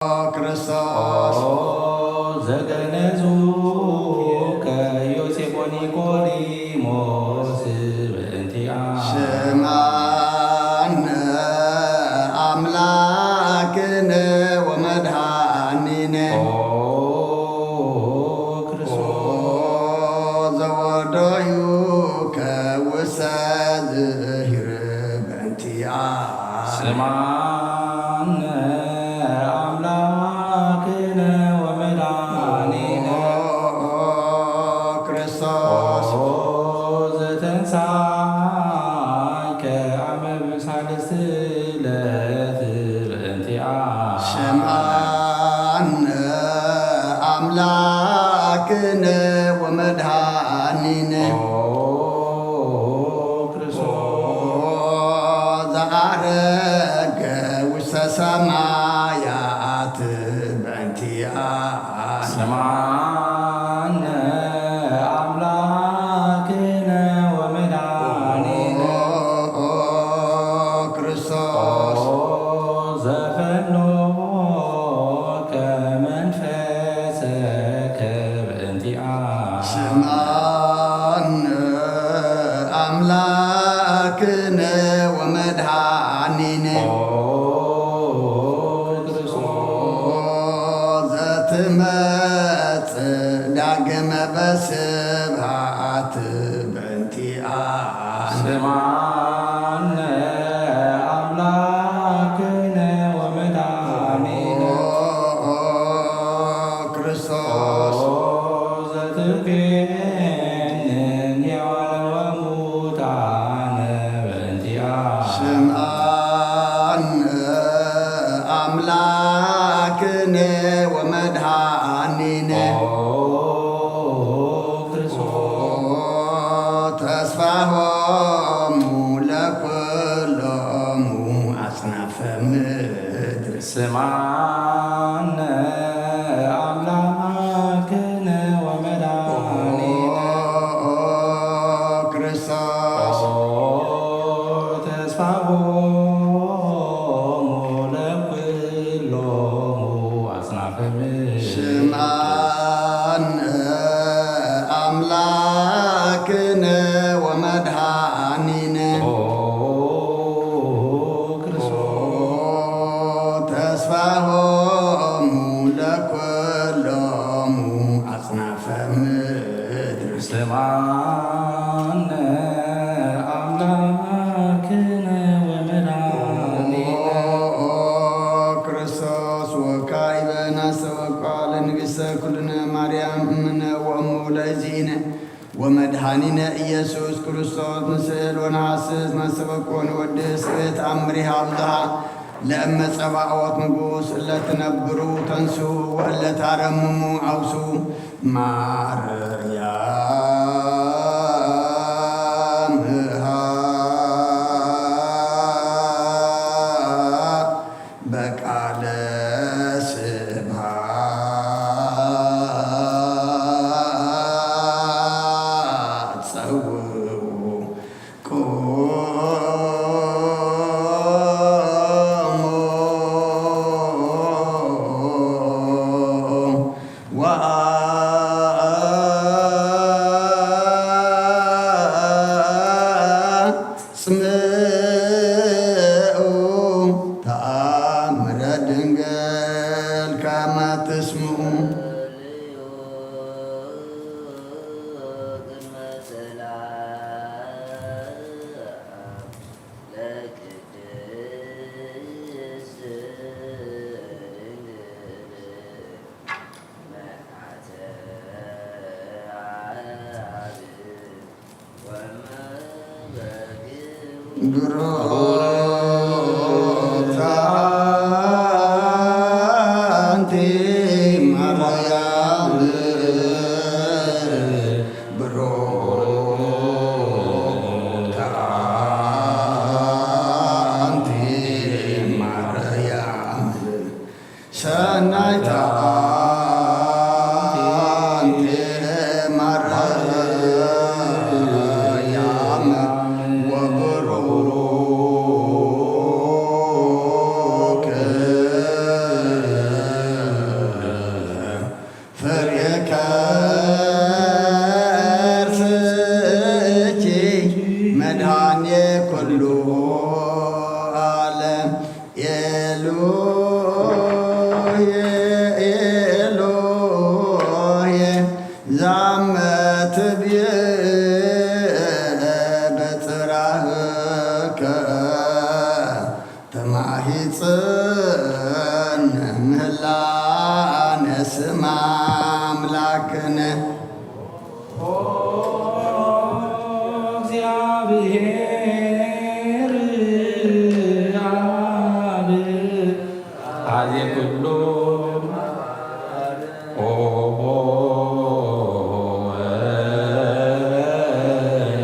ክርስቶስ። ኦ ዘገነዙ ከዮሴፎ ኒቆዲሞስ በእንቲኣ። ስምዓነ ኣምላክነ ወመድኃኒነ። ኦ ክርስቶስ። ኦ ዘወደዩ ከውሰ ዝሂር በእንቲኣ። ስምዓነ ኣምላክነ ወመድኃኒነ። ኦ ክርስቶስ። ኦ ዘተንሳእከ ኣመ ብሳልስቲ ዕለት በእንቲኣ። ስምዓነ ኣምላክነ ወመድኃኒነ። ኦ ክርስቶስ። ኦ ዘዓረገ ውስተ ሰማያት በእንቲኣ። ስምዓነ ኣምላክነ ወመድኃኒነ። ኦ ክርስቶስ። ኦ ዘፈኖከ መንፈሰከ በእንቲኣ። ስምዓነ ኣምላክነ ወመድኃኒነ። ኦ ክርስቶስ። ዘትመጽእ ዳግመ በስብሐት በእንቲኣ። ስምዓነ ኣምላክነ ወመድኃኒነ። ኦ ክርስቶስ። ኦ ዘትፌንን ሕያዋን ወሙታን በእንቲኣ። ስምዓነ ኣምላክነ ወመድኃኒነ። ኦ ክርስቶስ። ተስፋሆሙ ለኩሎሙ ኣጽናፈ ምድር። ስምዓነ ኣምላክነ ወመድኃኒነ። ኦ ክርስቶስ። ኦ ተስፋሆሙ ለኩሎሙ ኣጽናፈ ምድር። ስምዓነ ኣምላክነ ወመድኃኒነ። ኦ ክርስቶስ። ተስፋሆሙ ለኩሎሙ ኣጽናፈ ምድር። ስምዓነ ኣምላክነ ወመድኃኒነ። ኦ ክርስቶስ ወካዕበ ናስተበቋ ለንግሥተ ኩልነ ማርያም እምነ ወእሙ ለእግዚእነ ወመድኃኒነ ኢየሱስ ክርስቶስ ንስእል ወነሐስስ ናስተበቆ ንወድስ እት ኣምሪሃ ብዙሃ ለእመ ጸባኦት ንጉሥ እለ ትነብሩ ተንሱ ወእለ ታረምሙ አውሱ ማርያም በቃለ ስብሐት ጸውዑ ቁሙ ወአጽምዑ ተአምረ ድንግል ከመ ትስምዑ። ብሩክተ አንቲ ማርያም፣ ብሩክተ አንቲ ማርያም፣ ሰናይተ አንቲ ማርያም ወብሩክ ምህላነ ስም ኣምላክነ። ኦ እግዚኣብሔር ኣብ ኃይለ ኩሉ። ኦ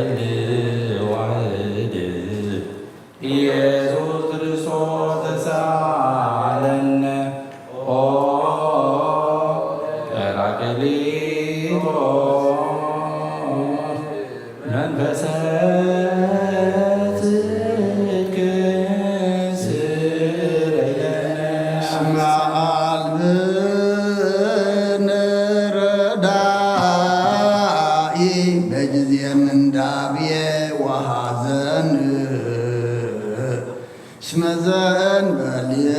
ወልድ ዋሕድ ኢየሱስ ክርስቶስ ተሳለነ። ኦ ጰራቅሊጦስ መንፈሰ ጽድቅ ስረየነ። እስመ አልብነ ረዳኢ በጊዜ ምንዳቤ ወሐዘን። እስመ ዘእንበሌከ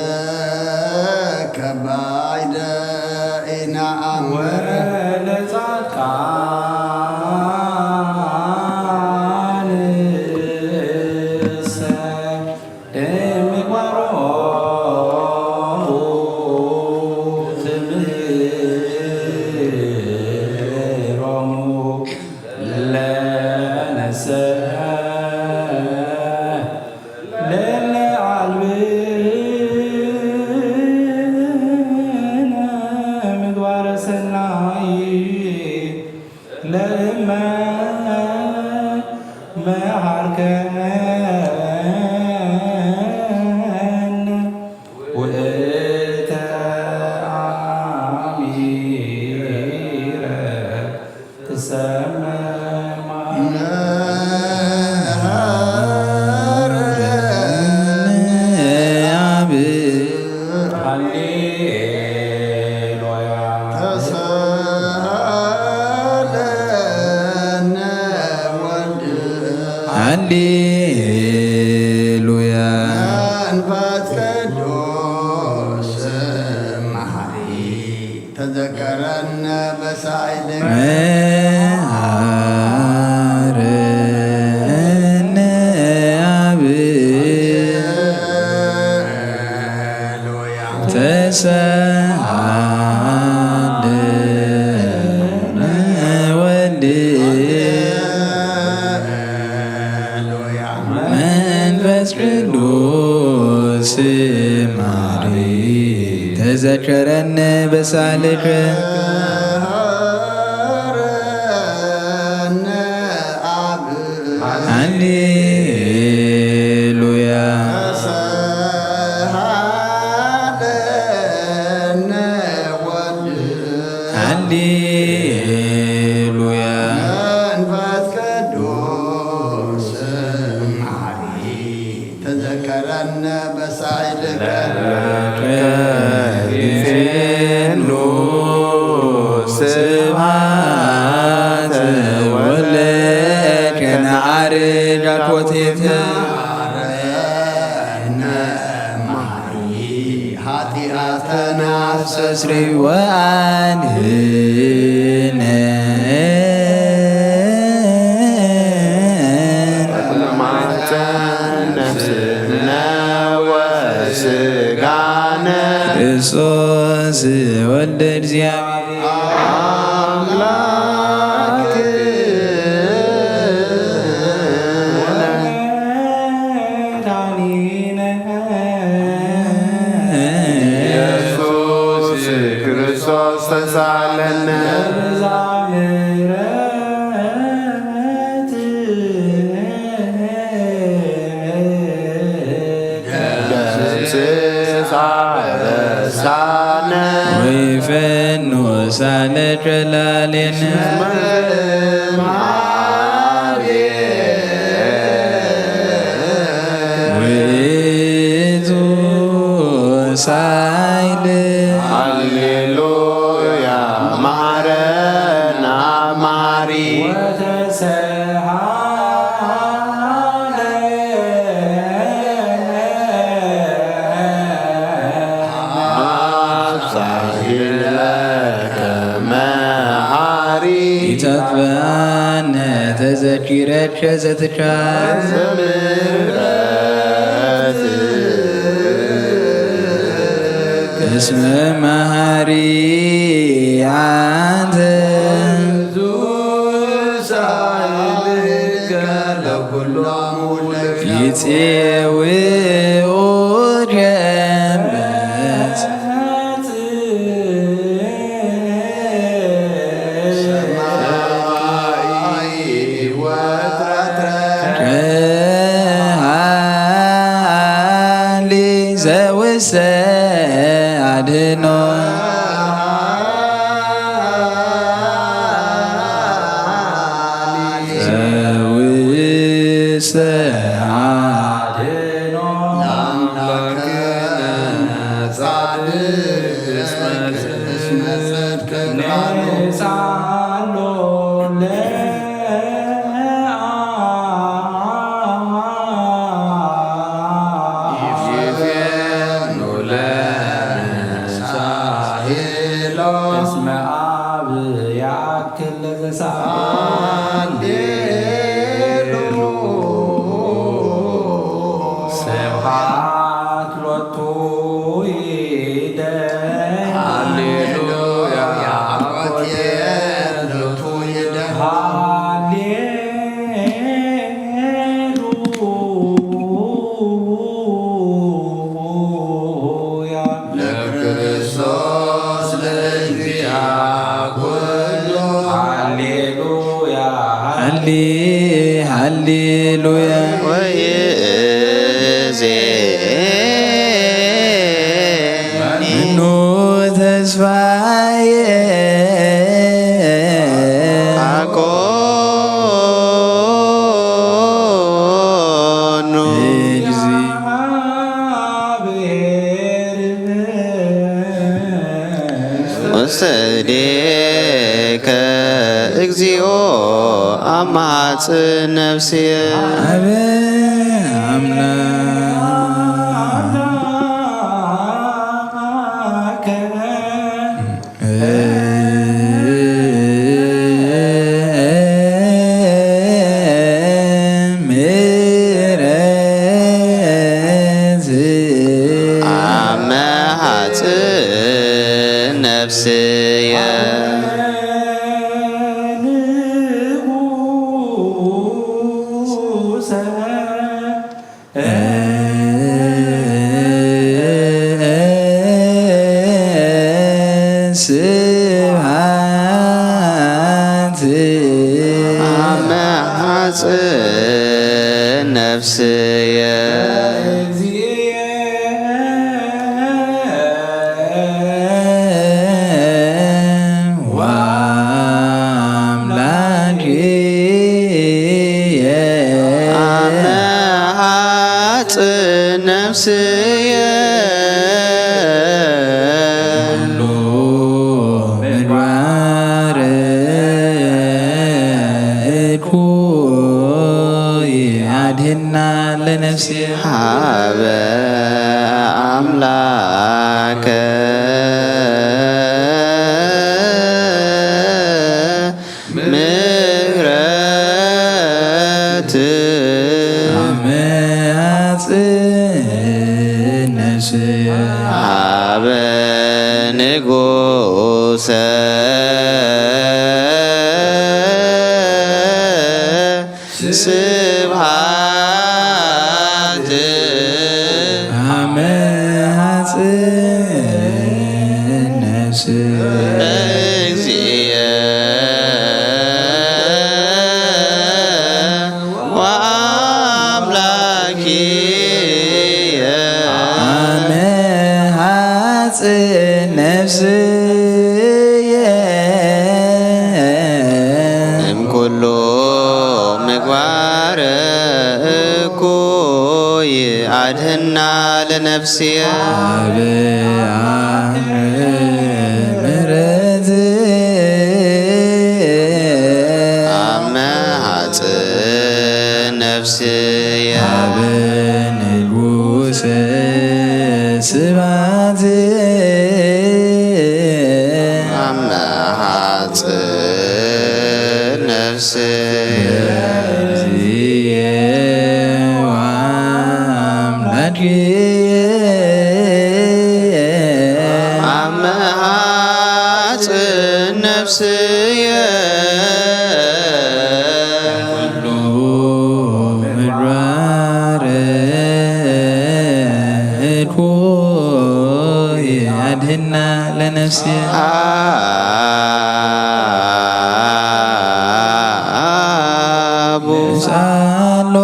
ባይደ ኢነአምር። ወለጻድቃንሰ እምግባሮሙ ትምህሮሙ ለነሰ ለእለ አልብነ ምግባረ ሰናይ ለእመ መሃርከነ ውእተ አሚረ ትሰመ ማርያም። ሃሌሉያ። ተሳሃለነ ወልድ። ሃሌሉያ። መንፈስ ቅዱስ መሐሪ ተዘከረነ በሳይልከ። መሐረነ አብ። ሃሌሉያ። ተሳሃለነ ወልድ። ሃሌሉያ። መንፈስ ቅዱስ መሐሪ ተዘከረነ በሳልከ። ሃሌሉያ። ሃሌሉያ። መንፈስ ቅዱስ መሐሪ ተዘከረነ በሳይልከ። ከፊፌኑ ስብሐተ ወለከ ነዓርግ አኮቴተ። መሐሪ ኃጢአተነ አስተስሪ ወአድህነ። ነፍስነ ወስጋነ። ክርስቶስ ወልደ እግዚአብሔር። አምላክ። ኢየሱስ ክርስቶስ ተሳለነ። ደምስስ አበሳነ። ወይፈኑ ሳለ ጨላሌነ። ውእቱ ሳይል። ሃሌሉያ። መሐረነ አብ መሐሪ። አብሳሂለከ መሐሪ። ኢተጥፍአነ ተዘኪረከ ዘትካል። በምህረት እስመ መሃሪ አንተ ይጼውኡ ደመት ሃሊ ዘውስተ አድኖ ዘውስተ አድኖ ለአምላክነ ጻድቅ እስመ ጽድቅ ቃሉ ይፌኑ ለነ ሳሄሎ እስመ አብ ያክል ለዘሳሎ። ስብሐት ሎቱ ይደ ሃሌሉያ። ሃሌሉያ ለክርስቶስ ለእግዚአ ኩሉ። ሃሌሉያ ሃሌ ሃሌሉያ። ወይእዜ መኑ ተስፋዬ አኮኑ። ውስተ እዴከ እግዚኦ አማጽ ነፍስየ። አበ አምላክ ምሕረት አመ ሐጽን ነፍስየ። ስብሐት አመ ሐጽን ነፍስየ። ወአምላክየ አመ ሐጽን ነፍስየ። ኩሉ ምግባር እኩይ አድህና ለነፍስየ። ሀበ አምላከ ምሕረት አመ አጽንስ ሀበ ንጉሰ ስብሐት አመ አጽንስ ለእግዚእየ ወአምላክየ። አመ ሐጽን ነፍስየ እምኩሉ ምግባር እኩይ አድህና ለነፍስየ። አብ ምሕረት አመ ሐጽን ነፍስየ። አብ ንጉሰ ስብሐት አመ ሐጽን ነፍስየ። እግዚእየ ወአምላክየ። መሃጽን ነፍስየ ኩሉ ምግባር እኩይ ኣድህና ለነፍስየ። አቡ ንስኣሎ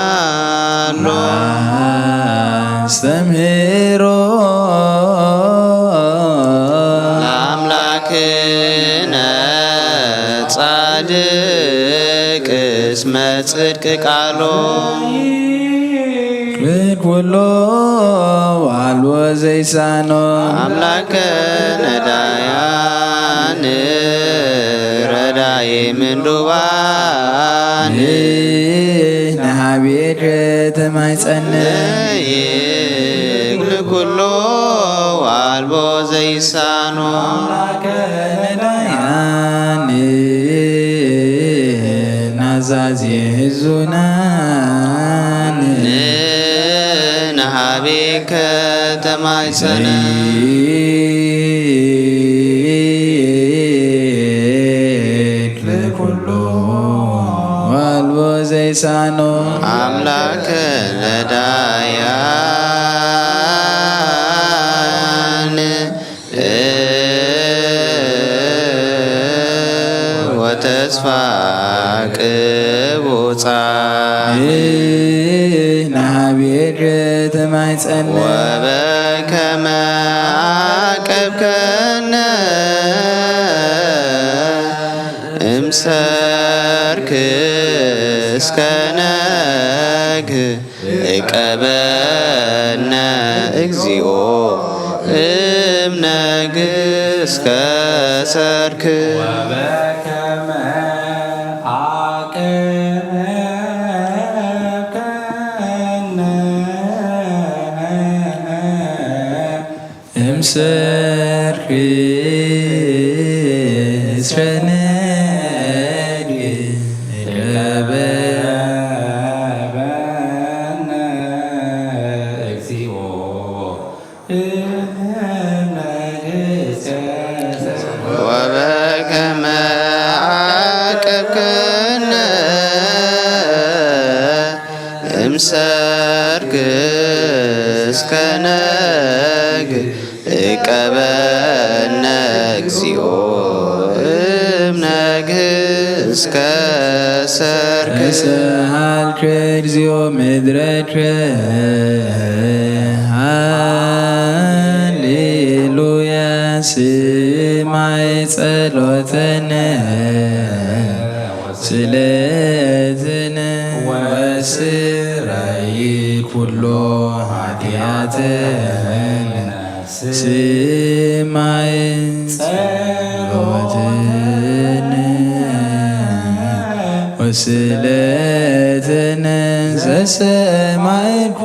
ንስኣሎ አስተምህሮ ለአምላክነ ጻድቅ እስመ ጽድቅ ቃሎ። ኩሎ አልቦ ዘይሳኖ አምላከ ነዳያን ረዳኢ ምንዱባን ንሃቤከ ተማይጸነ ይግል ኩሎ አልቦ ዘይሳኖ አምላከ ነዳያን ናዛዚ ህዙናን ንሃቤከ ተማይጸነ። ኩሎ አልቦ ዘይሳኖ አምላከ ነዳያን ወተስፋ ቅቡጻ ናቤት ተማይጸነ ወበከመ አቀብከነ እምሰርክ እስከ ነግ እቀበነ እግዚኦ እምነግ እስከ ሰርክ። ወበከመ አቅረብከነ እምሰርክ እስረነግ እቀበነ እግዚኦ። ወበከመ አቀብከነ እምሰርክ እስከ ነግ እቀበነ እግዚኦ እምነግ እስከ ሰርክ። እስሃልከ እግዚኦ ምድረከ ሃሌሉያ ስማይ ጸሎተነ ስለትነ ወስራይ ኩሎ ኃጢአተነ ስማይ ጸሎትነ ወስለትነ ዘሰማይኮ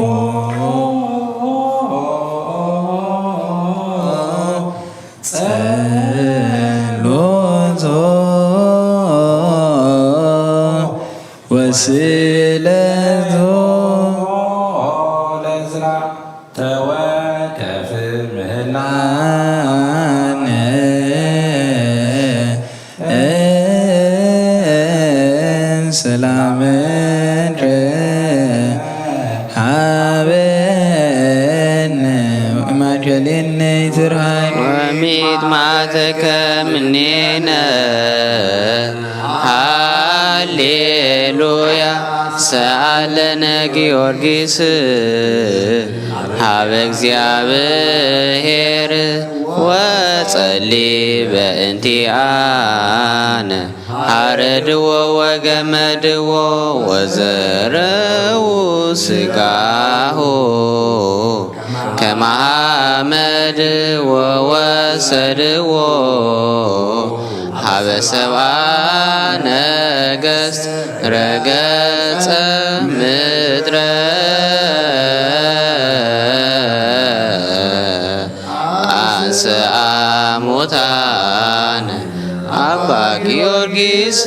ጸሎቶ ወስለቶ ለዝራ ተወከፍ ምህላነ ሰላመከ ሃበነ ወማእከሌነ ይትርሃቅ ወሚጥማተከ ምኔነ። ሃሌሉያ ሰአለነ ጊዮርጊስ ሀበ እግዚአብሔር ወጸሊ በእንቲአነ። አረድዎ ወገመድዎ ወዘረው ስጋሁ ከመ ሐመድ ወወሰድዎ ሀበ ሰብአ ነገስት ረገጸ ምድረ አንስአ ሙታነ አባ ጊዮርጊስ።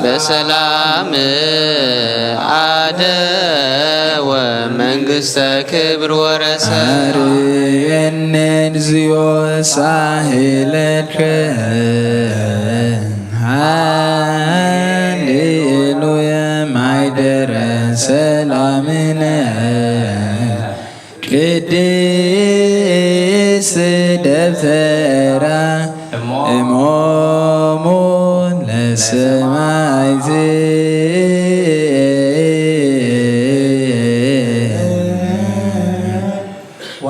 በሰላም አደወ መንግስተ ክብር ወረሰ። አርየነ እግዚኦ ሳህለከ ሃሌሉያ ማይደረ ሰላምነ ቅድስት ደብተራ እሞሙ ለሰማዕት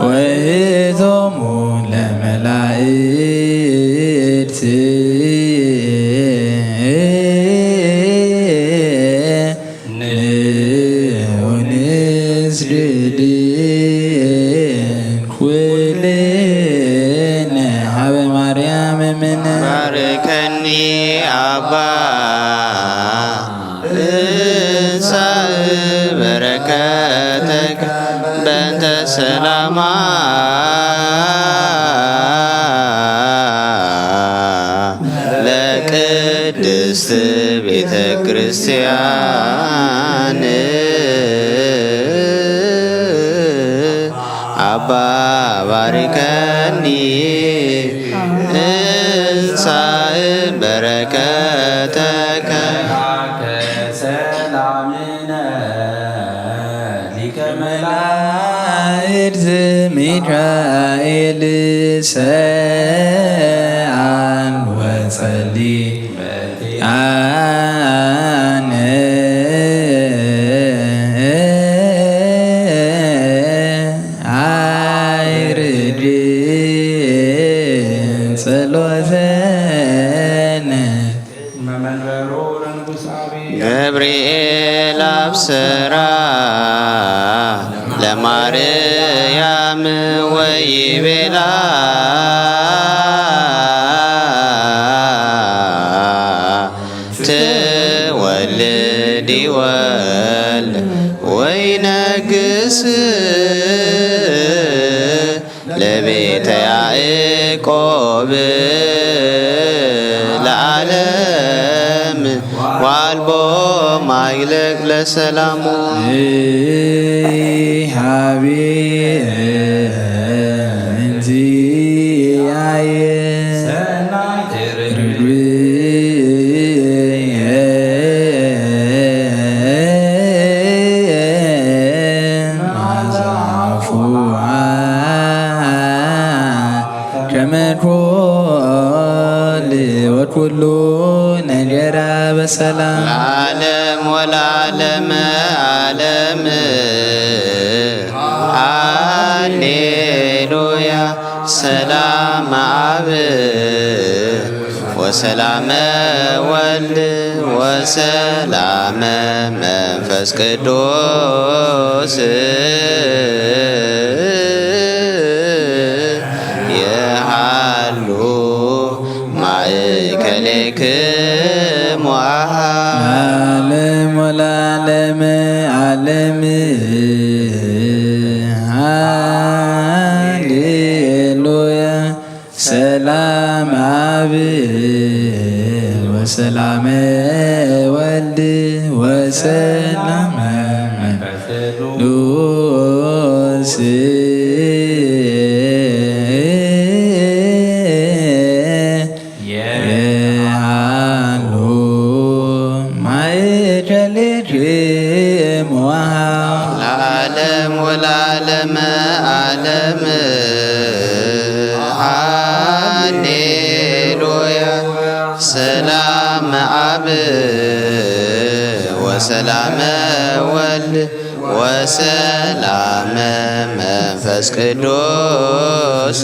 ወእቶሙ ለመላእክት ንዑ ንስግድ ኩልነ ሀበ ማርያም እምነ። ባርከኒ አባ እንሳእ በረከተከ በእንተ ሰላማ ለቅድስት ቤተ ክርስቲያን አባ ባርከኒ እንሳእ በረከተከ ሰላምነ ሊቀ መላእክት ሚካኤል ሰአል ወጸሊ አነ አይርድ ጸሎተነ መመንበሩ ለንጉሳዊ ገብርኤል አብሰራ ለማርያም ወይቤላ ትወልድ ይወልድ ወይነግስ ለቤተ ያዕቆብ ለዓለም ዋልቦ ማይለቅ ለሰላሙ ሃቢ እንዚያየ ከመ ኩል ወኩሉ ነገራ በሰላም ለዓለም ወለዓለመ ዓለም። ሃሌሉያ። ሰላም አብ ወሰላመ ወልድ ወሰላመ መንፈስ ቅዱስ የሃሉ ማእከሌክሙ አሃ ለዓለም ወለዓለመ ዓለም። ሃሌሉያ። ሰላም አብ ወሰላመ ወልድ ወሰላመ መንፈስ ቅዱስ የሃሉ ማእከሌክሙ ለዓለም ወለዓለመ ዓለም። ሃሌሉያ። ሰላም አብ ወሰላመ ወልድ ወሰላመ መንፈስ ቅዱስ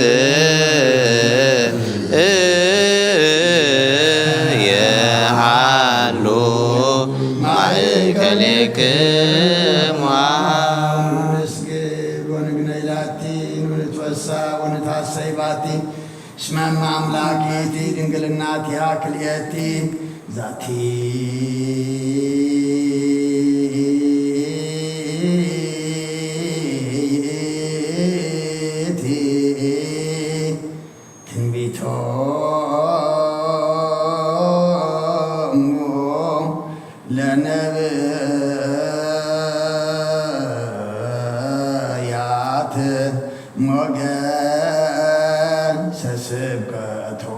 የሃሉ ማእከሌክሙ። ንስግድ ወንግነይ ላቲ ወንትወሳ ወንትሐሰይ ባቲ እስመ እመ አምላክ ይእቲ ድንግልናቲሃ ክልኤቲ ዛቲ ትንቢቶ ለነብያት ሞገሰ ስብከቶሙ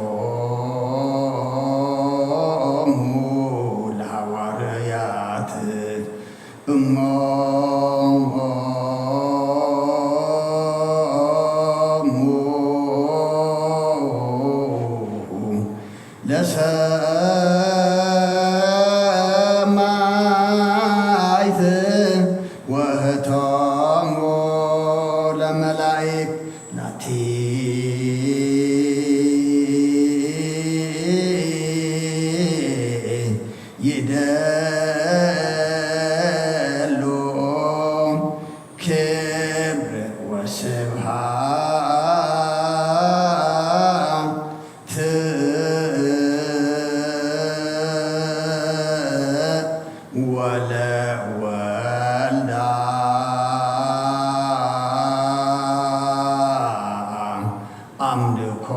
ለሐዋርያት እሞ ለሰማይት ወህቶሙ ለመላይክ ናቲ ይደሉ ክብር ወስብሃት ወለወልዳ ኣምልኮ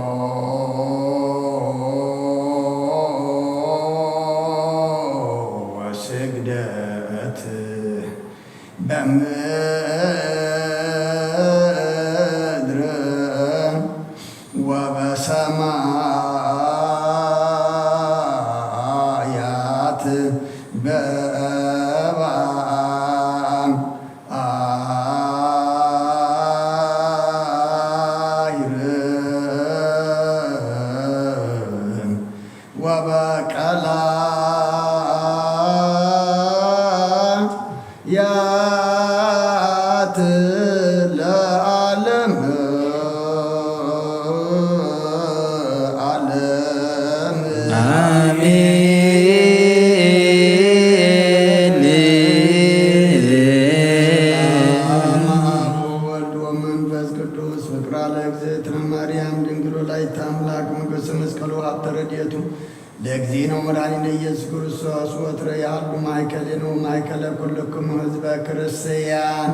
ወስግደት በምድር ወበሰማያት በእባን አይርም ወበቀላያት ለዓለም ዓለም። አሜን። በስመ አብ ወወልድ ወመንፈስ ቅዱስ። ፍቅራ ለእግዝእትነ ማርያም ድንግል ወላዲተ አምላክ፣ ሞገሰ መስቀሉ ሀብተ ረድኤቱ ለእግዚእነ ወመድኃኒነ ኢየሱስ ክርስቶስ ወትረ ያሉ ማእከሌነ ወማእከለ ኩልክሙ ህዝበ ክርስቲያን።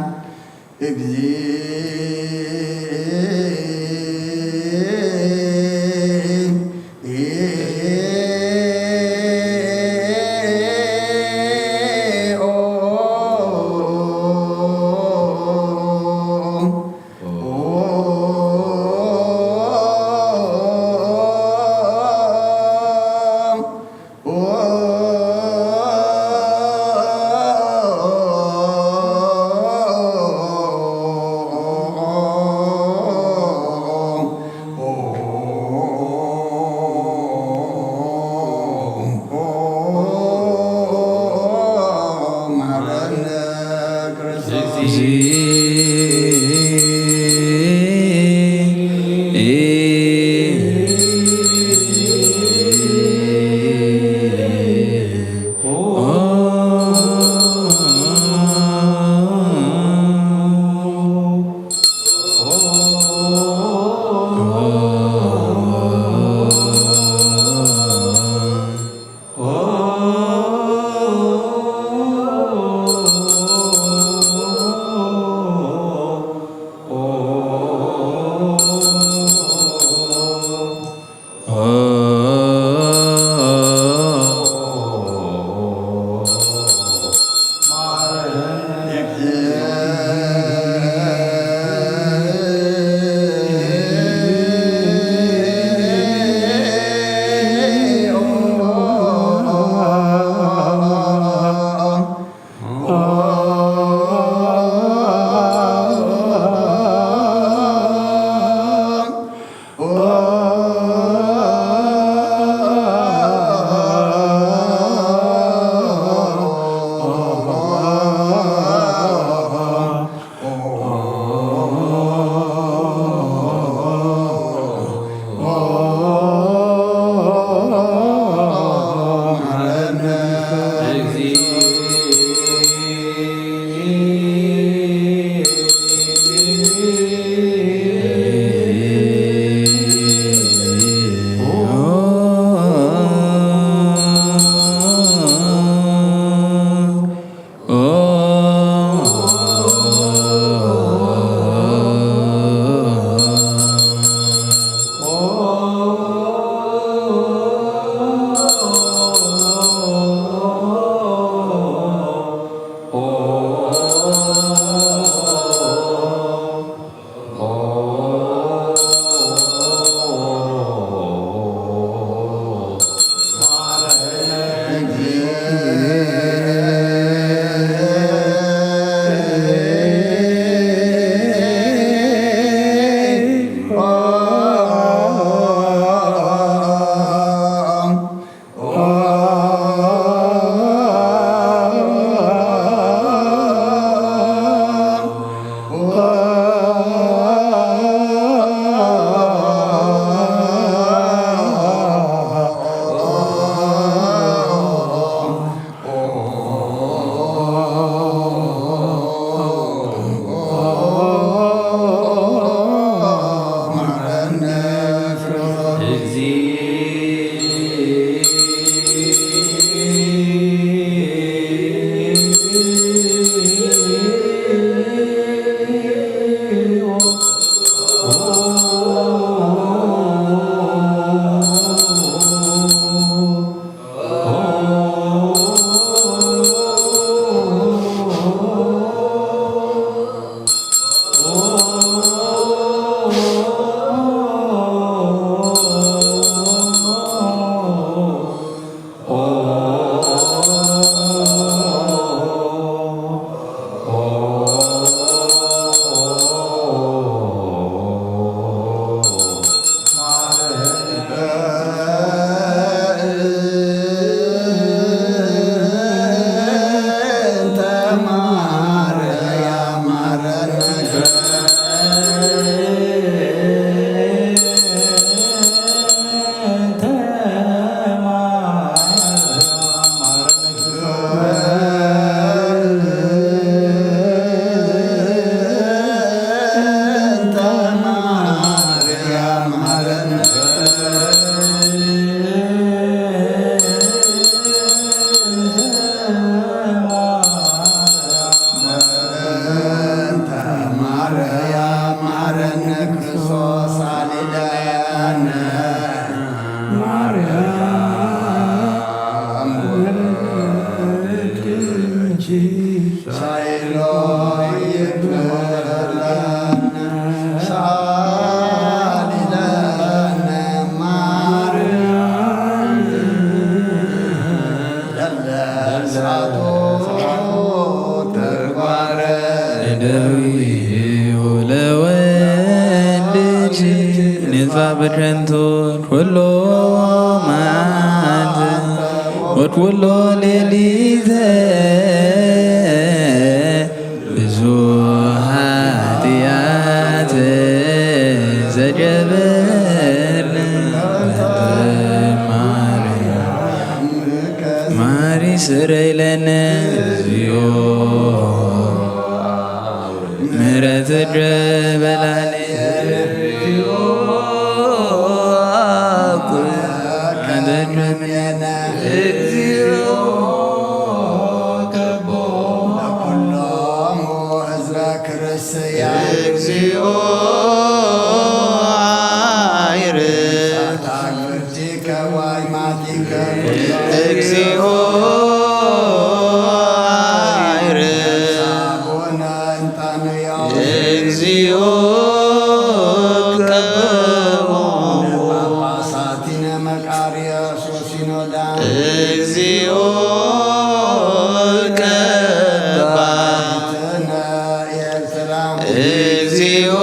ሳይሎ ይግበረና፣ ሳሊለነ ማርያም፣ ለለሳቱ ተግባረ እደዊሁ ለወልድኪ ንጻ በከንቱ ኩሎ መዓልቲ ወኩሎ ሌሊተ ብዙ ኃጢአት ዘገብር ማሪ ስረይለነ እግዚኦ ምሕረት ጀበላሌ ለኩሎሙ ህዝበ ክርስቲያን እግዚኦ አይርፍ ዲከ ዋይማቲከ እግዚኦ አይርፍ አቡነ እንጣንዮ እግዚኦ ቀቦ ጳጳሳቲነ መቃርዮስ ወሲኖዳ እግዚኦ ቀባ ትነ ኤርትራ እግዚኦ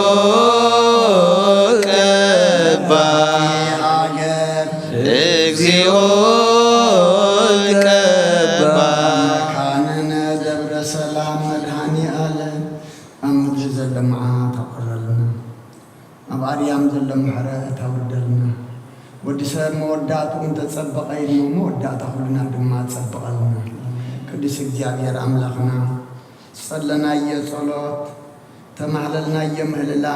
ቀባ ሃገር እግዚኦ ቀባ መካንነ ደብረ ሰላም መድኃኒ ዓለም ኣብ ምድሪ ዘሎ መዓት ኣቑረልና። ኣብ ኣርያም ዘሎ ምሕረት ኣውርደልና። ወዲ ሰብ መወዳእትኡ እንተጸበቐ ኢሉ መወዳእታ ኩልና ድማ ጸብቐልና። ቅዱስ እግዚኣብሔር ኣምላኽና፣ ዝጸለናዮ ጸሎት፣ ተማህለልናዮ ምህልላ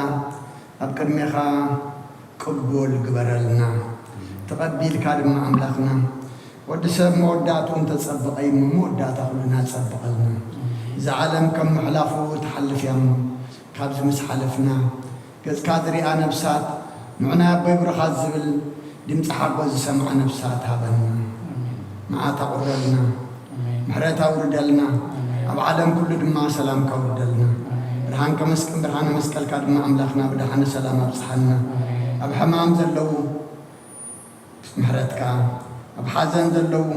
ኣብ ቅድሜኻ ቅቡል ግበረልና። ተቐቢልካ ድማ ኣምላኽና፣ ወዲ ሰብ መወዳእትኡ እንተጸበቐ እዩ እሞ መወዳእታ ኩልና ጸብቐልና። እዛ ዓለም ከም ምሕላፉ ትሓልፍ እያ እሞ ካብዚ ምስ ሓለፍና ገጽካ ዝሪኣ ነብሳት፣ ንዑና ኣቦይ ብሩኻት ዝብል ድምፂ ሓጎስ ዝሰምዓ ነብሳት ሃበና። መዓት ኣቑረልና፣ ኣሜን። ምሕረት ኣውርደልና፣ ኣሜን። ኣብ ዓለም ኩሉ ድማ ሰላምካ ኣውርደልና። ኣሜን። ብርሃንከ መስቀል፣ ብርሃነ መስቀልካ ድማ ኣምላኽና ብደሓነ ሰላም ኣብጽሓና። ኣሜን። ኣብ ሕማም ዘለዉ ምሕረትካ፣ ኣብ ሓዘን ዘለዉ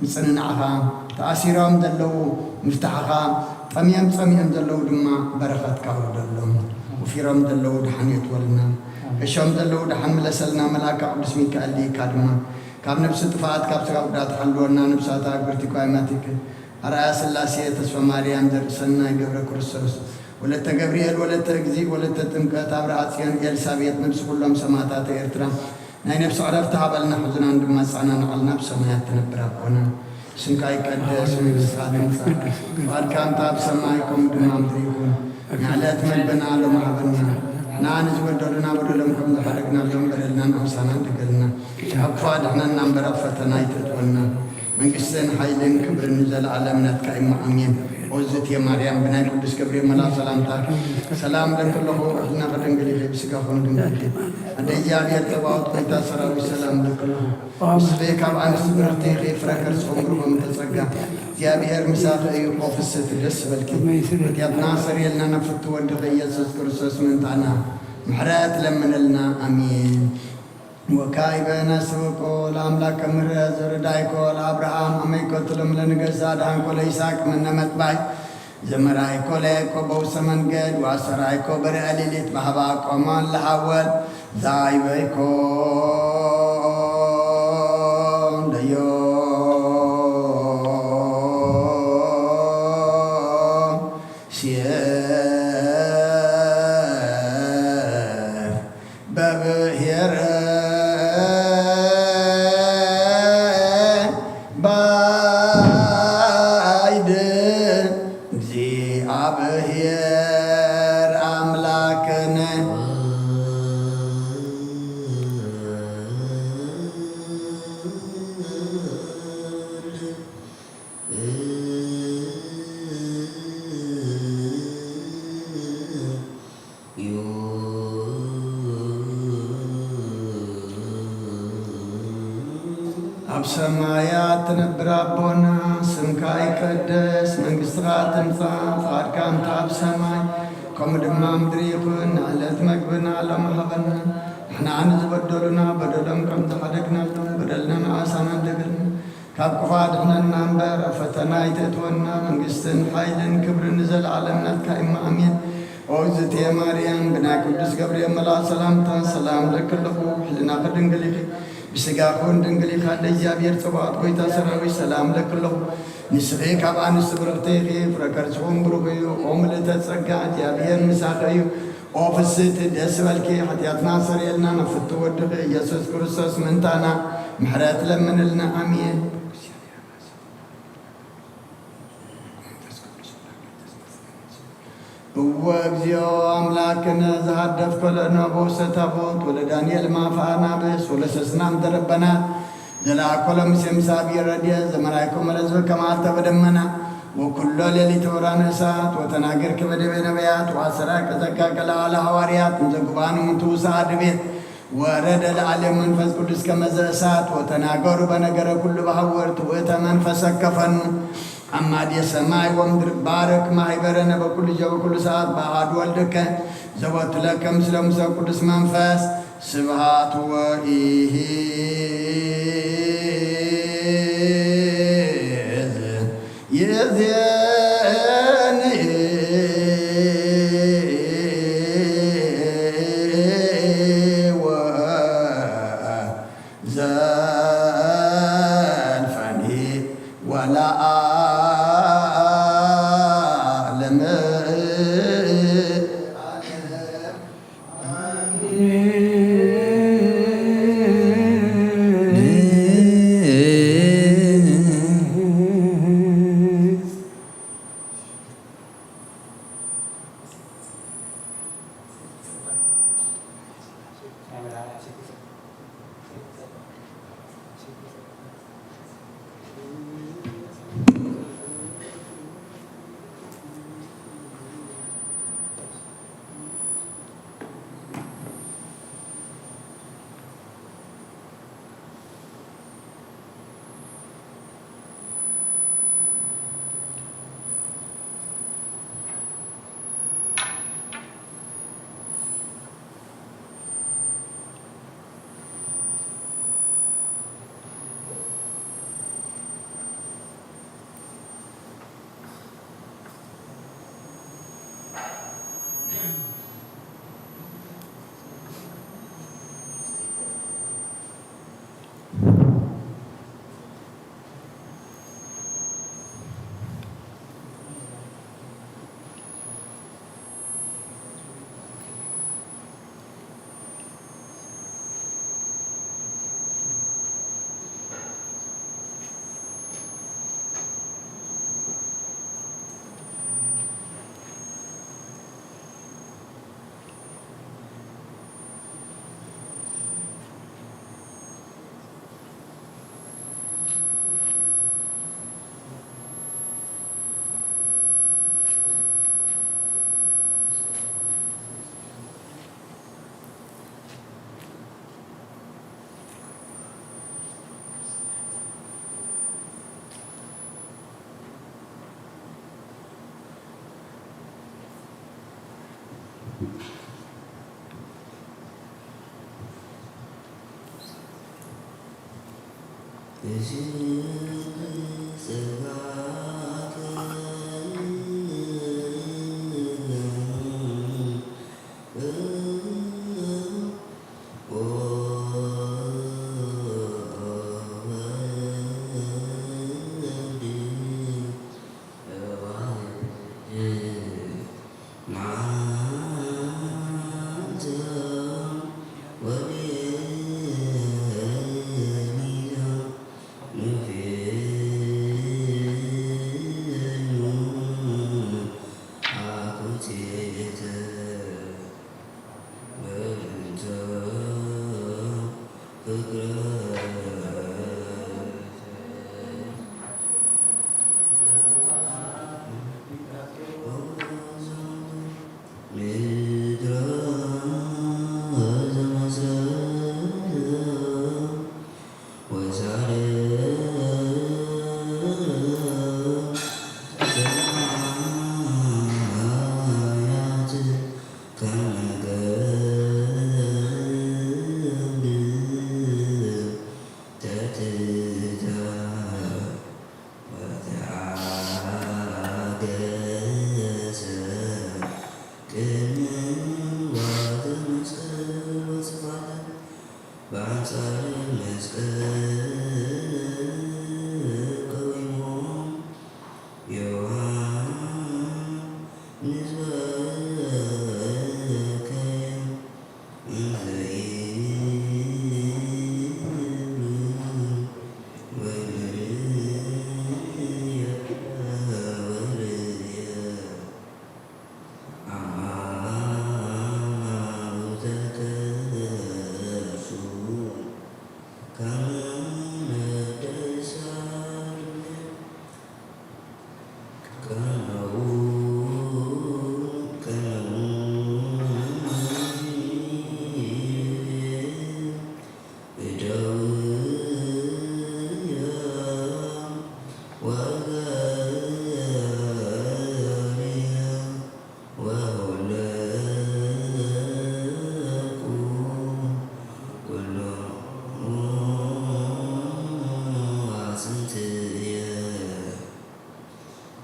ምጽንናዕኻ፣ ተኣሲሮም ዘለዉ ምፍታሕኻ፣ ጠምዮም ጸሚኦም ዘለዉ ድማ በረኸትካ ኣውርደሎም። ወፊሮም ዘለዉ ደሓን የእትወልና። ገሾም ዘለዉ ደሓን ምለሰልና። መልኣካ ቅዱስ ሚካኤል ልኢካ ድማ ካብ ነብሲ ጥፍኣት ካብ ስጋ ጉድኣት ሓልወና። ነብሳታ ግብርቲ ኳይማቲክ ኣርኣያ ስላሴ፣ ተስፋ ማርያም፣ ዘርኢ ሰናይ፣ ገብረ ክርስቶስ፣ ወለተ ገብርኤል፣ ወለተ እግዚእ፣ ወለተ ጥምቀት፣ ኣብርሃ ጽዮን፣ ኤልሳቤጥ፣ ነብሲ ኩሎም ሰማእታት ኤርትራ ናይ ነብሲ ዕረፍቲ ሃበልና፣ ሕዙናን ድማ ኣጽናንዓልና፣ ኣብ ሰማያት ትነብር ኣቦና፣ ስምካ ይቀደስ፣ መንግስትካ ትምጻእ፣ ፍቓድካ እንተ ኣብ ሰማይ ከምኡ ድማ ኣብ ምድሪ ይኹን። ንዕለት መግብና ሎሚ ሃበና፣ ንሕና ንዝበደሉና በደሎም ከም ዝሓደግናሎም በደልና ንኣምሳና ንደገልና፣ ካብ ክፉእ ኣድሕነና እምበር ኣብ ፈተና ኣይተእትወና። መንግስትን ሓይልን ክብርን ንዘለኣለም ናትካ እዩ፣ ኣሜን። ኦዝት የማርያም ብናይ ቅዱስ ገብርኤል መልኣክ ሰላምታ ሰላም እለኪ ኣለኹ፣ ሕልና ከደንግል ኢኺ፣ ብስጋኹም ድንግል ኢኺ። ኣደ እግዚኣብሔር ጸባኦት፣ ጎይታ ሰራዊት ሰላም እለኪ ኣለኹ። ንስኺ ካብ ኣንስቲ ብርኽቲ ኢኺ፣ ፍረ ከርስኹም ብሩኽ እምተ ጸጋ፣ እግዚኣብሔር ምሳኺ እዩ። ኦ ፍስሕቲ ደስ ይበልኪ፣ ኃጢኣትና ሰርየልና፣ ናብ ፍቱ ወድኺ ኢየሱስ ክርስቶስ ምእንታና ምሕረት ለምንልና። ኣሜን። ወካዕበ ነስእኮ ለአምላከ ምሕረት ዘረዳእኮ ለአብርሃም አመይኮ ትሎም ለነገሥት አድኃንኮ ለይስሐቅ እምነ መጥባይ ዘመራይኮ ለያዕቆብ በውስተ መንገድ ወአስተርአይኮ በርዕድ ሌሊት በሀበ አቆሞን ለሐወል ዘአይበይኮ ለዮ ሴፍ በብሔር ባይድ እግዚአብሔር አምላክነ ኣብ ሰማያት ትነብር ኣቦና፣ ስምካ ይቀደስ፣ መንግስትኻ ትምጻእ፣ ፍቓድካ ከምቲ ኣብ ሰማይ ከምኡ ድማ ኣብ ምድሪ ይኹን። ንዕለት መግብና ሎሚ ሃበና፣ ንሕና ንዝበደሉና በደሎም ከም ዝሓደግናሎም፣ በደልና ንኣሳና ንደግልና፣ ካብ ክፉእ ኣድሕነና እምበር፣ ኣብ ፈተና ኣይተእትወና፣ መንግስትን ሓይልን ክብርን ንዘለዓለም ናትካ እዩ። ኣሜን። ኦ እግዝእትየ ማርያም፣ ብናይ ቅዱስ ገብርኤል መልኣኽ ሰላምታ ሰላም እለኪ ኣለኹ። ሕልናኺ ድንግል ኢኺ፣ ብስጋኺ እውን ድንግል ኢኻ። እንደ እግዚኣብሔር ጸባኦት ጎይታ ሰራዊት ሰላም እለኪ ኣለኹ። ንስኺ ካብ ኣንስቲ ብርኽቲ ኢኺ፣ ፍረ ከርስኺ እውን ብሩኽ እዩ። ኦ ምልእተ ጸጋ፣ እግዚኣብሔር ምሳኺ እዩ። ኦ ፍስሕቲ ደስ በልኪ፣ ሓጢኣትና ሰሪየልና፣ ናብ ፍቱ ወድኺ ኢየሱስ ክርስቶስ ምእንታና ምሕረት ለምንልና። ኣሜን። እወ እግዚኦ ኣምላክነ ዘሃደፍኮ ለነ በውስተ ታቦት ወለዳንኤል ማፋ ናብስ ወለሰስናም ደረበና ዘላኮሎ ሙሴ ምስ ኣብዮ ረድኤት ዘመራይኮ መለዝበ ከማልተ በደመና ወኩሎ ሌሊት ወራነ እሳት ወተናገርኪ በደቤ ነቢያት ወአሰራቂ ዘካከለ አለ ሐዋርያት እንዘ ጉባኤ ምንቱ ውስአ ድቤት ወረደ ለዓሌም መንፈስ ቅዱስ ከመዘ እሳት ወተናገሩ በነገረ ኩሉ በሐወርት ውእተ መንፈሰ ከፈኑ አማዴ ሰማይ ወምድር ባርክ ማህበረነ በኩሉ ጊዜ በኩሉ ሰዓት በአሐዱ ወልድከ ዘቦቱ ለከ ምስለ ሙሴ ቅዱስ መንፈስ ስብሐት ወኢሂዝ ይእዜኒ ወዘልፈኒ ወለዓለመ ዓለም።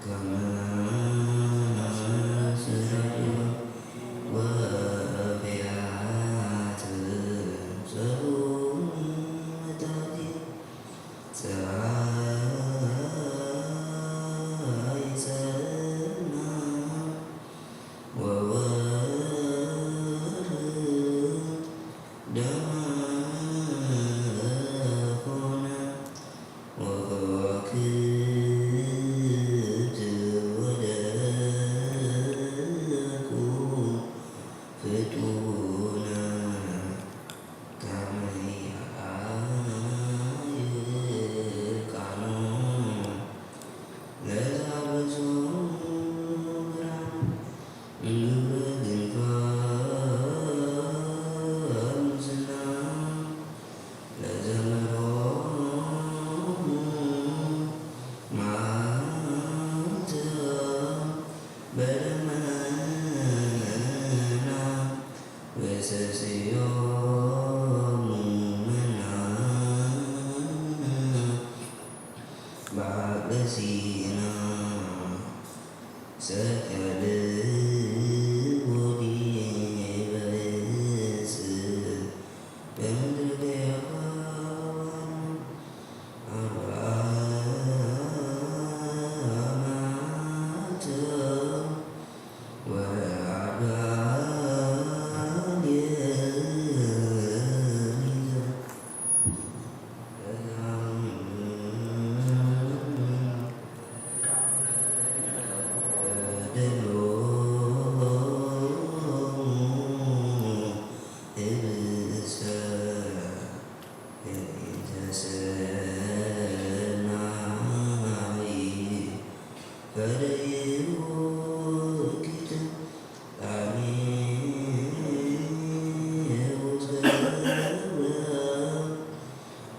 ከመ ስራጅ ወፍያት ሰብኡን መታቲ ጸሓይ ጸልማ ወወርህ ደመ ኮነ ወከዋክብት ወደቁ ፍጡነ ከመ ይርአዩ እርቃኖም ለዘአልበሶሙ ብርሃን እምግብረ ግንፋል ምስና ለዘመሮሙ መዓልተ በደመና ወሰስዮሙ መና በአቅሲና ሰከልዎ ዲበ ገጽ በምድረ ገያዋን አርብዓ መዓልተ ወአርብዓ ሌሊተ።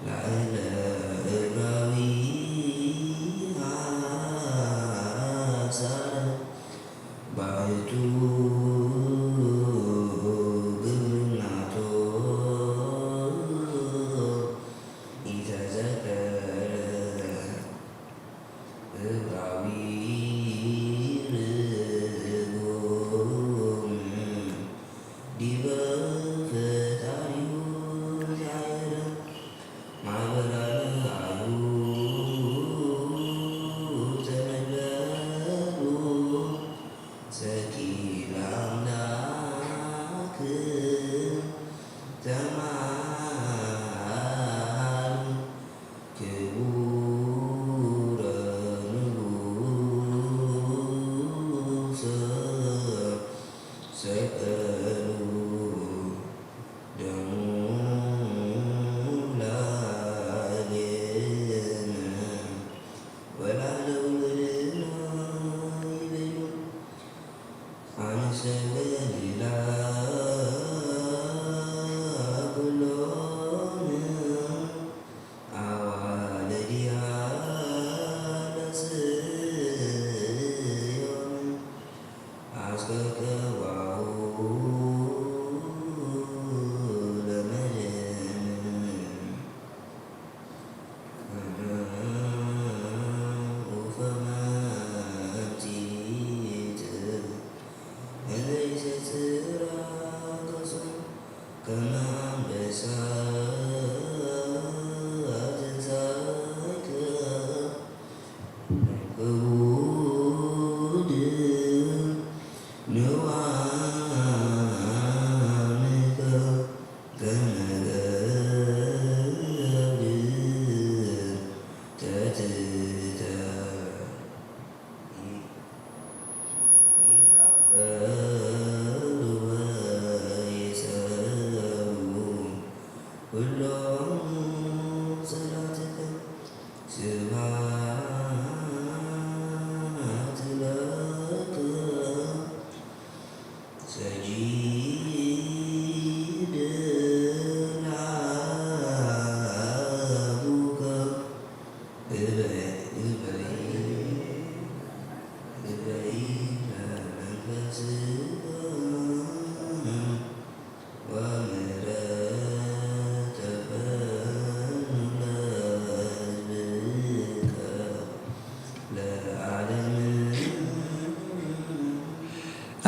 ላዕለ እግራዊ አሳረ ባሕቱ ግብርናቶ ኢተዘከረ እግራዊ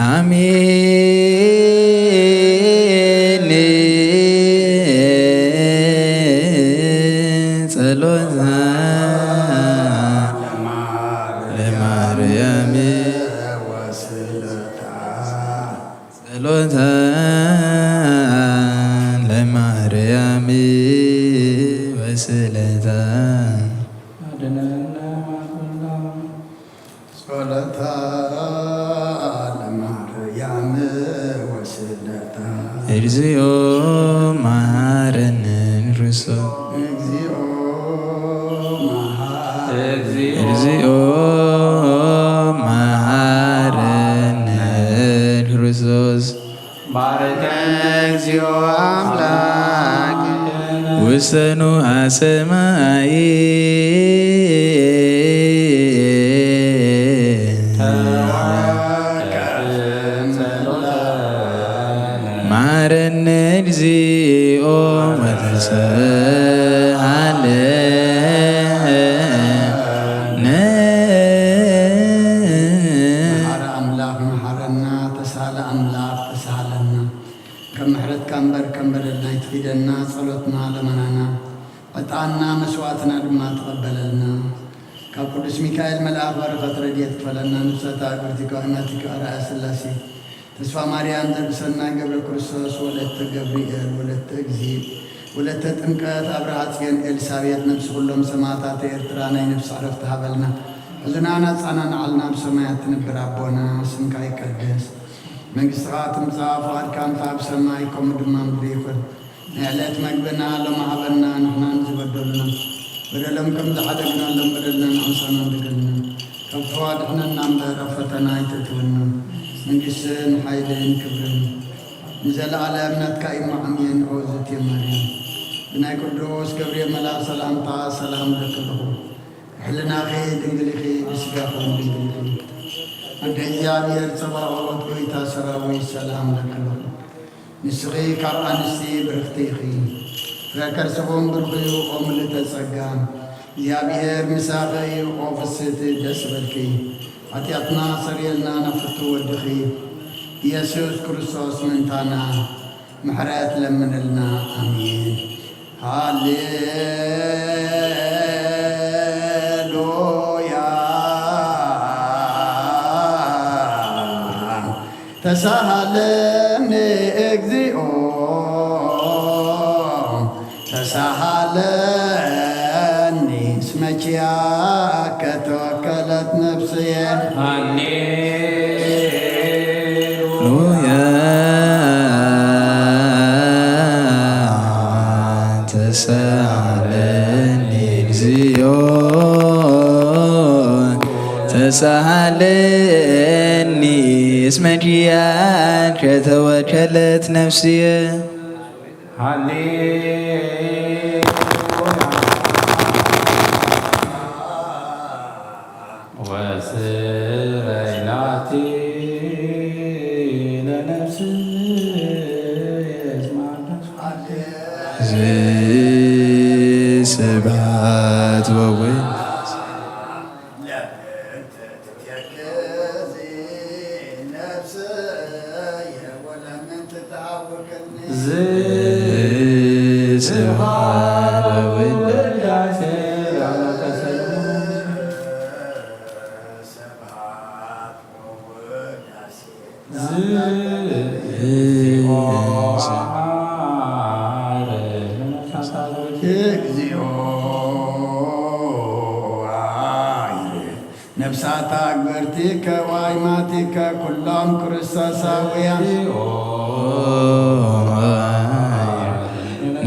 አሜን። ጸሎታ ለማርያም ወስለታ። ጸሎታ ለማርያም ወስለታ። አድነነ ማርያም። ጸሎታ ለማርያም ወስለታ። እግዚኦ መሐረነ ክርስቶስ። እግዚኦ መሐ- እግዚኦ መሐረነ ክርስቶስ። ባርከነ እግዚኦ አምላክ ውሰኑ አሰማይ። መሐረነ እግዚኦ ወተሳሃለነ። መሐረ አምላክ መሐረና፣ ተሳሃለ አምላክ ተሳሃለና። ከም ምሕረትካ እምበር ከም በደልና ኣይትኺደና፣ ጸሎትና ለመናና ዕጣንና መስዋዕትና ድማ ተቐበለልና። ካብ ቅዱስ ሚካኤል መልኣኽ በረኸት ረድኤት ክፈለና። ንብጻታ እግርቲከ ወእመቲከ ኣርኣያ ሥላሴ፣ ተስፋ ማርያም ዘርእሰናይ ገብረ ክርስቶስ፣ ወለተ ገብርኤል፣ ወለተ እግዚእ፣ ወለተ ጥምቀት፣ ኣብርሃ ጽዮን፣ ኤልሳቤጥ፣ ነብሲ ኩሎም ሰማዕታት ኤርትራ ናይ ነብሲ ዕረፍቲ ሃበልና። ሕዙናን ኣጻናንዓልና፣ ኣብ ሰማያት ትነብር ኣቦና፣ ስምካ ይቀደስ፣ መንግስትኻ ትምጻእ፣ ፍቓድካ እንተ ኣብ ሰማይ ከምኡ ድማ ምድሪ ይኹን። ናይ ዕለት መግብና ሎሚ ሃበና፣ ንሕና ንዝበደሉና በደሎም ከም ዝሓደግናሎም በደልና ንዓምሳና ንደገልና፣ ካብ ክፉ ኣድሕነና እምበር ኣብ ፈተና ኣይተእትወና፣ መንግስትን ሓይልን ክብርን ንዘለኣለም ናትካ እዩ። ኣሜን። ኦ ዝእቲ ማርያም፣ ብናይ ቅዱስ ገብርኤል መልኣኽ ሰላምታ ሰላም እብለኪ ኣለኹ። ሕልናኺ ድንግል ኢኺ፣ ብስጋኺ እውን ድንግል ኢኺ። ኣደ እግዚኣብሔር ጸባኦት፣ ጎይታ ሰራዊት፣ ሰላም እብለኪ ኣለኹ። ንስኺ ካብ ኣንስቲ ብርኽቲ ኢኺ፣ ፍረ ከርስኹም ብሩኽ እዩ። ኦ ምልእተ ጸጋ፣ እግዚኣብሔር ምሳኺ እዩ። ኦ ፍስህቲ፣ ደስ ይበልኪ፣ ሓጢኣትና ሰርየልና፣ ናብ ፍቱው ወድኺ ኢየሱስ ክርስቶስ ምእንታና ምሕረት ለምንልና። ኣሜን። ሃሌሉያ። ተሳሃለኒ እግዚኦ፣ ተሳሃለኒ እስመ ኪያከ ተወከለት ነፍስየ። ሃሌሉያ። ተሳሃለኒ እግዚኦ፣ ተሳሃለኒ እስመ ኪያከ ተወከለት ነፍስየ። ሃሌሉያ። ወስረይ ላቲ ለነፍስየ እስመ አዳስ። ስብሐት ወወልድ። ስብሐት ወውዳሴ ለአምላከ ሰለሞን። እግዚኦ ነፍሳት አግብርቲከ ወአይማቲከ ኩሎም ክርስቶሳውያን።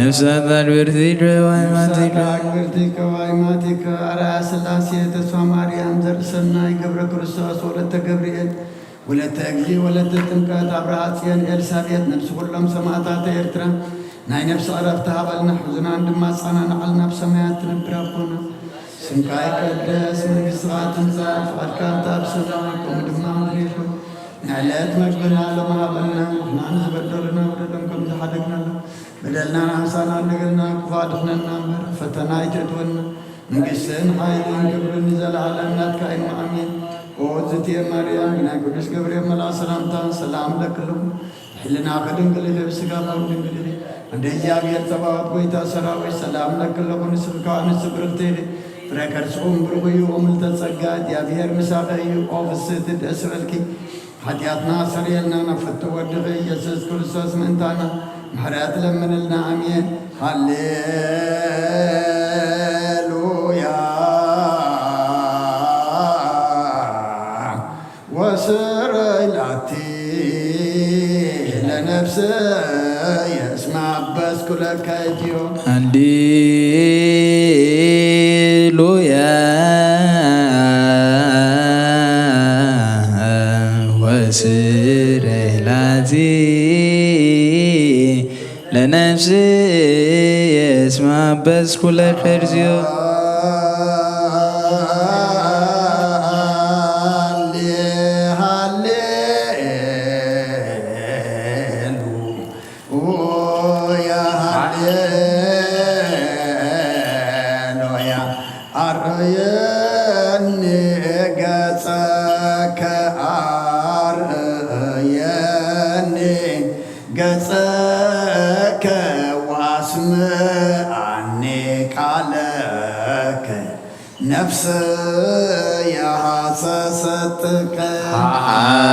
ነፍሳት አግብርቲከ ወአይማቲከ። ነፍሳት አግብርቲከ ወአይማቲከ አርአያ ሥላሴ ተስፋ ማርያም ዘርእሰናይ ገብረ ክርስቶስ ወለተ ገብርኤል ወለተ እግዚእ ወለተ ጥምቀት አብርሃ ጽዮን ኤልሳቤጥ ነፍሲ ኩሎም ሰማዕታት ኤርትራ ናይ ነፍሲ ዕረፍቲ ሃበልና፣ ሕዙናን ድማ ኣጸናንዓልና። ኣብ ሰማያት ትነብር ኣቦና፣ ስምካ ይቀደስ፣ መንግስትኻ ትምጻእ፣ ፍቓድካ እንተ ኣብ ሰማይ ከምኡ ድማ ኣብ ምድሪ ይኹን። ናይ ዕለት መግብና ሎሚ ሃበና፣ ንሕና ንዝበደሉና በደሎም ከም ዝሓደግናሎም፣ በደልና ንሓሳና እንደገልና፣ ክፉ ኣድሕነና እምበር፣ ኣብ ፈተና ኣይተእትወና። መንግስትን ሓይልን ክብርን ንዘለኣለም ናትካ እዩ። ኣሜን። ኦ እትየ ማርያም፣ ብናይ ቅዱስ ገብርኤል መልኣኽ ሰላምታ ሰላም እለኪ ኣለኹ። ብሕልናኺ ድንግል ኢኺ፣ ብስጋኺ እውን ድንግል ኢኺ። እንደ እግዚኣብሔር ጸባኦት ጐይታ ሰራዊት ሰላም እለኪ ኣለኹ። ንስኺ ከኣ ንስብርኽቲ ኢኺ፣ ፍረ ከርስኺ እውን ብሩኽ እዩ። እምልተ ጸጋ፣ እግዚኣብሔር ምሳኺ እዩ። ኦ ፍስሕቲ ደስ ይበልኪ፣ ሓጢኣትና ኣሰርየልና፣ ናብ ፍትው ወድኺ ኢየሱስ ክርስቶስ ምእንታና ምሕረት ለምንልና። ኣሜን። ሃሌሉያ። ወስረይ ላቲ ለነፍስየ እስመ አበስኩ ለከ እትዮ። ሃሌሉያ ወስረይ ላቲ ለነፍስየ እስመ አበስኩ ለከ እግዚኦ። ሃሌ ሃሌ ሉያ ሃሌሉያ። አርእየኒ ገጸከ አርእየኒ ገጸከ ወአስምዓኒ ቃለከ። ነፍስየ ሐሰሰትከ። ሃሌ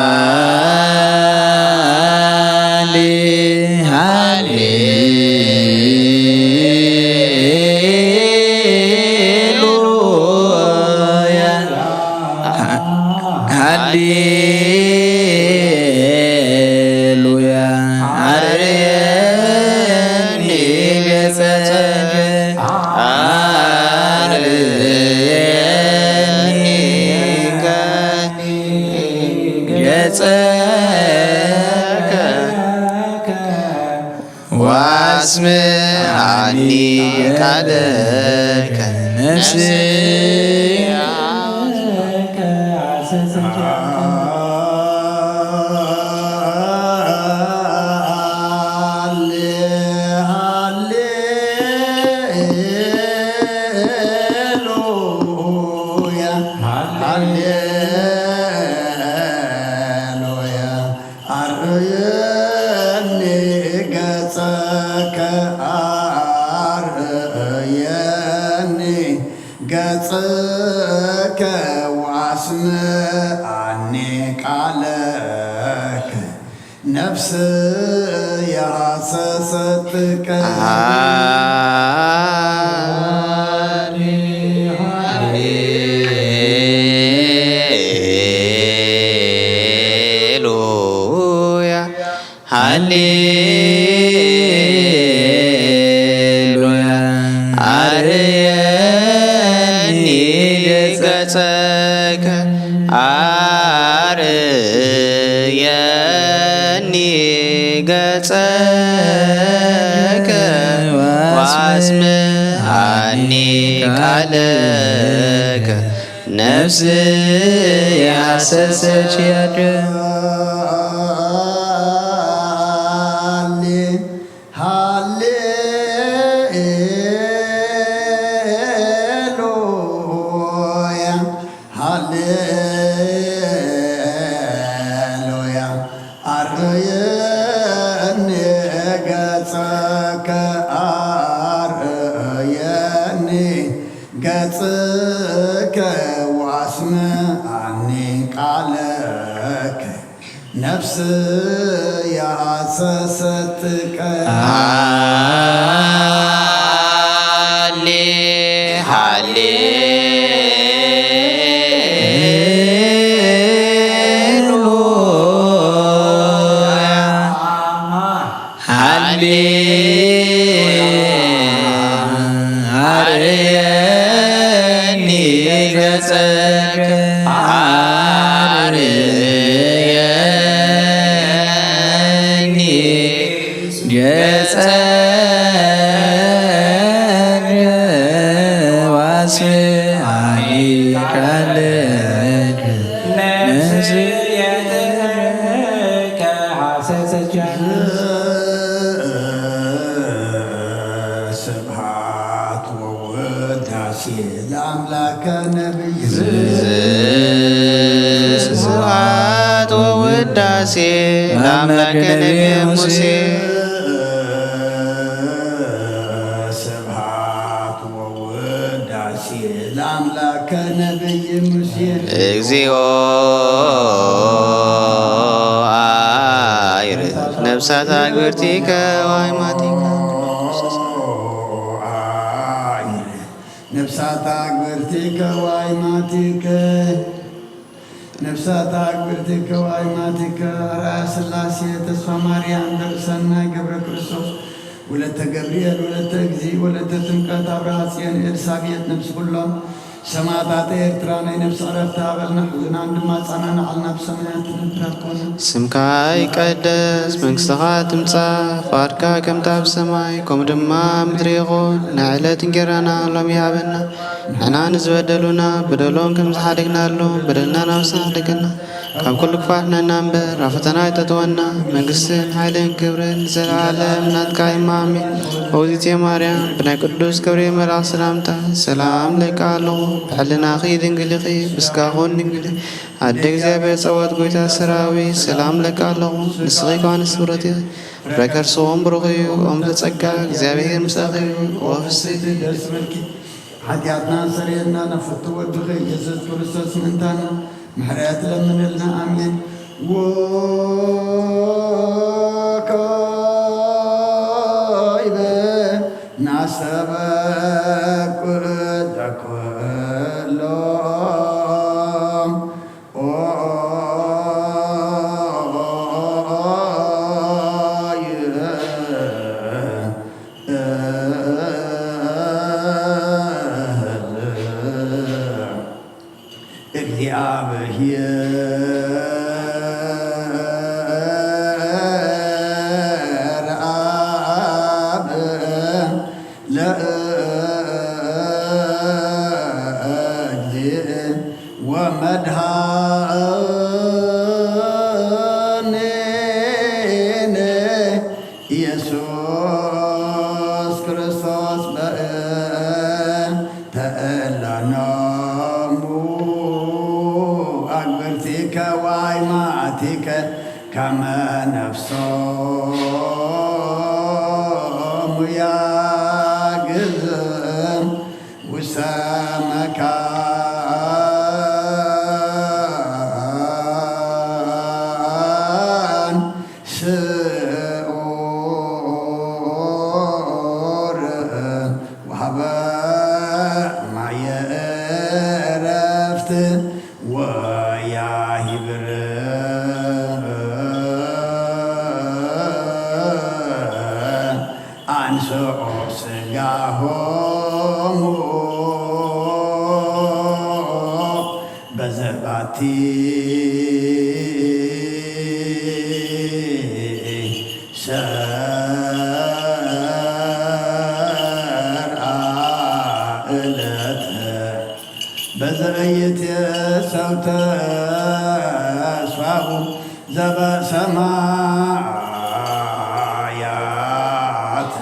ሃሌሉያ። ሃሌሉያ። አርእየኒ ገጸከ አርእየኒ ገጸከ ወአስምዓኒ ቃለከ። ነፍስየ ሃሌ ሃሌ ሉያ ሃሌሉያ። አርእየኒ ገጸከ አርእየኒ ገጸከ ወአስምዓኒ ቃለከ። ነፍስየ ሐሰሰትከ። ሃሌሉያ ሃሌሉያ። አርእየኒ ገጸከ አርእየኒ ገጸከ ወአስምዓኒ ቃለከ። ነፍስየ ሐሰሰትከ። ሃሌ ሃሌሉያ ሃሌሉያ። አርእየኒ ገጸከ አርእየኒ ገጸከ ወአስምዓኒ ቃለከ። ነፍስየ ሐሰሰትከ። ሃሌ ሃሌ ሃሌ አርእየኒ ገጸከ አርእየኒ ገጸከ ወአስምዓኒ ቃለከ። ነፍስየ ስብሐት ወውዳሴ ለአምላከ ነቢይ ዳሴ ለአምላከ ነቢየ ሙሴ። ስብሐት ወውዳሴ ለአምላከ ነቢይ ሙሴ። እግዚኦ አይርድ ነፍሳት አግብርቲከ ዋይማቲከ። ነፍሳት አግብርቲከ ዋይማቲከ። ነፍሳት አግብርቲከ ዋይማቲከ። አርአያ ሥላሴ ተስፋ ማርያም ደብረ ሰናይ ገብረ ክርስቶስ ወለተ ገብርኤል ወለተ እግዚእ ወለተ ጥምቀት አብርሃ ጽዮን ኤልሳቤጥ ነፍስ ኩሎም ሰማዕታት ኤርትራ ናይ ነፍሲ ዕረፍቲ ሃበልና፣ ሕዝናን ድማ ጻናናዓልና ብሰማያት ትነብር ኮነ። ስምካ ይቀደስ፣ መንግስትኻ ትምጻእ፣ ፍቓድካ ከምታ ኣብ ሰማይ ከምኡ ድማ ኣብ ምድሪ ይኹን። ናይ ዕለት እንጌራና ሎሚ ሃበና፣ ንሕና ንዝበደሉና በደሎም ከም ዝሓደግናሎም በደልና ናብ ሓደገና፣ ካብ ኩሉ ክፋት ነና እምበር ኣብ ፈተና ኣይተእትወና። መንግስትን ሓይልን ክብርን ንዘለኣለም ናትካ እዩ፣ ኣሜን። ኦዚቴ ማርያም ብናይ ቅዱስ ገብርኤል መልኣኽ ሰላምታ ሰላም ለካ ኣለኹ፣ ብሕልናኺ ድንግል ኢኺ፣ ብስጋኹን ድንግል ኢኺ፣ ኣደ እግዚኣብሔር ጸወት ጎይታ ሰራዊት ሰላም ለካ ኣለኹ። ንስኺ ከዋንስ ስብረት ኢኺ፣ ፍረ ከርስኹም ብሩኽ እዩ። ኦም ተጸጋ እግዚኣብሔር ምሳኺ እዩ። ወፍስቲ ደስ በልኪ ሓጢኣትና ሰሪየልና ነፍቱ ወድኺ ኢየሱስ ክርስቶስ ምእንታና ምሕረት ለምንልና። ኣሜን። ወካይበ ናስተበቁ ለኩሎም እግዚአብሔር አብ ለእግዚእ ወመድኃኒነ ኢየሱስ ክርስቶስ በእንተ እላኖሙ አግብርቲከ ዋይማቲከ ከመ ነፍሶሙ ያግዝም ውስተ መካን ስዑር ወሀበ ማየ ዕረፍት ወያሂብር አንስኦ ስጋሆሙ በዘባቲ ሰርአ ዕለት በዘእይት ሰው ተስፋሁ ዘበሰማያት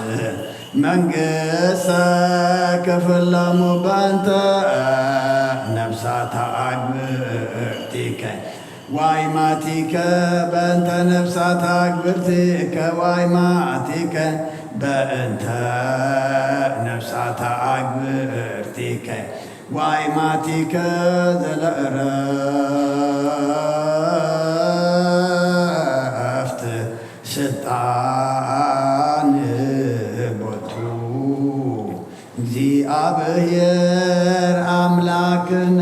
መንግስተ ክፍሎሙ በእንተ ነፍሳት አግብርቲከ ዋይማቲከ በእንተ ነፍሳት አግብርቲከ ዋይማቲከ በእንተ ነፍሳት አግብርቲከ ዋይማቲከ ዘለእረፍት ስልጣን ቦቱ። እግዚአብሔር አምላክነ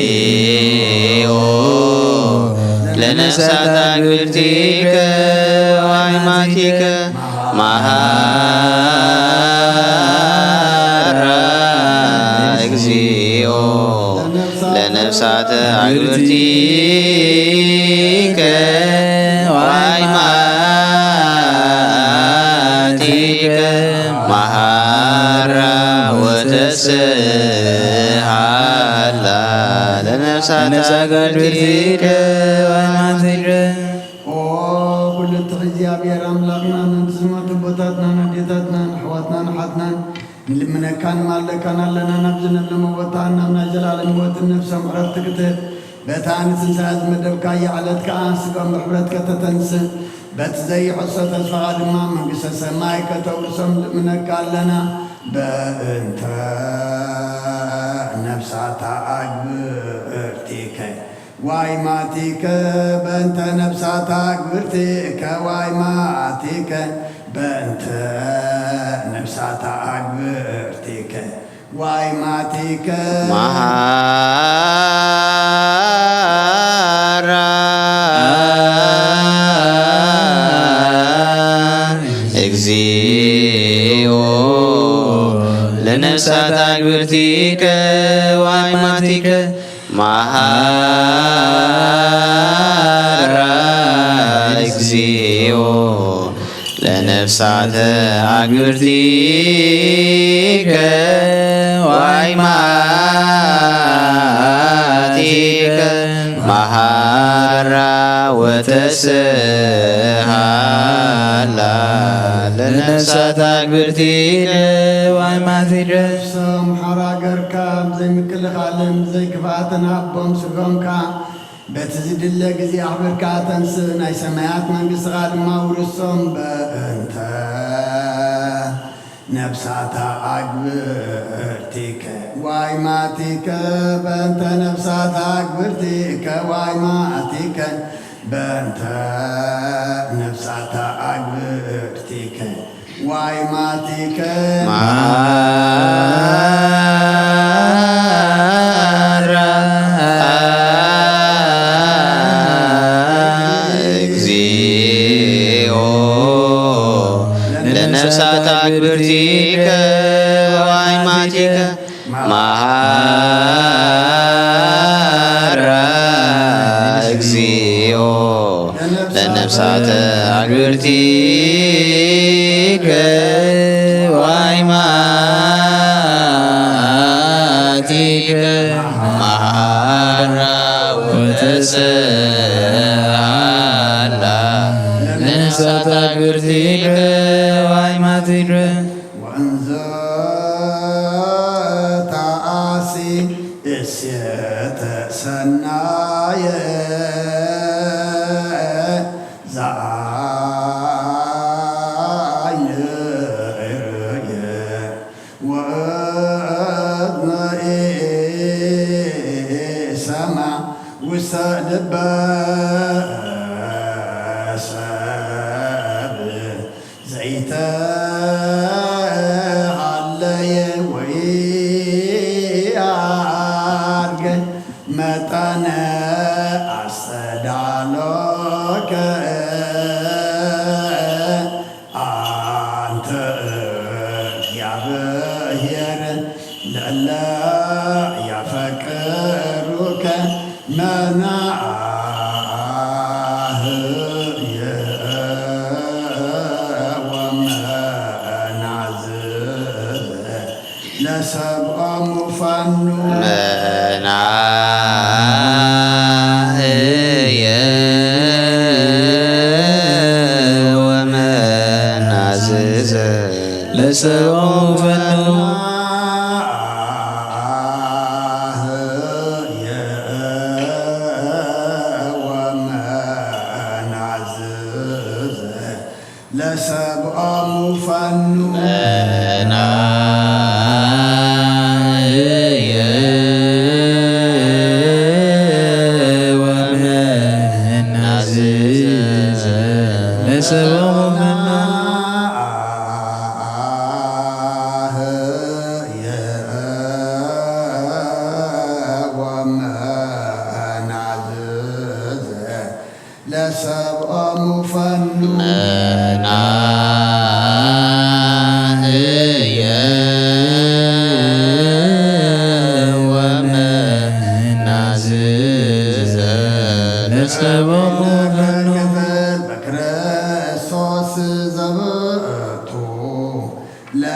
እግዚኦ ለነፍሳት አግብርቲከ ወአይማቲከ መሐራ እግዚኦ ለነፍሳት አግብርቲከ ወአይማቲከ መሃራ ወተስሃላ ለነፍሳት ለነፍሳት አግብርቲከ ወማትረ። ኦ ኩሉ ትሕት እግዚኣብሔር ኣምላኽና፣ ነቲ ዝሞቱ ኣቦታትናን ኣዴታትናን ኣሕዋትናን ኣሓትናን ንልምነካን ንማልደካን ኣለና። ናብዚ ለምለመ ቦታ ናብ ናይ ዘላለም ህይወትን ነፍሶም ዕረፍቲ ክትህብ፣ በታ ንትንሳኤ ዝመደብካያ ዕለት ከኣ ስጋኦም ብሕብረት ከተተንስእ፣ በቲ ዘይሕሶ ተስፋኻ ድማ መንግስተ ሰማይ ከተውርሶም ንልምነካ ኣለና። በእንተ ነፍሳታ ኣግብርቲከ ዋይ ማቲከ፣ በእንተ ነፍሳታ ኣግብርቲከ ዋይ ማቲከ፣ በእንተ ነፍሳታ ኣግብርቲከ ዋይ ማቲከ። መሃራ እግዚኦ ለነፍሳት አግብርቲከ ዋይ ማቲከ። መሃራ እግዚኦ ለነፍሳተ አግብርቲከ ዋይ ማቲከ። መሃራ ወተስሃላ ለነፍሳት አግብርቲከ ዋይ ማቲከ። ነፍሶም ሓራ ገርካ ብዘይ ምክልኻልን ብዘይ ክፍኣትን ሃቦም ስጎምካ በቲ ዝድለ ግዜ ኣኽብርካ ተንስእ፣ ናይ ሰማያት መንግስትኻ ድማ ውርሶም። በእንተ ነፍሳታ ኣግብርቲከ ዋይ ማቲከ፣ በእንተ ነፍሳታ ኣግብርቲከ ዋይ ማቲከ፣ በእንተ ነፍሳታ ኣግብርቲከ ዋይ ማቲከ። መሃራ እግዚኦ ለነፍሳት አግብርቲከ ዋይ ማቲከ። መሃራ እግዚኦ ለነፍሳተ አግብርቲከ ዋይ ማቲከ። መሃራ ወተስሃላ ለነፍሳት አግብርቲከ ዋይ ማቲከ። ወእንዘ ተአሲ እሴተ ሰናየ ዘአይን ርእየ ወእዝነ ኢሰማ ውስተ ልበ ሰብ ዘይተሃለየ ወኢአርገ መጠነ አስተዳሎከ አንተ እግዚአብሔር ለእለ ያፈቅሩከ መናህየ ወመናዝዘ ለሰብኦሙ ፈኑ። መናህየ ወመናዝዘ ለሰብኦሙ ፈኑ። መናህየ ወመናዝዘ ለሰብኦሙ ፈኑ። መናህየ ወመናዝዘ ለሰብኦሙ ፈኑ።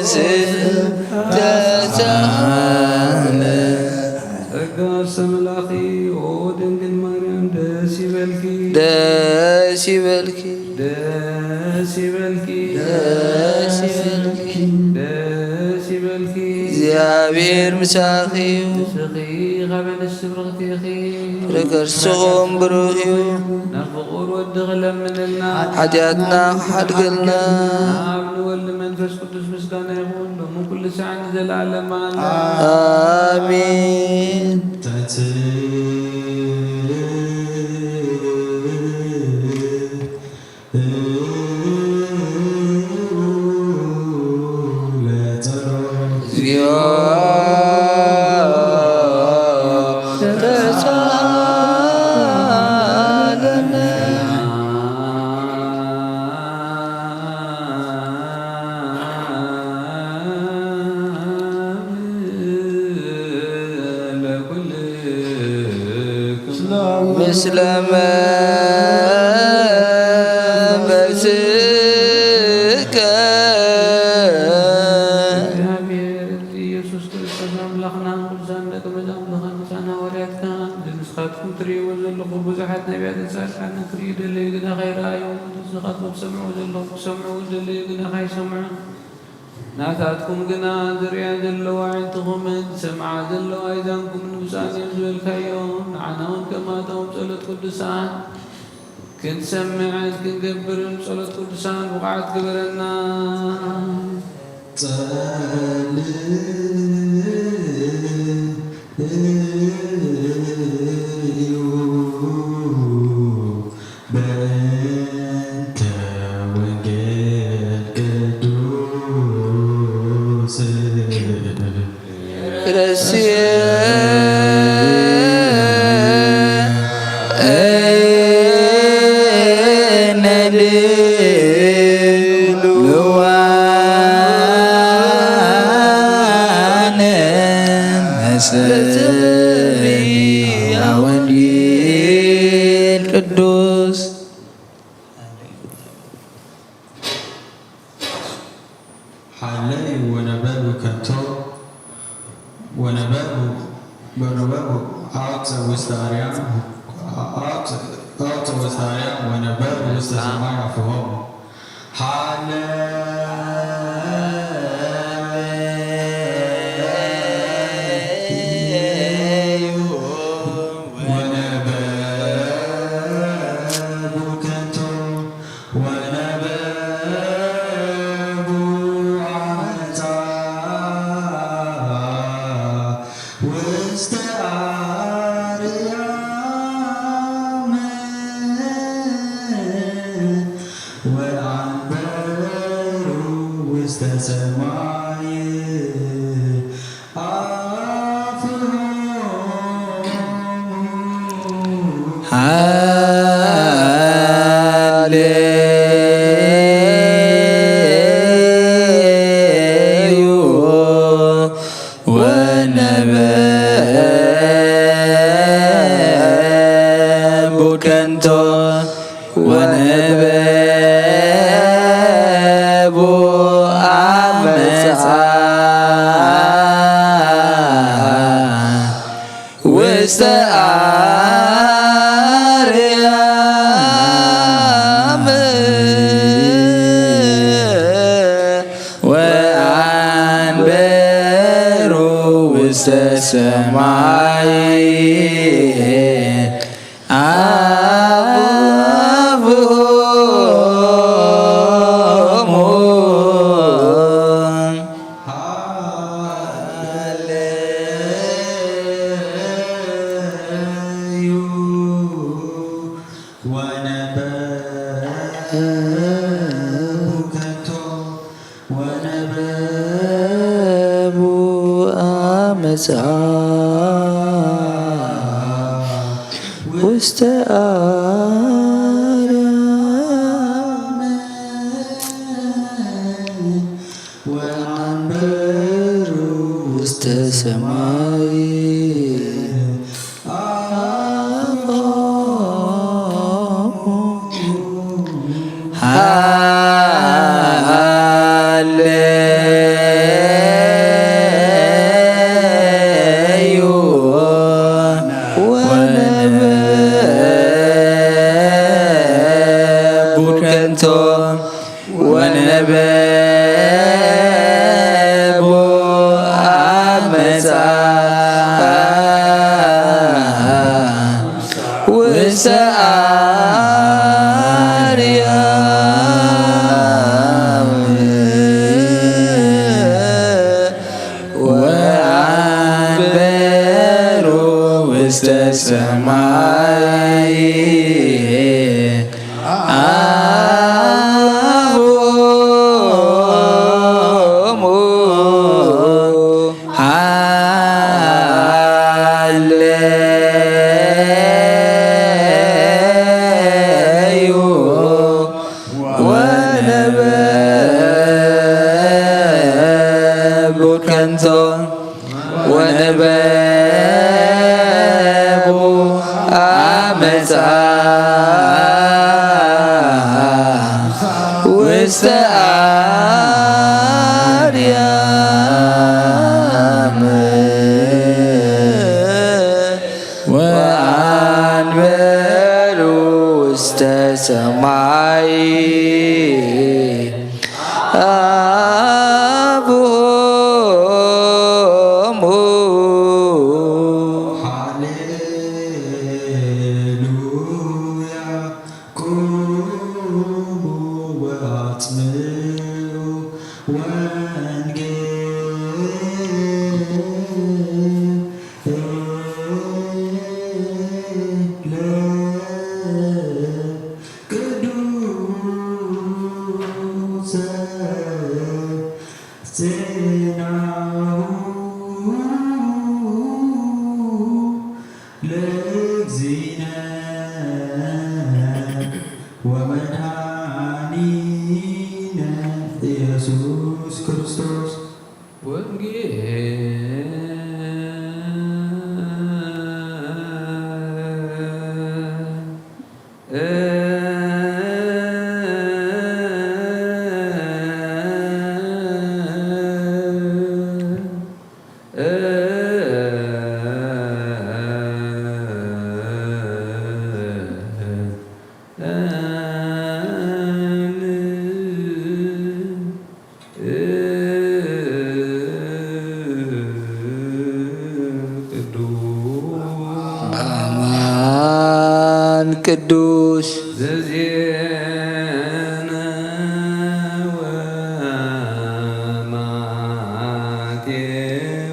ተሳለ። ጸጋ ዝተመላኺ ኦ ድንግል ማርያም ደስ ይበልኪ። ደስ ይበልኪ። ደስ ይበልኪ። ደስ ይበልኪ። ደስ ይበልኪ። እግዚኣብሔር ምሳኺ እዩ። ንስኺ ካብ ኣንስቲ ብርኽቲ ኢኺ። ፍረ ከርስኹም ብሩኽ እዩ። ናብ ፍቑር ወድኺ ለምንልና። ሓጢኣትና ክሓድገልና። ናብ ንወልድ መንፈስ ቅዱስ ምስጋና ይኹን ሎሚ ኩሉ ሳዕ ንዘለዓለም ዓለም። ኣሜን። እግዚኦ ተሳለነ። ምስለ መንፈስከ። እግዚኣብሔር ኢየሱስ ክርስቶስ ኣምላኽና፣ ቅዱሳን ደቂ መዛሙርትኻን ቅዱሳን ሃዋርያትካ፣ ንስኻትኩም ትርእይዎ ዘለኹም ብዙሓት ነቢያትን ጻድቃንን ክርእዩ ደለዩ፣ ግና ከይረኣዩ፣ ንስኻትኩም ትሰምዕዎ ዘለኹም ክሰምዑ ደለዩ፣ ግና ከይሰምዑ፣ ናታትኩም ግና ዝርእያ ዘለዋ ኣዒንትኹምን ዝሰምዓ ዘለዋ ኣእዛንኩምን ብፁዓን እዮም ዝበልካዮም፣ ንዓና እውን ከማቶም ጸሎት ቅዱሳን ክንሰምዕን ክንገብርን ጸሎት ቅዱሳን ብቑዓት ግበረና። ጸልዩ በእንተ ወንጌል ቅዱስ። ወንጌል ቅዱስ። ሓለዩ ወነበቡ ከንቶ ወነበቡ ወነበቡ ኣውፀ ውስተ ኣርያም ኣውፀ ውስተ ኣርያም ወነበቡ ውስተ ሰማይ ኣፍሆሙ። ሓለዩ ወነበቡ ከንቶ ወነበቡ ዓመፃ ውስተ ኣርያም ወአንበሩ ውስተ ሰማይ። ሃሌዩ ወነበቡ ከንቶ ወነበቡ ዓመፃ ውስተ ኣርያም ወአንበሩ ውስተ ሰማይ። አፉሆሙ ሃሌዩ ወነበቡ ከንቶ ወነበቡ ዓመፃ ውስተ ኣርያም ወአንበሩ ውስተ ሰማይ። ሃሌ እንጾ ወነበቡ ኣመጻ ውስተ ኣርያም ወኣንበሩ ውስተ ሰማይ አብሆሙ። ሃሌሉያ። ቁሙ ወአጽምዑ ወንጌል ቅዱሰ ዜናሁ ለእግዚእነ ወመድኃኒነ ኢየሱስ ክርስቶስ። ወንጌል ቅዱስ በአማን ቅዱስ ዘዜነ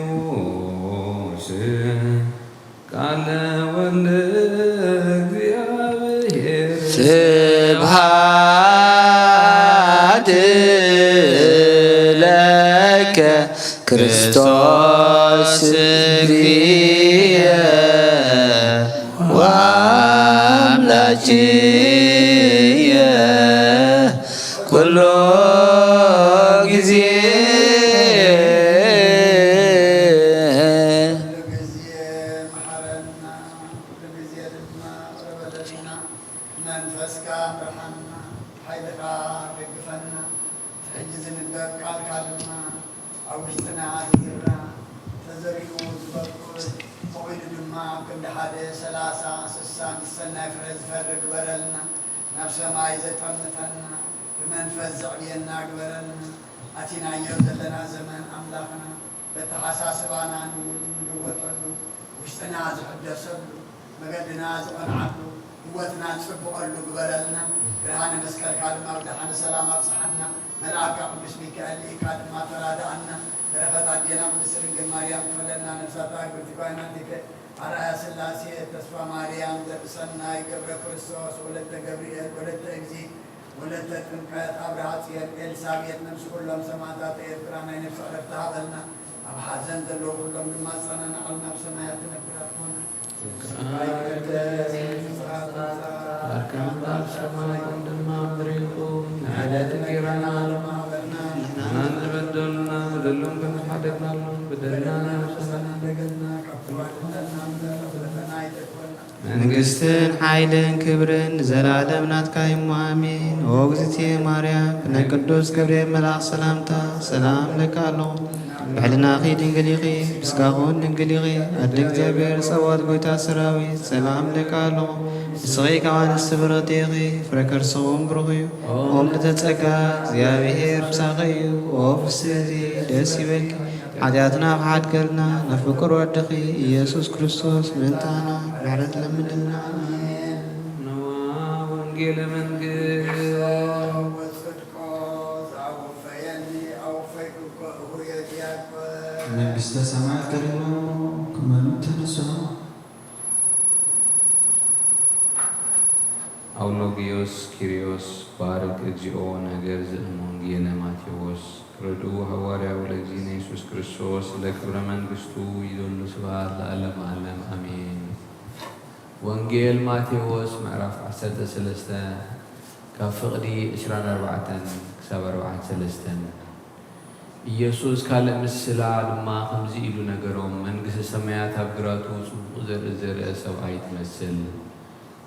ወማቴዎስ ቃለ ወልደ እግዚአብሔር። ስብሐት ለከ ክርስቶስ እግዚእየ ወአምላክየ ኩሉ ጊዜ። ኩሉ ጊዜ መሓረና፣ ኩሉ ጊዜ ድማ ይቕረ በለልና። መንፈስካ ምርሓና፣ ሓይልኻ ደግፈና። ሕጂ ዝንበብ ቃልካ ድማ ኣብ ውሽጥና ዝዝራ፣ ተዘሪኡ ዝበቁል፣ በቑሉ ድማ ኣብ ክንዲ ሓደ ሰላሳ፣ ስሳ ምስ ሰናይ ፍረ ዝፈሪ ግበረልና። ናብ ሰማይ ዘጠምተና፣ ብመንፈስ ዘዕብየና ግበረልና። ኣቲናዮ ዘለና ዘመን ኣምላኽና በተሓሳስባና ንውሉ ንልወጠሉ፣ ውሽጥና ዝሕደሰሉ፣ መገድና ዝቐንዓሉ፣ ህይወትና ዝጽብቐሉ ግበረልና። ብርሃነ መስቀልካ ድማ ብደሓነ ሰላም ኣብጽሓና። መልኣካ ቅዱስ ሚካኤል ልኢካ ድማ ተራድኣና። በረኸት ኣዴና ቅድስት ድንግል ማርያም ክፈለና። ነፍሳታ ግብርቲ ጓይናቲከ ኣርኣያ ስላሴ ተስፋ ማርያም ዘርእሰናይ ገብረ ክርስቶስ ወለተ ገብርኤል ወለተ እግዚእ ወለተ ጥምቀት ኣብርሃ ጽዮን ኤልሳቤጥ ነፍሲ ኩሎም ሰማዕታት ኤርትራ ናይ ነፍሲ ዕረፍቲ ሃበልና። ኣብ ሓዘን ዘለዉ ኩሎም ድማ ኣጸናንዓልና፣ ኣብ ሰማያት ትነብር ኣቦና። ኣርካን በኣብ ሰማይ ከም ድማ ምድሪ ይኹን። ንዕለት እንጌራና ሎሚ ሃበና። ንሕናን ዝበደሉና በደሎም ከም ዝሓደግናሎም በደልና ንሓሰና እንደገና ካብ ተዋደደና ምሕረት ኣይተግበና። መንግስትን ሓይልን ክብርን ንዘለዓለም ናትካ እሞ ኣሜን። ኦ እግዝእትየ ማርያም፣ ብናይ ቅዱስ ገብርኤል መልኣኽ ሰላምታ ሰላም እብለኪ ኣለኹ። ብሕልናኺ ድንግል ኢኺ፣ ብስጋኺ እውን ድንግል ኢኺ። ኣደ እግዚኣብሔር ጸባኦት ጎይታ ሰራዊት ሰላም እብለኪ ኣለኹ። ንስኺ ካብ ኣንስቲ ብርኽቲ ኢኺ፣ ፍረ ከርስኺ እውን ብሩኽ እዩ። ኦም ልደተ ጸጋ እግዚኣብሔር ምሳኺ እዩ። ኦ ፍስህቲ ደስ ይበልኪ፣ ሓጢኣትና ክሓድገልና ንፍቁር ወድኺ ኢየሱስ ክርስቶስ ምእንታና ምሕረት ለምንልና። ኣሜን። ነዋ ወንጌለ መንግስት። ወጽድቆ ዘአወፈየኒ አወፈይኩ እኮ እሁየ ዲያቆን። መንግስተ ሰማያት ቀሪባ እሞ ክመኑ ተነስሑ። አውሎጊዮስ ኪሪዮስ ባርክ እግዚኦ ነገር ዘእም ወንጌለ ማቴዎስ ርድኡ ሃዋርያው ለእግዚእነ ኢየሱስ ክርስቶስ ለክብረ መንግስቱ ይደሉ ስብሐት ለዓለመ ዓለም አሜን። ወንጌል ማቴዎስ ምዕራፍ ዓሰርተ ሰለስተ ካብ ፍቕዲ ዕስራን ኣርባዕተን ክሳብ ኣርባዓን ሰለስተን። ኢየሱስ ካልእ ምስላ ድማ ከምዚ ኢሉ ነገሮም፣ መንግስቲ ሰማያት ኣብ ግራቱ ጽቡቕ ዘርኢ ዝዘርአ ሰብኣይ ትመስል።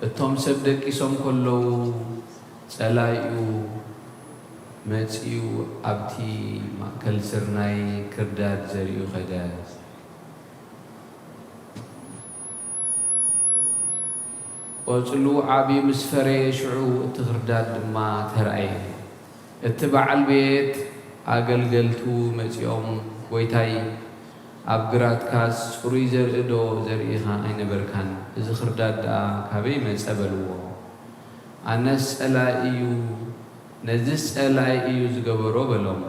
እቶም ሰብ ደቂሶም ከለዉ፣ ጸላኢኡ መጺኡ ኣብቲ ማእከል ስርናይ ክርዳድ ዘሪኡ ከደ። ቆጽሉ ዓብዩ ምስ ፈረየ፣ ሽዑ እቲ ክርዳድ ድማ ተራእየ። እቲ በዓል ቤት ኣገልገልቱ መጺኦም፣ "ጐይታይ፣ ኣብ ግራትካስ ጽሩይ ዘርኢ ዶ ዘርኢኻ ኣይነበርካን? እዚ ኽርዳድ ደኣ ካበይ መጸ?" በልዎ። "ኣነስ ጸላኢ እዩ፣ ነዝስ ጸላኢ እዩ ዝገበሮ" በሎም።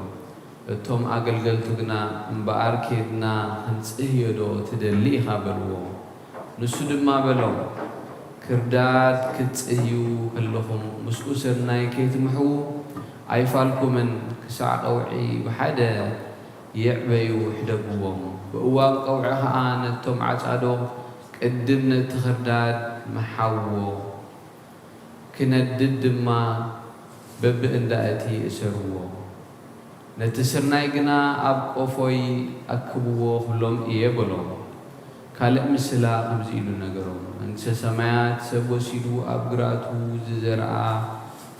እቶም ኣገልገልቱ ግና፣ "እምበኣር ኬድና ኽንጽህዮ ዶ ትደሊ ኢኻ?" በልዎ። ንሱ ድማ በሎም፣ "ክርዳድ ክትጽህዩ ከለኹም ምስኡ ስርናይ ከይትምሕዉ ኣይፋልኩምን፣ ክሳዕ ቀውዒ ብሓደ የዕበዩ ሕደግዎም። ብእዋን ቀውዒ ኸኣ ነቶም ዓጻዶ ቅድም ነቲ ኽርዳድ ምሓዎ፣ ክነድድ ድማ በብእንዳ እቲ እሰርዎ። ነቲ ስርናይ ግና ኣብ ቆፎይ ኣክብዎ ክብሎም እየ" በሎም። ካልእ ምስላ ከምዚ ኢሉ ነገሮም፣ "መንግስተ ሰማያት ሰብ ወሲዱ ኣብ ግራቱ ዝዘርኣ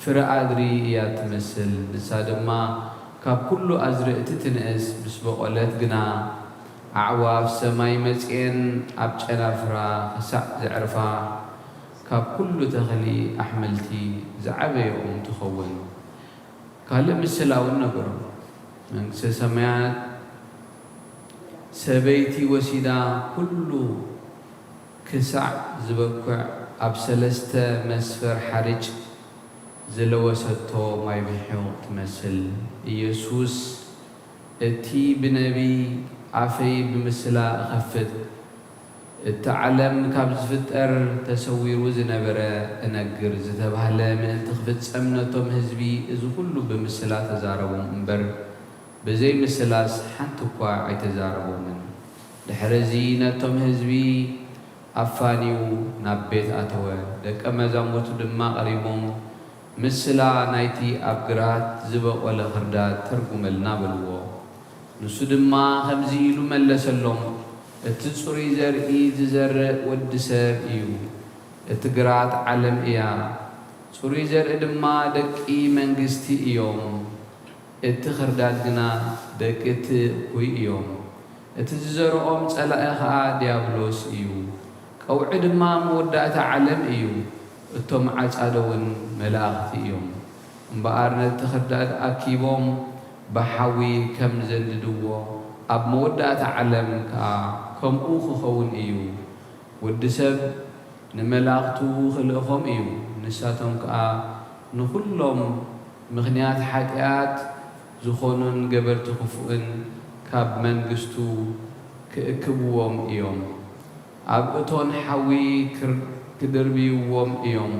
ፍረ ኣድሪ እያ ትመስል። ንሳ ድማ ካብ ኩሉ ኣዝርእቲ ትንእስ፣ ምስ በቖለት ግና፣ ኣዕዋፍ ሰማይ መጺኤን ኣብ ጨናፍራ ክሳዕ ዘዕርፋ፣ ካብ ኩሉ ተኽሊ ኣሕምልቲ ዝዓበየ ኦም ትኸውን።" ካልእ ምስላ እውን ነገሮም፣ መንግስተ ሰማያት ሰበይቲ ወሲዳ ኩሉ ክሳዕ ዝበኩዕ ኣብ ሰለስተ መስፈር ሓርጭ ዝለወሰቶ ማይ ብሒቕ ትመስል። ኢየሱስ፣ "እቲ ብነቢይ ኣፈይ ብምስላ እኸፍት፣ እቲ ዓለም ካብ ዝፍጠር ተሰዊሩ ዝነበረ እነግር" ዝተባህለ ምእንቲ ክፍጸም ነቶም ህዝቢ እዚ ኩሉ ብምስላ ተዛረቦም እምበር፣ ብዘይ ምስላስ ሓንቲ እኳ ኣይተዛረቦምን። ድሕርዚ ነቶም ህዝቢ ኣፋንዩ ናብ ቤት ኣተወ። ደቀ መዛሙርቱ ድማ ቀሪቦም፣ "ምስላ ናይቲ ኣብ ግራት ዝበቖለ ኽርዳድ ተርጉመልና" በልዎ። ንሱ ድማ ከምዚ ኢሉ መለሰሎም፣ "እቲ ጽሩይ ዘርኢ ዝዘርእ ወዲ ሰብ እዩ። እቲ ግራት ዓለም እያ። ጽሩይ ዘርኢ ድማ ደቂ መንግስቲ እዮም። እቲ ኽርዳድ ግና ደቂ እቲ እኩይ እዮም። እቲ ዝዘርኦም ጸላኢ ኸኣ ዲያብሎስ እዩ። ቀውዒ ድማ መወዳእታ ዓለም እዩ። እቶም ዓጻዶ እውን መላእኽቲ እዮም። እምበኣር ነቲ ኽርዳድ ኣኪቦም ብሓዊ ከም ዘንድድዎ፣ ኣብ መወዳእታ ዓለም ከኣ ከምኡ ክኸውን እዩ። ወዲ ሰብ ንመላእኽቱ ክልእኾም እዩ። ንሳቶም ከኣ ንኹሎም ምኽንያት ሓጢኣት ዝኾኑን ገበርቲ ክፉእን ካብ መንግስቱ ክእክብዎም እዮም። ኣብ እቶን ሓዊ ክር-፣ ክድርብይዎም እዮም።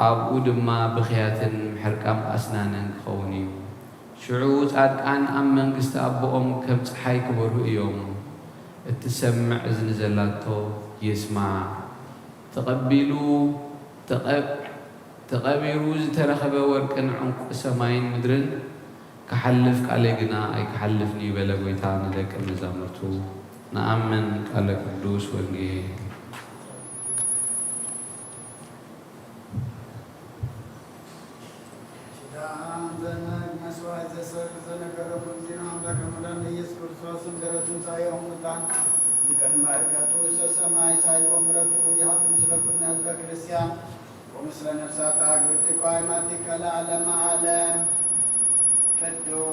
ኣብኡ ድማ ብኽያትን ምሕርቃም ኣስናንን ክኸውን እዩ። ሽዑ ጻድቃን ኣብ መንግስቲ ኣቦኦም ከም ጸሓይ ክበርሁ እዮም። እትሰምዕ እዝኒ ዘላቶ ይስማዕ። ተቐቢሉ፣ ተቐ-፣ ተቐቢሩ ዝተረኸበ ወርቅን ዕንቁ ሰማይን ምድርን ክሓልፍ፣ ቃለይ ግና ኣይክሓልፍን እዩ በለ ጐይታ ንደቀ መዛሙርቱ። ንኣምን ቃለ ቅዱስ ወንጌል። ኪዳን ዘነግ መስዋዕት ዘሰርግ ዘነገረ ኩሉ ዜና ኣምላክ መድኃኒነ ኢየሱስ ክርስቶስ እንገረ ትንሳኤ ሙታን ቅድመ ዕርገቱ ውስተ ሰማይ ሳይቦ ምሕረቱ ይሃብ ምስለ ኩልነ ህዝበ ክርስቲያን ወምስለ ነፍሳት አግብርቲከ አእማቲከ ለዓለመ ዓለም። ቅዱስ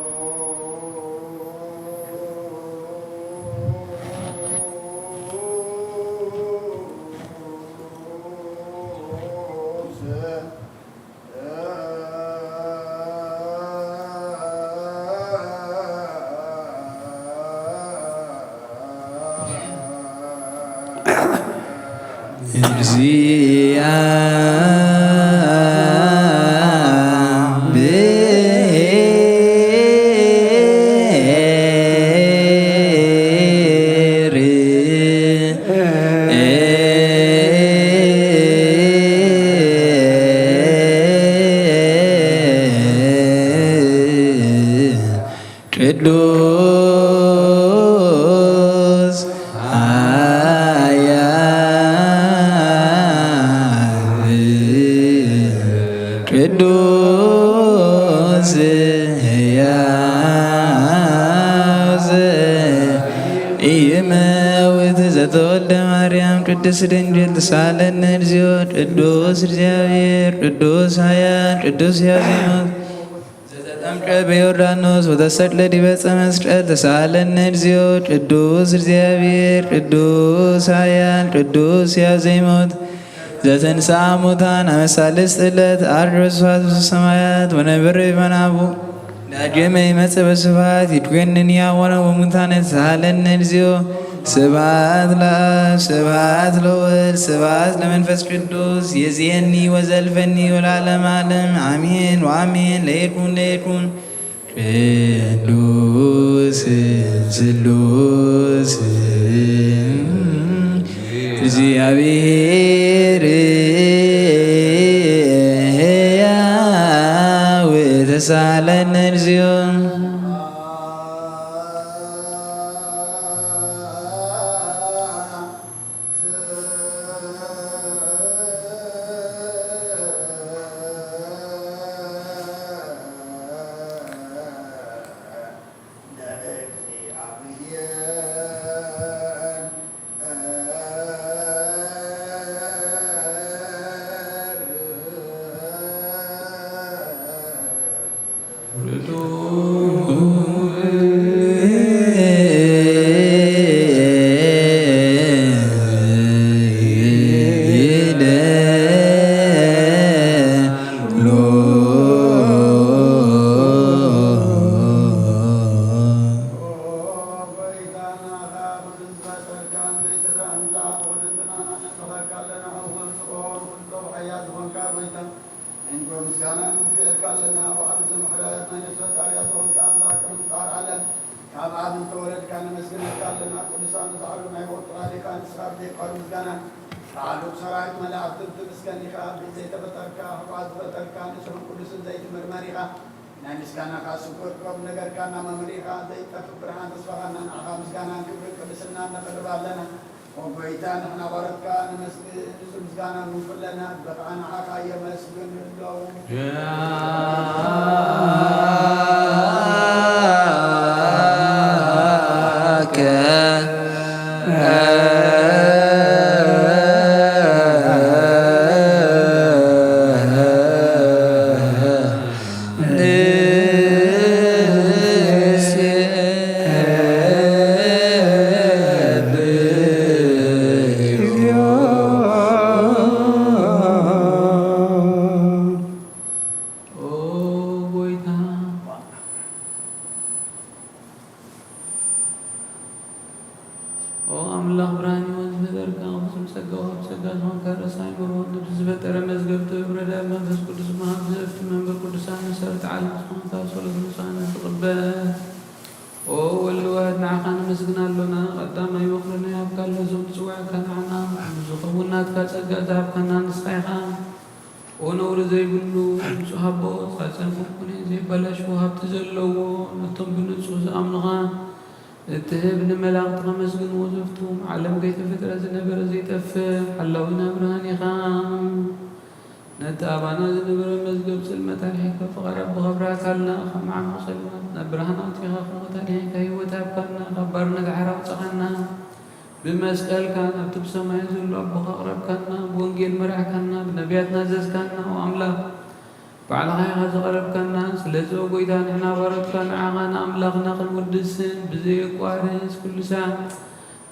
እግዚአብሔር። ቅዱስ ኃያል ቅዱስ ሕያው ዘኢይመውት ዘተወልደ ማርያም ቅድስት ድንግል ተሳለነ እግዚኦ። ቅዱስ እግዚአብሔር ቅዱስ ኃያል ቅዱስ ሕያው ዘኢይመውት ዘተጠምቀ በዮርዳኖስ ወተሰቅለ ዲበ ዕፀ መስቀል ተሳለነ እግዚኦ። ቅዱስ እግዚአብሔር ቅዱስ ኃያል ቅዱስ ሕያው ዘይሞት ዘተንሥአ እሙታን አመ ሳልስት ዕለት ዐርገ ስብሐት ውስተ ሰማያት ወነበረ በየማነ አቡ። ዳግመ ይመጽእ በስብሐት ይትኮንን ሕያዋነ ወሙታነ ተሳለነ እግዚኦ። ስብሐት ለአብ ስብሐት ለወልድ ስብሐት ለመንፈስ ቅዱስ ይእዜኒ ወዘልፈኒ ወለዓለመ ዓለም አሜን ወአሜን። ለይኩን ለይኩን ቅዱስ ስሉስ እግዚአብሔር ሕያው ተሳለነ እግዚኦ። እንኮ ምስጋና ንውፍየልካ ኣለና። ባዕሉ ዘምሕረት ናይ ነፍሲ ፈጣሪያ ዝኾንካ ኣምላኽ ቅዱስ ጻር ዓለም ካብ ኣብ እንተወለድካ ነመስግነካ ኣለና። ቅዱሳን ዝዓሉ ናይ ወጥራ ሊቃን ንስኻ ብዘይቋር ምስጋና ባዕሉ ሰራዊት መላእክትን ትምስገን ኢኻ። ብዘይተፈጠርካ፣ ህዋ ዝፈጠርካ፣ ንጹሕን ቅዱስን ዘይትምርመር ኢኻ። ናይ ምስጋናኻ ስውር ክብሪ ነገርካና መምህር ኢኻ። ዘይጠፍእ ብርሃን ተስፋኻና ንዓኻ ምስጋናን ክብርን ቅድስናን ነቕርብ ኣለና። ኦ ጐይታ፣ ንሕና ባሮትካ ነመስግን፣ ንጹህ ምስጋና እውን ኩለና በቓ ንዓኻ የመስግን ኣለዉ። ኦ ጐይታ፣ ኦ ኣምላኽ ብርሃን ሕይወት ዝፈጠርካ፣ ፍጹም ጸጋ ወሃብ ጸጋ ዝኾንካ፣ ርእሰ ኣእምሮ ነፍሲ ዝፈጠረ፣ መዝገብ ጥበብ ረዳኢ መንፈስ ቅዱስ መሃብ ዘእቱ፣ መንበር ቅዱሳን መሰረት ዓለም ዝኾንካ፣ ጸሎት ብፁዓን ትቕበል። ኦ ወልድ ዋሕድ ንዓኻ ነመስግን ኣሎና። ቀዳማይ በኩርና ይሃብካ ኣሎ፣ እዞም ዝጽውዐካ ንዓና ዝኸውን ናትካ ጸጋ ዝሃብካና ንስኻ ኢኻ። ኦ ነውሪ ዘይብሉ ንጹህ ኣቦ፣ ጻጸን ኩንኩነን ዘይበላሽዎ ሃብቲ ዘለዎ፣ ነቶም ብንጹህ ዝኣምኑኻ እትህብ ንመላእኽቲ ከመስግንዎ ዘፍትዎም፣ ዓለም ከይተፈጥረ ዝነበረ ዘይጠፍእ ሓላዊና ብርሃን ኢኻ። ነቲ ኣባና ዝነበረ መዝገብ ጽልመት ኣርሒቕካ ፍቓድ ኣቦኻ ኣብራህካልና። ካብ መዓሙቕ ጸልማት ናብ ብርሃን ኣውጺኻ ካብ ሞት ኣድሒንካ ህይወት ሃብካና። ካብ ባርነት ሓራ ኣውጻኻና። ብመስቀልካ ናብቲ ብሰማይ ዘሎ ኣቦኻ ኣቕረብካና። ብወንጌል መራሕካና። ብነቢያት ናዘዝካና። ኦ ኣምላኽ ባዕልኻ ኢኻ ዘቕረብካና። ስለዚ ኦ ጐይታ ንሕና ባሮትካ ንዓኻ ንኣምላኽና ክንውድስን ብዘየቋርጽ ኩሉ ሰዓት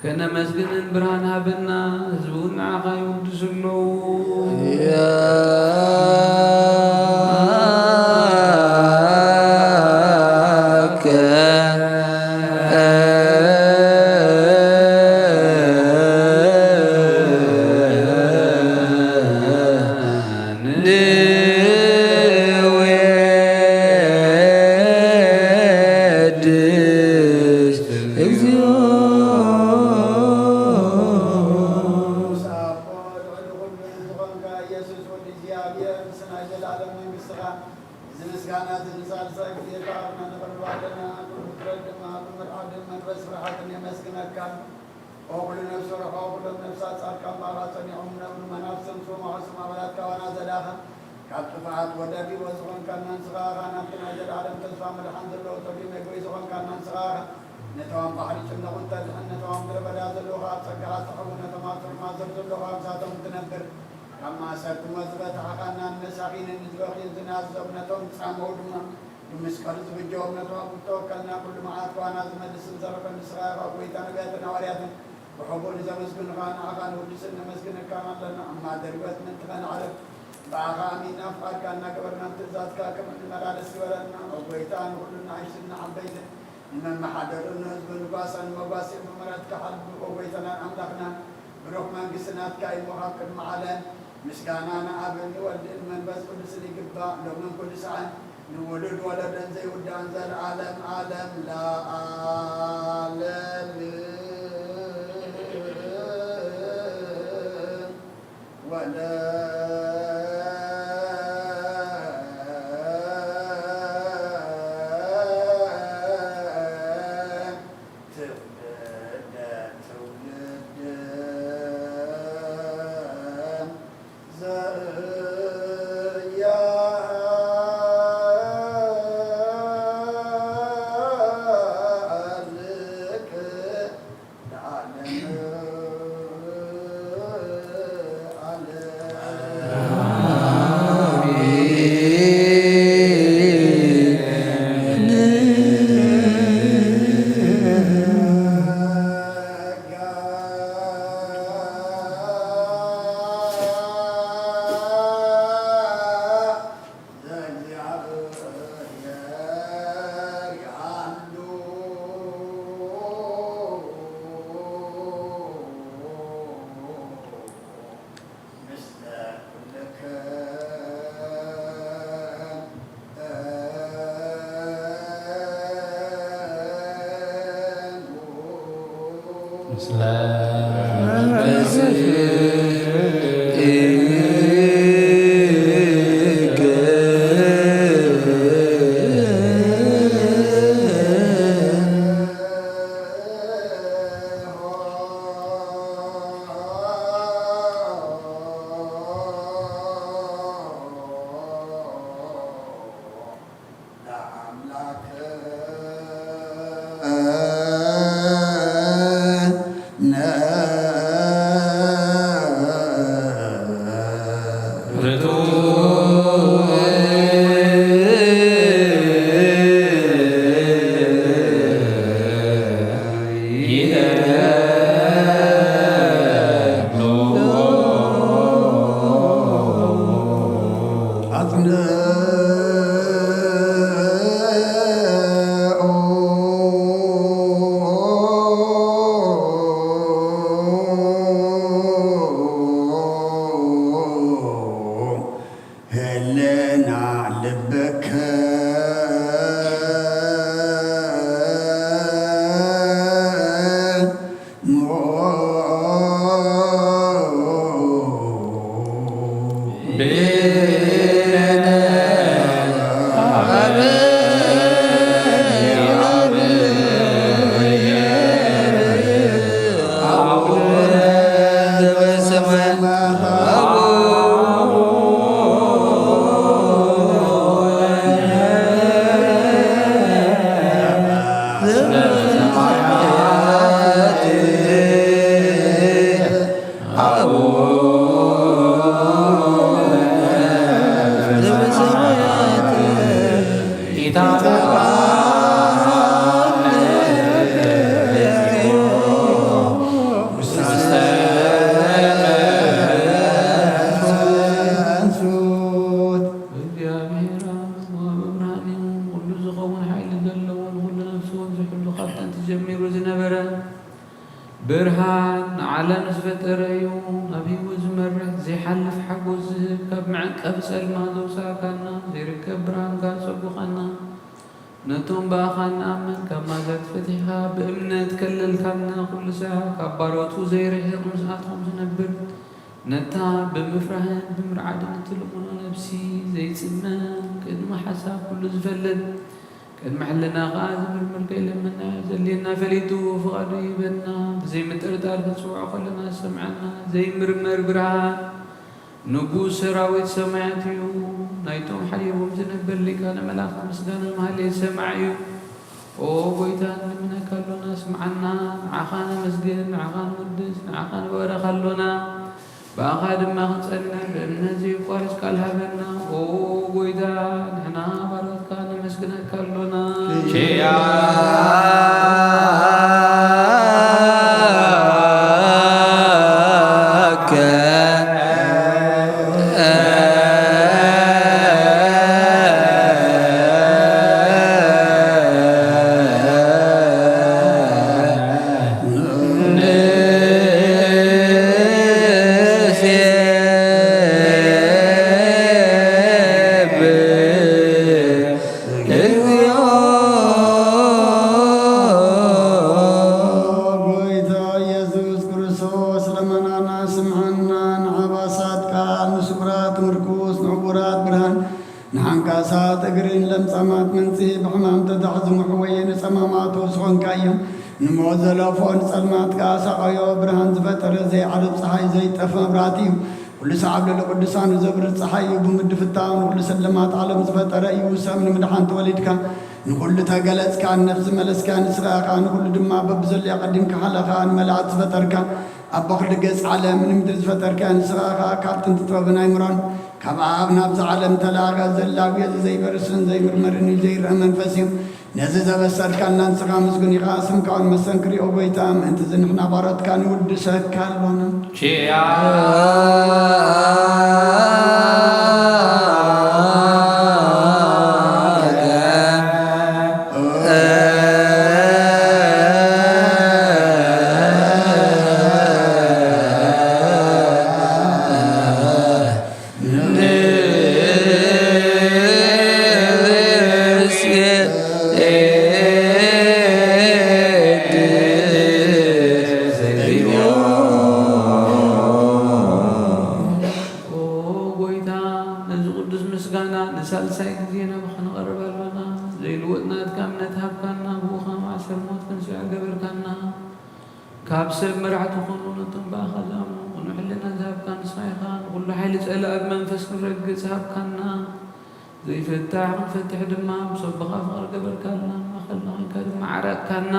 ከነመስግንን ብርሃን ሃበና፣ ህዝቢ እውን ንዓኻ ይውድሱ ኣለዉ። ንወድስ እግዚኦ። ንስኻ እኮ ልዕሊ ኩሉ ዝኾንካ ኢየሱስ ወዲ እግዚኣብሔር፣ ንስና ዘለዓለም መንግስትኻ፣ እዚ ምስጋና እዚ ንሳልሳይ ግዜ ከኣ ነቕርብ ኣለና። ክብሪ ፍረድ ድማ ነመስግነካ። ኦ ኩሉ ነፍሲ ረኸቦ፣ ኩሎም ነፍሳት ጻድቃን ባኻ ጸኒዖም ነብሩ መናፍስቶም ስሞ ኸስም ኣባላት ካባና ዘዳኻ ካብ ጥፍኣት ወደብ ሕይወት ዝኾንካና ንስኻ ኢኻ። ናብቲ ናይ ዘለኣለም ተስፋ መድሓን ዘለዎ ጸቢብ መግቢ ዝኾንካና ንስኻ ኢኻ። ነቶም ኣብ ባሕሪ ጭንቕ እተድሕን፣ ነቶም ኣብ ምድረ በዳ ዘለዉ ኸኣ ኣብ ጸጋኻ ትኸውን፣ ነቶም ኣብ ጽልማት ዘር ዘለዉ ኸኣ ምሳቶም እትነብር፣ ካብ ማእሰርቲ ሞት ዝበታሕኻና፣ ንመሳኺንን ንዝበኽዩን ዝናዘዙ፣ ነቶም ዝጻመዉ ድማ ብመስቀሉ ዝብጀዎም፣ ነቶም ኣብ እተወከልና ኩሉ መዓት ካባና ዝመልስን ዘርፍን ንስኻ ኢኻ። ጎይታ፣ ነቢያትን ሃዋርያትን ብሕቡእ ንዘመስግኑኻ ንዓኻ ንውድስን ነመስግነካን ኣለና። ኣብ ማእደር ሕይወት ምእንቲ ኸነዕርፍ ብኣኻ ኣሚንና ፍቓድካ እናገበርናን ትእዛዝካ ከም እንመላለስ ግበረና። ኦ ጎይታ፣ ንኹሉ ንኣሽቱን ንዓበይትን ንመመሓደርን ንህዝብን ንጓሳን መጓሰን ብምህረትካ ሓልፍ። ኦ ጎይታናን ኣምላኽናን፣ ብሩኽ መንግስቲ ናትካ እዩ እሞ ካብ ቅድሚ ዓለም ምስጋና ንኣብን ንወልድን መንፈስ ቅዱስን ይግባእ፣ ሎምን ኩሉ ሰዓን ንውሉድ ወለዶን ዘይውዳእን ዘለዓለም ዓለም ለዓለም። ወለ ትውልደ ትውልድ ዘያልቅ ለዓለም ዓለም። ህልና ልብከ እግዚኣብሔር ኣብ መብርሃን እዩ፣ ኩሉ ዝኸውን ሓይሊ ዘለዎ፣ ንኹሉ ነፍሲ እውን ዝሕሉ፣ ካብ ጥንቲ ጀሚሩ ዝነበረ ብርሃን ንዓለም ዝፈጠረ እዩ። ናብ ህይወት ዝመርሕ ዘይሓልፍ ሓጎስ ዝህብ፣ ካብ መዕቀቢ ጸልማት ዘውጻእካና፣ ዘይርከብ ብርሃንካ ዘጸጉኻና፣ ነቶም ብኣኻ ንኣምን ካብ ማእሰርቲ ፈቲሕካ ብእምነት ከለልካና፣ ኩሉ ሳዕ ካብ ባሮቱ ዘይርሕቕ ምስኣቶም ዝነብር፣ ነታ ብምፍራህን ብምርዓድን እትልምኖ ነብሲ ዘይጽመም፣ ቅድሚ ሓሳብ ኩሉ ዝፈልጥ፣ ቅድሚ ሕልና ኸዓ ዝምርምር ከይለመና፣ ዘድልየና ፈሊጡ ፍቓዱ ይህበና። ብዘይምጥርጣር ክንጽውዖ ከለና ዝሰምዓና፣ ዘይምርመር ብርሃን፣ ንጉስ ሰራዊት ሰማያት እዩ። ናይቶም ሓሊፎም ዝነበር ሊቃነ መላእክት ምስጋና ማህሌት ሰማዕ እዩ። ኦ ጎይታ፣ ንልምነካ ኣሎና፣ ስምዓና። ንዓኻ ነመስግን፣ ንዓኻ ንውድስ፣ ንዓኻ ንባረኽ ኣሎና። ብኣኻ ድማ ክንጸንዕ ብእምነት ዘየቋርጽ ቃል ሃበና። ኦ ጎይታ፣ ንሕና ባሮትካ ነመስግነካ ኣሎና። ኪያከ ጎይታ ኢየሱስ ክርስቶስ፣ ልመናና ስምዓና። ንዓባሳትካ፣ ንስጉራት ምርኩስ፣ ንዕውራት ብርሃን፣ ንሓንካሳት እግሪ፣ ንለምጻማት መንጽሂ፣ ብሕማም ተታሕዙ ምሕወየ፣ ንጸማማት ፈውሲ ኾንካዮም። ንሞት ዘለፎ ንጸልማትካ ኣሳቐዮ። ብርሃን ዝፈጠረ፣ ዘይዓርብ ጸሓይ፣ ዘይጠፍ መብራህቲ እዩ። ኩሉ ሰዓብ ልዕሊ ቅዱሳኑ ዘብርህ ጸሓይ እዩ። ብምድፍታው ንኹሉ ስልማት ዓለም ዝፈጠረ እዩ። ሰብ ንምድሓን ተወሊድካ፣ ንኹሉ ተገለጽካ፣ ንነፍሲ መለስካ፣ ንስኻ ኢኻ። ንኹሉ ድማ በብዘሎ ኣቐዲምካ ሓለኻ፣ ንመላእክት ዝፈጠርካ፣ ኣብ በኹሉ ገጽ ዓለም ንምድሪ ዝፈጠርካ፣ ንስኻ ኢኻ። ካብ ጥንቲ ጥበብን ኣይምሮን ካብ ኣብ ናብዚ ዓለም ተላእኸ። ዘላዊ እዚ ዘይበርስን ዘይምርመርን እዩ፣ ዘይረአ መንፈስ እዩ። ነዚ ዘበሰርካና ንስኻ ምስጉን ኢኻ። ስምካ እውን መሰንክር እዩ፣ ኦ ጎይታ። ምእንቲ እዚ ንሕና ባሮትካ ንውድሰካ ኣሎና። ኪያ ኦ ጎይታ፣ ነዚ ቅዱስ ምስጋና ንሳልሳይ ግዜ ናባኻ ንቐርብ ኣሎና። ዘይልወጥ ናትካ እምነት ሃብካና፣ ብኡ ኸዓ ማእሰር ሞት ክንስዕር ገበርካና። ካብ ሰብ መራሕቲ ኾኑ ነቶም ብኣኻ ዝኣምኑ፣ ቅኑዕ ሕልና ዝሃብካ ንስኻ ኢኻ። ንኹሉ ሓይሊ ጸላኢ ብመንፈስ ክንረግጽ ሃብካና። ዘይፈታሕ ክንፈትሕ ድማ፣ ብሰብኻ ፍቕሪ ገበርካልና፣ ማእኸልና ኾንካ ድማ ዓረቕካና።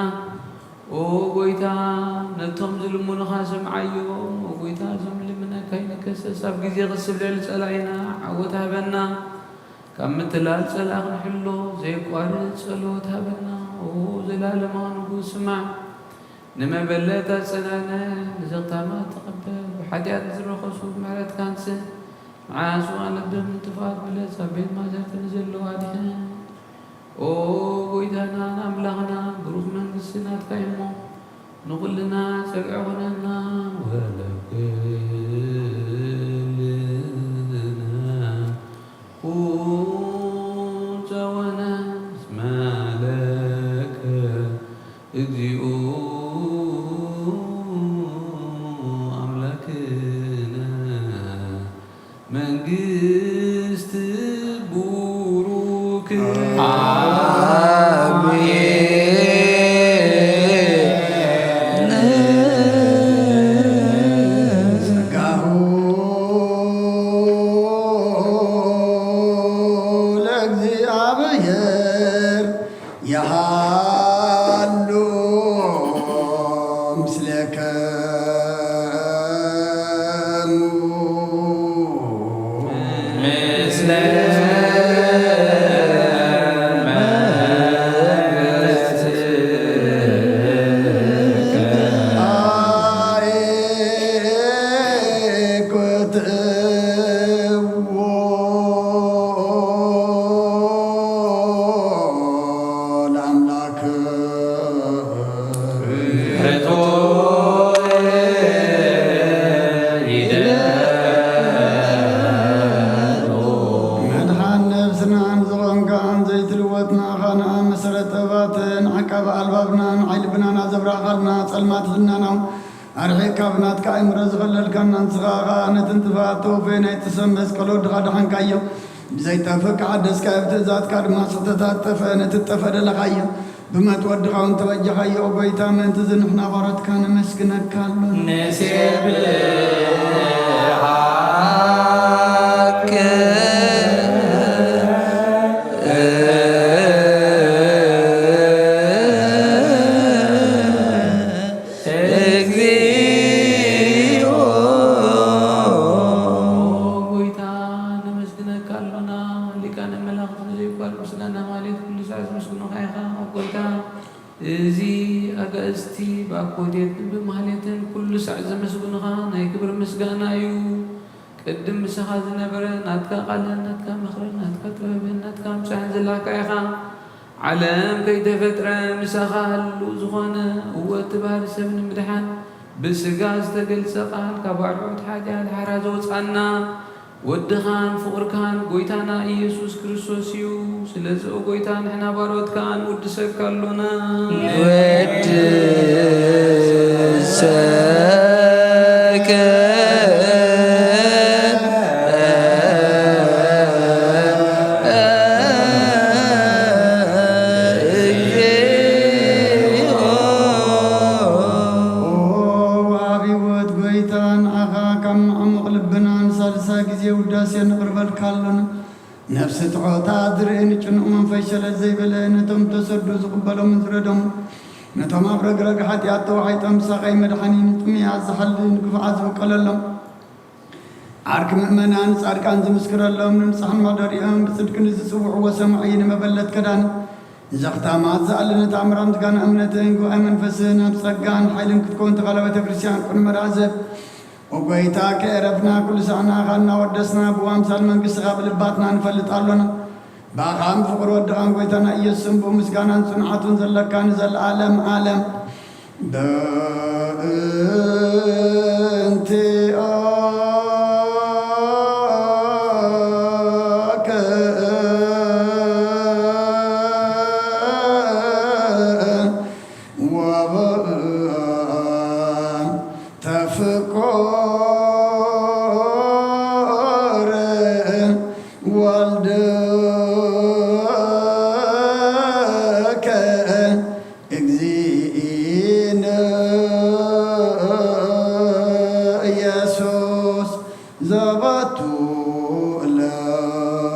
ኦ ጎይታ፣ ነቶም ዝልምኑኻ ስምዓዮም። ኦ ጎይታ፣ እዞም ልምነካ ይንከሰስ፣ ኣብ ግዜ ክስብ ልዕሊ ጸላኢና ዓወት ሃበና። ካብ ምትላል ጸላኢ ክንሕሎ፣ ዘይቋርጽ ጸሎት ሃበና። ኦ ዘላለማዊ ንጉስ፣ ስማዕ። ንመበለት ኣጸናንዕ፣ ንዘኽታማት ተቐበል። ብሓጢኣት ንዝረኸሱ ምሕረትካ ኣምጽእ። መዓስ እዋን ኣደም ንጥፍኣት ምለስ፣ ኣብ ቤት ማእሰርቲ ንዘለዉ ኣድሕን። ኦ ጎይታናን ኣምላኽና፣ ብሩኽ መንግስቲ ናትካ እዩ እሞ፣ ንኹልና ጸግዒ ኾነና። ወለኩልና ኩን ጸወነ እስመ ለከ እግዚኦ ኣምላክነ መንግስት ቡሩክ። ጸጋሁ ለእግዚኣብሔር ይሃሉ ምስሌክሙ። ምስለ መንፈስከ። ለአምላክ። መድሓን ነብስናን ዝኾንካን ዘይትልወጥ ንኣኻና መሰረት ጥበባትን ዓቃቢ ኣልባብናን ዓይኒ ልብናና ዘብራኻልና ጸልማት ልብናናውን ኣርሒቕካ ብናትካ ኣእምሮ ዝኸለልካና ንስኻ ኸኣ ነተን ጥፋኣት ተወፈየ ናይ ጥሰ መስቀል ወድኻ ደሓንካዮ። ብዘይጠፍእ ክሓደስካዮ፣ ብትእዛዝካ ድማ ስሕተታት ጠፍአ። ነቲ ዝጠፍአ ደለኻዮ፣ ብሞት ወድኻ እውን ተበጀኻዮ። ኦ ጎይታ፣ ምእንቲ እዚ ንሕና ባሮትካ ነመስግነካ ኣሎና። ንሴብሐከ እግዚኦ። ኦ ጎይታ፣ ነመስግነካ ኣሎና። ሊቃነ መላእኽት ንዘይቋርጽ ምስጋና ማህሌት ኩሉ ሳዕ ዘመስግኑኻ ኢኻ። ኦ ጎይታ፣ እዚ ኣጋእዝቲ ብኣኮቴትን ብማህሌትን ኩሉ ሳዕ ዘመስግኑኻ ናይ ክብሪ ምስጋና እዩ። ቅድም ምሳኻ ዝነበረ ናትካ ቃልን ናትካ ምኽርን ናትካ ጥበብን ናትካ ምሳሕን ዝላካ ኢኻ። ዓለም ከይተፈጥረ ምሳኻ ህልው ዝኾነ፣ እወ እቲ ባህሪ ሰብ ንምድሓን ብስጋ ዝተገልጸ ቃል፣ ካብ ኣርዑት ሓጢኣት ሓራ ዘውጻና፣ ወድኻን ፍቕርካን ጎይታና ኢየሱስ ክርስቶስ እዩ። ስለዚ ኦ ጎይታ፣ ንሕና ባሮትካ ንውድሰካ ኣሎና። ንወድሰከ እግዚኦ። ኦ ወሃቢ ህይወት ጎይታ፣ ንዓኻ ካብ መዓሙቕ ልብና ንሳልሳይ ግዜ ውዳሴ ነቕርበልካ ኣሎና። ነፍሲ ትሑታ ዝርኢ፣ ንጭኑቕ መንፈስ ሸለል ዘይበለ፣ ነቶም ተሰዱ ዝቕበሎምን ዝረዶም፣ ነቶም ኣብ ረግረግ ሓጢኣት ተዋሒጦም፣ ሳቐይ መድሓኒ፣ ንጥሙያት ዝሓሊ፣ ንግፉዓት ዝብቀለሎም፣ ዓርኪ ምእመናን ጻድቃን ዝምስክረሎም፣ ንንጹሓን መሕደሪኦም፣ ብጽድቂ ንዝጽውዕዎ ሰማዒ፣ ንመበለት ከዳን፣ ንዘኽታማት ዝኣሊ፣ ንተኣምራት ምስጋና እምነትን ጉባኤ መንፈስን ኣብ ጸጋን ሓይልን ክትከውን ተኻለ ቤተ ክርስቲያን ቅኑዕ መርኣዘብ። ኦ ጎይታ፣ ከየረፍና ኩሉ ሳዕ ንዓኻ እናወደስና፣ ብኣምሳል መንግስትኻ ብልባትና ንፈልጥ ኣሎና። ብኣኻን ብፍቕሪ ወድኻን ጎይታና ኢየሱስን ብኡ ምስጋናን ጽንዓቱን ዘለካ ንዘለኣለም ኣለም። በእንቲኦከ ወበእንተ ፍቁር ወልድከ እግዚእነ ኢየሱስ ዘባቱ ለከ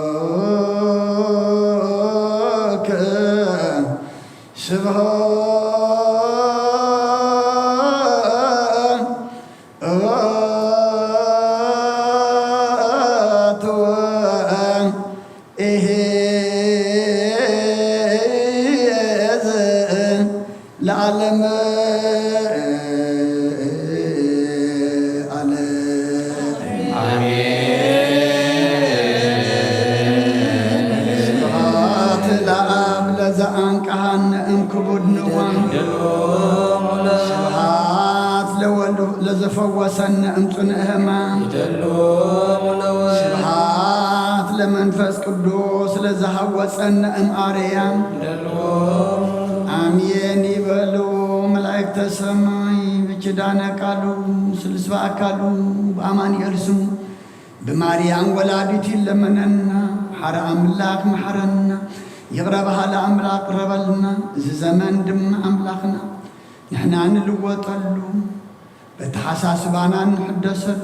ስብሐት ወእሄዝ ለዓለመ ዓለም። ኣሜን። ስብሐት ለአብ ለዘአንቀሃነ እምክቡድ ንዋም። ስብሐት ለወልድ ለዘፈወሰነ እምጽኑዕ ሕማም። ስብሐት ለመንፈስ ቅዱስ ለዘሃወጸነ እምአርያም። ኣሜን ይበሉ መላእክተ ሰማይ ብኪዳነ ቃሉ ስሉስ በአካሉ በአማኑኤል ስሙ ብማርያም ወላዲቱ ይለመነና። ሓረ ኣምላኽ መሓረና፣ ይቕረ በሃሊ ኣምላኽ ቅረበልና። እዚ ዘመን ድማ ኣምላኽና ንሕና ንልወጠሉ፣ በተሓሳስባና ንሕደሰሉ፣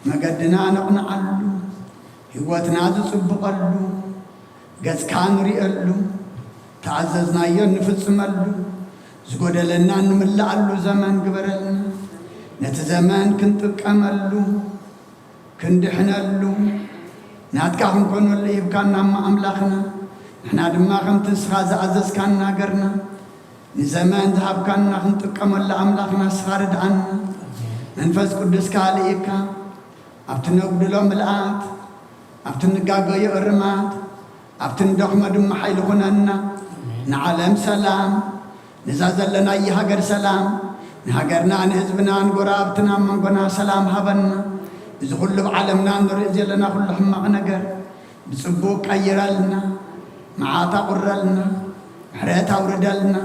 መገድና ነቕንዓሉ፣ ህይወትና ዝጽብቐሉ፣ ገጽካ ንርእየሉ፣ ተኣዘዝናዮ ንፍጽመሉ፣ ዝጎደለና ንምልኣሉ ዘመን ግበረልና። ነቲ ዘመን ክንጥቀመሉ ክንድሕነሉ ናትካ ክንኮነሉ ሂብካና እሞ ኣምላኽና፣ ንሕና ድማ ከምቲ ንስኻ ዝኣዘዝካና ገርና ንዘመን ዝሃብካና ክንጥቀመሉ ኣምላኽና ንስኻ ርድኣና። መንፈስ ቅዱስካ ልኢካ ኣብቲ ነጉድሎ ምልኣት፣ ኣብቲ ንጋገዮ እርማት፣ ኣብቲ ንደኽሞ ድማ ሓይሊ ኩነና። ንዓለም ሰላም፣ ነዛ ዘለናያ ሃገር ሰላም፣ ንሃገርና ንህዝብና ንጎረባብትና ኣብ መንጎና ሰላም ሃበና። እዚ ኩሉ ኣብ ዓለምና ንርኢ ዘለና ኩሉ ሕማቕ ነገር ብጽቡቕ ቀይረልና፣ መዓት ኣቑረልና፣ ምሕረት ኣውርደልና።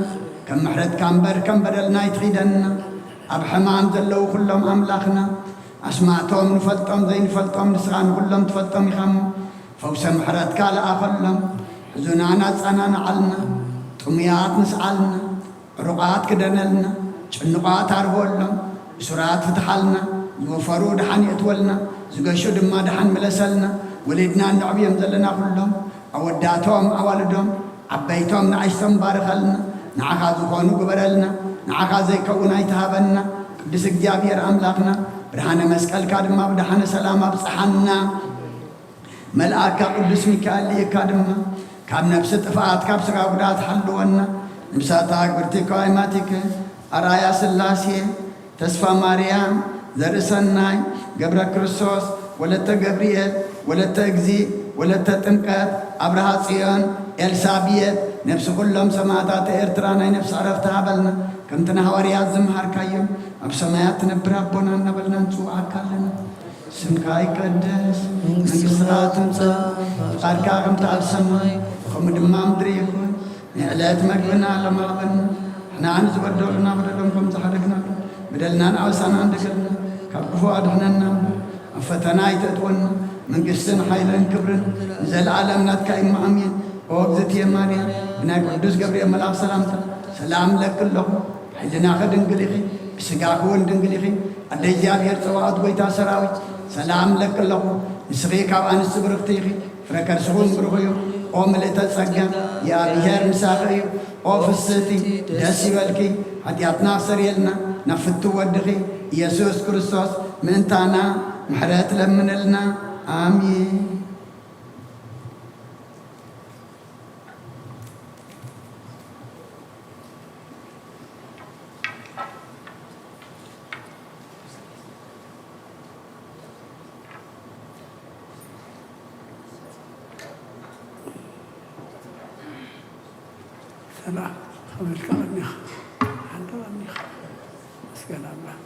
ከም ምሕረትካ እምበር ከም በደልና ኣይትኺደና። ኣብ ሕማም ዘለዉ ኩሎም ኣምላኽና ኣስማቶም ንፈልጦም ዘይንፈልጦም ንስኻ ንኹሎም ትፈልጦም ኢኻ እሞ ፈውሰ ምሕረትካ ለኣኸሎም። ሕዙናን ኣጸናንዓልና። ጥሙያት ንስዓልና። ዕሩቓት ክደነልና። ጭኑቓት ኣርህወሎም። እሱራት ፍትሓልና። ዝወፈሩ ደሓን የእትወልና። ዝገሹ ድማ ደሓን ምለሰልና። ወሊድና እነዕብዮም ዘለና ኩሎም ኣወዳቶም ኣዋልዶም ዓበይቶም ንኣሽቶም ባርኸልና። ንዓኻ ዝኾኑ ግበረልና። ንዓኻ ዘይከውን ኣይትሃበና። ቅዱስ እግዚኣብሔር ኣምላኽና ብርሃነ መስቀልካ ድማ ብደሓነ ሰላም ኣብጽሓና። መልኣካ ቅዱስ ሚካኤል ልኢካ ድማ ካብ ነፍሲ ጥፍኣት ካብ ስጋ ጉዳት ሓልወና። ንብሳታ ግብርቲ ከዋይማቲከ ኣርኣያ ስላሴ ተስፋ ማርያም ዘርኢ ሰናይ ገብረ ክርስቶስ ወለተ ገብርኤል ወለተ እግዚእ ወለተ ጥምቀት ኣብርሃ ጽዮን ኤልሳቤጥ ነፍሲ ኩሎም ሰማዕታት ኤርትራ ናይ ነፍሲ ዕረፍቲ ሃበልና። ከምቲ ንሃዋርያት ዝመሃርካዮም ኣብ ሰማያት ትነብር ኣቦና እናበልና ንጽውዓካ ኣለና። ስምካ ይቀደስ፣ መንግስትኻ ትምጻእ፣ ፍቓድካ ከምቲ ኣብ ሰማይ ከምኡ ድማ ምድሪ ይኹን። ንዕለት መግብና ሎሚ ሃበና፣ ንሕና ንዝበደሉና በደሎም ከም ዝሓደግናሉ በደልናን ኣበሳናን ንገርና፣ ካብ ክፉ ኣድሕነና እምበር፣ ኣብ ፈተና ኣይተእትወና። መንግስትን ሓይልን ክብርን ንዘለኣለም ናትካ እዩ፣ ኣሜን። ኦ እግዝእትየ ማርያም፣ ብናይ ቅዱስ ገብርኤል መልኣኽ ሰላምታ ሰላም እለኪ ኣለኹ። ብሕልናኺ ድንግል ኢኺ፣ ብስጋኺ እውን ድንግል ኢኺ። ኣደ እግዚኣብሔር ጸባኦት፣ ጐይታ ሰራዊት፣ ሰላም እለኪ ኣለኹ። ንስኺ ካብ ኣንስቲ ብርኽቲ ኢኺ፣ ፍረ ከርስኺ እውን ብሩኽ እዩ። ኦ ምልእተ ጸጋ፣ እግዚኣብሔር ምሳኺ እዩ። ኦ ፍስህቲ፣ ደስ ይበልኪ፣ ሓጢኣትና ኣስተሰርየልና፣ ናብ ፍቱው ወድኺ ኢየሱስ ክርስቶስ ምእንታና ምሕረት ለምንልና። ኣሜን። ሰላም፣ ከመይ ኢልካ ቀኒኻ? ሓንዳ ቀኒኻ? መስገን ኣምላኽ።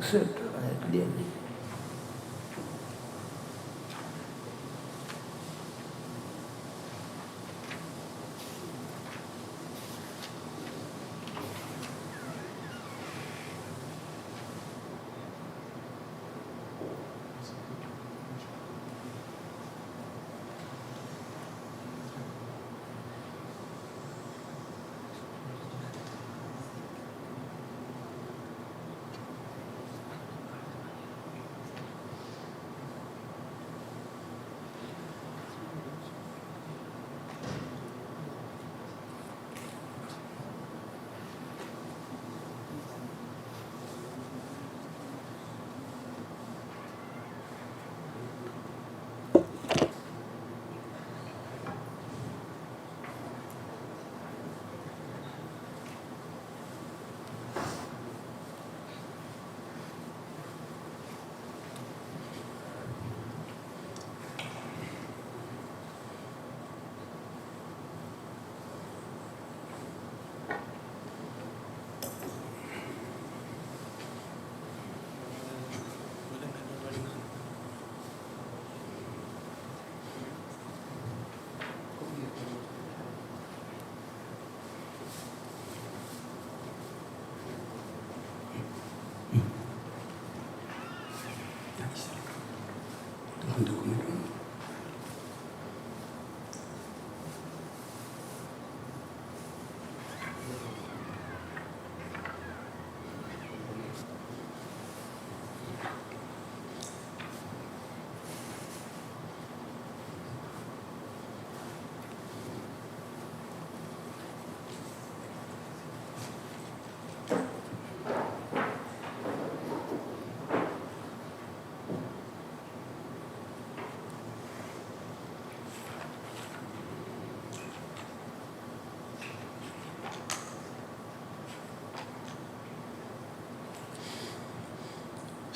ሰብ ኣየድልየኒ።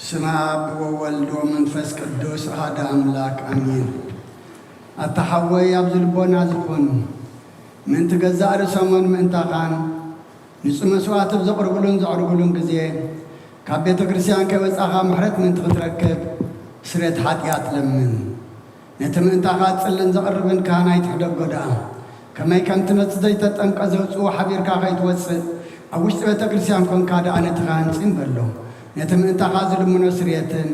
ስመ ኣብ ወወልድ ወመንፈስ ቅዱስ ኣሃደ ኣምላክ ኣሜን። ኣታ ሓወይ ኣብዚ ልቦና ዝኹን ምእንቲ ገዛእ ርእሶምን ምእንታኻን ንጹህ መስዋዕቲ ኣብ ዘቕርብሉን ዘዕርጉሉን ግዜ ካብ ቤተ ክርስቲያን ከይወጻኻ ምሕረት ምእንቲ ክትረክብ ስሬት ሓጢኣት ለምን። ነቲ ምእንታኻ ጽልን ዘቕርብን ካህን ኣይትሕደጎ ደኣ። ከመይ ከምቲ ነቲ ዘይተጠምቀ ዘውጽኡ ሓቢርካ ከይትወጽእ ኣብ ውሽጢ ቤተ ክርስቲያን ኮንካ ደኣ ነቲ ካህን ጽን በሎ። ነቲ ምእንታኻ ዝልምኖ ስርየትን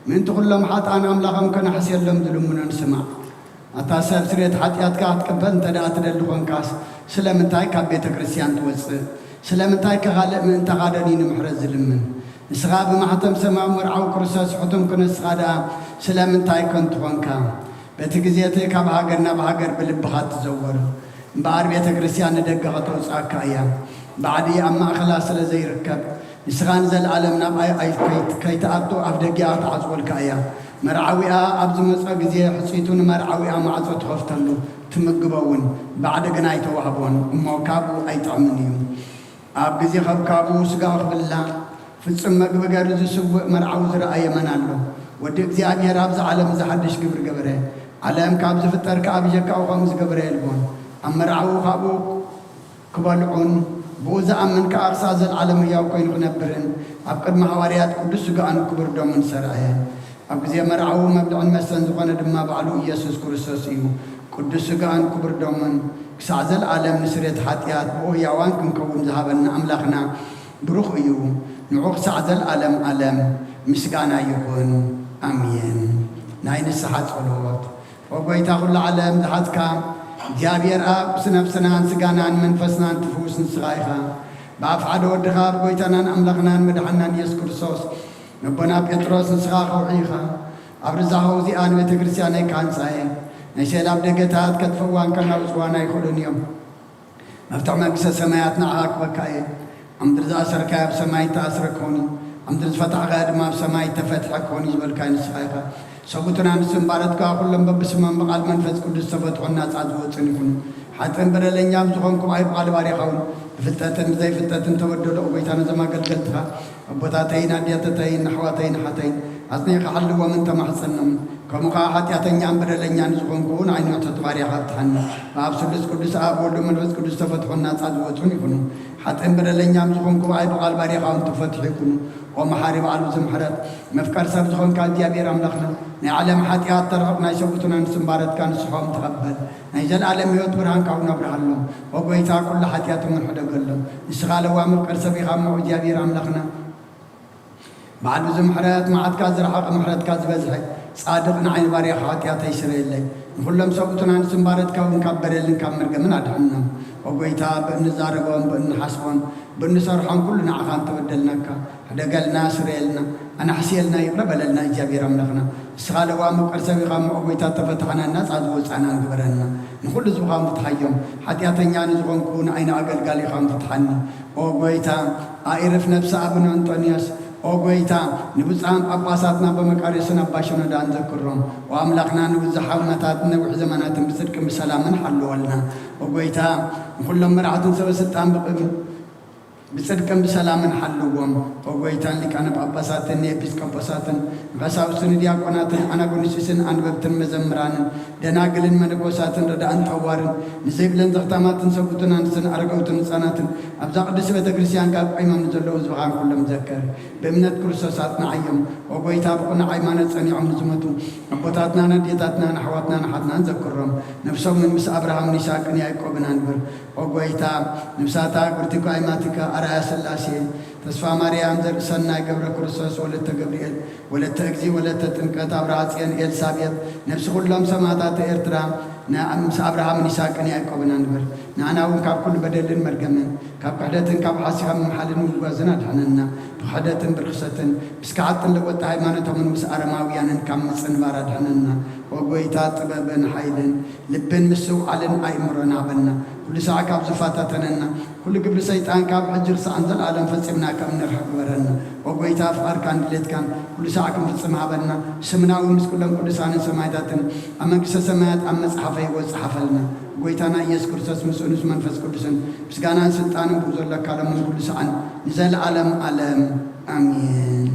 ምእንቲ ኩሎም ሓጥኣን ኣምላኾም ከነሕስየሎም ዝልምኖን ስማዕ። ኣታ ሰብ ስርየት ሓጢኣትካ ክትቅበል እንተ ደኣ ትደሊ ኾንካስ ስለምንታይ ካብ ቤተ ክርስቲያን ትወጽእ? ስለምንታይ ከኻልእ ምእንታኻ ደልዩ ንምሕረት ዝልምን? ንስኻ ብማሕተም ሰማያዊ መርዓዊ ክርስቶስ ሕቱም ክነስኻ ደኣ ስለምንታይ ከንቱ ኾንካ? በቲ ግዜ እቲ ካብ ሃገር ናብ ሃገር ብልብኻ ትዘውር እምበኣር ቤተ ክርስቲያን ንደገ ከተውጽኣካ እያ። ባዕዲ ኣብ ማእኸላ ስለ ዘይርከብ ንስኻ ንዘለኣለም ናብ ኣይ ኣይ ከይት- ከይትኣቱ ኣፍ ደጊኣ ክትዓጽወልካ እያ። መርዓዊኣ ኣብ ዝመጾ ግዜ ሕጺቱ ንመርዓዊኣ ማዕጾ ትኸፍተሉ ትምግቦ እውን ባዕዲ ግን ኣይተዋህቦን እሞ ካብኡ ኣይጥዕምን እዩ። ኣብ ግዜ ከብካቡ ስጋኡ ክብላዕ ፍጹም መግቢ ገይሩ ዝስውእ መርዓዊ ዝረኣየ መን ኣሎ? ወዲ እግዚኣብሔር ኣብዚ ዓለም እዚ ሓድሽ ግብሪ ገበረ። ዓለም ካብ ዝፍጠር ከኣ ብጀካኡ ከምኡ ዝገበረ የልቦን። ኣብ መርዓዊ ካብኡ ክበልዑን ብኡ ዝኣምን ከኣ ክሳዕ ዘለዓለም ህያው ኮይኑ ክነብርን ኣብ ቅድሚ ሃዋርያት ቅዱስ ስጋኡን ክቡር ደሙን ሰርዐ። ኣብ ግዜ መርዓዊ መብልዕን መስተን ዝኾነ ድማ ባዕሉ ኢየሱስ ክርስቶስ እዩ። ቅዱስ ስጋኡን ክቡር ደሙን ክሳዕ ዘለዓለም ንስርየት ሓጢኣት ብኡ ህያዋን ክንከውን ዝሃበና ኣምላኽና ብሩኽ እዩ። ንዑ ክሳዕ ዘለዓለም ዓለም ምስጋና ይኹን። ኣሜን። ናይ ንስሓ ጸሎት። ኦ ጐይታ ኹሉ ዓለም ዝሓዝካ እግዚኣብሔር ኣብ ነፍስናን ስጋናን መንፈስናን ትፍውስ ንስኻ ኢኻ። ብኣፍ ሓደ ወድኻ ብጐይታናን ኣምላኽናን መድሓናን ኢየሱስ ክርስቶስ ነቦና ጴጥሮስ ንስኻ ከውሒ ኢኻ። ኣብ ርዛኸው እዚኣ ንቤተ ክርስቲያነይ ክሃንጻ እየ። ናይ ሴላ ኣብ ደገታት ከጥፍእዋን ከናውጽዋን ኣይኽእሉን እዮም። መፍትሕ መንግስተ ሰማያት ንዓኻ ክበካ እየ። ኣብ ምድሪ ዝኣሰርካዮ ኣብ ሰማይ እተኣስረ ክኸውን እዩ። ኣብ ምድሪ ዝፈታሕካዮ ድማ ኣብ ሰማይ እተፈትሐ ክኸውን እዩ ዝበልካዮ ንስኻ ኢኻ። ሰብኡትን ኣንስትን ባሮትካ ኩሎም በብስሞም ብቓል መንፈስ ቅዱስ ዝተፈትሑን ናጻ ዝወጹን ይኹኑ። ሓጥእን በደለኛን ዝኾንኩ ብኣይ ብቓል ባሪኻ እውን ብፍልጠትን ብዘይፍልጠትን ተበደሉ። ኦ ጐይታ ነዞም ኣገልገልትኻ ኣቦታተይን ኣዴታተይን ኣሕዋተይን ኣሓተይን ኣጽኒዕካ ሓልዎምን ተማሕጸኖምን። ከምኡ ኸዓ ሓጢኣተኛን በደለኛን ዝኾንኩ ንዓይ ንውሕተት ባርያኻ ፍትሓኒ። ብኣብ ስሉስ ቅዱስ ኣብ ወልድ መንፈስ ቅዱስ ተፈትሑን ናጻ ዝወጹን ይኹኑ። ሓጥእን በደለኛን ዝኾንኩ ብኣይ ብቓል ባርያኻ እውን ተፈትሑ ይኹኑ። ኦ መሓሪ በዓል ብዙሕ ምሕረት፣ መፍቀር ሰብ ዝኾንካ እግዚኣብሔር ኣምላኽና፣ ናይ ዓለም ሓጢኣት ተርሕቕ፣ ናይ ሰብኡትን ኣንስትን ባረትካ ንስሖም ተቐበል። ናይ ዘለኣለም ህይወት ብርሃንካ እውን ኣብርሃሎም። ኦ ጎይታ፣ ኩሉ ሓጢኣቶም እውን ሕደገሎም። ንስኻ ለዋም መፍቀር ሰብ ኢኻ እሞ እግዚኣብሔር ኣምላኽና፣ በዓል ብዙሕ ምሕረት፣ መዓትካ ዝረሓቐ ምሕረትካ ዝበዝሐ፣ ጻድቕ ንዓይ ንባርያኻ ሓጢኣተይ ስረየለይ። ንኹሎም ሰብኡትን ኣንስትን ባረትካ እውን ካብ በደልን ካብ መርገምን ኣድሕኖም። ኦ ጎይታ፣ ብእንዛረቦን ብእንሓስቦን ብእንሰርሖን ኩሉ ንዓኻ እንተበደልናካ፣ ሕደገልና፣ ስረየልና፣ ኣናሕስየልና፣ ይቕረ በለልና እግዚኣብሔር ኣምላኽና። ንስኻ ለዋም መፍቀር ሰብ ኢኻ እሞ ኦ ጎይታ፣ ተፈታሕናን ናጻ ዝወጻእናን ግበረና። ንኹሉ ህዝብኻ እውን ፍትሓዮም። ሓጢኣተኛ ንዝኾንኩ ንዓይ ንኣገልጋሊኻ እውን ፍትሓኒ። ኦ ጎይታ፣ ኣኢርፍ ነብሲ ኣቡነ እንጦንዮስ፣ ኦ ጎይታ፣ ንብፁዓን ጳጳሳትና ኣባ መቃርዮስን ኣባ ሽኖዳን ዘክሮም። ኦ ኣምላኽና፣ ንብዙሕ ዓመታትን ነዊሕ ዘመናትን ብጽድቅን ብሰላምን ሓልወልና። ኦ ጎይታ፣ ንኹሎም መራሕትን ሰበ ስልጣን ብቅ-፣ ብጽድቅን ብሰላምን ሓልዎም። ኦ ጎይታ፣ ንሊቃነ ጳጳሳትን ንኤጲስቆጶሳትን ንቐሳውስትን ንዲያቆናትን ኣናጉንስስን ኣንበብትን መዘምራንን ደናግልን መነኮሳትን ረዳእን ጠዋርን ንዘይብለን ዘኽታማትን ሰብኡትን ኣንስትን ኣረገውትን ህፃናትን ኣብዛ ቅድስቲ ቤተ ክርስቲያን ካብ ቆይሞም ንዘለዉ ህዝብኻን ኩሎም ዘክር። ብእምነት ክርስቶስ ኣጽንዓዮም። ኦ ጎይታ፣ ብቕኑዕ ሃይማኖት ጸኒዖም ንዝሞቱ ኣቦታትናን ኣዴታትናን ኣሕዋትናን ኣሓትናን ዘክሮም። ነፍሶምን ምስ ኣብርሃምን ይስሐቅን ያዕቆብን ኣንብር። ኦ ጎይታ፣ ነፍሳታ ግርቲኮ ኣይማቲካ ኣርኣያ ስላሴ፣ ተስፋ ማርያም፣ ዘርኢ ሰናይ፣ ገብረ ክርስቶስ፣ ወለተ ገብርኤል፣ ወለተ እግዚ፣ ወለተ ጥምቀት፣ ኣብርሃ ጽዮን፣ ኤልሳቤጥ፣ ነፍሲ ኩሎም ሰማዕታት ኤርትራ፣ ን-፣ ምስ ኣብርሃምን ይስሐቅን ያዕቆብን ኣንብር። ንዓና እውን ካብ ኩሉ በደልን መርገምን፣ ካብ ክሕደትን ካብ ሓሲኻ ምምሓልን ምጉጓዝን ኣድሕነና። ብክሕደትን ብርክሰትን፣ ብስክሓትን ለወጥቲ ሃይማኖቶምን ምስ ኣረማውያንን ካብ ምጽንባር ኣድሕነና። ኦ ጎይታ፣ ጥበብን ሓይልን ልብን ምስትውዓልን ኣእምሮን ሃበና። ኩሉ ሳዕ ካብ ዝፈታተነና ኩሉ ግብሪ ሰይጣን ካብ ሕጂ ርሳዕን ዘለኣለም ፈጺምና ከም ንርሕቕ ግበረና። ኦ ጎይታ፣ ፍቓድካን ድሌትካን ኩሉ ሳዕ ክንፍጽም ሃበና። ስምና እውን ምስ ኩሎም ቅዱሳንን ሰማዕታትን ኣብ መንግስተ ሰማያት ኣብ መጽሓፈ ህይወት ጸሓፈልና። ጎይታና ኢየሱስ ክርስቶስ ምስኡ ምስ መንፈስ ቅዱስን ምስጋናን ስልጣንን ብኡ ዘለካ ሎምን ኩሉ ሳዕን ንዘለኣለም ኣለም ኣሜን።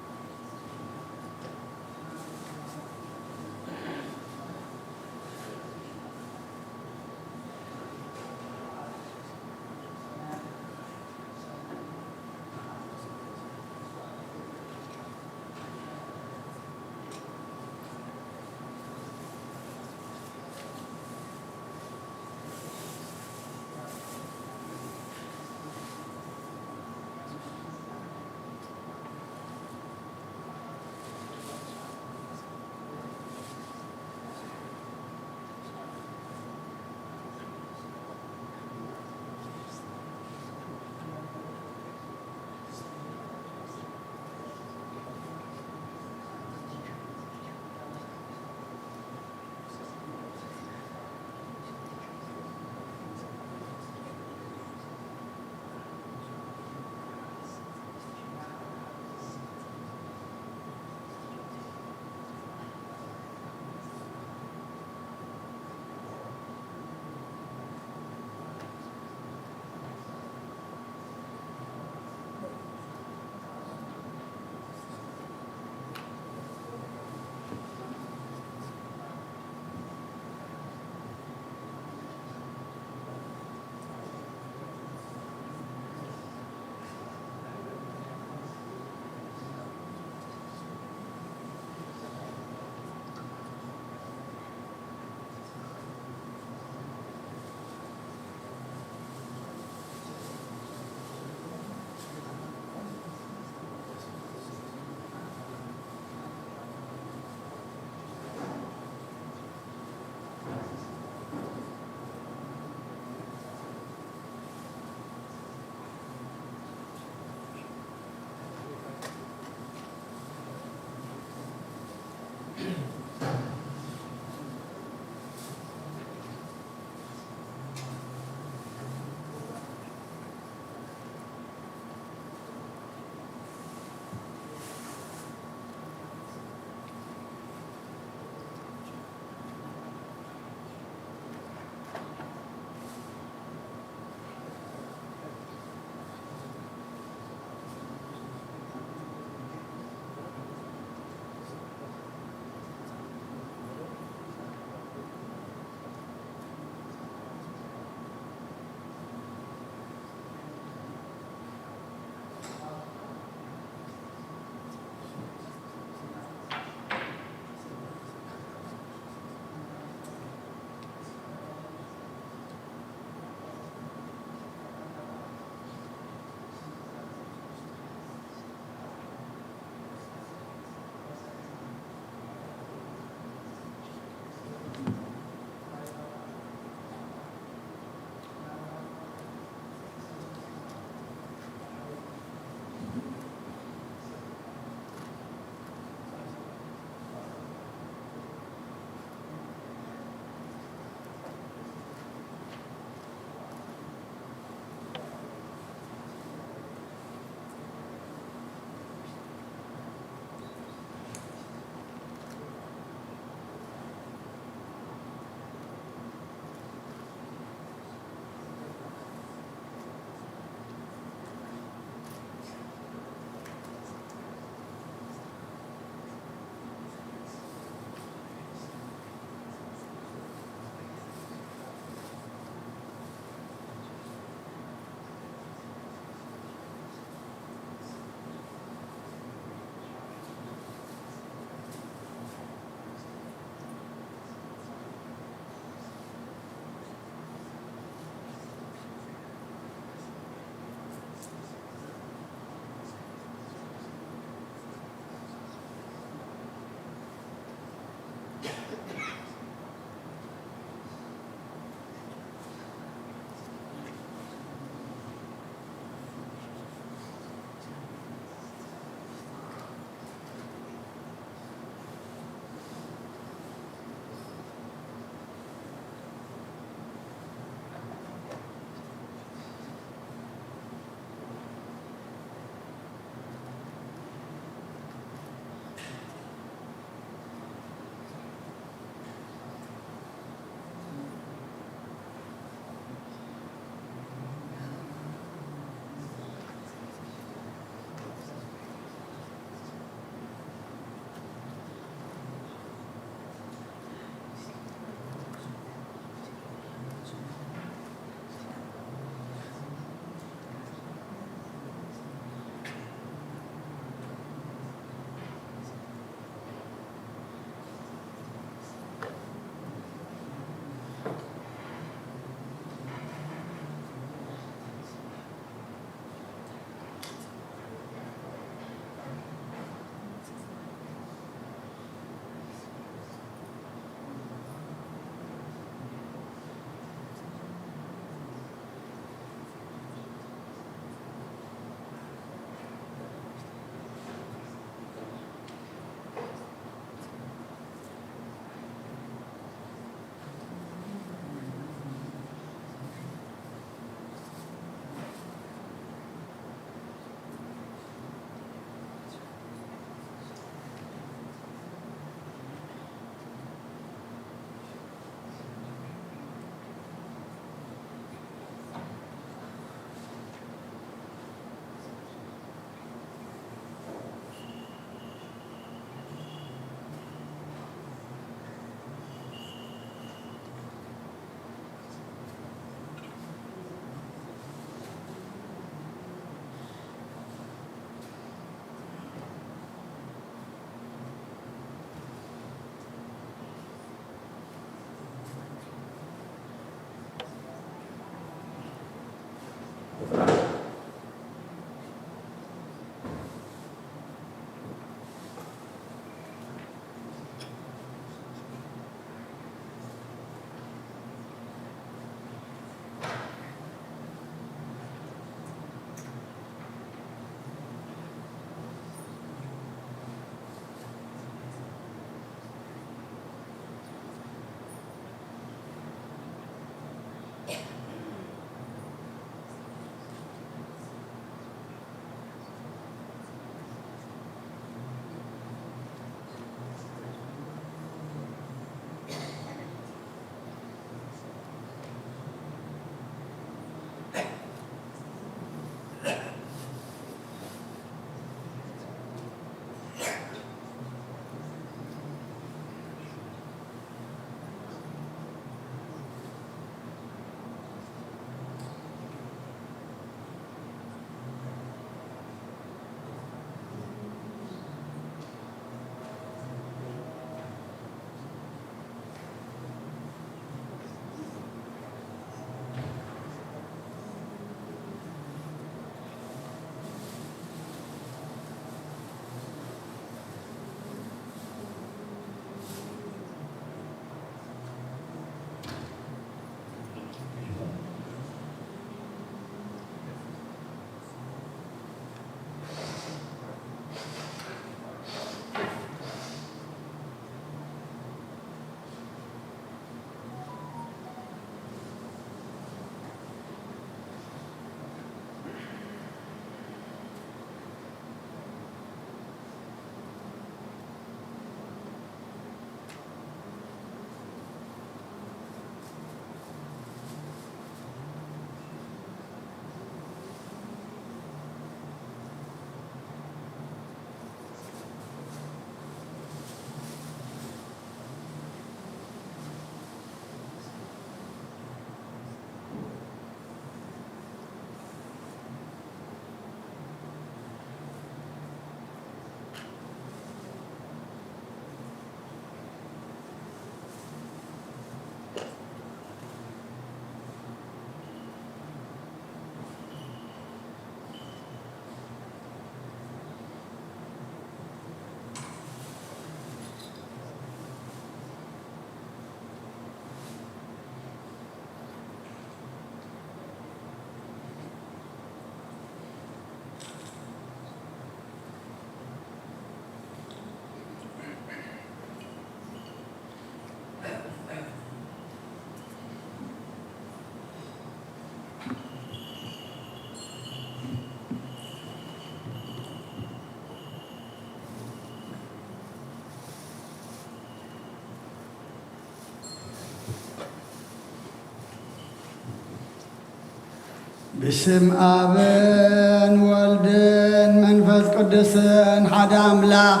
ብስም ኣብን ወልድን መንፈስ ቅዱስን ሓደ ኣምላኽ።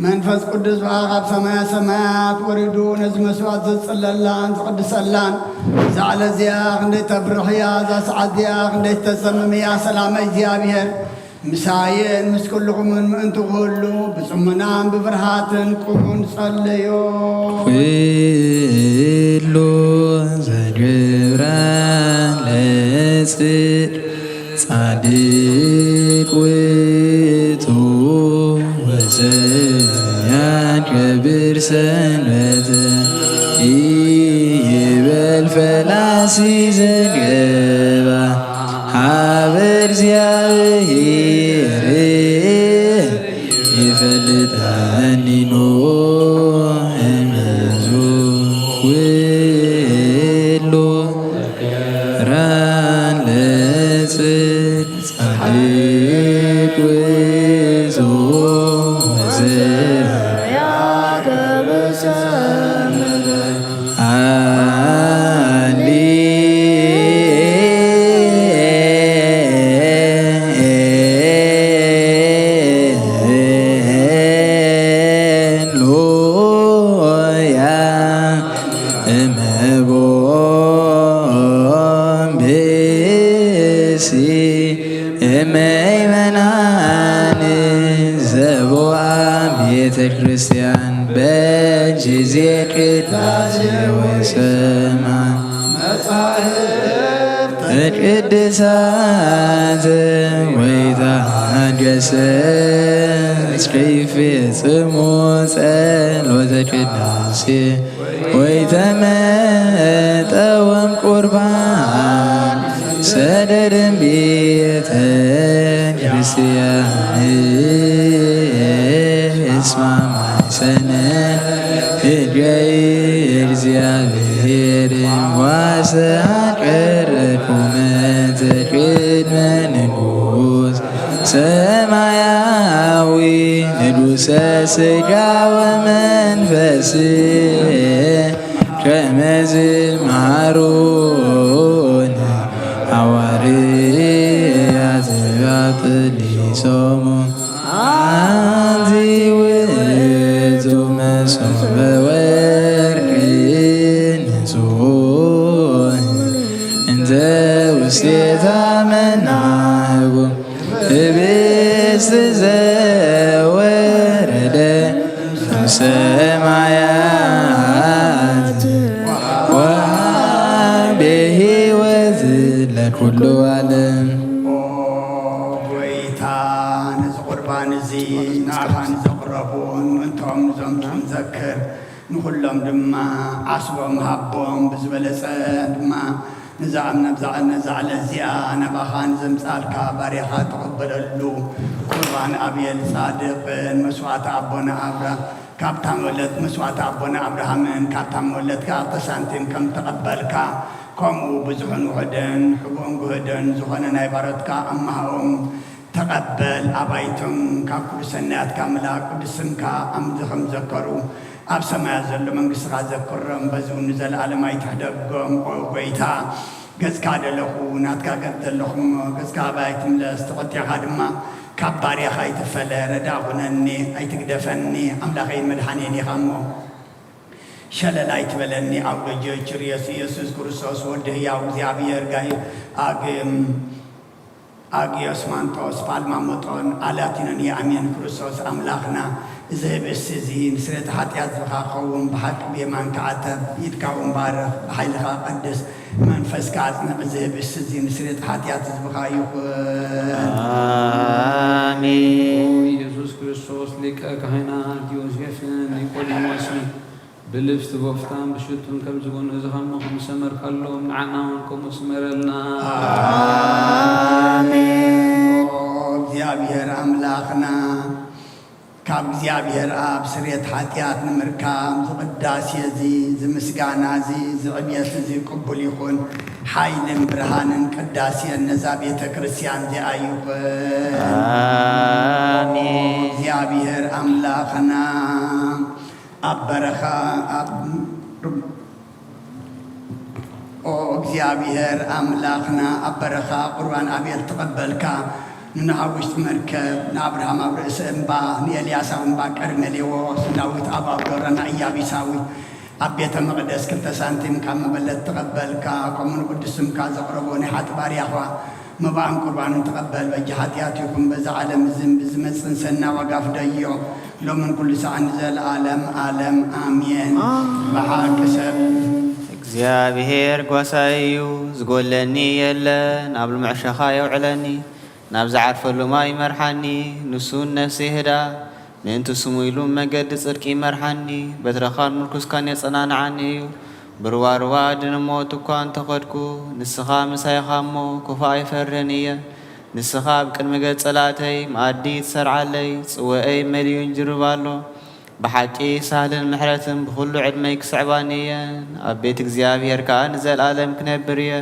መንፈስ ቅዱስ ብኣ ካብ ሰማያ ሰማያት ወሪዱ ነዚ መስዋዕት ዘጽለላን ዝቕድሰላን፣ እዛ ዕለት እዚኣ ክንደይ ተብርሕ እያ፣ እዛ ሰዓት እዚኣ ክንደይ ተሰምም እያ። ሰላመ እግዚኣብሔር ምሳይን ምስ ኩልኹምን ምእንቲ ኩሉ ብጽሞናን ብፍርሃትን ቁሙ ንጸልዮ። ኩሉ ዘግብራ ለጽድቅ ጻድቅ ውእቱ ወዘያከብር ሰንበተ ኢይበል ፈላሲ ዘገባ ሀበ እግዚአብሔር ይፈልጠኒ ኖ እምዙ ኩሉ ራን ለጽድቅ ጻድቅ ውእቱ ወዘያከብር ሰንበተ ሃሌሉያ። እመቦም ብእሲ እመይመናን ዘቦአ ቤተ ክርስቲያን በጊዜ ቅዳሴ ወሰማዕ መጻሕፍተ ቅድሳት ወይታደሰ እስከ ይፌጽሙ ጸሎተ ቅዳሴ ወይተመጠወም ቁርባን ሰደድም ቤተ ክርስቲያን እስማማይ ሰነ ህገይ እግዚአብሔር ዋሰ አቀረብኩመ ዘቅድመ ንጉሥ ሰማያዊ ንጉሠ ሥጋ ወመንፈስ ከመ ዝመሃሩነ ሐዋርያት በአቅሊሶሙ። አንቲ ውእቱ መሶበ ወርቅ ንጹሕ እንተ ውስቴታ መናህቡ ህብስት ዘወረደ ሰማያት ወሃቤ ሕይወት ለኩሉ ዓለም። ኦ ጎይታ፣ ነዚ ቁርባን እዚ ንኣኻ ንዘቕረቡን ምእንቶም ንዘምፁ ንዘክር፣ ንኹሎም ድማ ዓስቦም ሃቦም፣ ብዝበለፀ ድማ ነዛ ኣብ ነብዛ ነዛ ዕለት እዚኣ ናባኻ ንዘምጻልካ ባርያኻ ተቐበለሉ። ቁርባን ኣቤል ጻድቕን መስዋዕቲ ኣቦና ኣብራ-፣ ካብታ መለት መስዋዕቲ ኣቦና ኣብርሃምን ካብታ መለት ከኣ ሳንቲም ከም ተቐበልካ፣ ከምኡ ብዙሕን ውሑድን ሕቡእን ግህድን ዝኾነ ናይ ባሮትካ ኣማሃኦም ተቐበል። ኣባይቶም ካብ ኩሉ ሰናያትካ ምልኣ፣ ቅዱስ ስምካ ኣብ ምድሪ ከም ዘከሩ ኣብ ሰማያት ዘሎ መንግስትኻ ዘክሮም፣ በዚ እውን ንዘለኣለም ኣይትሕደጎም። ኦ ጎይታ፣ ገጽካ ደለኹ፣ ናትካ ገጽ ዘለኹ እሞ፣ ገጽካ ኣባይ ኣይትምለስ፣ ተቖጢዕካ ድማ ካብ ባርያኻ ኣይትፈለ። ረዳእ ኩነኒ፣ ኣይትግደፈኒ፣ ኣምላኸይን መድሓኔን ኢኻ እሞ፣ ሸለል ኣይትበለኒ። ኣውሎጆ ችርዮስ ኢየሱስ ክርስቶስ ወዲ ህያው እግዚኣብሔር ጋይ ኣግም ኣግዮስ ማንጦስ ፓልማ ሞጦን ኣላቲኖን የኣሜን። ክርስቶስ ኣምላኽና፣ እዚ ህብስቲ እዚ ንስርየት ሓጢኣት ዝኻ ክኸውን ብሓቂ ብየማንካ ዓተብ፣ ኢድካ እውን ባርኽ፣ ብሓይልኻ ቀድስ፣ መንፈስካ ኣጽንዕ። እዚ ህብስቲ እዚ ንስርየት ሓጢኣት ህዝብኻ ይኹን። ኣሜን። ኢየሱስ ክርስቶስ ሊቀ ካህናት ዮሴፍን ኒቆዲሞስን ብልብስቲ ቦፍታን ብሽቱን ከም ዝጎነዝኻ እሞ ከም ዝሰመርካሎም ንዓና እውን ከምኡ ስመረልና። ኣሜን። ኦ እግዚኣብሔር ኣምላኽና፣ ካብ እግዚኣብሔር ኣብ ስርየት ሓጢኣት ንምርካብ ዝቅዳሴ እዚ ዝምስጋና እዚ ዝዕብየት እዚ ቅቡል ይኹን። ሓይልን ብርሃንን ቅዳሴን ነዛ ቤተ ክርስቲያን እዚኣ ይኹን። ኣሜን። እግዚኣብሔር ኣምላኽና ኣብ በረኻ ኣብ ኦ እግዚኣብሔር ኣምላኽና ኣብ በረኻ ቁርባን ኣቤል ተቐበልካ። ንኖህ ኣብ ውሽጢ መርከብ፣ ንኣብርሃም ኣብ ርእሲ እምባ፣ ንኤልያስ ኣብ እምባ ቀርሜሌዎስ፣ ንዳዊት ኣብ ኣውዶራ፣ ንኢያቢሳዊት ኣብ ቤተ መቕደስ ክልተ ሳንቲም ካብ መበለት ተቐበልካ። ከምኡ ንቅዱስ ስምካ ዘቕረቦ ናይ ሓጢ ባርያኻ መባእን ቁርባንን ተቐበል። በጃ ሓጢኣት ይኹን በዛ ዓለም እዝን ብዝመጽእን ሰና ዋጋ ፍደዮ። ሎምን ኩሉ ሰዓን ንዘለዓለም ዓለም ኣሜን። ብሓቂ ሰብ እግዚኣብሔር ጓሳይ እዩ፣ ዝጎለኒ የለን። ኣብ ልሙዕ ሸኻ የውዕለኒ፣ ናብ ዝዓርፈሉ ማይ ይመርሓኒ። ንሱን ነፍሰይ ይህዳ፣ ምእንቲ ስሙ ኢሉ መገዲ ጽድቂ ይመርሓኒ። በትረኻን ምርኩስካን የጸናንዓኒ እዩ። ብርዋርዋ ድንሞት እኳ እንተኸድኩ፣ ንስኻ ምሳይ ኢኻ እሞ፣ ክፉእ ኣይፈርህን እየ። ንስኻ ኣብ ቅድሚ ገጽ ጸላእተይ መኣዲ ትሰርዓለይ፣ ጽዋኤይ መሊኡ ይንጅርብ ኣሎ። ብሓቂ ሳህልን ምሕረትን ብኹሉ ዕድመይ ክስዕባኒ እየን፣ ኣብ ቤት እግዚኣብሔር ከኣ ንዘልኣለም ክነብር እየ።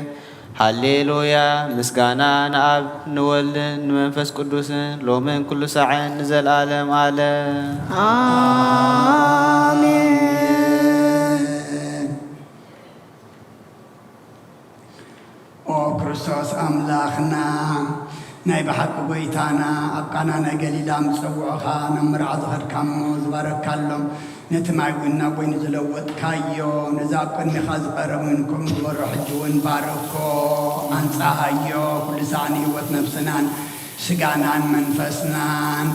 ሃሌሉያ! ምስጋና ንኣብ ንወልድን ንመንፈስ ቅዱስን ሎምን ኩሉ ሳዕን ንዘልኣለም ኣለም። ኣሜን። ኦ ክርስቶስ ኣምላኽና፣ ናይ ብሓቂ ጐይታና፣ ኣብ ቃና ናይ ገሊላ ምስ ጸውዑኻ ናብ መርዓ ዝኸድካሞ ዝባረካሎም፣ ነቲ ማይ እውን ናብ ወይኒ ዝለወጥካዮ፣ ነዚ ኣብ ቅድሜኻ ዝቐረበ እውን ከምኡ ግበሮ፣ ሕጂ እውን ባርኮ፣ ኣንጻሃዮ፣ ኩሉ ሳዕ ንህይወት ነፍስናን ስጋናን መንፈስናን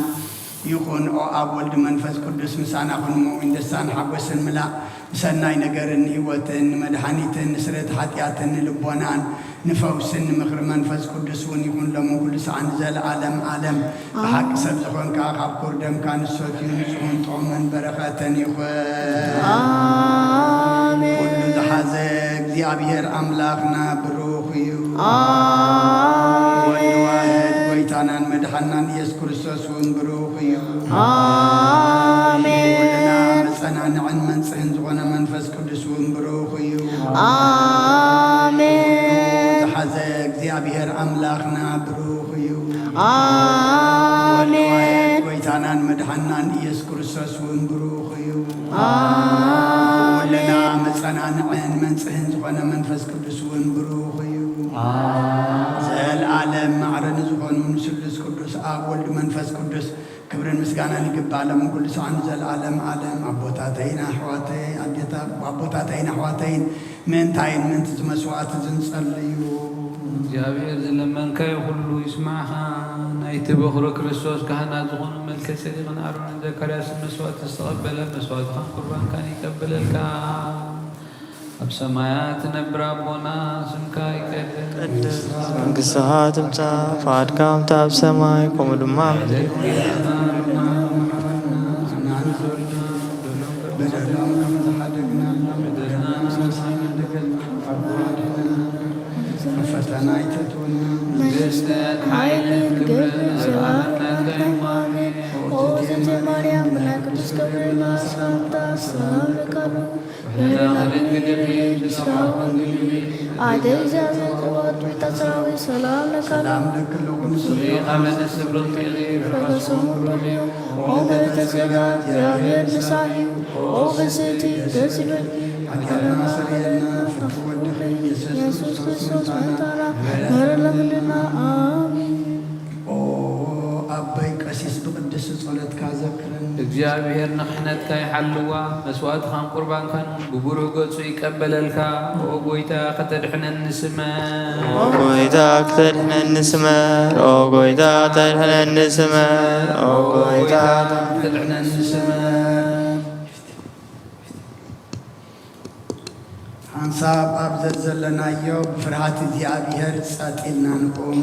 ይኹን። ኦ ኣብ ወልድ መንፈስ ቅዱስ ምሳና ኩን፣ እሞ እውን ደስታን ሓጎስን ምላእ፣ ብሰናይ ነገርን ህይወትን፣ ንመድሓኒትን፣ ንስርየት ሓጢኣትን፣ ንልቦናን፣ ንፈውስን፣ ንምኽሪ መንፈስ ቅዱስ እውን ይኹን፣ ሎምን ኩሉ ሰዓን ንዘለዓለም ዓለም። ብሓቂ ሰብ ዝኾንካ፣ ካብ ኩር ደምካ ንሰትዩ፣ ንጹህን ጥዑምን በረኸትን ይኹን። ኣሜን። ኩሉ ዝሓዘ እግዚኣብሔር ኣምላኽና ብሩኽ እዩ። ኣሜን። ወልድ ዋሕድ ጐይታናን መድሓናን ኢየሱስ ክርስቶስ እውን ብሩኽ እዩ። ኣሜን። ኩልና መጸናንዕን መንጽህን ዝኾነ መንፈስ ቅዱስ እውን ብሩኽ እዩ። ኣሜን። ዝሓዘ እግዚኣብሔር ኣምላኽና ብሩኽ እዩ። ኣሜን። ወልድ ዋሕድ ጐይታናን መድሓናን ኢየሱስ ክርስቶስ እውን ብሩኽ እዩ። ኣሜን። ኩልና መጸናንዕን መንጽህን ዝኾነ መንፈስ ቅዱስ እውን ብሩኽ እዩ። ኣሜን። ዘለዓለም ማዕረ ንዝኾኑ ንስሉስ ቅዱስ ኣብ ወልድ መንፈስ ቅዱስ ክብርን ምስጋናን ይግባእ፣ ሎም ኩሉ ሰዓን ንዘለዓለም ዓለም። ኣቦታተይን ኣሕዋተይ፣ ኣዴታ-፣ ኣቦታተይን ኣሕዋተይን፣ ምእንታይን ምእንቲ እዚ መስዋዕቲ እዚ ንጸልዩ። እግዚኣብሔር ዝለመንካዮ ኩሉ ይስማዕኻ። ናይቲ በኹሪ ክርስቶስ ካህናት ዝኾኑ መልከ ጼዴቅን ኣሮንን ዘካርያስን መስዋዕቲ ዝተቐበለ፣ መስዋዕትኻን ቁርባንካን ይቀበለልካ። ኣብ ሰማያት ትነብር ኣቦና፣ ስምካ ይቀደስ። ቅድስት መንግስትኻ ትምጻእ፣ ፍቓድካ ከምቲ ኣብ ሰማይ፣ ከምኡ ድማ ኣብ ምድሪ። በደልና ከም ዝሓደግና፣ በደልና ንስሕና፣ ፈተና ኣይተእትወና። መንግስትን ሓይልን ክብርን ዘለዓለም ናትካ እዩ። ኣሜን። ኦ እግዝእትየ ማርያም፣ ብናይ ቅዱስ ገብርኤል ሰላምታ ሰላም እልኪ ኣለኹ። ኣደ እግዚኣብሔር ቅባት ብሕታ ሰራዊት ሰላም ለካ ሰላም ለክልኩም ስብሪ ኣመነ ስብርት ፍረሶም ብሩክ እዩ። ኦ በረከተ ጸጋ እግዚኣብሔር ምሳኺ እዩ። ኦ ብስቲ ደስ ይበልኪ። ሓጢኣትና ሰረየልና ፍርቂ ወድኺ ኢየሱስ ክርስቶስ መታና መረለምልና። ኣሜን። ኦ ኣቦይ ቀሲስ ብቅድስቲ ጸሎትካ ዘክረኒ። እግዚኣብሔር ንክሕነትካ ይሓልዋ፣ መስዋእትኻን ቁርባንካን ብብሩህ ገጹ ይቀበለልካ። ኦ ጎይታ ከተድሕነኒ ስመር። ኦ ጎይታ ከተድሕነኒ ስመር። ኦ ጎይታ ከተድሕነኒ ስመር። ኦ ጎይታ ከተድሕነኒ ስመር። ሓንሳብ ኣብ ዘዘለናዮ ብፍርሃት እግዚኣብሔር ጸጥ ኢልና ንቁም።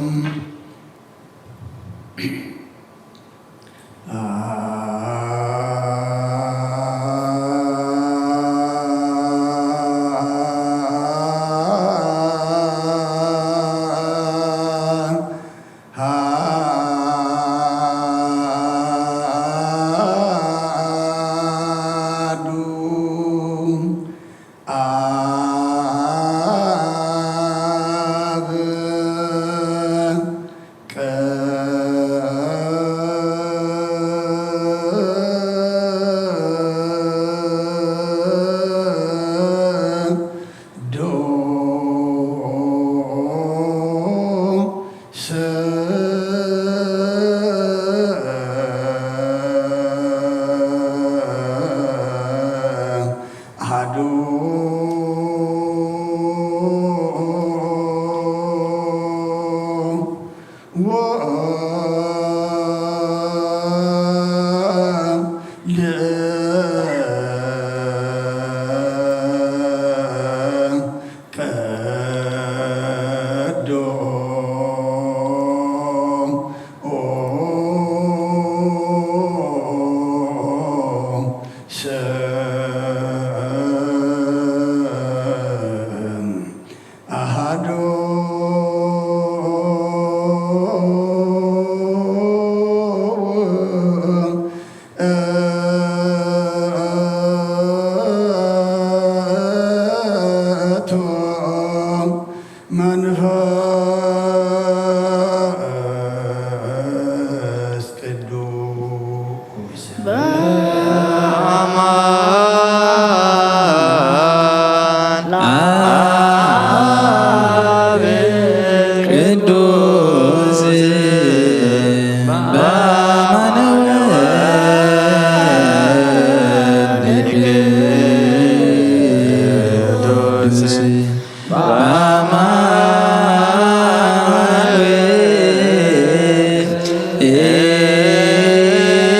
ኣሃዱ ውእቱ መንፈስ ቅዱስ። በአማን አብ ቅዱስ በአማን ወልድ ቅዱስ በአማን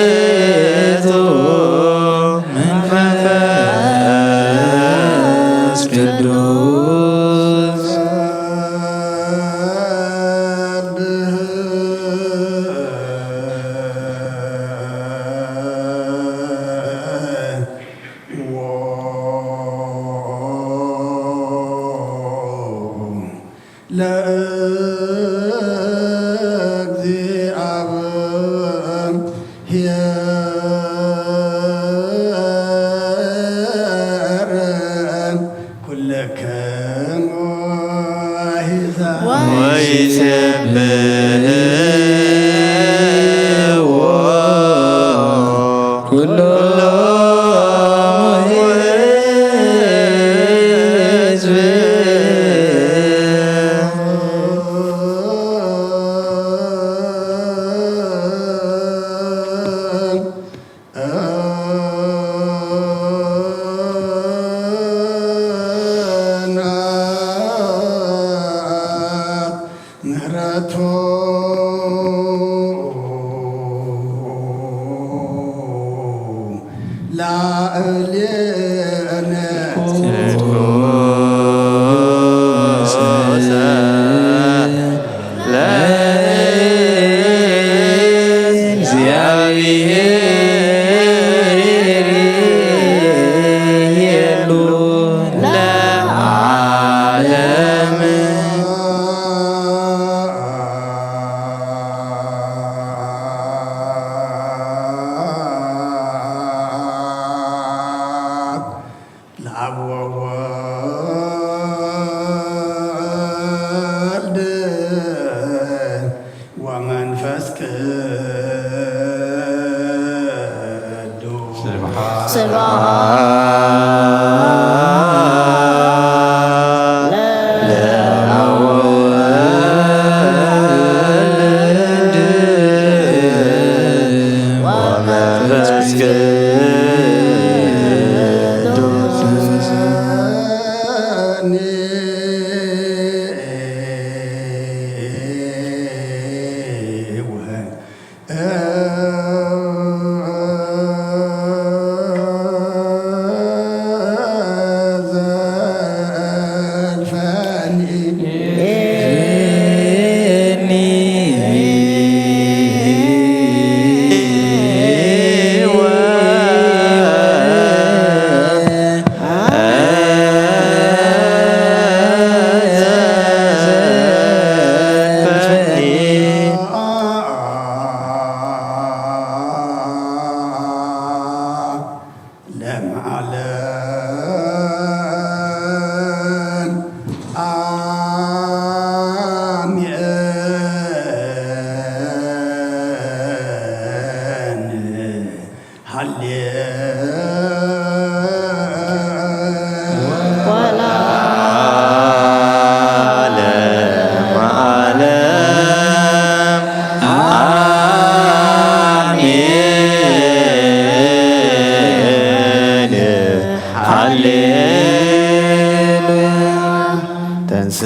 ውእቱ መንፈስ ቅዱስ። ለእግዚአብሔር ኩለክሙ አሕዛብ ወይሴብሕዎ ኩሎ ሕዝብ። ምህረቱ ላዕሌነ። ለእግዚአብሔር ይሉ ለዓለም። ለአብ ወወልድ ወመንፈስ ቅዱስ። ስብሐት ለአብ ወወልድ ወመንፈስ ቅዱስ። ለዓለም አሜን። ሃሌ ወላ ዓለም ዓለም። አሜን። ሃሌሉያ። ተንስ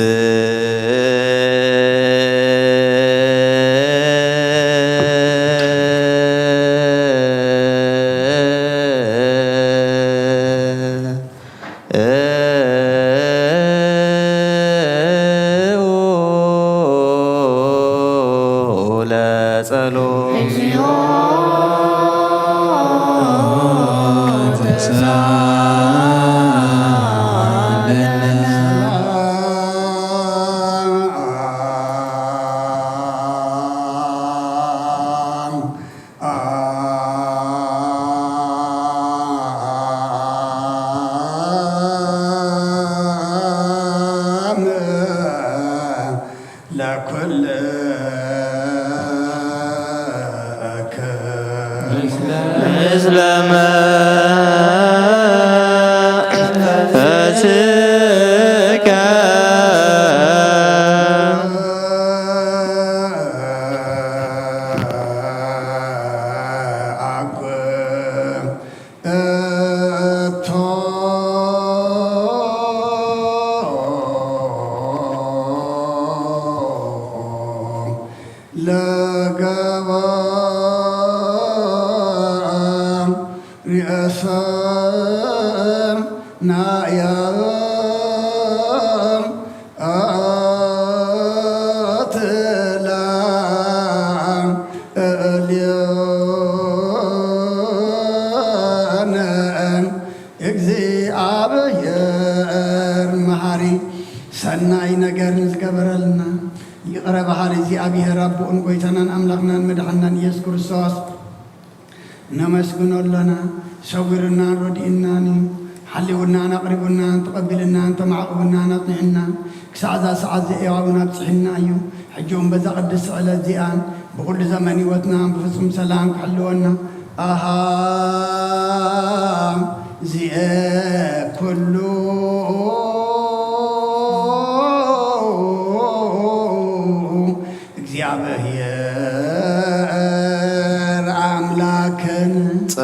ለመንፈስከ ለገባ ርእሰ ናያ ኣትላ እልዮነ እግዚኣብሔር መሃሪ ሰናይ ነገር ንዝገበረልና ይቕረ በሃሊ እግዚኣብሔር ኣቦኡን ጎይታናን ኣምላኽናን መድሓናን ኢየሱስ ክርስቶስ ነመስግኖ ኣሎና። ሰጒሩናን ረዲኡናን እዩ። ሓሊውናን ኣቕሪቡናን ተቐቢልናን ተማዕቑቡናን ኣጽኒዑና ክሳዕ እዛ ሰዓት እዚኣ እውን ኣብጽሕና እዩ። ሕጂ እውን በዛ ቅድስቲ ዕለት እዚኣን ብኹሉ ዘመን ህይወትናን ብፍጹም ሰላም ክሕልወና ኣሃ ዚኤ ኩሉ እግዚኣብሔር ኣምላክን ጸ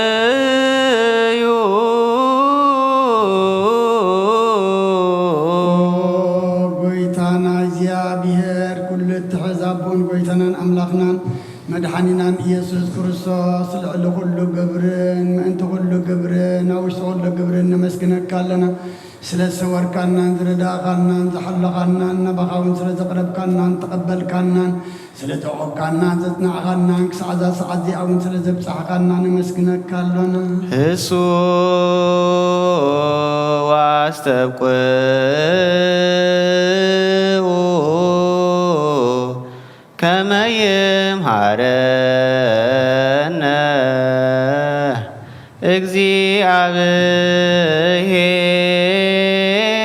ልዩ ጎይታና እግዚኣብሔር ኩሉ እትሕዝ ኣቦን ጎይታናን ኣምላኽናን መድሓኒናን ኢየሱስ ክርስቶስ ልዕሊ ኩሉ ግብርን ምእንቲ ኩሉ ግብርን ኣብ ውሽጢ ኩሉ ግብርን ነመስግነካ ኣለና። ስለ ዝሰወርካናን ዝረዳእካናን ዝሓለኻናን ናባኻ እውን ስለ ዘቕረብካናን ተቐበልካናን ስለ ዘዕቆብካናን ዘጽናዕኻናን ክሳዕ እዛ ሰዓት እዚኣ እውን ስለ ዘብጻሕካና ነመስግነካ ኣሎና። ህሱ ዋስተብቅኡ ከመ ይምሃረነ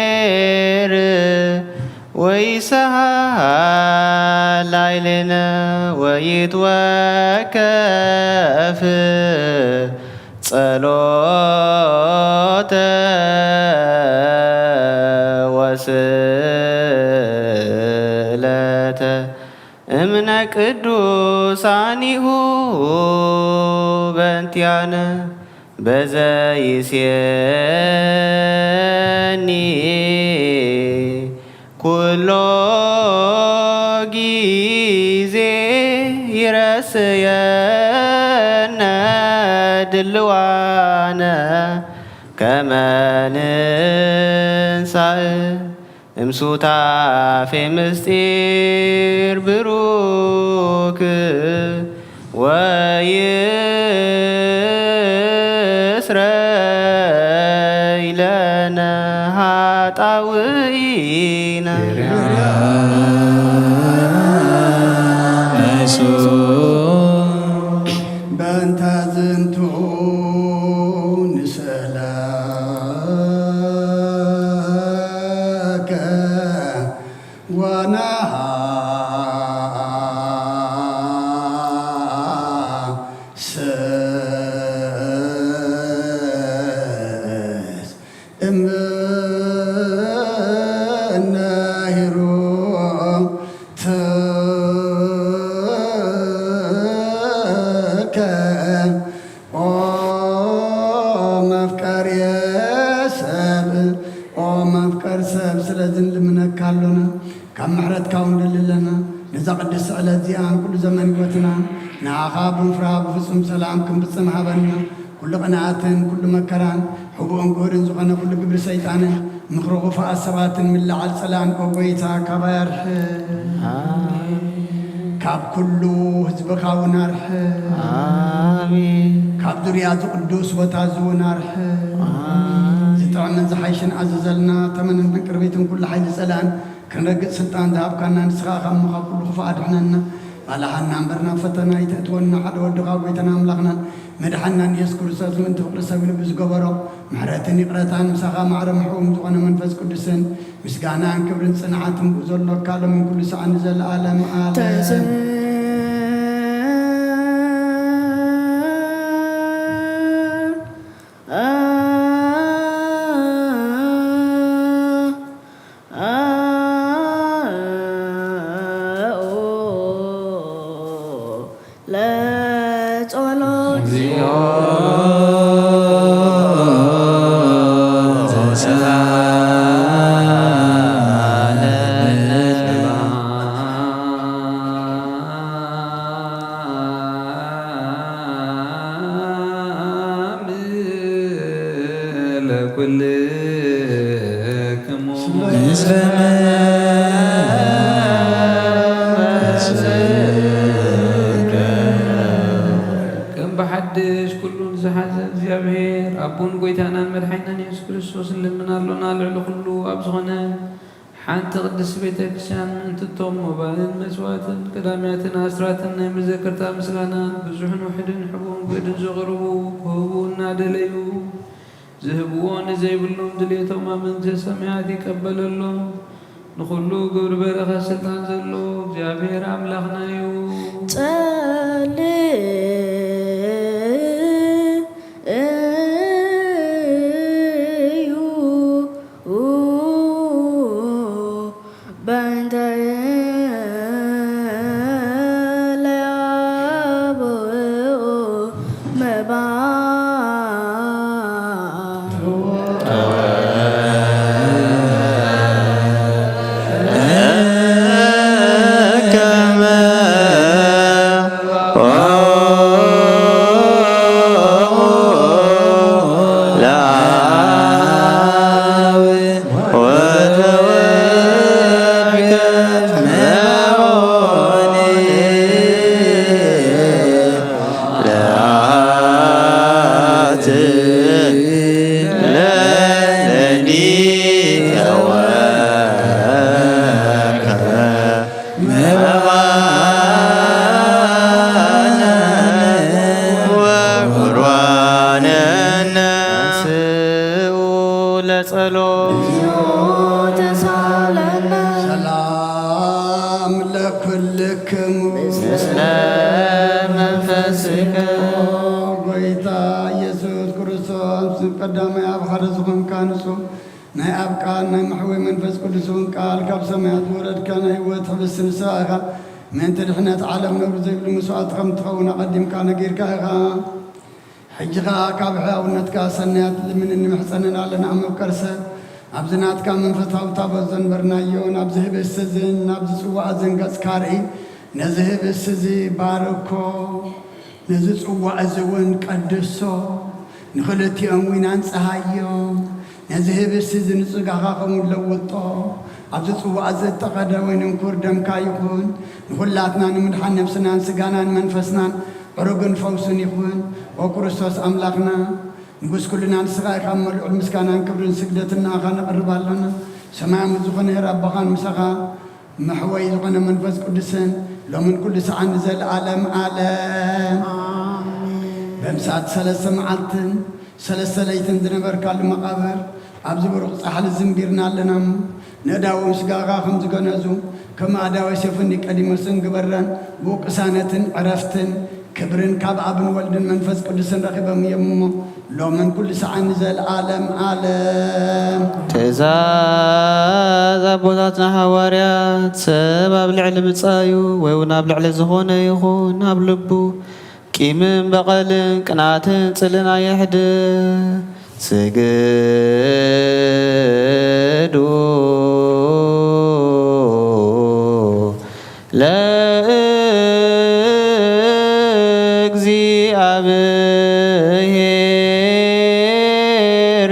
እግዚኣብሔር ወይሰሃል ላዕሌነ ወይትወከፍ ጸሎተ ወስእለተ እምነ ቅዱሳኒሁ በንቲያነ በዘይሴኒ ኩሎ ጊዜ ይረስየነ ድልዋነ ከመ ንንሳእ እምሱታፌ ምስጢር ብሩክ ወይስረይ ለነ ኃጣውኢነ። በእንተ ዝንቱ ንስእለከ ወነሐስስ እምነ ሄሮድከ ኦ መፍቀሬ ሰብ፣ ኦ መፍቀር ሰብ፣ ስለዚ ንልምነካ ኣሎና። ካብ ምሕረትካ እውን ንደሊ ኣለና። ነዛ ቅድስቲ ዕለት እዚኣን ኩሉ ዘመን ህይወትና ንዓኻ ብምፍራህ ብፍጹም ሰላም ክንፍጽም ሃበና። ኩሉ ቅንኣትን ኩሉ መከራን ሕቡእን ግሁድን ዝኾነ ኩሉ ግብሪ ሰይጣንን ምኽሪ ክፉኣት ሰባትን ምልዓል ጽላን ኦ ጎይታ ካባይ ኣርሕቕ። ካብ ኩሉ ህዝብኻ እውን ኣርሕቕ። ኣሜን። ካብ ዙርያ እዚ ቅዱስ ቦታ እዚ እውን ኣርሕቕ። ኣሜን። ዝጥዕምን ዝሓይሽን ኣዘዘልና፣ ተመንን ዕንቅርቢትን ኩሉ ሓይሊ ጸላእን ክንረግጽ ስልጣን ዝሃብካና ንስኻ ኢኻ እሞ፣ ካብ ኩሉ ክፉእ ኣድሕነና። ባልሓና እምበር ናብ ፈተና ኣይተእትወና፣ ሓደ ወድኻ ጎይታና ኣምላኽናን መድሓናን ኢየሱስ ክርስቶስ ምእንቲ ፍቕሪ ሰብ ኢሉ ብዝገበሮ ምሕረትን ይቕረታን፣ ምሳኻ ማዕረ ምሕውም ዝኾነ መንፈስ ቅዱስን ምስጋናን ክብርን ጽንዓትን ብኡ ዘሎካ ሎምን ኩሉ ሰዓት ንዘለኣለም ዓለም። ለጸሎት። እግዚኦ ለኩልክሙ። ምስለ መንፈስከ። ከም ብሓድሽ ኩሉን ዝሓዘ እግዚኣብሔር ኣቦን ጎይታናን መድሓኒናን የሱስ ክርስቶስ ንልምን ኣሎና። ልዕሊ ኩሉ ኣብ ዝኾነ ሓንቲ ቅድስቲ ቤተ ክርስቲያን ምእንቲ እቶም መባእን መስዋእትን ቀዳምያትን ኣስራትን ናይ መዘከርታ ምስጋና ብዙሕን ውሑድን ሕቡን ግእድን ዘቕርቡ ክህቡ እናደለዩ ዝህብዎ ንዘይብሎም ድሌቶም ኣብ መንግስተ ሰማያት ይቀበለሎም። ንኹሉ ግብሪ በረኸት ስልጣን ዘሎ እግዚኣብሔር ኣምላኽና እዩ። ጸልዩ በእንተ ለያብኡ መባ ለጸሎት። ተሳለነ። ሰላም ለኩልክሙ። ምስለ መንፈስከ። ጎይታ ኢየሱስ ክርስቶስ፣ ቀዳማይ ኣብ ሓደ ዝኾንካ ንሱ ናይ ኣብ ቃል ናይ መሕወይ መንፈስ ቅዱስ እውን ቃል ካብ ሰማያት ዝወረድካ ናይ ህይወት ሕብስቲ ንስኻ ኢኻ። ምእንቲ ድሕነት ዓለም ነውሪ ዘይብሉ መስዋእቲ ከም ትኸውን ኣቐዲምካ ነጊርካ ኢኻ። ሕጂ ኸኣ ካብ ሕያውነትካ ሰናያት ልምንን ንምሕጸንን ኣለና። መብቀርሰ ኣብዚ ናትካ መንፈሳዊ ታቦት ዘንበርናዮ፣ ናብዚ ህብስቲ እዝን ናብዚ ጽዋእ እዝን ገጽካ ርኢ። ነዚ ህብስቲ እዚ ባርኮ፣ ነዚ ጽዋእ እዚ እውን ቀድሶ፣ ንኽልቲኦም እውን ኣንጽሃዮም። ነዚ ህብስቲ እዚ ንጽጋኻ ኸምኡ ለውጦ። ኣብዚ ጽዋእ እዚ እተቐደ ወይን እንኩር ደምካ ይኹን። ንኹላትና ንምድሓን ነፍስናን ስጋናን መንፈስናን ዕሩግን ፈውስን ይኹን። ኦ ክርስቶስ ኣምላኽና፣ ንጉስ ኩልና ንስኻ ኢኻ። እሞ ልዑል ምስጋናን ክብርን ስግደትን ንኣኻ ነቕርብ ኣሎና። ሰማያዊ ዝኾነ ሄር ኣቦኻን ምሳኻ መሕወይ ዝኾነ መንፈስ ቅዱስን ሎምን ኩሉ ሰዓን ንዘለኣለም ኣለም። ኣሜን። በምሳት ሰለስተ መዓልትን ሰለስተ ለይትን ዝነበርካሉ መቓብር ኣብዚ ብሩቕ ጻሕሊ ዝንቢርና ኣለና እሞ፣ ንእዳዎም ስጋኻ ከም ዝገነዙ፣ ከም ኣእዳወ ሴፉ ኒቆዲሞስን ግበረን፣ ብኡ ቅሳነትን ዕረፍትን ክብርን ካብ ኣብን ወልድን መንፈስ ቅዱስን ረኺቦም እዮም እሞ፣ ሎምን ኩሉ ሰዓን ንዘለኣለም ኣለም። ትእዛዝ ኣቦታትና ሃዋርያት፣ ሰብ ኣብ ልዕሊ ብጻዩ ወይ እውን ኣብ ልዕሊ ዝኾነ ይኹን ኣብ ልቡ ቂምን በቐልን ቅንኣትን ጽልእን ኣየሕድር። ስግዱ ለእግዚኣብሔር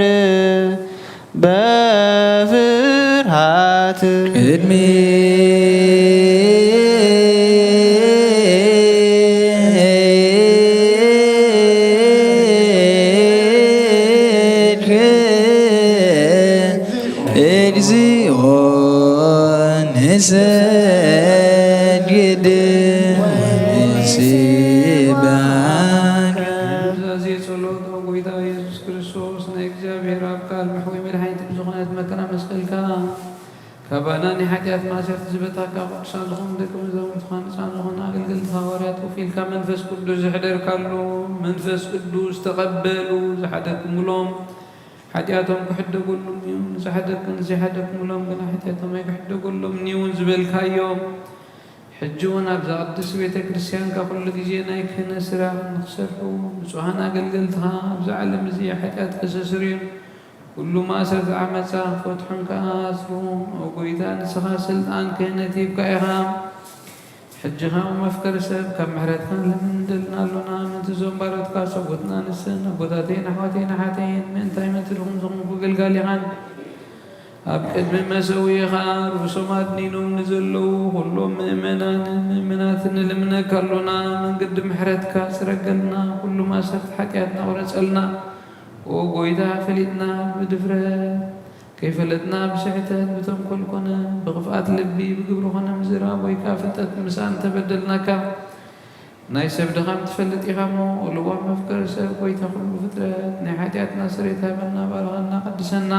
በፍርሃት ቅድሚ ሰግድ ወንስብሐከ። ዛዜ ጸሎት ኦ ጎይታ ኢየሱስ ክርስቶስ ናይ እግዚኣብሔር ኣብ ቃል መሕወይ መድሓኒት ብዝኾነት መከራ መስቀልካ ካባና ናይ ሓጢኣት ማእሰርቲ ዝበታካ ቅዱሳን ዝኾኑ ደቂ መዛሙርትኻ ንጻን ዝኾነ ኣገልገልቲ ሃዋርያት ወኪልካ መንፈስ ቅዱስ ዘሕደርካሉ መንፈስ ቅዱስ ተቐበሉ። ዝሓደግኩምሎም ሓጢኣቶም ክሕደገሎም እዩ። ንዝሓደግ-፣ ንዘይሓደግኩምሎም ግና ሓጢኣቶም ኣይክሕደገሎምን እዩ ዝበልካዮም፣ ሕጂ እውን ኣብዛ ቅድስቲ ቤተ ክርስቲያንካ ኩሉ ግዜ ናይ ክህነት ስራሕ ንኽሰርሑ ንጹሃን ኣገልገልትኻ ኣብዚ ዓለም እዚ ሓጢኣት ከሰስርዩን ኩሉ ማእሰርቲ ዓመጻ ክፈትሑን ከኣስሩ፣ ኦ ጎይታ፣ ንስኻ ስልጣን ክህነት ሂብካ ኢኻ። ሕጂ ኸኣ መፍቀሪ ሰብ ካብ ምሕረትካ ንልምን ንደልን ኣሎና። ምእንቲ እዞም ባሮትካ ሰብኡትና ንስን ኣቦታተይን ኣሕዋተይን ኣሓተይን ምእንታይ ምእንቲ ድኹም ዝኾንኩ ኣገልጋሊኻን ኣብ ቅድሚ መሰውኢኻ ርእሶም ኣድኒኖም ንዘለዉ ኩሎም ምእመናንን ምእመናትን ንልምነካ ኣሎና። መንገዲ ምሕረትካ ጽረገልና፣ ኩሉ ማእሰርቲ ሓጢኣትና ቁረጸልና። ኦ ጎይታ፣ ፈሊጥና ብድፍረት፣ ከይፈለጥና ብስሕተት፣ ብተንኮል ኮነ ብኽፍኣት ልቢ፣ ብግብሪ ኮነ ብዝርኣ ወይ ከኣ ፍልጠት ምሳን እንተበደልናካ፣ ናይ ሰብ ድኻም ትፈልጥ ኢኻ እሞ፣ ኦ ለዋህ መፍቀሪ ሰብ፣ ጎይታ ኩሉ ፍጥረት፣ ናይ ሓጢኣትና ስርየት ሃበና፣ ባርኸና፣ ቀድሰና፣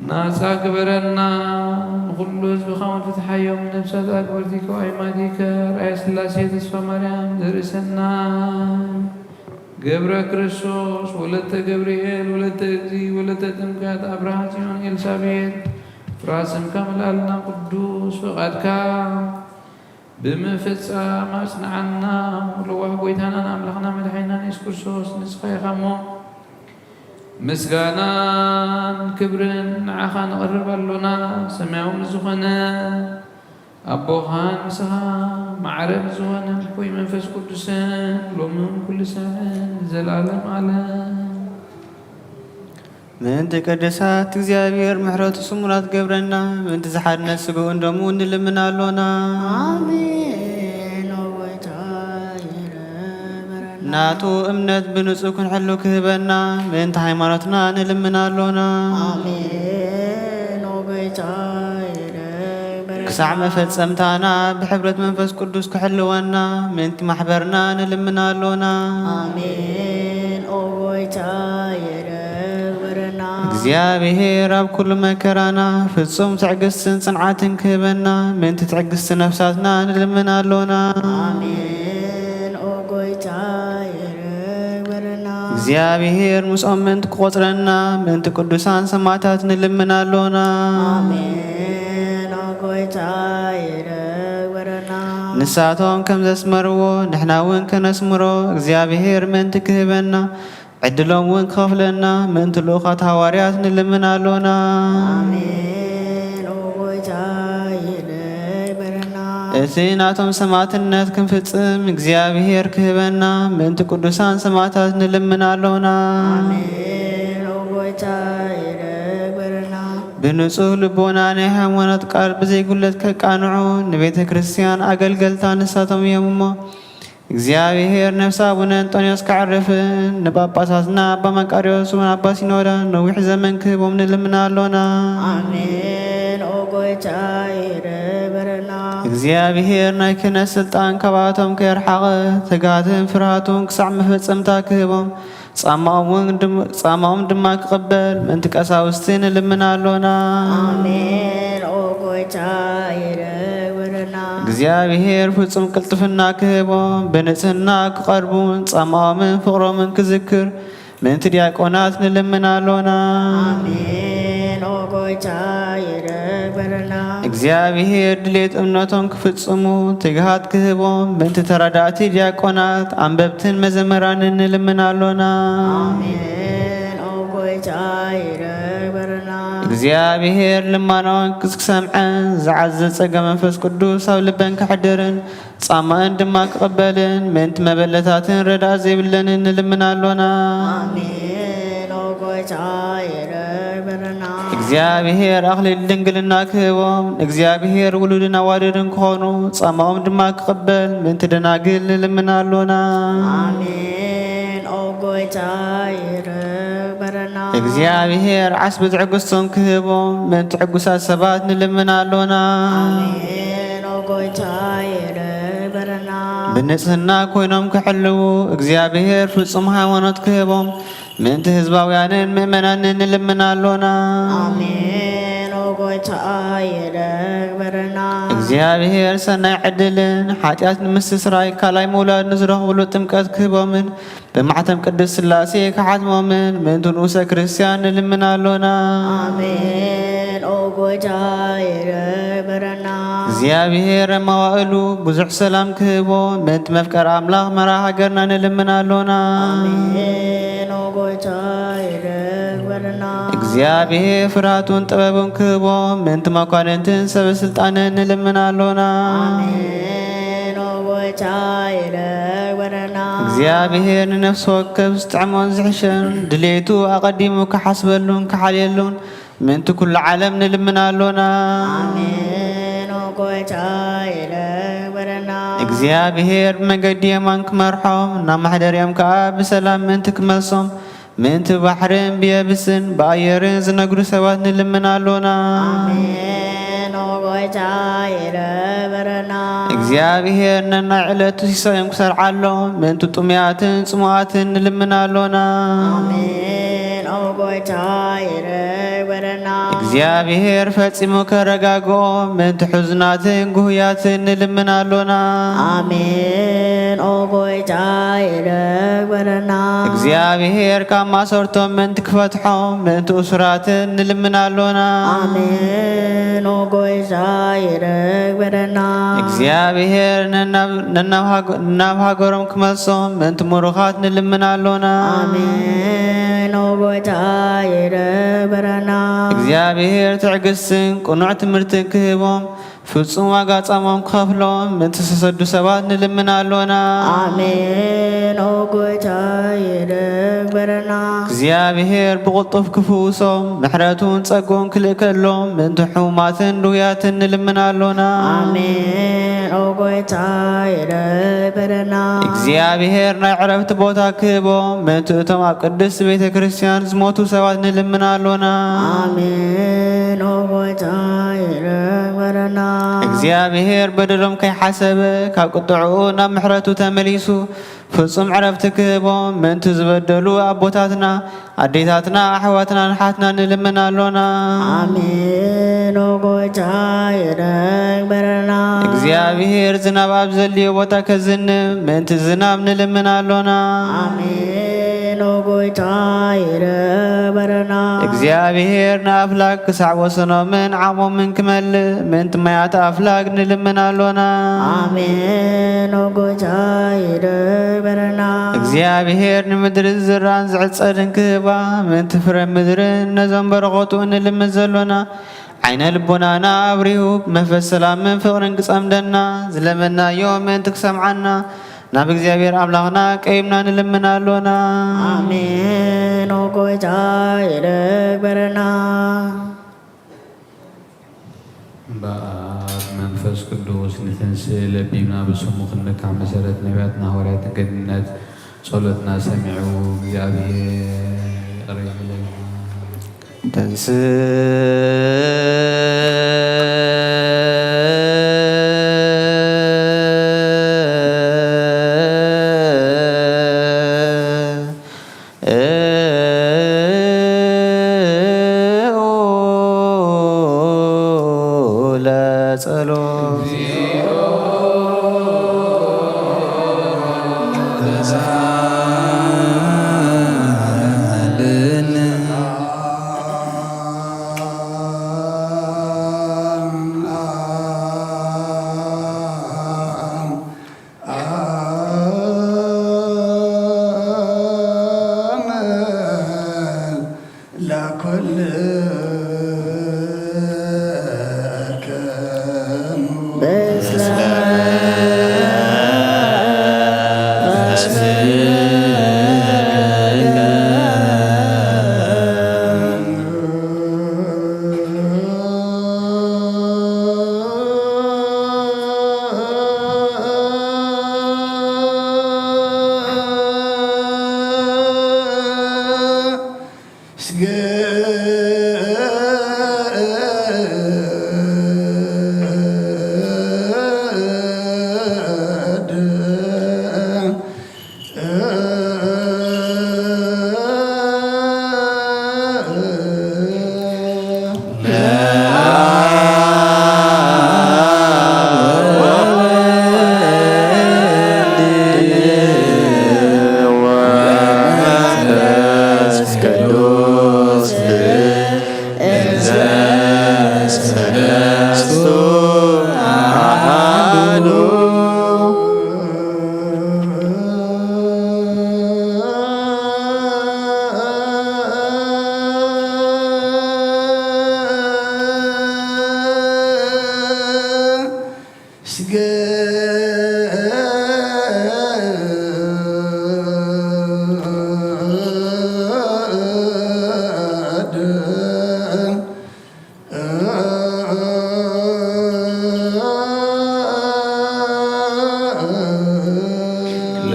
ናጻ ግበረና። ንኹሉ ህዝብኻ እውን ፍትሓዮም። ነፍሳት ኣክብርቲ ከዋይማቲከ ራእየ ስላሴ ተስፋ ማርያም ዘርእሰና ገብረ ክርስቶስ ወለተ ገብርኤል ወለተ እግዚ ወለተ ጥምቀት ኣብርሃ ጽዮን ኤልሳቤጥ ፍራ ስምካ ምልኣልና ቅዱስ ፍቓድካ ብምፍጻም ኣጽንዓና። ለዋህ ጎይታናን ኣምላኽና መድሓኒናን የሱስ ክርስቶስ ንስኻ ኢኻ እሞ ምስጋናን ክብርን ንዓኻ ነቕርብ ኣሎና። ሰማያዊ ዝኾነ ኣቦኻን ንስኻ ማዕረ ዝኾነ ወይ መንፈስ ቅዱስን ሎምን ኩሉ ሰዓትን ንዘለኣለም ዓለም። ምእንቲ ቅዱሳት እግዚኣብሔር ምሕረቱ ስሙራት ገብረና፣ ምእንቲ ዝሓድነት ስግኡን ደሙ ንልምን ኣሎና። ኣሜን። ኦ ጎይታ ይረበረና። ናቱ እምነት ብንጹህ ክንሕሉ ክህበና፣ ምእንቲ ሃይማኖትና ንልምን ኣሎና። ኣሜን። ኦ ጎይታ ይረበረና። ክሳዕ መፈጸምታና ብሕብረት መንፈስ ቅዱስ ክሕልወና፣ ምእንቲ ማሕበርና ንልምን ኣሎና። ኣሜን። ኦ ጎይታ ይረበረና። እግዚኣብሔር ኣብ ኩሉ መከራና ፍጹም ትዕግስትን ጽንዓትን ክህበና፣ ምእንቲ ትዕግስቲ ነፍሳትና ንልምን ኣሎና። ኣሜን። ኦ ጎይታ ይረበረና። እግዚኣብሔር ምስኦም ምእንቲ ክቆጽረና፣ ምእንቲ ቅዱሳን ሰማዕታት ንልምን ኣሎና። ኣሜን። ኦ ጎይታ ይረበረና። ንሳቶም ከም ዘስመርዎ ንሕና እውን ከነስምሮ እግዚኣብሔር ምእንቲ ክህበና፣ ዕድሎም እውን ክኸፍለና ምእንቲ ልኡኻት ሃዋርያት ንልምን ኣሎና። ኣሜን። ኦ ጎይታ ይረበረና። እቲ ናቶም ሰማዕትነት ክንፍጽም እግዚኣብሔር ክህበና ምእንቲ ቅዱሳን ሰማዕታት ንልምን ኣሎና። ኣሜን። ኦ ጎይታ ይረበረና። ብንጹህ ልቦና ናይ ሃይማኖት ቃል ብዘይጉለት ከቃንዑ ንቤተ ክርስቲያን ኣገልገልታ ንሳቶም እዮም እሞ፣ እግዚኣብሔር ነፍሲ ኣቡነ እንጦንዮስ ከዕርፍን ንጳጳሳትና ኣባ መቃርዮስ እውን ኣባ ሲኖዳ ነዊሕ ዘመን ክህቦም ንልምን ኣሎና። ኣሜን። ኦ ጎይታ ይረበረና። እግዚኣብሔር ናይ ክህነት ስልጣን ካብኣቶም ከየርሓቐ ትግሃትን ፍርሃቱን ክሳዕ መፈጸምታ ክህቦም ጻማኦም እውን ድም-፣ ጻማኦም ድማ ክቕበል ምእንቲ ቀሳውስቲ ንልምን ኣሎና። ኣሜን። ኦ ጎይታ ይረበረና። እግዚኣብሔር ፍጹም ቅልጥፍና ክህቦም ብንጽህና ክቐርቡን ጻማኦምን ፍቕሮምን ክዝክር ምእንቲ ዲያቆናት ንልምን ኣሎና። ኣሜን። ኦ ጎይታ ይረበረና። እግዚኣብሔር ድሌት እምነቶም ክፍጽሙ ትግሃት ክህቦም ምእንቲ ተረዳእቲ ዲያቆናት፣ ኣንበብትን መዘምራንን ንልምን ኣሎና። ኣሜን። ኦ ጎይታ ይረበረና። እግዚኣብሔር ልማናኦም ክሰምዐን ዝዓዘዘ ጸጋ መንፈስ ቅዱስ ኣብ ልበን ከሕድርን ጻማእን ድማ ክቕበልን ምእንቲ መበለታትን ረዳእ ዘይብለንን ንልምን ኣሎና። ኣሜን። ኦ ጎይታ ይረበረና። እግዚኣብሔር ኣኽሊል ድንግልና ክህቦም ንእግዚኣብሔር ውሉድን ኣዋልድን ክኾኑ ጻማኦም ድማ ክቕበል ምእንቲ ደናግል ንልምን ኣሎና። ኣሜን። ኦ ጎይታ ይረበረና። እግዚኣብሔር ዓስቢ ትዕግስቶም ክህቦም ምእንቲ ዕጉሳት ሰባት ንልምን ኣሎና። ኣሜን። ኦ ጎይታ ይርበረና። ብንጽህና ኮይኖም ክሕልዉ እግዚኣብሔር ፍጹም ሃይማኖት ክህቦም ምእንቲ ህዝባውያንን ምእመናንን ንልምን ኣሎና። ኣሜን። ኦ ጎይታ ይርበረና። እግዚኣብሔር ሰናይ ዕድልን ሓጢኣት ንምስትስራይ ካልኣይ ምውላድ ንዝረኽብሉ ጥምቀት ክህቦምን ብማሕተም ቅድስት ስላሴ ክሓትሞምን ምእንቲ ንኡሰ ክርስቲያን ንልምን ኣሎና። ኣሜን። ኦ ጎይታ ይርበረና። እግዚኣብሔር መዋእሉ ብዙሕ ሰላም ክህቦ ምእንቲ መፍቀር ኣምላኽ መራ ሃገርና ንልምን ኣሎና። ኣሜን። ኦ ጎይታ ይርበረና። እግዚኣብሔር ፍርሃቱን ጥበቡን ክህቦ ምእንቲ መኳንንትን ሰበ ስልጣንን ንልምን ኣሎና። ኣሜን። ኦ ጎይታ ይርበረና። እግዚኣብሔር ንነፍሲ ወከፍ ዝጥዕሞን ዝሕሸን ድሌቱ ኣቐዲሙ ክሓስበሉን ክሓልየሉን ምእንቲ ኩሉ ዓለም ንልምን ኣሎና። ኣሜን። ኦ ጎይታ ይርበረና። እግዚኣብሔር ብመንገዲ የማን ክመርሖም ናብ ማሕደርዮም ከኣ ብሰላም ምእንቲ ክመልሶም ምእንቲ ባሕርን ብየብስን ብኣየርን ዝነግዱ ሰባት ንልምን ኣሎና። ኣሜን። ኦ ጎይታ ይርበረና። እግዚኣብሔር ነናይ ዕለቱ ሲሳዮም ክሰርዓሎም ምእንቲ ጥሙያትን ጽሙኣትን ንልምን ኣሎና። ኣሜን። ኦ ጎይታ ይርበረና። እግዚኣብሔር ፈጺሙ ከረጋግኦም ምእንቲ ሕዙናትን ጉህያትን ንልምን ኣሎና። ኣሜን። ኦ ጎይታ ይርበረና። እግዚኣብሔር ካብ ማሰርቶም ምእንቲ ክፈትሖም ምእንቲ እሱራትን ንልምን ኣሎና። ኣሜን። ኦ ጎይታ ይርበረና። እግዚኣብሔር ነናብ፣ ነናብ ሃገ-፣ ናብ ሃገሮም ክመልሶም ምእንቲ ምሩኻት ንልምን ኣሎና። ኣሜን። ኦ ጎይታ ይርበረና። እግዚኣብሔር ትዕግስትን ቅኑዕ ትምህርትን ክህቦም ፍጹም ዋጋ ጻሞም ክኸፍሎም ምእንቲ ዝተሰዱ ሰባት ንልምን ኣሎና። ኣሜን። ኦ ጎይታ ይርበረና። እግዚኣብሔር ብቕልጡፍ ክፍውሶም ምሕረቱን ጸግኡን ክልእከሎም ምእንቲ ሕሙማትን ድውያትን ንልምን ኣሎና። ኣሜን። ኦ ጎይታ ይርበረና። እግዚኣብሔር ናይ ዕረፍቲ ቦታ ክህቦም ምእንቲ እቶም ኣብ ቅድስቲ ቤተ ክርስቲያን ዝሞቱ ሰባት ንልምን ኣሎና። ኣሜን። ኦ ጎይታ ይርበረና። እግዚኣብሔር በደሎም ከይሓሰበ ካብ ቁጥዕኡ ናብ ምሕረቱ ተመሊሱ ፍጹም ዕረፍቲ ክህቦም ምእንቲ ዝበደሉ ኣቦታትና፣ ኣዴታትና፣ ኣሕዋትና፣ ኣሓትና ንልምን ኣሎና። ኣሜን። ኦ ጎይታ ይርበረና። እግዚኣብሔር ዝናብ ኣብ ዘድልዮ ቦታ ከዝንብ ምእንቲ ዝናብ ንልምን ኣሎና። ኣሜን። ኦ ጎይታ ይርበረና። እግዚኣብሔር ንኣፍላግ ክሳዕ ወሰኖምን ዓቕሞምን ክመልእ ምእንቲ ማያት ኣፍላግ ንልምን ኣሎና። ኣሜን። ኦ ጎይታ ይርበረና። እግዚኣብሔር ንምድሪ ዝዝራእን ዝዕጸድን ክህባ ምእንቲ ፍረ ምድርን ነዞም በረኸቱ ንልምን ዘሎና ዓይነ ልቦናና ኣብሪሁ ብመንፈስ ሰላምን ፍቕርን ክጸምደና ዝለመናዮ ምእንቲ ክሰምዓና ናብ እግዚኣብሔር ኣምላኽና ቀይምና ንልምን ኣሎና። ኣሜን። ኦ ጎይታ ይርበረና። በኣብ መንፈስ ቅዱስ ንትንስእ ለቢብና ብስሙ ክንካሕ መሰረት ነቢያትና ሃዋርያትን ገድነት ጸሎትና ሰሚዑ እግዚኣብሔር ይቕረ ይበለልና። ተንስእ ለጸሎት።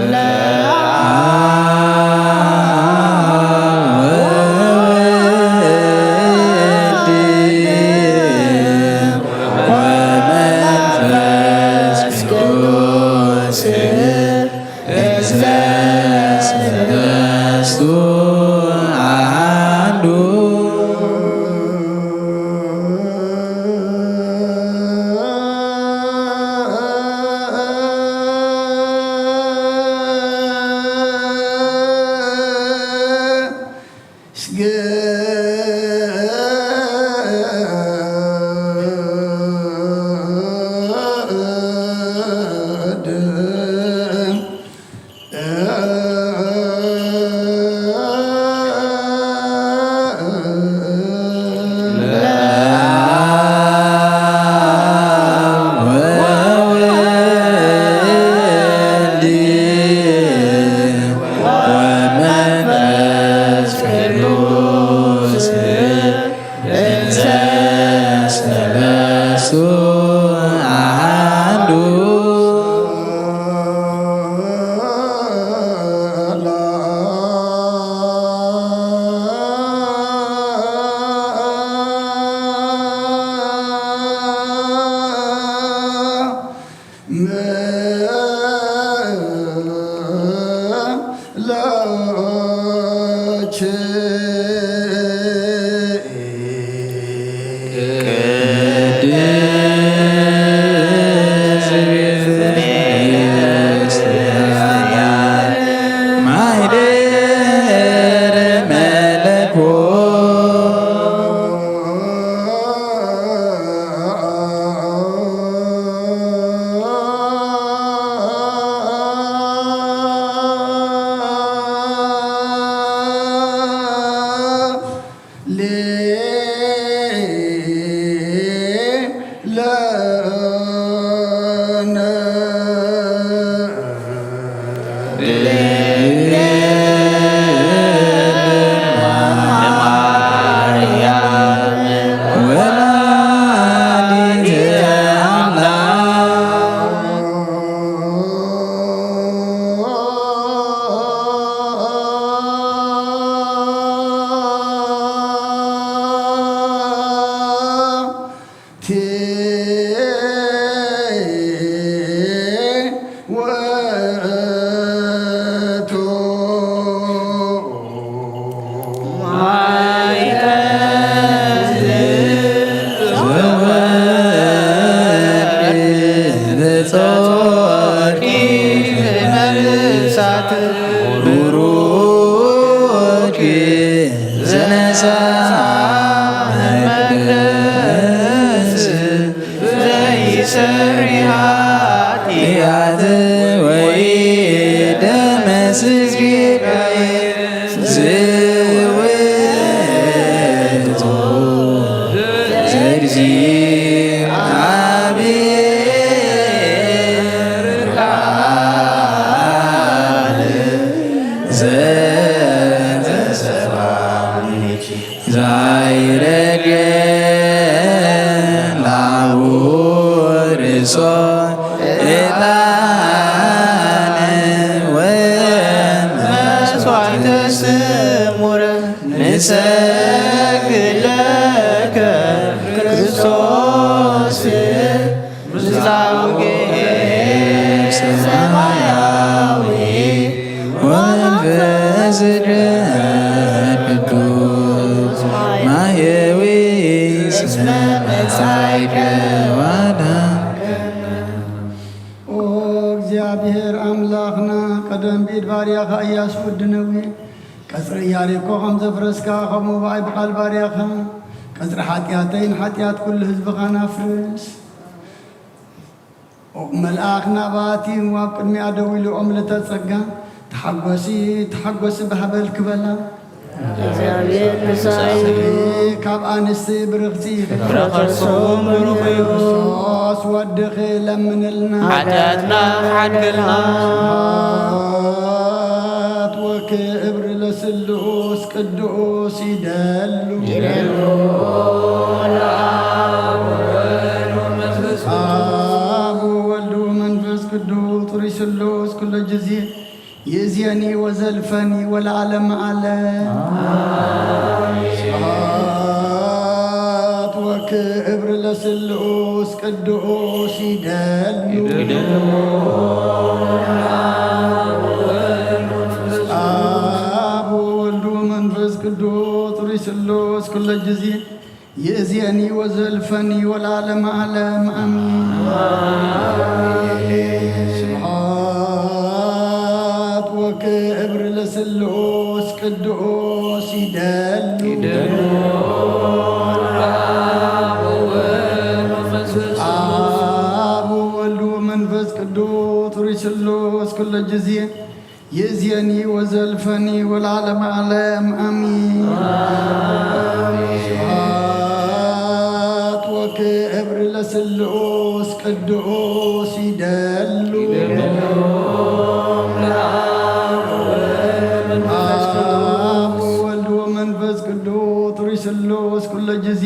ለአብ ወወልድ ወመንፈስ ቅዱስ እንተ ሰለስቱ አሐዱ። ኦ እግዚኣብሔር ኣምላኽና፣ ቀደም ብኢድ ባርያኻ እያሱ ወዲ ነዌ ቀጽሪ ኢያሪኮ ከም ዘፍረስካ፣ ከምኡ ብኣይ ብቓል ባርያኻ ቀጽሪ ሓጢኣተይን ሓጢኣት ኩሉ ህዝብኻን ኣፍርስ። ኦ መልኣኽ ናባቲ ኣብ ቅድሚኣ ደው ኢሉ፣ ኦ ምልእተ ጸጋ፣ ተሓጎሲ፣ ተሓጎሲ፣ ባህበል ክበላ። እግዚኣብሔር ምሳይ እዩ። ካብ ኣንስቲ ብርኽቲ ፍረ ከርሱ ብሩኽ እዩ። ክርስቶስ ወድኺ ለምንልና። ሓጢኣትና ሓድግልና። ስብሐት ወክብር ለስሉስ ቅዱስ ይደሉ። ይደሉ። ለአብ ወወልድ ወመንፈስ ቅዱስ። አብ ወወልድ ወመንፈስ ቅዱስ ጥሩይ ስሉስ ኩሎ ጊዜ ይእዜኒ ወዘልፈኒ ወለዓለመ ዓለም። ስብሐት ወክብር ለስሉስ ቅዱስ ይደሉ። አብ ወወልድ ወመንፈስ ቅዱስ ርሱሉስ ኩለ ጊዜ ይእዜኒ ወዘልፈኒ ወለዓለመ ዓለም አሜን። ስብሐት ወክብር ለስሉስ ቅዱስ ይደሉ። አብ ወወልድ ወመንፈስ ቅዱስ ርሱሉስ ኩለ ጊዜ ይእዜኒ ወዘልፈኒ ወለዓለመ ዓለም አሜን። ስብሐት ወክብር ለስሉስ ቅዱስ ይደሉ። አብ ወወልድ ወመንፈስ ቅዱስ ርሱሉስ ኩለ ጊዜ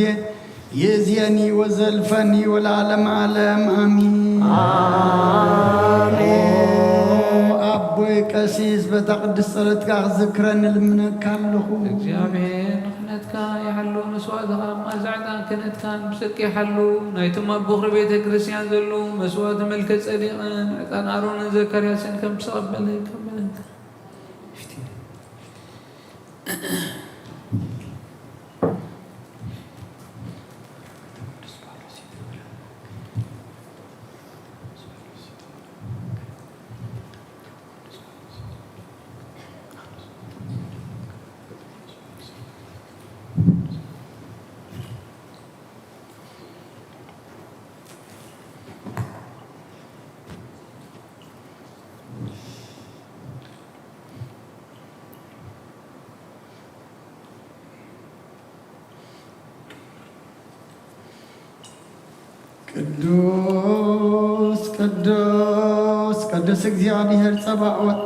ይእዜኒ ወዘልፈኒ ወለዓለመ ዓለም አሜን። አሜን። ኦ አቦይ ቀሲስ፣ በታ ቅድስት ጸሎትካ ክዝክረኒ ልምነካ ኣለኹ። እግዚኣብሔር ንኽነትካ ይሓሉ፣ መስዋእትኻ ኣብ መኣዛ ዕጣን ክህነትካን ብጽድቂ ይሓሉ። ናይቶም ኣብ በኹሪ ቤተ ክርስቲያን ዘለዉ መስዋእቲ መልከ ጸዴቅን ዕጣን ኣሮንን ዘካርያስን ከም ትቐበል ከመልካ። ቅዱስ ቅዱስ ቅዱስ እግዚኣብሔር ጸባኦት፣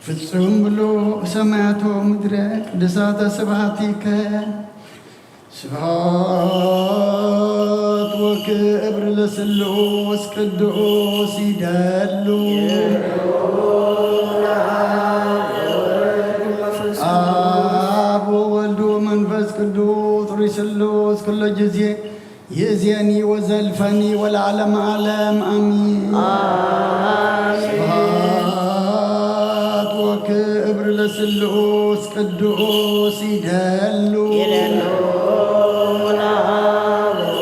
ፍጹም ምሉእ ሰማያት ወምድረ ቅዱሳተ ስብሐቲከ። ስብሐት ወክብር ለስሉስ ቅዱስ ይደሉ። አብ ወወልድ ወመንፈስ ቅዱስ ርሱሉስ ኩለ ጊዜ ይእዜኒ ወዘልፈኒ ወለዓለመ ዓለም አሜን። አሜን። ስብሐት ወክብር ለስሉስ ቅዱስ ይደሉ። ይደሉ። አብ ወወልድ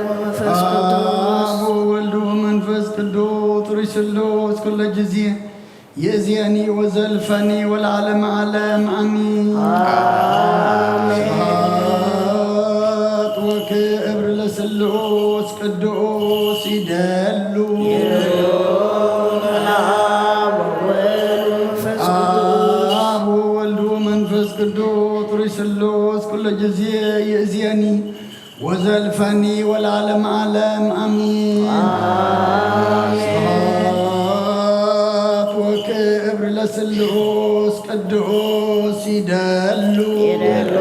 ወመንፈስ ቅዱስ። አብ ወወልድ ወመንፈስ ቅዱስ ርሱሉስ ኩለ ጊዜ ይእዜኒ ወዘልፈኒ ወለዓለመ ዓለም አሜን። አሜን። ስብሐት ወክብር ለስሉስ ቅዱስ ይደሉ። ይደሉ። አብ ወወልድ ወመንፈስ ቅዱስ። አብ ወወልድ ወመንፈስ ቅዱስ ርሱሉስ ኩለ ጊዜ ይእዜኒ ወዘልፈኒ ወለዓለመ ዓለም አሜን። አሜን። ስብሐት ወክብር ለስሉስ ቅዱስ ይደሉ። ይደሉ።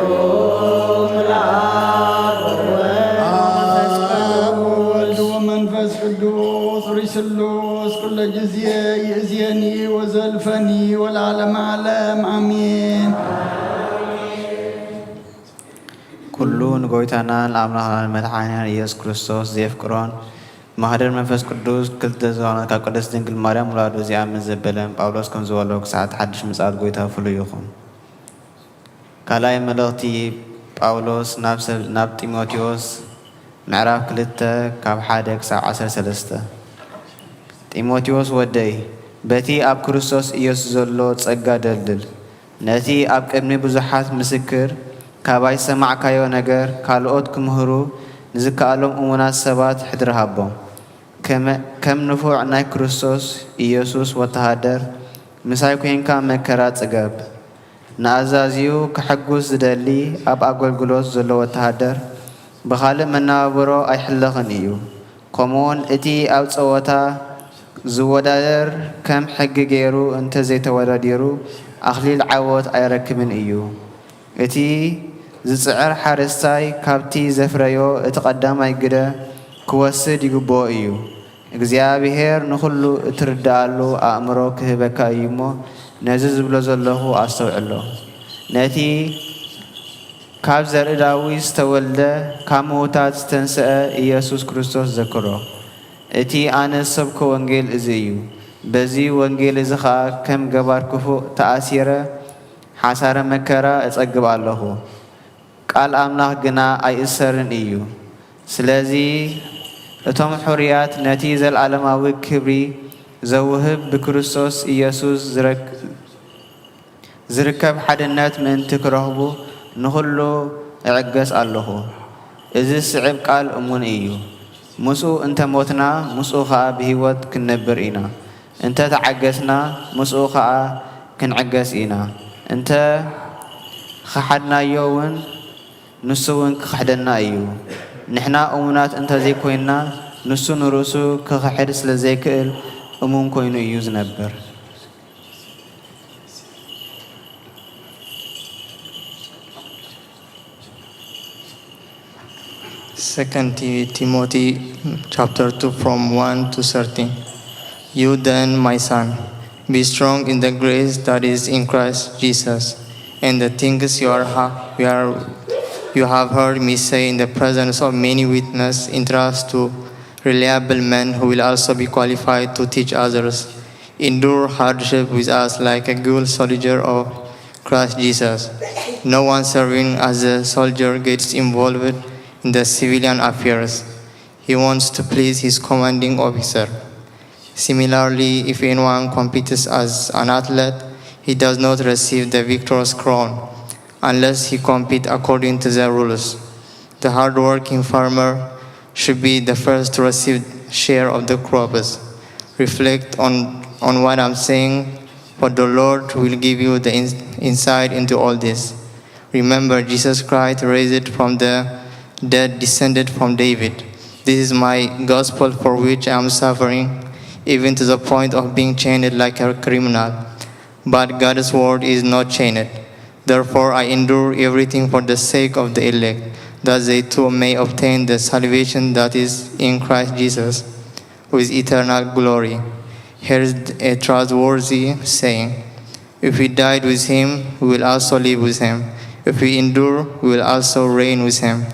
አብ ወወልድ ወመንፈስ ቅዱስ ርሱሉስ ኩለ ጊዜ ይእዜኒ ወዘልፈኒ ወለዓለመ ዓለም አሜን። ኩሉ ንጎይታናን ንኣምላኽናን መድሓኒናን ኢየሱስ ክርስቶስ ዘየፍቅሮን ማህደር መንፈስ ቅዱስ ክልተ ዝኾነ ካብ ቅድስት ድንግል ማርያም ውላዱ እዚኣምን ዘበለን ጳውሎስ ከም ዝበሎ ክሳዕ እቲ ሓድሽ ምጽኣት ጎይታ ፍሉይ ይኹን። ካልኣይ መልእኽቲ ጳውሎስ ናብ ሰብ-፣ ናብ ጢሞቴዎስ ምዕራፍ ክልተ ካብ ሓደ ክሳብ ዓሰርተ ሰለስተ። ጢሞቴዎስ ወደይ፣ በቲ ኣብ ክርስቶስ ኢየሱስ ዘሎ ጸጋ ደልድል። ነቲ ኣብ ቅድሚ ብዙሓት ምስክር ካባይ ዝሰማዕካዮ ነገር ካልኦት ክምህሩ ንዝከኣሎም እሙናት ሰባት ሕድሪ ሃቦም። ከመ-፣ ከም ንፉዕ ናይ ክርስቶስ ኢየሱስ ወተሃደር ምሳይ ኴንካ መከራ ጽገብ። ንኣዛዚኡ ከሐጉስ ዝደሊ ኣብ ኣገልግሎት ዘሎ ወተሃደር ብኻልእ መነባብሮ ኣይሕለኽን እዩ። ከምኡውን እቲ ኣብ ጸወታ ዝወዳደር ከም ሕጊ ገይሩ እንተ ዘይተወዳዲሩ ኣኽሊል ዓወት ኣይረክብን እዩ። እቲ ዝጽዕር ሓረስታይ ካብቲ ዘፍረዮ እቲ ቀዳማይ ግደ ክወስድ ይግብኦ እዩ። እግዚኣብሔር ንኹሉ እትርድኣሉ ኣእምሮ ክህበካ እዩ እሞ፣ ነዚ ዝብሎ ዘለኹ ኣስተውዕሎ። ነቲ ካብ ዘርኢ ዳዊት ዝተወልደ፣ ካብ ምዉታት ዝተንስአ ኢየሱስ ክርስቶስ ዘክሮ። እቲ ኣነ ዝሰብኮ ወንጌል እዚ እዩ። በዚ ወንጌል እዚ ኸኣ ከም ገባር ክፉእ ተኣሲረ ሓሳረ መከራ እጸግብ ኣለኹ። ቃል ኣምላኽ ግና ኣይእሰርን'ዩ። ስለዚ እቶም ሕሩያት ነቲ ዘለኣለማዊ ክብሪ ዘውህብ ብክርስቶስ ኢየሱስ ዝረክ-፣ ዝርከብ ሓድነት ምእንቲ ክረኽቡ ንኹሉ እዕገስ ኣለኹ። እዚ ዝስዕብ ቃል እሙን እዩ። ምስኡ እንተ ሞትና፣ ምስኡ ኸኣ ብህይወት ክንነብር ኢና። እንተ ተዓገስና፣ ምስኡ ኸኣ ክንዕገስ ኢና። እንተ ኸሓድናዮ እውን፣ ንሱ እውን ክኽሕደና እዩ። ንሕና እሙናት እንተ ዘይኮይንና፣ ንሱ ንርእሱ ክኽሕድ ስለ ዘይክእል፣ እሙን ኮይኑ እዩ ዝነብር። Second Ti- Timothy chapter two from one to thirteen. You then, my son, be strong in the grace that is in Christ Jesus, and the things you are, ha- you are you have heard me say in the presence of many witnesses, entrust to reliable men who will also be qualified to teach others. Endure hardship with us like a good soldier of Christ Jesus. No one serving as a soldier gets involved in the civilian affairs. He wants to please his commanding officer. Similarly, if anyone competes as an athlete, he does not receive the victor's crown unless he compete according to the rules. The hardworking farmer should be the first to receive share of the crops. Reflect on, on what I'm saying, for the Lord will give you the in- insight into all this. Remember, Jesus Christ raised from the dead, descended from David. This is my gospel for which I am suffering, even to the point of being chained like a criminal. But God's word is not chained. Therefore, I endure everything for the sake of the elect, that they too may obtain the salvation that is in Christ Jesus with eternal glory. Here is a trustworthy saying: if we died with him, we will also live with him. If we endure, we will also reign with him.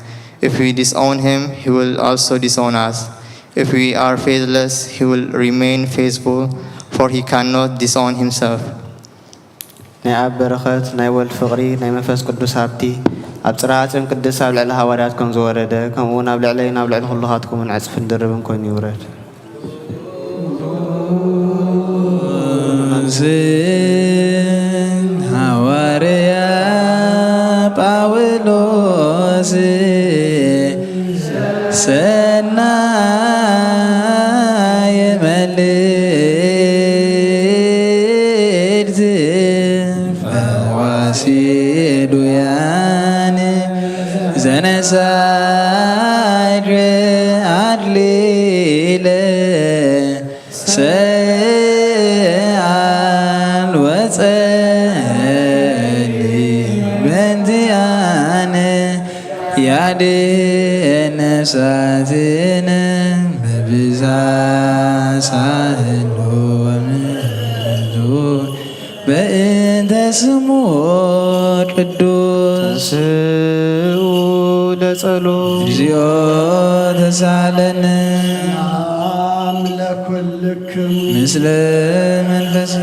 If we disown him, he will also disown us. If we are faithless, he will remain faithful, for he cannot disown himself. ናይ ኣብ በረኸት፣ ናይ ወልድ ፍቕሪ፣ ናይ መንፈስ ቅዱስ ሃብቲ ኣብ ጽርሐ ጽዮን ቅድስት ኣብ ልዕሊ ሃዋርያት ከም ዝወረደ፣ ከምኡ እውን ኣብ ልዕለይን ኣብ ልዕሊ ኩልኻትኩምን ዕጽፍን ድርብን ኮይኑ ይውረድ። ሐዋርያ ጳውሎስ ሰናይ መልእክት ፈዋሲ ዱያን ዘነሳጅ ኣድሊለ ሰኣል ወጸሊ በንቲኣነ ያድን ነፍሳትን በብዛ ሳህሎ ምሕረቱ በእንተ ስሙ ቅዱስ ተንስኡ ለጸሎት እግዚኦ ተሳለነ አምላክ ኩልክም ምስለ መንፈስ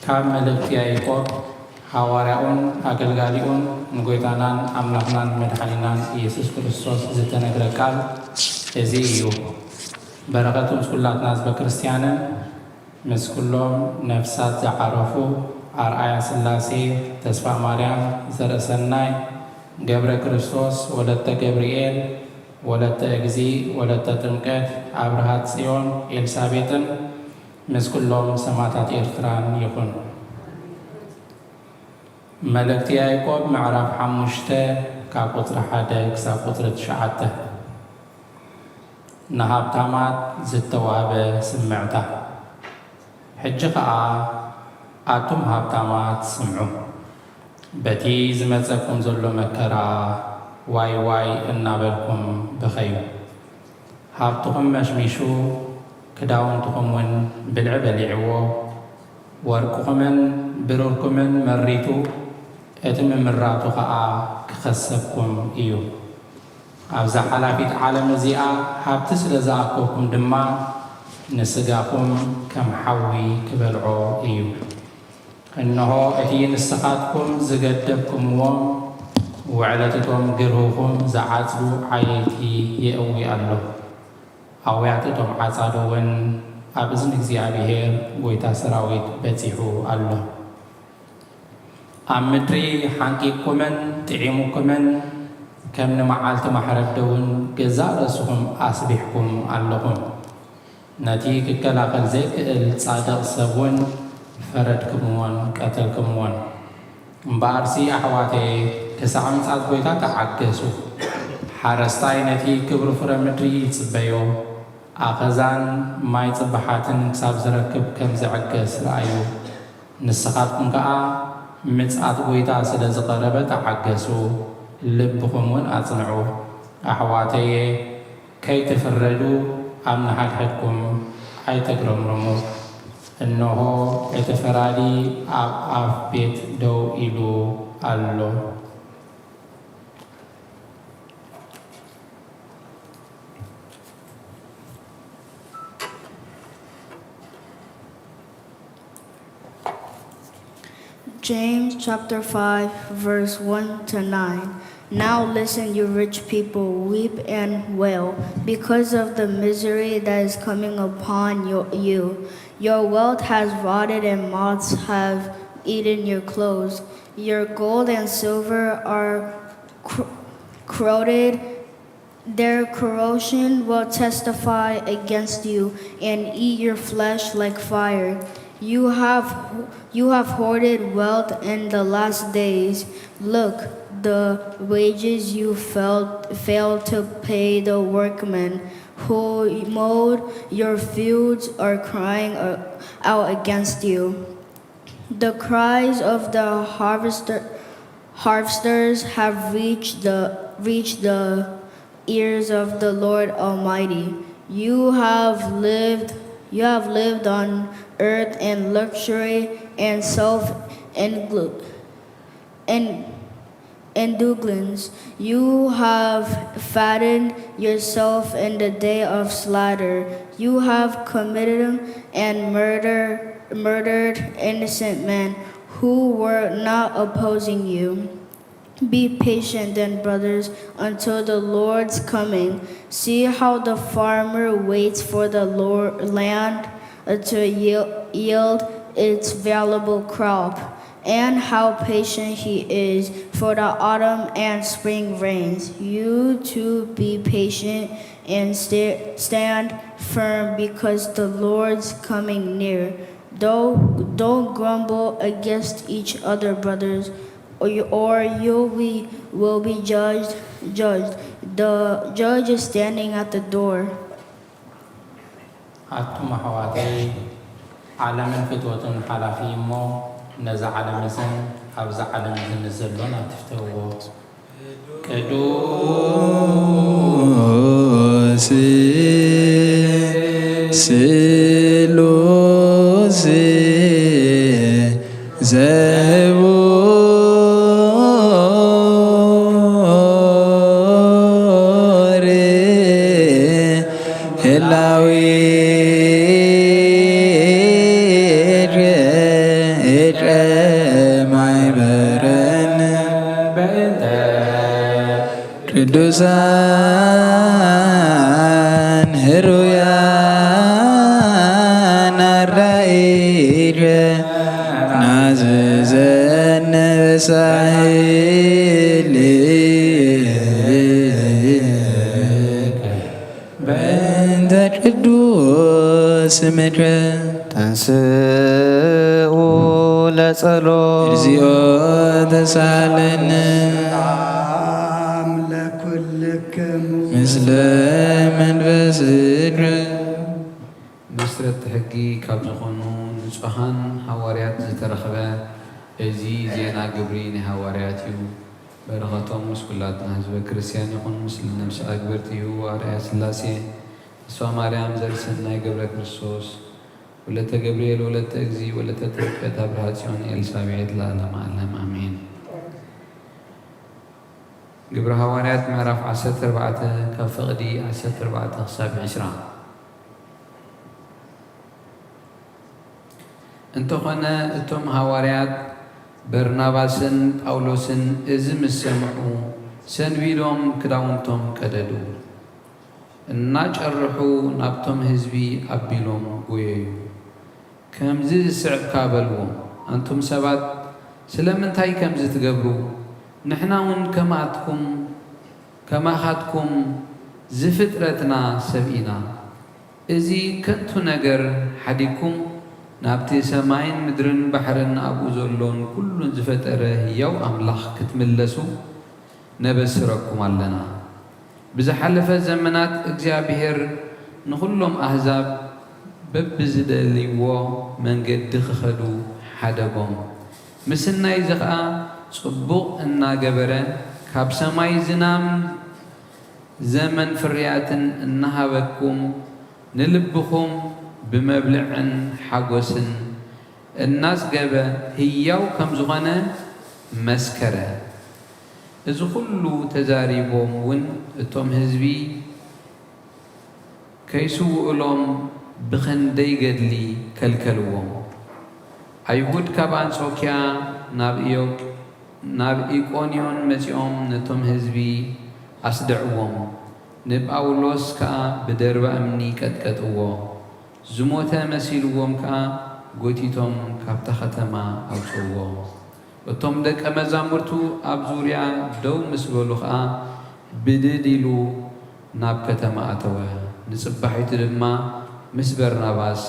ካብ መልእኽቲ ያዕቆብ ሓዋርያኡን ኣገልጋሊኡን ንጎይታናን ኣምላኽናን መድሓኒናን ኢየሱስ ክርስቶስ ዝተነግረ ቃል እዚ እዩ። በረኸት ምስ ኩላትና ህዝበ ክርስትያንን ምስ ኩሎም ነፍሳት ዝዓረፉ ኣርኣያ ስላሴ፣ ተስፋ ማርያም፣ ዘርእሰናይ፣ ገብረ ክርስቶስ፣ ወለተ ገብርኤል፣ ወለተ እግዚእ፣ ወለተ ጥምቀት፣ ኣብርሃት ጽዮን፣ ኤልሳቤጥን ምስ ኩሎም ሰማእታት ኤርትራን ይኹን። መልእክቲ ያዕቆብ ምዕራፍ ሓሙሽተ ካብ ቁጽሪ ሓደ ክሳብ ቁጽሪ ትሽዓተ። ንሃብታማት ዝተዋህበ ስምዕታ። ሕጂ ኸኣ ኣቱም ሃብታማት ስምዑ፣ በቲ ዝመጸኩም ዘሎ መከራ ዋይ ዋይ እናበልኩም ብኸዩ። ሃብትኹም መሽሚሹ፣ ክዳውንትኹም እውን ብልዒ በሊዕዎ፣ ወርቅኹምን ብሩርኩምን መሪቱ፣ እቲ ምምራቱ ኸኣ ክኸሰኩም እዩ። ኣብዛ ሓላፊት ዓለም እዚኣ ሃብቲ ስለ ዝኣከብኩም ድማ፣ ንስጋኹም ከም ሓዊ ክበልዖ እዩ። እንሆ፣ እቲ ንስኻትኩም ዝገደብኩምዎም ውዕለት እቶም ግርህኹም ዝዓጽዱ ዓየይቲ የእዊ ኣሎ። ኣውያት እቶም ዓጻዱ እውን ኣብ እዝኒ እግዚኣብሔር ጐይታ ሰራዊት በጺሑ ኣሎ። ኣብ ምድሪ ሓንቂቅኩምን ጥዒሙኩምን፣ ከም ንመዓልቲ ማሕረድ ደውን ገዛእ ርእስኹም ኣስቢሕኩም ኣለኹም። ነቲ ክከላኸል ዘይክእል ጻድቕ ሰብ እውን ፈረድክምዎን ቀተልክምዎን። እምበኣርሲ ኣሕዋተየ፣ ክሳዕ ምጽኣት ጐይታ ተዓገሱ። ሓረስታይ ነቲ ክብሪ ፍረ ምድሪ ይጽበዮ፣ ኣኸዛን ማይ ጽባሓትን ክሳብ ዝረክብ ከም ዝዕገስ ረኣዩ። ንስኻትኩም ከኣ ምጽኣት ጐይታ ስለ ዝቐረበ ተዓገሱ፣ ልብኹም እውን ኣጽንዑ። ኣሕዋተየ፣ ከይትፍረዱ ኣብ ንሓድሕድኩም ኣይትግረምርሙ። እንሆ፣ እቲ ፈራዲ ኣብ ኣፍ ቤት ደው ኢሉ ኣሎ። James chapter five, verse one to nine. Now listen, you rich people, weep and wail because of the misery that is coming upon you. Your wealth has rotted and moths have eaten your clothes. Your gold and silver are cr- corroded. Their corrosion will testify against you and eat your flesh like fire. You have you have hoarded wealth in the last days. Look, the wages you failed, failed to pay the workmen who mowed your fields are crying out against you. The cries of the harvester, harvesters have reached the reached the ears of the Lord Almighty. You have lived you have lived on earth in luxury and self and indulgence. You have fattened yourself in the day of slaughter. You have committed and murder, murdered innocent men who were not opposing you. Be patient then, brothers, until the Lord's coming. See how the farmer waits for the Lord, land to yield its valuable crop, and how patient he is for the autumn and spring rains. You too be patient and sta- stand firm, because the Lord's coming near. Don't, don't grumble against each other, brothers, or you, or you we will be judged. Judged. The judge is standing at the door. ኣቱም ኣሕዋተይ፣ ዓለምን ፍትወቱን ሓላፊ እሞ፣ ነዛ ዓለም እዝን ኣብዛ ዓለም እዝን ንዘሎን ኣትፍተውዎ። ቅዱስ ስሉስ ዘቡ ህላዊ እድረ ማይበረን ቅዱሳን ህሩያን ኣራኢረ ናዝዘን ሳይል በእንተ ቅዱስ ስምከ ተንስኡ ለጸሎት እግዚኦ ተሳለነ ልክሙ ምስለ መንፈስከ። መስረቲ ሕጊ ካብ ዝኾኑ ንጹሃን ሃዋርያት ዝተረኽበ እዚ ዜና ግብሪ ናይ ሃዋርያት እዩ። በረኸቶም ምስ ኩላትና ህዝበ ክርስቲያን ይኹን። ምስለ ነፍሲ ኣግብርቲሁ ኣርኣያ ሥላሴ፣ ተስፋ ማርያም፣ ዘርእሰናይ ገብረ ክርስቶስ፣ ወለተ ገብርኤል፣ ወለተ እግዚ፣ ወለተ ጥምቀት፣ ኣብርሃ ጽዮን፣ ኤልሳቤጥ፣ ለዓለመ ዓለም ኣሜን። ግብረ ሃዋርያት ምዕራፍ ዓሰርተ ኣርባዕተ ካብ ፍቕዲ ዓሰርተ ኣርባዕተ ክሳብ ዕስራ። እንተኾነ እቶም ሃዋርያት በርናባስን ጳውሎስን እዚ ምስ ሰምዑ ሰንቢዶም ክዳውንቶም ቀደዱ። እናጨርሑ ናብቶም ህዝቢ ኣቢሎም ጎየዩ። ከምዚ ዝስዕብ ከኣ በልዎም፣ ኣንቱም ሰባት፣ ስለምንታይ ከምዚ ትገብሩ? ንሕና እውን ከማትኩም፣ ከማኻትኩም ዝፍጥረትና ሰብ ኢና። እዚ ከንቱ ነገር ሓዲግኩም፣ ናብቲ ሰማይን ምድርን ባሕርን ኣብኡ ዘሎን ኩሉን ዝፈጠረ ህያው ኣምላኽ ክትምለሱ ነበስረኩም ኣለና። ብዝሓለፈ ዘመናት እግዚኣብሔር ንኹሎም ኣህዛብ በብዝደልይዎ መንገዲ ክኸዱ ሓደጎም። ምስናይ እዚ ኸኣ ጽቡቕ እናገበረ ካብ ሰማይ ዝናም ዘመን ፍርያትን እናሃበኩም ንልብኹም ብመብልዕን ሓጎስን እናጽገበ ህያው ከም ዝኾነ መስከረ። እዚ ኹሉ ተዛሪቦም እውን እቶም ህዝቢ ከይስውእሎም ብኽንደይ ገድሊ ከልከልዎም። ኣይሁድ ካብ ኣንጾክያ ናብ ኢዮ-፣ ናብ ኢቆንዮን መጺኦም ነቶም ህዝቢ ኣስድዕዎም። ንጳውሎስ ከኣ ብደርባ እምኒ ቀጥቀጥዎ። ዝሞተ መሲልዎም ከኣ ጎቲቶም ካብታ ከተማ ኣውጽእዎ። እቶም ደቀ መዛሙርቱ ኣብ ዙርያ ደው ምስ በሉ ኸኣ ብድድ ኢሉ ናብ ከተማ ኣተወ። ንጽባሒቱ ድማ ምስ በርናባስ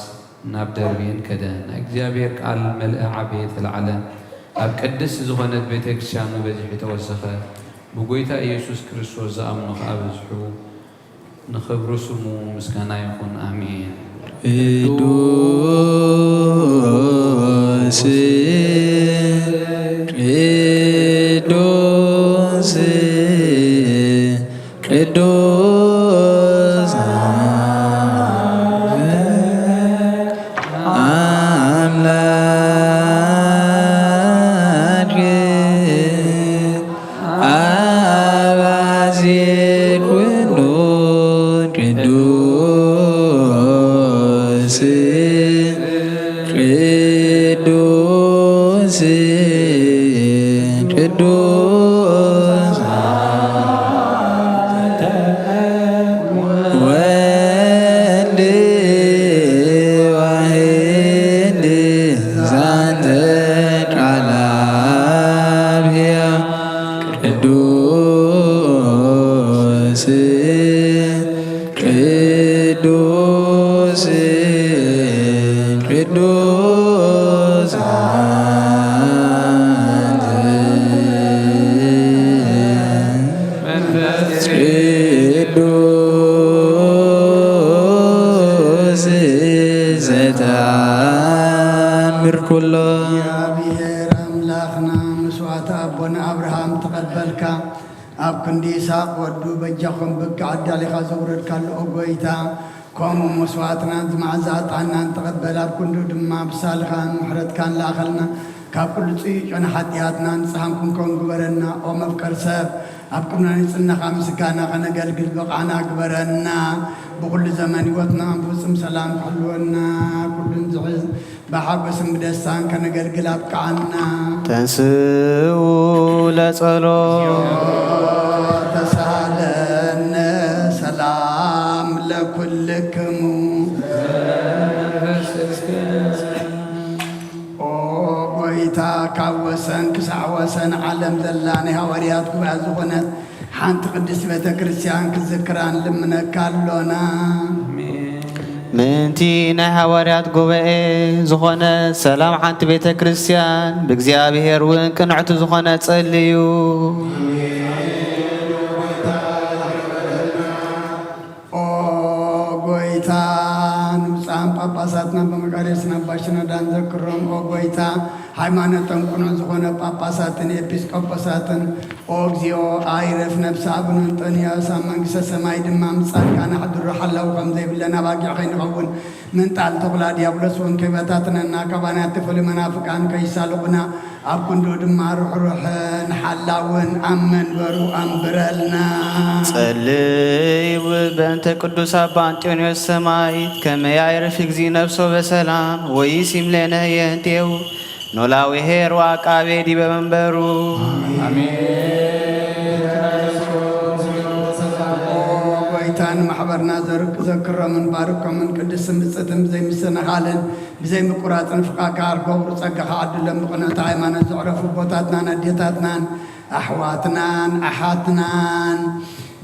ናብ ደርቤን ከደ። ናይ እግዚኣብሔር ቃል መልአ፣ ዓበየ፣ ተላዕለ። ኣብ ቅድስት ዝኾነት ቤተ ክርስቲያኑ በዚሑ ተወሰኸ። ብጎይታ ኢየሱስ ክርስቶስ ዝኣምኑ ኸኣ በዝሑ። ንኽብሩ ስሙ ምስጋና ይኹን። ኣሜን። ቅዱስ፣ ቅዱስ፣ ቅዱስ ኣምላክ አባዜ ኩሉ ቅዱስ፣ ቅዱስ፣ ቅዱስ ወልድ ዋሕድ ዛንተ ቃል አብ ሕያው ቅዱስ፣ ቅዱስ፣ ቅዱስ አንተ መንፈስ ቅዱስ ዘተአምር ኩሎ። እግዚኣብሔር ኣምላኽና መስዋዕቲ ኣቦና ኣብርሃም ተቐበልካ። ኣብ ክንዲ ይስሐቅ ወዱ በጃኹም በግዕ ኣዳሊኻ ዘውረድካሉ፣ ኦ ጎይታ፣ ከምኡ መስዋዕትናን ዝመዓዛ ዕጣንናን ተቐበል። ኣብ ክንዱ ድማ ኣምሳልኻን ምሕረትካን ለኣኸልና። ካብ ኩሉ ጽዩቅ ጨና ሓጢኣትና ንጽሃን ክንከውን ግበረና። ኦ መፍቀር ሰብ፣ ኣብ ቅድሚና ንጽናኻ ምስጋና ከነገልግል ብቕዓና ግበረና። ብኹሉ ዘመን ህይወትና ብፍጹም ሰላም ክሕልወና፣ ኩሉን ዝሕዝ ብሓጎስን ብደስታን ከነገልግል ኣብቅዓና። ተንስኡ ለጸሎት። ተሳሃለነ ሰላም ለኩልክሙ። ኦ ጎይታ፣ ካብ ወሰን ክሳዕ ወሰን ዓለም ዘላ ናይ ሃዋርያት ጉባኤ ዝኾነት ሓንቲ ቅድስቲ ቤተ ክርስቲያን ክዝክራ ንልምነካ ኣሎና። ምእንቲ ናይ ሃዋርያት ጉባኤ ዝኾነ ሰላም ሓንቲ ቤተ ክርስቲያን ብእግዚኣብሔር እውን ቅንዕቲ ዝኾነ ጸልዩ። ጳጳሳትና በመቃርዮስን ኣባ ሽኖዳን ዘክሮም። ኦ ጎይታ፣ ሃይማኖቶም ቅኑዕ ዝኾነ ጳጳሳትን ኤጲስቆጶሳትን፣ ኦ እግዚኦ፣ ኣይረፍ ነብሲ ኣቡነ እንጦንዮስ፣ ኣብ መንግስተ ሰማይ ድማ ምስ ጻድቃን ኣሕድሮ። ሓላው ከም ዘይብለን ኣባጊዕ ከይንኸውን፣ ምንጣል ተኹላ ዲያብሎስ እውን ከይበታትነና፣ ካባና እተፈልዩ መናፍቃን ከይሳልቑና፣ ኣብ ክንድኡ ድማ ርሕሩሕን ሓላውን ኣብ መንበሩ ኣንብረልና። ጸልዩ በእንተ ቅዱስ ኣባ እንጦንዮስ ሰማዕት፣ ከመ ያዕርፍ እግዚእ ነፍሶ በሰላም፣ ወይሲም ለነ ህየንቴው ኖላዊ ኄር ወአቃቤ ዲበ መንበሩ። ኣሜን። ኦ ጎይታ፣ ንማሕበርና ዘር-፣ ዘክሮምን ባርኮምን ቅድስትን ብጽእትን ብዘይምስንኻልን ብዘይምቁራጽን ፍቓድካ ገብሩ፣ ጸጋኻ ዓድሎም። ብቕንዕቲ ሃይማኖት ዘዕረፉ ኣቦታትናን ኣዴታትናን ኣሕዋትናን ኣሓትናን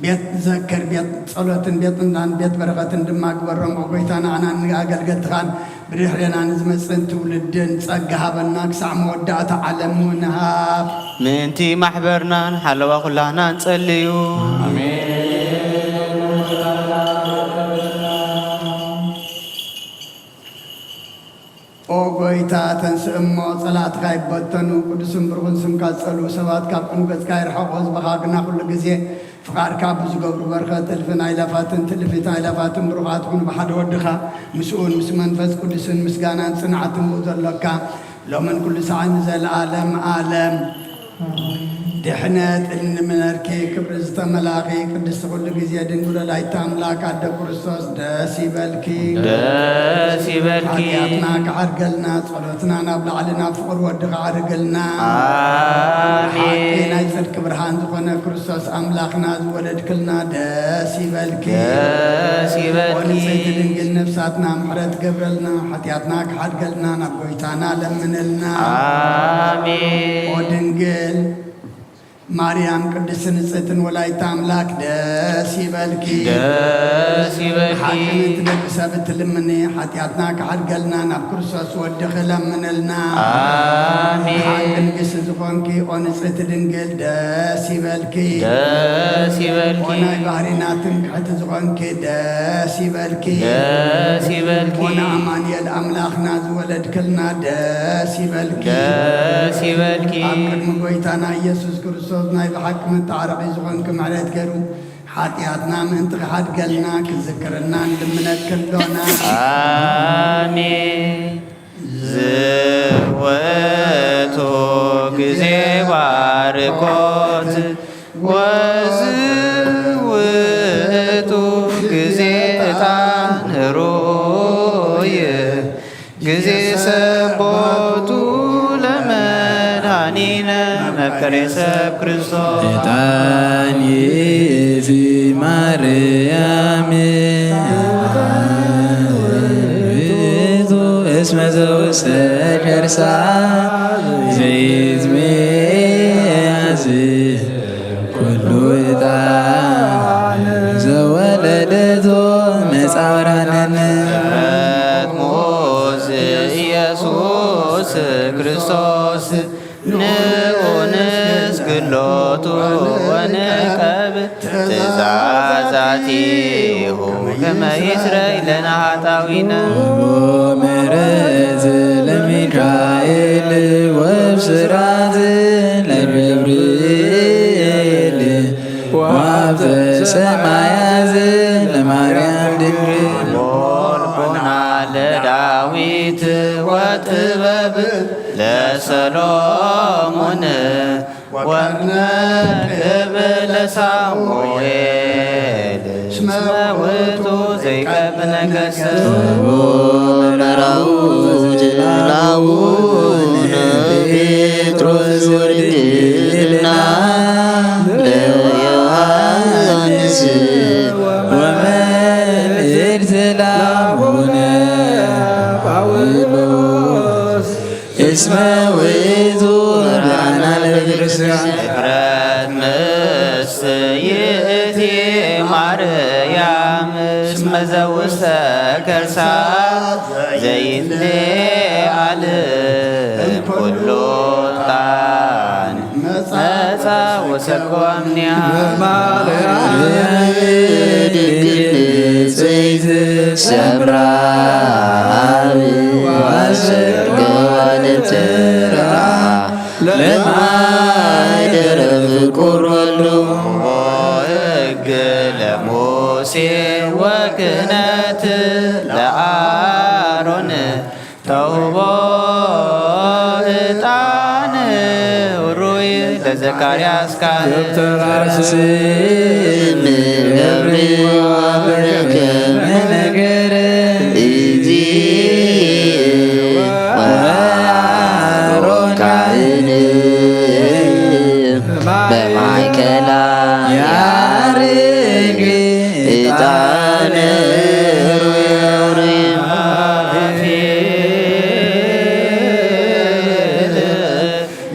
ቤት ዘክር፣ ቤት ጸሎትን ቤት ጥንታን ቤት በረኸትን ድማ ግበሮም። ኦ ጎይታ፣ ንዓናን ንኣገልገልትኻን ብድሕሬና ንዝመጽእን ትውልድን ጸጋ ሃበና፣ ክሳዕ መወዳእታ ዓለም እውን ሃብ። ምእንቲ ማሕበርናን ሓለዋ ኩላህናን ጸልዩ። ኣሜን። ኦ ጎይታ፣ ተንስእ እሞ ጸላእትኻ ይበተኑ፣ ቅዱስን ብሩኽን ስምካ ዝጸልኡ ሰባት ካብ ቅኑዕ ገጽካ ይርሓቑ፣ ህዝብኻ ግና ኩሉ ግዜ ፍቓድካ ብዝገብሩ በረኸት እልፍን ኣእላፋትን ትእልፊት ኣእላፋትን ብሩኻት ኩኑ፣ ብሓደ ወድኻ ምስኡን ምስ መንፈስ ቅዱስን ምስጋናን ጽንዓትን ብኡ ዘሎካ ሎምን ኩሉ ሳዕን ንዘለኣለም ኣለም። ድሕነት እልምነልኪ ክብሪ ዝተመላኺ ቅድስቲ ኩሉ ግዜ ድንግል ወላዲተ ኣምላክ ኣደ ክርስቶስ ደስ ይበልኪ። ደስ ይበልኪ። ሓጢኣትና ክሓድገልና ጸሎትና ናብ ላዕሊ ናብ ፍቕሪ ወድኻ ኣዕርግልና። ኣሜን። ሓቂ ናይ ጽድቂ ብርሃን ዝኾነ ክርስቶስ ኣምላኽና ዝወለድክልና ደስ ይበልኪ። ደስ ይበልኪ። ኦ ንጽሕቲ ድንግል ነፍሳትና ምሕረት ገብረልና፣ ሓጢኣትና ክሓድገልና ናብ ጎይታና ለምንልና። ኣሜን። ኦ ድንግል ማርያም ቅድስት ንጽሕትን ወላዲተ ኣምላክ ደስ ይበልኪ። ደስ ይበልኪ። ሓቂ ምእንቲ ደቂ ሰብ እትልምኒ ሓጢኣትና ክሓድገልና ናብ ክርስቶስ ወድኺ ለምንልና። ኣሜን። ሓቂ ንግስቲ ዝኾንኪ ኦ ንጽሕቲ ድንግል ደስ ይበልኪ። ደስ ይበልኪ። ኦ ናይ ባህሪና ትምክሕቲ ዝኾንኪ ደስ ይበልኪ። ደስ ይበልኪ። ኦ ንኣማኑኤል ኣምላኽና ዝወለድክልና ደስ ይበልኪ። ደስ ይበልኪ። ኣብ ቅድሚ ጎይታና ኢየሱስ ክርስቶስ ናይ ብሓቂ መታረቒ ዝኾንኪ ምሕረት ገይሩ ሓጢኣትና ምእንቲ ክሓድገልና ክዝክረና ንልምነኪ ኣሎና። ኣሜን። ዝውእቱ ግዜ ባርኮት ወዝውእቱ ግዜ ዕጣን ህሩይ ግዜ ሰቦቱ ለመድኃኒነ መፍቀሬ ሰብ ክርስቶስ። ዕጣን ይእቲ ማርያም ውእቱ እስመ ዘውስተ ከርሳ ዘይትሜያዝ ኩሉ ዕጣን ዘወለደቶ መጻ ብርሃነነ። ረትሙስ ኢየሱስ ክርስቶስ ንኡንስ ግሎቱ ወንቀብ ትእዛዛቲሁ ከመ ይስረይ ለነ ኃጣዊነ። ምሕረት ለሚካኤል ወብስራት ለገብርኤል ወሀብተ ሰማያት ለማርያም ድንግል። ሞልኮና ለዳዊት ወጥበብ ለሰሎሞን ወቀርነ ክብ ለሳሙኤል እስመ ውእቱ ዘይቀብ ነገሰ። መራዊ ጅላውን ጴጥሮስ ወልድና ለዮሐንስ ወመልእክት ለአቡነ ጳውሎስ እስመ ውእቱ ብርሃና ለቤተክርስቲያን። እፍረት ምስ ይእቲ ማርያም እስመ ዘውስተ ከርሳ ዘይትለዓል ኩሉ ጣን መጻ ወሰኮምንያ። ማርያም ድንግል ንጽሕት ሰምራ ለሙሴ ወክህነት ለአሮን ተውቦ ዕጣን ውሩይ ለዘካርያስ ካህን። ደብተራ ስም ገብርኤል ወበረከት ነገር እግዚእ ወአሮን ካህን በማእከላ ያርግ ዕጣን ሩሩይ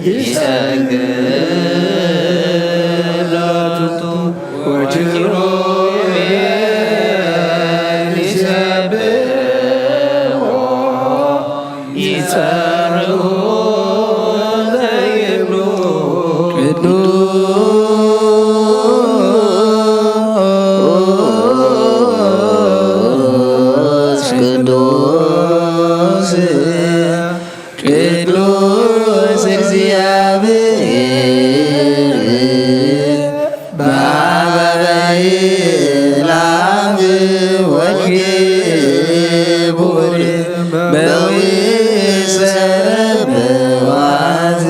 ይሰግድ ሎቱ ወኪሩቤል ይሰብሖ ይጸርሁ ዘይብሉ ቅዱስ ቅዱስ ቅዱስ እግዚአብሔር በአበባይ ላብ ወክቡር በውሰበዋት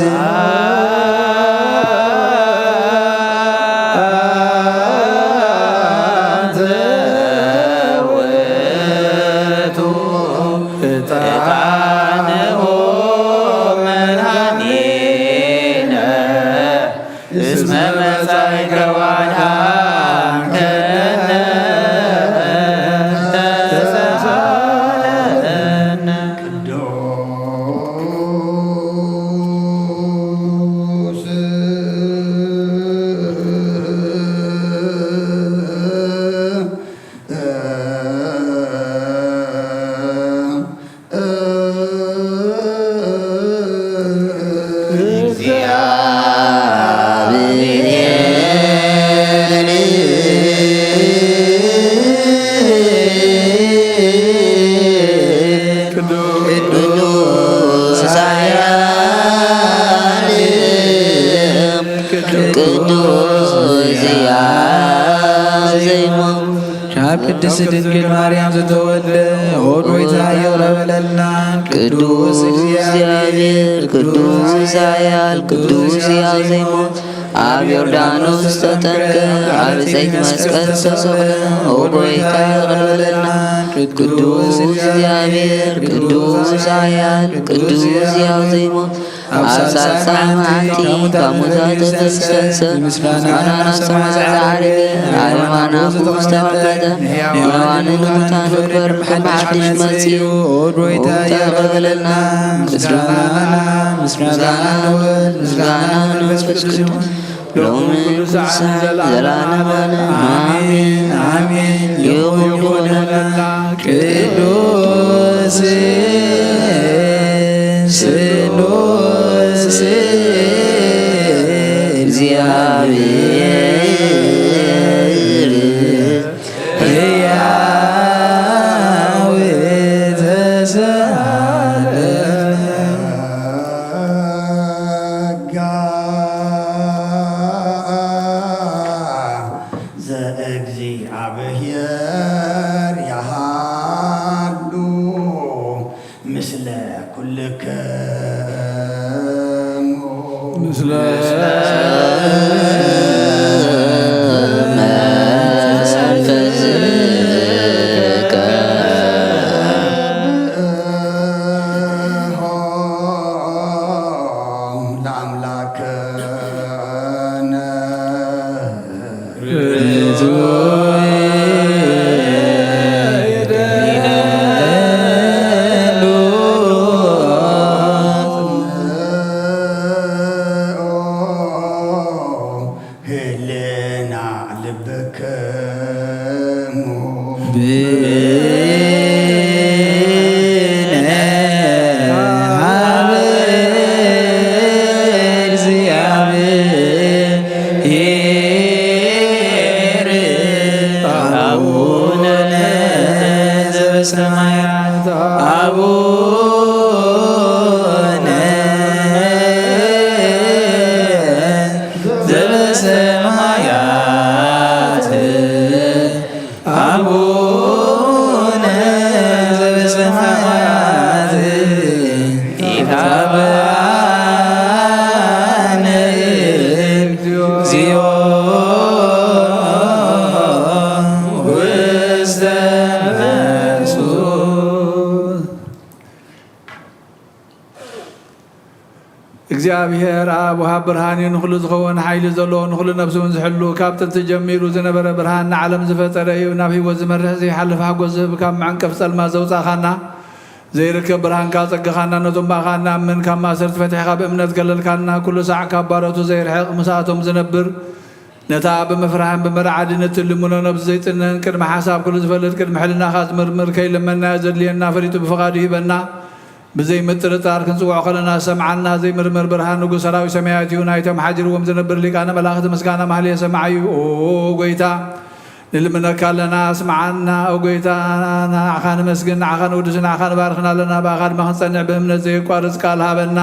ዕጣንሁ መድኃኒነ እስመ መጻእከ ወአድኃንከነ ተሳለነ። ቅዱስ ቅዱስ ኃያል ቅዱስ ዘይሞት ካብ ቅድስት ድንግል ማርያም ዝተወልደ ኦ ጎይታ ይቕረ በለልና። ቅዱስ እግዚአብሔር ቅዱስ ኃያል ቅዱስ ሕያው ዘይሞት ኣብ ዮርዳኖስ ተጠምቀ ኣብ ዕፀይት መስቀል ተሰቕለ ኦ ጎይታ ይቕረ በለልና። ቅዱስ እግዚአብሔር ቅዱስ ኃያል ቅዱስ ሕያው ዘይሞት ኣብ ሳልሳይ መዓልቲ ካብ ሙታን ዝተንሰ፣ ምስጋና ናብ ሰማይ ዝዓረገ፣ ኣብ የማነ ኣቦ ዝተቐመጠ፣ ንሕያዋንን ንሙታን ክፈርድ ከም ሓድሽ መጺኡ፣ ኦ ጎይታ ይቕረ በለልና። ምስጋና፣ ምስጋና ንወልድ፣ ምስጋና ንመንፈስ ቅዱስ፣ ሎሚ ቅዱሳን ዘላለመ ዓለም። አሜን፣ አሜን። ይኹን፣ ይኹን። ቅዱስ ስሉስ እግዚአብሔር ሕያው ተሳለ ጸጋ ዘእግዚኣብሔር ያሃሉ ምስለ ኩልክሙ። ምስለ መንፈስከ። ለአምላክነ ህልና ልብክሙ ብነ ሀበ እግዚአብሔር አቡነ ዘበሰማያት አቡነ ዘበሰማያት እግዚኣብሔር ኣብ ወሃብ ብርሃን እዩ። ንኹሉ ዝኸውን ሓይሊ ዘለዎ፣ ንኹሉ ነፍሲ እውን ዝሕሉ፣ ካብ ጥንቲ ጀሚሩ ዝነበረ ብርሃን፣ ንዓለም ዝፈጠረ እዩ። ናብ ህይወት ዝመርሕ ዘይሓልፍ ሓጎስ ዝህብ፣ ካብ መዕንቀፍ ጸልማት ዘውጻእኻና፣ ዘይርከብ ብርሃንካ ኣጸግኻና። ነቶም ብኣኻ እንኣምን ካብ ማእሰርቲ ፈቲሕኻ ብእምነት ከለልካና፣ ኩሉ ሳዕ ካብ ባሮቱ ዘይርሕቕ፣ ምስኣቶም ዝነብር፣ ነታ ብምፍራህን ብምርዓድን እትልምኖ ነብሲ ዘይጥንን፣ ቅድሚ ሓሳብ ኩሉ ዝፈልጥ፣ ቅድሚ ሕልናኻ ዝምርምር፣ ከይልመና ዘድልየና ፈሊጡ ብፍቓዱ ይህበና። ብዘይ ምጥርጣር ክንጽውዖ ከለና ዝሰምዓና፣ ዘይምርምር ብርሃን ንጉስ ሰራዊት ሰማያት እዩ። ናይቶም ሓዲርዎም ዝነብር ሊቃነ መላእኽቲ ምስጋና ማህሌ ሰማዕ እዩ። ኦ ጎይታ፣ ንልምነካ ኣለና፣ ስምዓና። ኦ ጎይታ፣ ንዓኻ ንመስግን፣ ንዓኻ ንውድስ፣ ንዓኻ ንባርኽን ኣለና። ብኣኻ ድማ ክንጸንዕ ብእምነት ዘየቋርጽ ቃል ሃበና።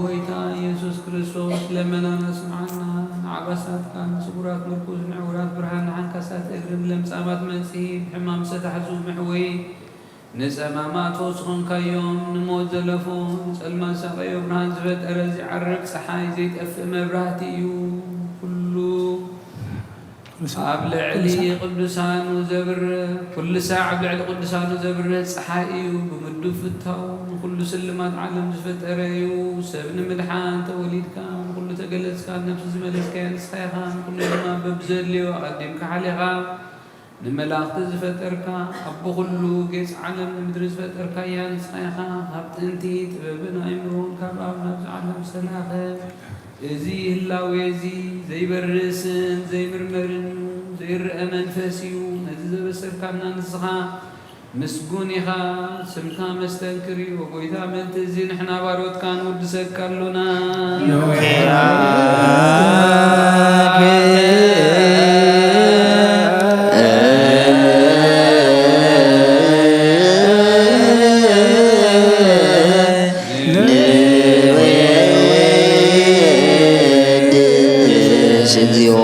ጎይታ ኢየሱስ ክርስቶስ ለመናና ስምዓና። ንዓባሳትካ ንስጉራት ምርኩስ፣ ንዕውራት ብርሃን፣ ንሓንካሳት እግርን ለምጻማት መንጽሂ፣ ብሕማም ዝተታሕዙ መሕወዪ፣ ንጸማማት ፈውሲ ኾንካዮም። ንሞት ዘለፎ፣ ንጸልማት ሳቐዮ ብርሃን ዝፈጠረ፣ ዘይዓርብ ጸሓይ፣ ዘይጠፍእ መብራህቲ እዩ። ኩሉ ኣብ ልዕሊ ቅዱሳኑ ዘብርህ፣ ኩሉ ሳዕ ኣብ ልዕሊ ቅዱሳኑ ዘብርህ ጸሓይ እዩ። ብምዱብ ፍታው ንኹሉ ስልማት ዓለም ዝፈጠረ እዩ። ሰብ ንምድሓን ተወሊድካ፣ ንኹሉ ተገለጽካ፣ ነፍሲ ዝመለስካያ ንስኻ ኢኻ። ንኹሉ ድማ በብዘድልዮ ኣቐዲምካ ሓሊኻ፣ ንመላእኽቲ ዝፈጠርካ፣ ኣቦ ኩሉ ጌጽ ዓለም ንምድሪ ዝፈጠርካያ ንስኻ ኢኻ። ካብ ጥንቲ ጥበብን ኣእምሮን ካብ ኣብ ናብዚ ዓለም ዝተላእኸ፣ እዚ ህላዌ እዚ ዘይበርስን ዘይምርመርን እዩ፣ ዘይረአ መንፈስ እዩ። ነዚ ዘበሰርካና ንስኻ ምስጉን ኢኻ፣ ስምካ መስተንክር እዩ። ጎይታ፣ ምእንቲ እዚ ንሕና ባሮትካ ንውድሰካ ኣሎና። ንወድስ እግዚኦ።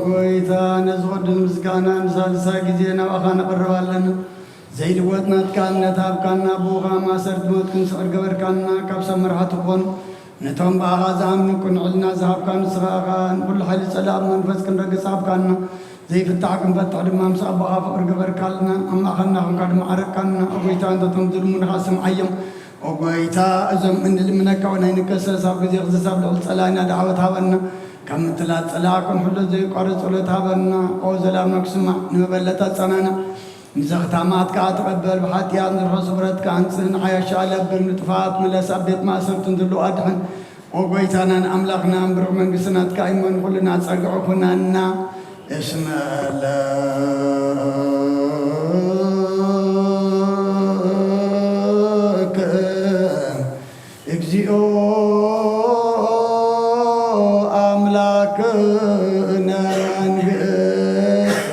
ጎይታ፣ ነዚ ቅዱስ ምስጋና ንሳልሳይ ግዜ ናባኻ ነቕርብ ኣለና። ዘይልወጥ ናትካ እምነት ሃብካና፣ ብኡኻ ማእሰርቲ ሞት ክንስዕር ገበርካና፣ ካብ ሰብ መራሕቲ ክኾኑ ነቶም ብኣኻ ዝኣምኑ ቅኑዕ ሕልና ዝሃብካ ንስኻ ኢኻ። ንኹሉ ሓይሊ ጸላኢ ብመንፈስ ክንረግጽ ሃብካና። ዘይፍታሕ ክንፈትሕ ድማ ምስ ኣቦኻ ፍቕሪ ገበርካልና። ኣብ ማእኸልና ኾንካ ድማ ዓረቅካና። ኦ ጎይታ፣ እንተቶም ዝልምኑኻ ስምዓዮም። ኦ ጎይታ፣ እዞም እንልምነካ እውን ኣይንከሰስ። ኣብ ግዜ ክስስ ኣብ ልዕሊ ጸላኢና ዳዕወት ሃበና። ካብ ምትላል ጸላኢ ክንሕሎ ዘየቋርጽ ጸሎት ሃበና። ኦ ዘላምና ክስማዕ ንመበለት ኣጸናንዕ። ንዘኽታማት ከኣ ተቐበል፣ ብሓጥያት ንርሑስ ብረትካ ኣንጽህ፣ ንዓያሻ ለብም፣ ንጥፋት ምለስ፣ ኣብ ቤት ማእሰርትን ዘለዉ ኣድሕን። ኦ ጎይታናን ኣምላኽናን፣ ብሩኽ መንግስቲ ናትካ እሞ፣ ንኹልና ጸግዒ ኩነና። እስመ ለከ እግዚኦ ኣምላክነ መንግስት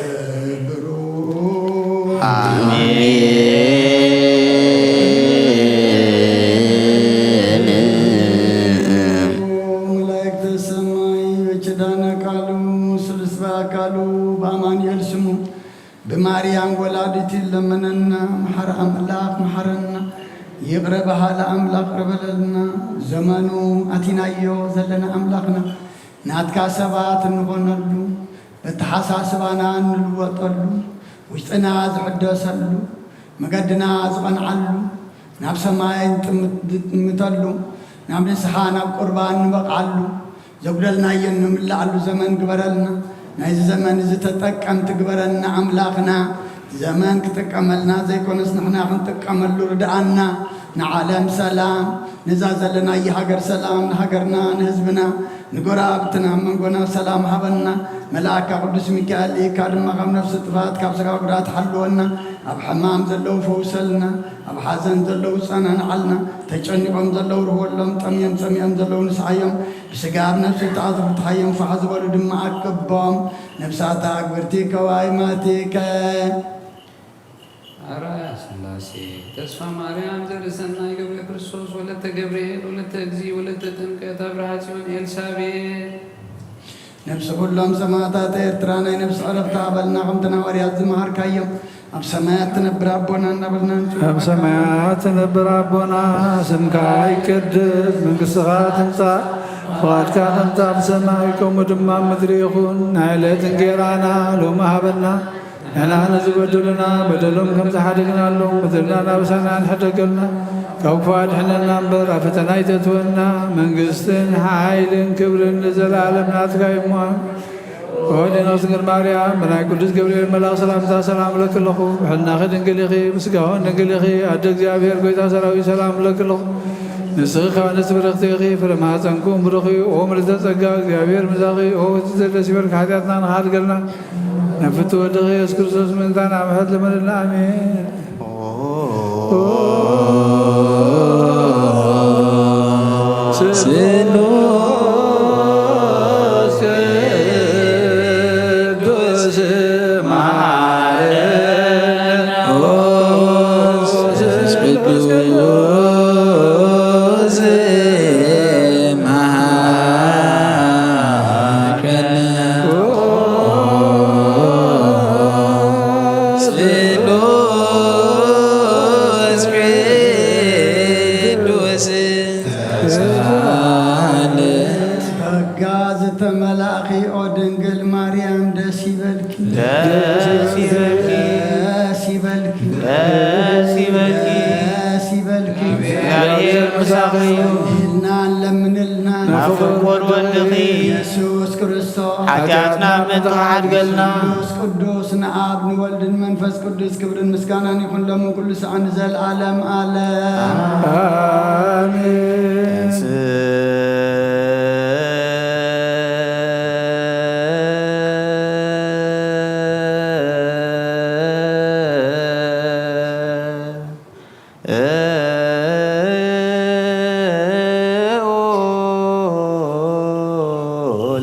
ብሩክ። መላእክተ ሰማይ በኪዳነ ቃሉ ስሉስ በአካሉ በአማኑኤል ስሙ ብማርያም ወላዲት ይለመነና። መሓሪ ኣምላኽ መሓረና። ይቕረ በሃሊ ኣምላኽ ይቕረ በለልና። ዘመኑ ኣቲናዮ ዘለና ኣምላኽና፣ ናትካ ሰባት እንኾነሉ፣ በተሓሳስባና እንልወጠሉ፣ ውሽጥና ዝሕደሰሉ፣ መገድና ዝቐንዓሉ፣ ናብ ሰማይ ንጥምት-፣ ዝጥምተሉ፣ ናብ ንስሓ ናብ ቁርባን ንበቕዓሉ፣ ዘጉደልናዮ እንምልኣሉ ዘመን ግበረልና። ናይዚ ዘመን እዚ ተጠቀምቲ ግበረና ኣምላኽና። ዘመን ክጥቀመልና ዘይኮነስ ንሕና ክንጥቀመሉ ርድኣና። ንዓለም ሰላም፣ ነዛ ዘለናያ ሃገር ሰላም፣ ንሃገርና፣ ንህዝብና፣ ንጎረባብትና፣ ኣብ መንጎና ሰላም ሃበና። መልኣካ ቅዱስ ሚካኤል ኢካ ድማ ካብ ነፍሲ ጥፋት፣ ካብ ስጋ ጉድኣት ሓልወና። ኣብ ሕማም ዘለዉ ፈውሰልና፣ ኣብ ሓዘን ዘለዉ ጸናንዓልና። ተጨኒቖም ዘለዉ ርህወሎም፣ ጠምዮም ጸሚኦም ዘለዉ ንስሓዮም። ብስጋ ኣብ ነፍሲ ተኣስሩ ፍትሓዮም፣ ፋሕ ዝበሉ ድማ ኣቅቦም። ነፍሳት ኣግብርቲ ከዋይማቲከ። ኣርኣያ ስላሴ፣ ተስፋ ማርያም፣ ዘርእሰናይ ገብረ ክርስቶስ፣ ወለተ ገብርኤል፣ ወለተ እግዚእ፣ ወለተ ጥምቀት፣ ኣብርሃ ጽዮን፣ ኤልሳቤጥ። ነብሲ ኩሎም ሰማእታት ኤርትራ ናይ ነብሲ ዕረፍቲ ሃበልና፣ ከምቲ ንሃዋርያት ዝመሃርካዮም። ኣብ ሰማያት ትነብር ኣቦና እናበልና ንጽውዓካ። ኣብ ሰማያት ትነብር ኣቦና፣ ስምካ ይቀደስ፣ መንግስትኻ ትምጻእ፣ ፍቓድካ ከምቲ ኣብ ሰማይ ከምኡ ድማ ኣብ ምድሪ ይኹን። ናይ ዕለት እንጌራና ሎሚ ሃበና፣ ንሕና ንዝበደሉና በደሎም ከም ዝሓደግናሎም፣ በደልና ናብ ኣበሳና ኣይትሕደገልና፣ ካብ ክፉእ ኣድሕነና እምበር፣ ኣብ ፈተና ኣይተእትወና፣ መንግስትን ሓይልን ክብርን ንዘለኣለም ናትካ እዩ እሞ። ኦ ድንግል ማርያም፣ ብናይ ቅዱስ ገብርኤል መልኣኽ ሰላምታ ሰላም እለኪ ኣለኹ። ብሕልናኺ ድንግል ኢኺ፣ ብስጋኺ እውን ድንግል ኢኺ። ኣደ እግዚኣብሔር፣ ጎይታ ሰራዊት፣ ሰላም እለኪ ኣለኹ። ንስኺ ከኣ ንእስቲ ብርኽቲ ኢኺ፣ ፍረ ማህፀንኩም ብሩኽ እዩ። ኦ ምልዕተ ጸጋ፣ እግዚኣብሔር ምሳኺ። ኦ ፍጽምቲ፣ ደስ ይበልኪ፣ ሓጢኣትና ንኽሓድገልና፣ ናብ ፍትው ወድኺ የሱስ ክርስቶስ ምእንታና ምሕረት ልመነልና። ኣሜን። ስሉስ ቅዱስ መሃረነ። ስሉስ ቅዱስ ተሳለ። ጸጋ ዝተመላእኺ ኦ ድንግል ማርያም ደስ ይበልኪ። ደስ ይበልኪ። ደስ ይበልኪ። ደስ ይበልኪ። ደስ ይበልኪ። እግዚኣብሔር ምሳኺ እዩ። ኢልና ለምንልና። ናብ ፍቁር ወድኺ። ኢየሱስ ክርስቶስ። ሓጢኣትና ምእንቲ ክሓድገልና። ቅዱስ ቅዱስ ንኣብ ንወልድን መንፈስ ቅዱስ ክብርን ምስጋናን ይኹን ሎምን ኩሉ ሰዓት ንዘለዓለም ዓለም። ኣሜን።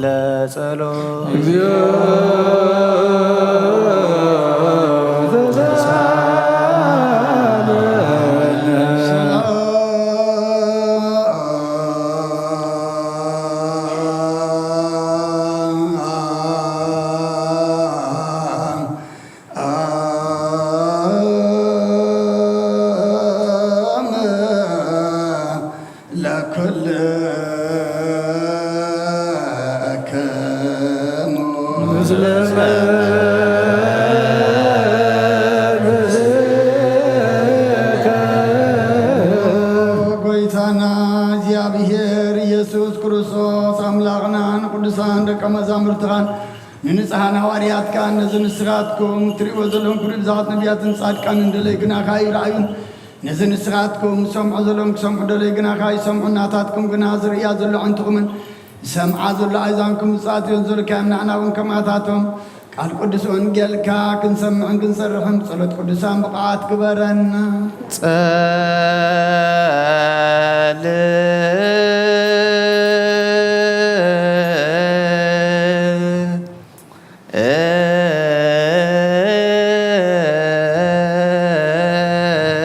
ለጸሎት። እግዚኦ ተሳለነ። ለኩልክሙ ምስለ መንፈስከ። ጎይታና እግዚኣብሔር ኢየሱስ ክርስቶስ ኣምላኽና ንቅዱሳን ደቀ መዛሙርትኻን ንንጽሓን ሃዋርያትካን ነዚ ንስኻትኩም ትርእይዎ ዘለኹም ክብሪ ብዛት ነቢያትን ጻድቃንን ደለይ ግናኻ ይርኣዩን ነዚ ንስኻትኩም ክሰምዑ ዘለዎም ክሰምዑ ደለይ ግናኻ ይሰምዑ፣ ናታትኩም ግና ዝርእያ ዘሎ ኣዕንትኹምን ዝሰምዓ ዘሎ ኣእዛንኩም ዝጻትዮን ዘልካዮም ንሕና እውን ከምኣታቶም ቃል ቅዱስ ወንጌልካ ክንሰምዕን ክንሰርሕን ብጸሎት ቅዱሳን ብቕዓት ግበረና። ጸል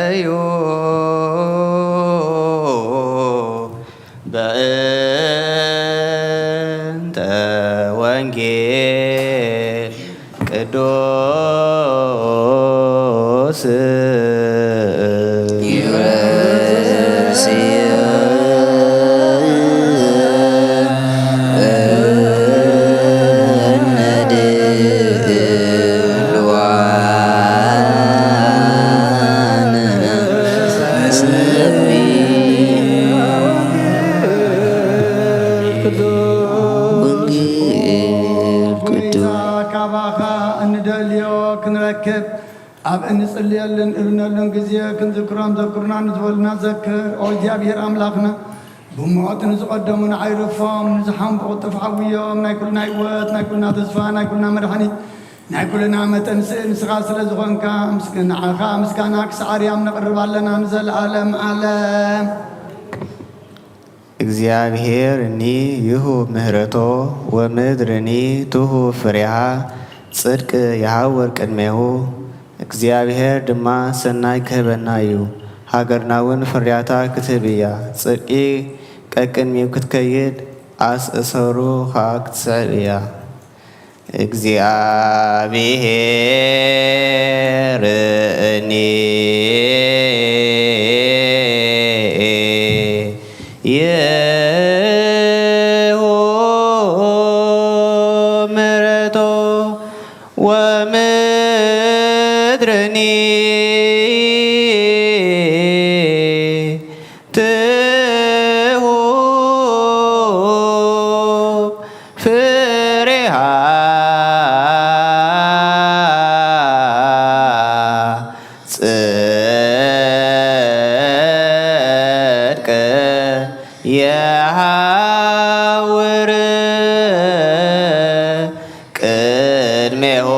እዩ በእንተ ወንጌል ቅዱስ ይረስየ ካባኻ እንደልዮ ክንረክብ ኣብ እንጽልየሉን እብነሉን ግዜ ክንዝክሮም ዘክሩና ንዝበሉና ዘክር። ኦ እግዚኣብሔር ኣምላኽና፣ ብሞት ንዝቐደሙ ንዓይ ረፎም፣ ንዝሓምቁ ጥፍ ዓውዮም፣ ናይ ኩልና ህይወት፣ ናይ ኩልና ተስፋ፣ ናይ ኩልና መድሓኒት፣ ናይ ኩልና መጠን ስእሊ ንስኻ ስለ ዝኾንካ፣ ምስ-፣ ንዓኻ ምስጋና ክሳዕ ኣርያም ነቕርብ ኣለና ንዘለኣለም ዓለም። እግዚኣብሔር እኒ ይሁብ ምህረቶ ወምድር እኒ ትሁብ ፍሬሃ ጽድቅ ይሃውር ቅድሜሁ። እግዚኣብሔር ድማ ሰናይ ክህበና እዩ፣ ሃገርና እውን ፍርያታ ክትህብ እያ። ጽድቂ ቀቅድሚው ክትከይድ ኣስእሰሩ ኸኣ ክትስዕብ እያ። እግዚኣብሔር እኒ ይሁ ምሕረቶ ወምድርኒ ትሁብ ፍሬሃ ጽድቅ የሃውር ቅድሜሆ።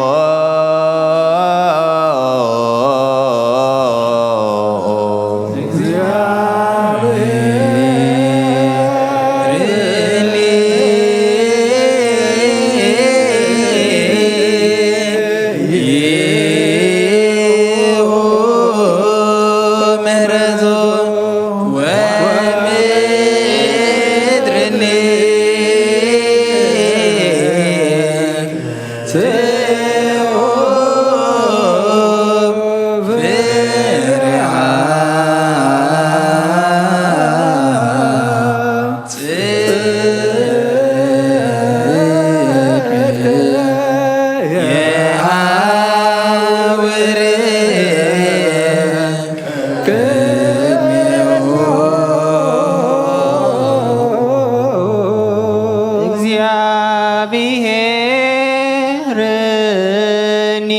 እግዚአብሔርኒ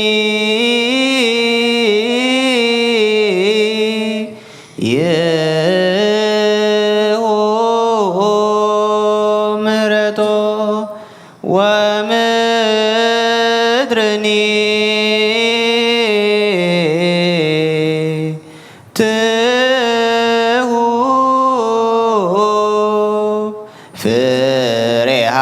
ይሁ ምሕረቶ ወምድርኒ ትሁብ ፍሬሃ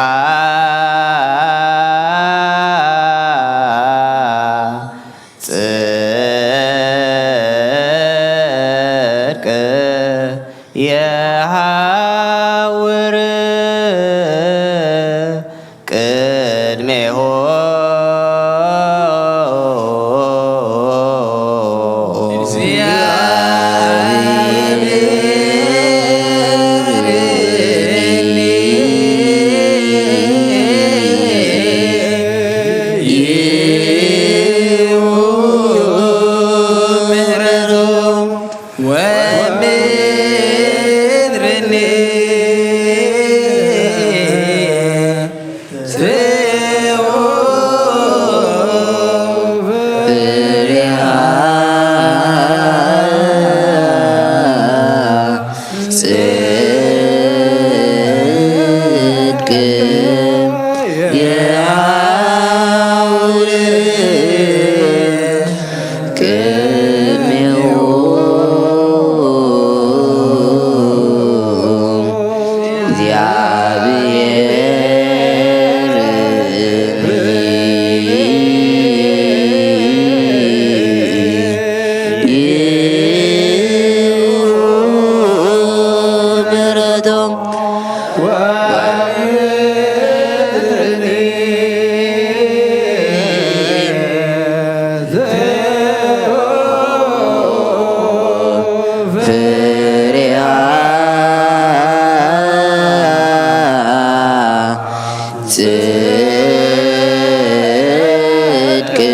ጽድቅ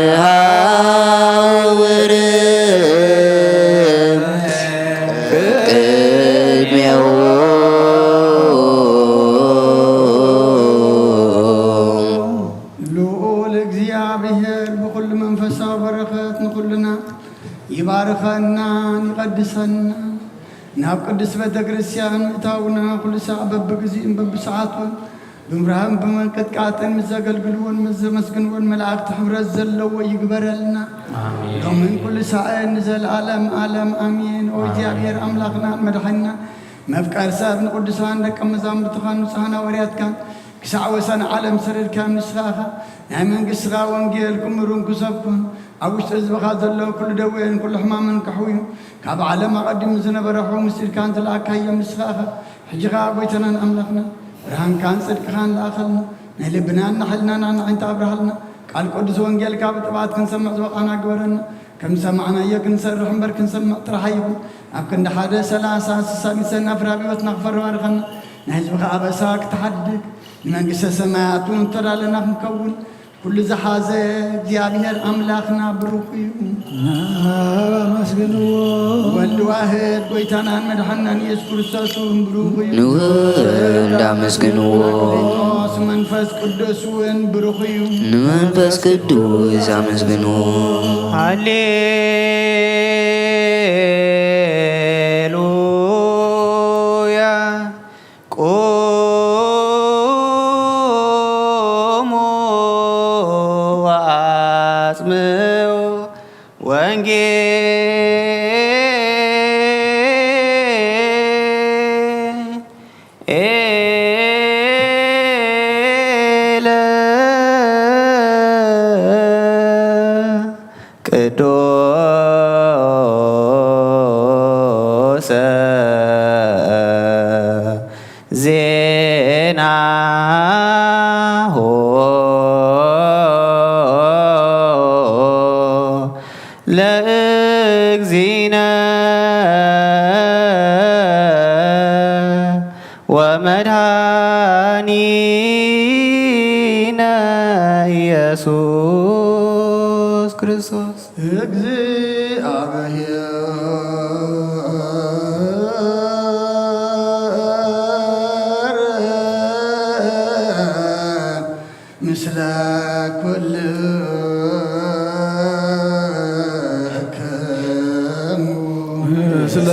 የሃውር ቅድሜሆ። ልኡል እግዚኣብሔር ብኹሉ መንፈሳዊ በረኸት ንኹልና ይባርኸናን ይቐድሰና። ናብ ቅድስት ቤተ ክርስቲያን ምእታውና ኩሉ ሳዕ በብግዚኡን በብሰዓቱን ብምብራህን ብምንቅጥቃጥን ምስ ዘገልግልዎን ምስ ዘመስግንዎን መላእክቲ ሕብረት ዘለዎ ይግበረልና። ኣሜን። ሎምን ኩሉ ሳዕን ንዘለዓለም ዓለም ኣሜን። ኦ እግዚኣብሔር ኣምላኽናን መድሓኒና መፍቀር ሰብ ንቅዱሳን ደቀ መዛሙርትኻን ንጹሓን ሃዋርያትካን ክሳዕ ወሰን ዓለም ሰደድካዮም። ንስኻ ኢኻ ናይ መንግስትኻ ወንጌል ክምሩን ክሰብኩን ኣብ ውሽጢ ህዝብኻ ዘሎ ኩሉ ደዌን ኩሉ ሕማምን ከሕውዩ፣ ካብ ዓለም ኣቐዲሙ ዝነበረ ሕው ምስጢርካን ዝለኣካዮ ንስኻ ኢኻ። ሕጂ ኸኣ ጎይታናን ኣምላኽና፣ ብርሃንካን ጽድቅኻን ለኣኸልና። ናይ ልብናን ናይ ሕልናናን ኣዒንቲ ኣብርሃልና። ቃል ቅዱስ ወንጌልካ ብጥብዓት ክንሰምዕ ዝበቓና ግበረና። ከም ዝሰማዕናዮ ክንሰርሕ እምበር ክንሰምዕ ጥራሕ ኣይኹን። ኣብ ክንዲ ሓደ፣ ሰላሳ፣ ስሳ፣ ሚእቲ ሰናፍር ኣብ ህይወትና ክፈሪ ባርኸና። ናይ ህዝብኻ ኣበሳ ክትሓድግ፣ ንመንግስተ ሰማያት እውን እተዳለና ክንከውን፣ ኩሉ ዝሓዘ እግዚኣብሔር ኣምላኽና ብሩኽ እዩ። ናብ ኣመስግንዎ። ወልድ ዋህድ ጎይታናን መድሓንናን ኢየሱስ ክርስቶስ እውን ብሩኽ እዩ። ንወልድ ኣመስግንዎ። ጳራቅሊጦስ መንፈስ ቅዱስ እውን ብሩኽ እዩ። ንመንፈስ ቅዱስ ኣመስግንዎ። ሃሌሉያ። ቁሙ ወአጽምዑ ወንጌል ኤለ ቅዱሰ ዜናሁ ለእግዚእነ ወመድኃኒነ ኢየሱስ ክርስቶስ። እግዚአብሔር ምስለ ኩልክሙ። ምስለ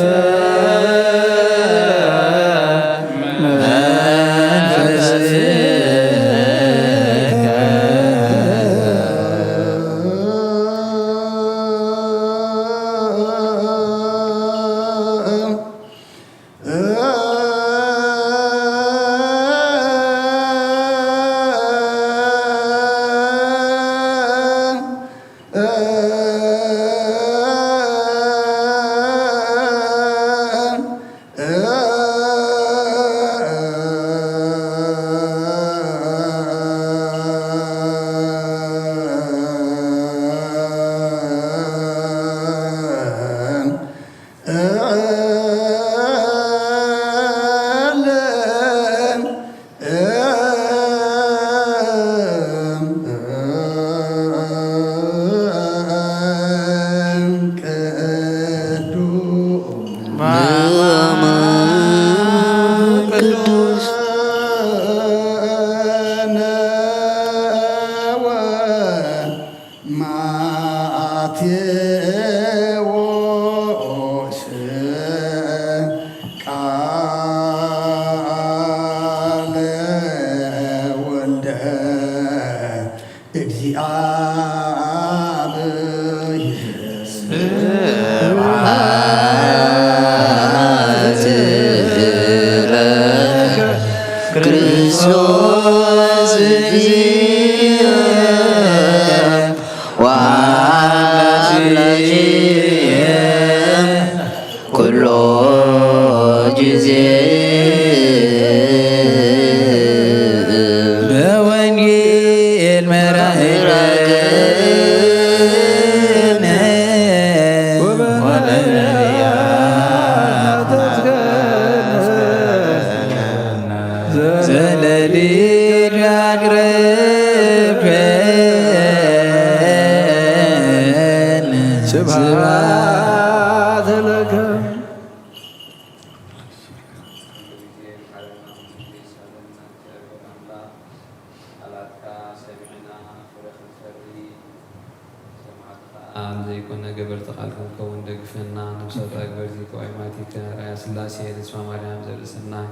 ቅዱስ ቃለ ወልደ እግዚአብሔር። ስብሐት ለከ ክርስቶስ እግዚእ ወአምላክየ ኩሎ ጊዜ በወንጌል መራህራከ ዘለሊት ያቅርብን ስብሐት ለከ። ኣብ ዘይኮነ ገበርቲ ቃል ክንከውን ደግፈና። ነፍሳት ኣግበርቲ ተዋይማቲከ ኣርኣያ ስላሴ ንስማ ማርያም ዘርእሰናይ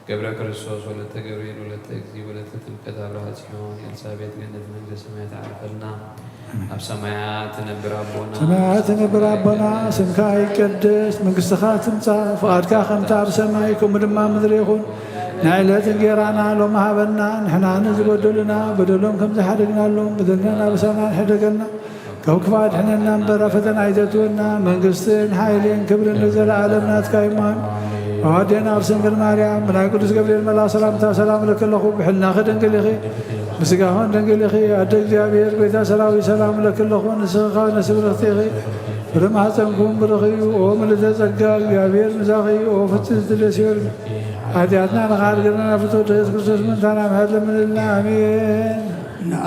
ገብረ ክርስቶስ ወለተ ገብርኤል ወለተ እግዚእ ወለተ ጥምቀት ኣብርሃ ጽዮን ኤልሳቤጥ ገነት መንግስተ ሰማያት ዓርፈልና። ኣብ ሰማያት ትነብር ኣቦና ሰማያት ትነብር ኣቦና፣ ስምካ ይቀደስ፣ መንግስትኻ ትምጻእ፣ ፍቓድካ ከምቲ ኣብ ሰማይ ከምኡ ድማ ምድሪ ይኹን። ናይ ዕለት እንጌራና ሎሚ ሃበና፣ ንሕና ንዝበደሉና በደሎም ከም ዝሓደግናሎም በደልና ናበሳና ንሕደገልና፣ ካብ ክፋ ኣድሕነና እምበር፣ ኣብ ፈተና ኣይተእትወና። መንግስትን ሓይልን ክብርን ንዘለኣለም ናትካ ይማን። ኣዋዴና ኣብ ሰንገል ማርያም ብናይ ቅዱስ ገብርኤል መልኣኽ ሰላምታ ሰላም እለኪ ኣለኹ። ብሕልናኺ ድንግል ኢኺ፣ ብስጋኽን ድንግል ኢኺ። ኣደ እግዚኣብሔር፣ ጎይታ ሰራዊት፣ ሰላም እለኪ ኣለኹ። ንስኺ ካብ ኣንስቲ ብርኽቲ ኢኺ፣ ፍረ ማህፀንኩም ብሩኽ እዩ። ኦ ምልዕተ ጸጋ፣ እግዚኣብሔር ምሳኺ እዩ። ኦ ፍጽምቲ ደስ ይበልኪ፣ ሓጢኣትና ንኽሓድገልና ናብ ፍትወ ኢየሱስ ክርስቶስ ምእንታና ምሕረት ለምንልና። ኣሜን። ንኣ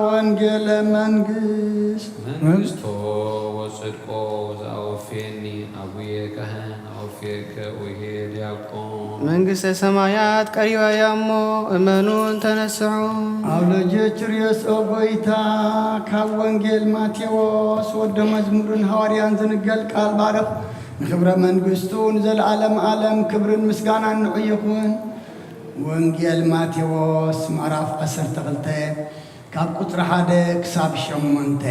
ወንጌለ መንግስት መንግስቶ ወጽድቆ ዘኣወፍየኒ ኣቡየ ካህን ኣወፍየከ ኡሄ ዲያቆን። መንግስተ ሰማያት ቀሪባ እያ እሞ እመኑን ተነስሑ። ኣብ ለጀ ችርዮስ ኦ ጎይታ፣ ካብ ወንጌል ማቴዎስ ወደ መዝሙርን ሃዋርያን ዝንገል ቃል ባርኽ። ንኽብረ መንግስቱ ንዘለዓለም ዓለም ክብርን ምስጋናን ንዑ ይኹን። ወንጌል ማቴዎስ ምዕራፍ ዓሰርተ ክልተ ካብ ቁጽሪ ሓደ ክሳብ ሸሞንተ።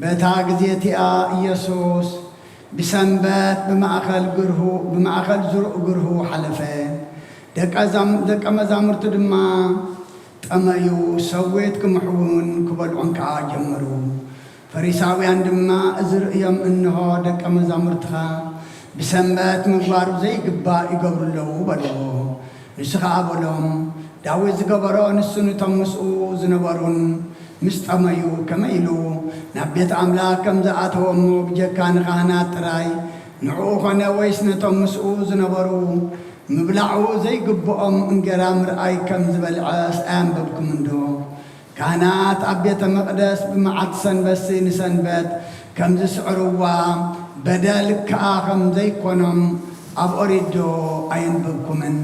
በታ ግዜ እቲኣ ኢየሱስ ብሰንበት ብማእከል ግርሁ፣ ብማእከል ዝሩእ ግርሁ ሓለፈ። ደቀ ዛም-፣ ደቀ መዛሙርቱ ድማ ጠመዩ፣ ሰዊት ክምሕዉን ክበልዑን ከኣ ጀመሩ። ፈሪሳውያን ድማ እዚ ርእዮም፣ እንሆ፣ ደቀ መዛሙርትኻ ብሰንበት ምግባሩ ዘይግባእ ይገብሩ ኣለዉ በልዎ። ንሱ ኸኣ በሎም፣ ዳዊት ዝገበሮ ንሱ፣ ነቶም ምስኡ ዝነበሩን ምስ ጠመዩ፣ ከመይ ኢሉ ናብ ቤት ኣምላኽ ከም ዝኣተወ እሞ፣ ብጀካ ንኻህናት ጥራይ ንዕኡ ኾነ ወይስ ነቶም ምስኡ ዝነበሩ ምብላዑ ዘይግብኦም እንጌራ ምርኣይ ከም ዝበልዐስ ኣየንበብኩምን ዶ? ካህናት ኣብ ቤተ መቕደስ ብመዓልቲ ሰንበትሲ ንሰንበት ከም ዝስዕርዋ በደል ከኣ ከም ዘይኮኖም ኣብ ኦሪት ዶ ኣየንበብኩምን?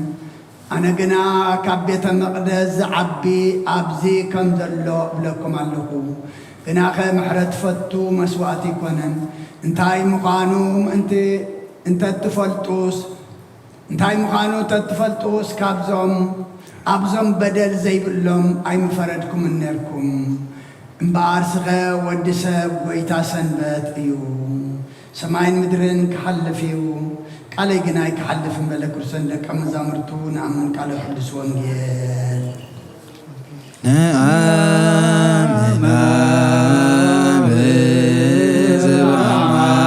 ኣነ ግና ካብ ቤተ መቕደስ ዝዓቢ ኣብዚ ከም ዘሎ እብለኩም ኣለኹ። ግናኸ ምሕረት ፈቱ መስዋእቲ ኣይኮነን። እንታይ ምዃኑ ምእንቲ እንተትፈልጡስ፣ እንታይ ምዃኑ እንተትፈልጡስ፣ ካብዞም ኣብዞም በደል ዘይብሎም ኣይምፈረድኩምን ኔርኩም። እምበኣር ስኸ ወዲ ሰብ ጐይታ ሰንበት እዩ። ሰማይን ምድርን ክሓልፍ እዩ፣ ቃለይ ግና ኣይክሓልፍን በለ። ክርስቶስ ደቀ መዛሙርቱ ንኣምን ቃለ ቅዱስ ወንጌል። ንኣምን ኣብ ዝብኣማን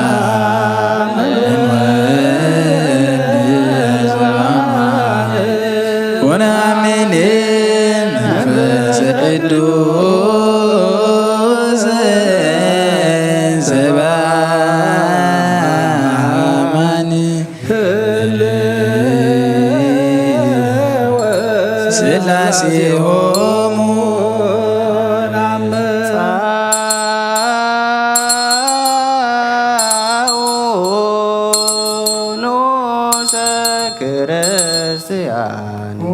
ወንኣምን ወዲ ዝብኣማን ወንኣምን መንፈስ ቅዱስ ሰብ ኣማን ህልወ ስላሴሆሙ ናመ ጻኡ ንኡሰ ክርስቲያን። ኦ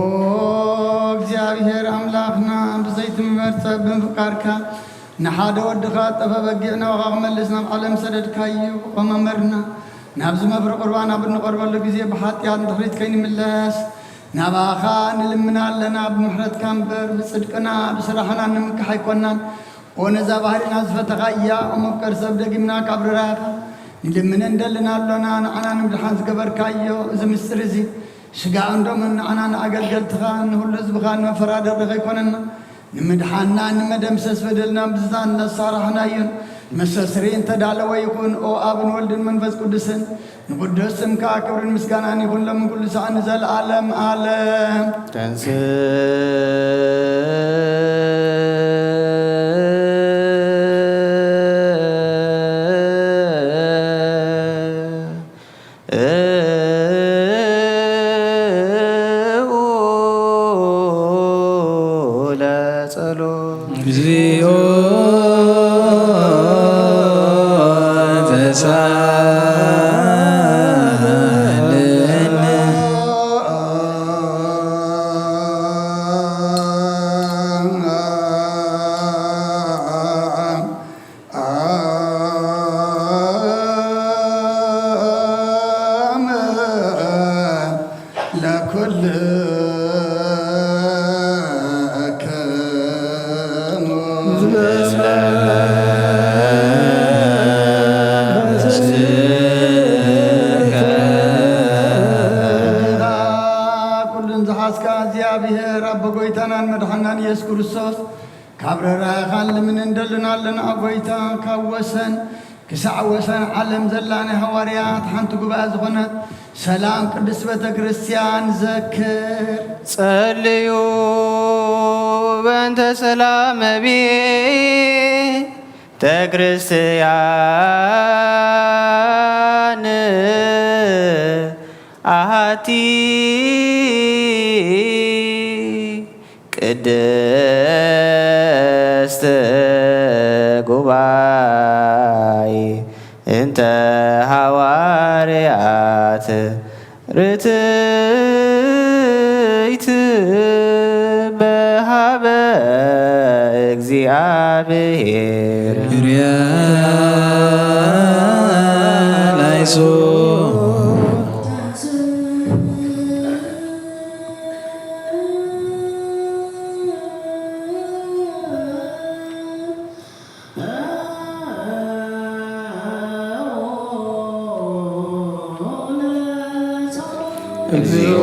እግዚኣብሔር ኣምላኽና፣ ብዘይቲ ምመርጸ ብምፍቃርካ ንሓደ ወድኻ ጠፈ በጊዕ ናባኻ ክመልስ ናብ ዓለም ሰደድካዮ። ኦ መምህርና፣ ናብዚ መፍሪ ቁርባን ኣብ እንቐርበሉ ግዜ ብሓጢኣት ንድሕሪት ከይንምለስ ናባኻ ንልምና ኣለና። ብምሕረትካ እምበር ብጽድቅና ብስራሕና ንምክሕ ኣይኮናን። ኦ ነዛ ባህሪና ዝፈተኻ እያ፣ ኦ መፍቀሪ ሰብ ደጊምና ካብ ርራኻ ንልምንን ደልና ኣሎና። ንዓና ንምድሓን ዝገበርካዮ እዚ ምስጢር እዚ ስጋኡን ደሙን ንዓና ንኣገልገልትኻ ንኹሉ ህዝብኻ ንመፈራደሪ ከይኮነና ንምድሓንና ንመደምሰስ በደልና ብዝዛን እናሳራሕናዮን መስተስርይ እንተዳለወ ይኹን። ኦ ኣብን ወልድን መንፈስ ቅዱስን ንቅዱስ ስምካ ክብርን ምስጋናን ይኹን ሎምን ኩሉ ሰዓት ንዘለዓለም ዓለም። ተንስ ለጸሎት። እግዚኦ ተሳለነ። ለኩልክሙ ዝሓዝካ እግዚኣብሔር ኣቦ ጎይታናን መድሓናን ኢየሱስ ክርስቶስ ካብ ርህራሄኻ ንልምን እንደልን ኣለና። ጎይታ ካብ ወሰን ክሳዕ ወሰን ዓለም ዘላ ናይ ሃዋርያት ሓንቲ ጉባኤ ዝኾነት ሰላም ቅድስት ቤተ ክርስቲያን ዘክር። ጸልዩ በእንተ ሰላም ቤተ ክርስቲያን ኣሃቲ ቅድስት ጉባኤ እንተ ሃዋርያት ርትይት በሃበ እግዚኣብሔር። ላይሶ እግዚኦ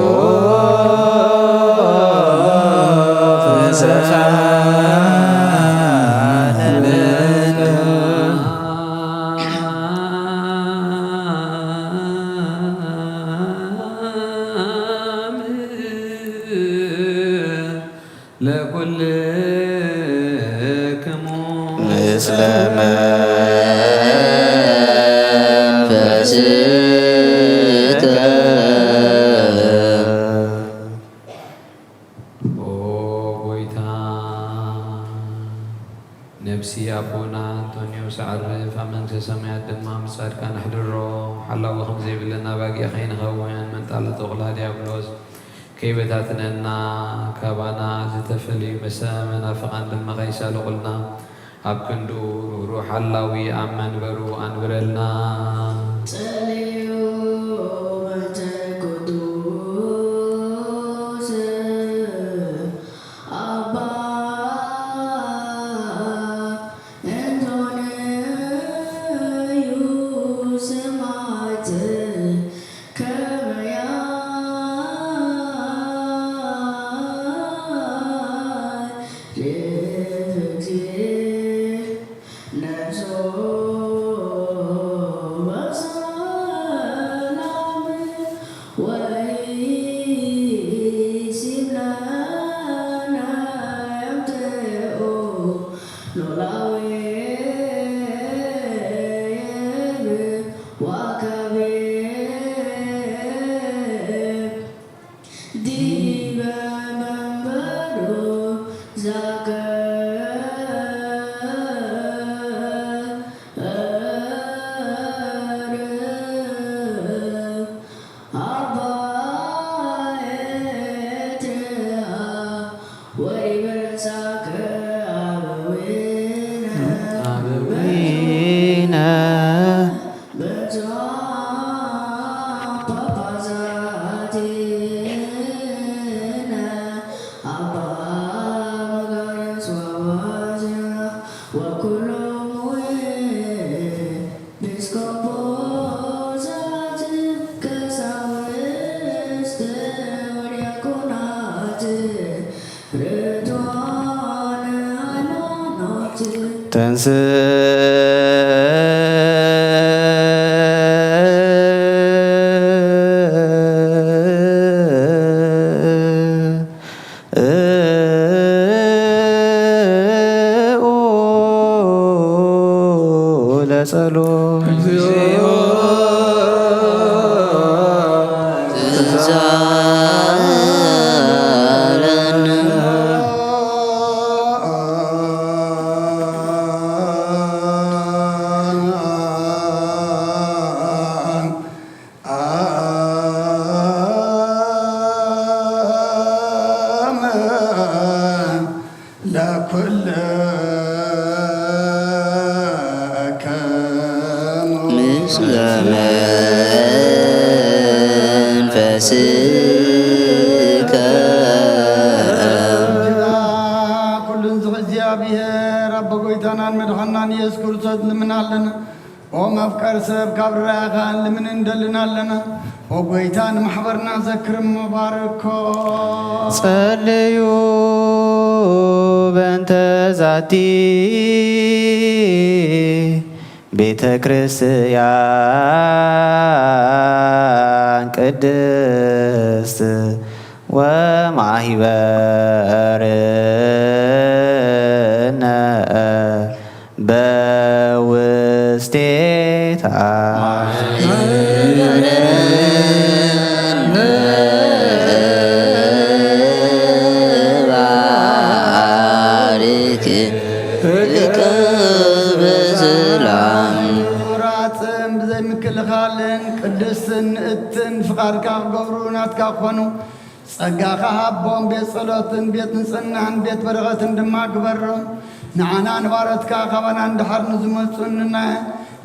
ለኩልክሙ ምስለ መንፈስከ። ኦ ጎይታ፣ ነብሲ ኣቦና ኣንቶንዮስ ኣዕርፍ፣ ኣብ መንግስተ ሰማያት ድማ ምስ ጻድቃን ኣሕድሮ። ሓላዊ ከም ዘይብልና ኣባጊዕ ከይንኸውን፣ መንጣሊ ተኹላ ዲያብሎስ ከይበታትነና፣ ካባና ዝተፈልዩ መሰ መናፍቓን ድማ ከይሳልቑልና፣ ኣብ ክንድኡ ርህሩህ ሓላዊ ኣብ መንበሩ ኣንብረልና። ጸልዩ በእንተ ቅዱስ ኣባ እንቶንዮስ ሰማዕት ከመ ያዕርፍ እግዚእ ነፍሶ በሰላም ወኢሲብለነ ያምጽኦ ኖላዊ ወአካቤ ዲበ መንበሩ ዛገ አባ ኤትርያ ወዲበ ርእሳከ አበዊነ። አበዊነ። ብፁዓን ጳጳሳትነ አባ መቃርዮስ ወአባ ባስልዮስ ወኩሎሙ ኤጲስቆጶሳት ቀሳውስት ወዲያቆናት ርቱዓነ ሃይማኖት። ተንስ ለጸሎት። እግዚኦ ትንሳለነ። ለኩልክሙ ምስለ መንፈስከ። ኩሉን ዝኽእል እግዚኣብሔር ኣቦ ጎይታናን መድሓናን ኢየሱስ ክርስቶስ ንልምን ኣለና። ኦ መፍቀር ሰብ ካብ ርኣኻ ልምን እንደልን ኣለና። ኦ ጎይታ ንማሕበርና ዘክር እሞ ባርኮ። ጸልዩ በእንተ ዛቲ ቤተ ክርስቲያን ቅድስት ወማሂበርነ በውስቴታ። ባርክ እቅብ ሰላም ራጽም ብዘይ ምክልኻልን ቅድስትን ንእትን ፍቓድካ ክገብሩ ናትካ ክኾኑ ጸጋኻ ሃቦም። ቤት ጸሎትን ቤት ንጽህናን ቤት በረኸትን ድማ ግበሮም። ንዓና ንባሮትካ ካባና ንድሓር ንዝመጹ ንና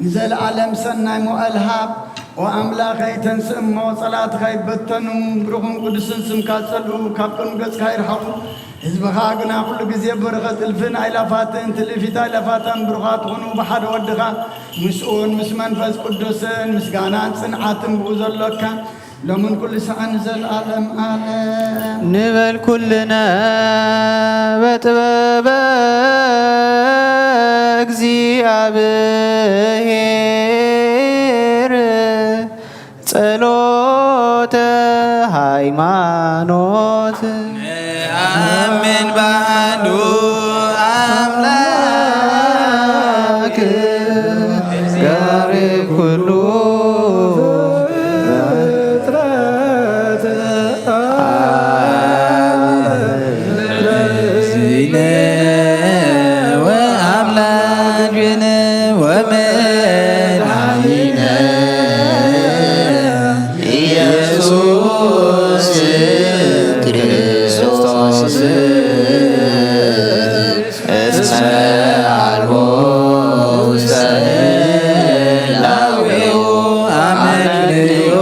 ንዘለኣለም ሰናይ መዋእል ሃብ። ኦ ኣምላኸይ ተንስእ እሞ ጸላእትኻ ይበተኑ። ብሩኽን ቅዱስን ስምካ ጸልኡ ካብ ቅድሚ ገጽካ ይርሓቑ። ህዝብኻ ግና ኩሉ ግዜ በረኸት እልፍን ኣይላፋትን ትልፊት ኣይላፋታን ብሩኻት ኩኑ ብሓደ ወድኻ ምስኡን ምስ መንፈስ ቅዱስን ምስጋናን ጽንዓትን ብኡ ዘሎካ ሎምን ኩሉ ሰዓን ንዘለኣለም ኣለም። ንበል ኩልነ በጥበበ እግዚኣብሔር ጸሎተ ሃይማኖት። ኣምን ባህዱ ኣምላክ ገባሪ ኩሉ ወአምላክ ወመድኃኒነ ኢየሱስ ክርስቶስ እስመ አልቦ ውስተ ህላዌሁ አመክንዮ።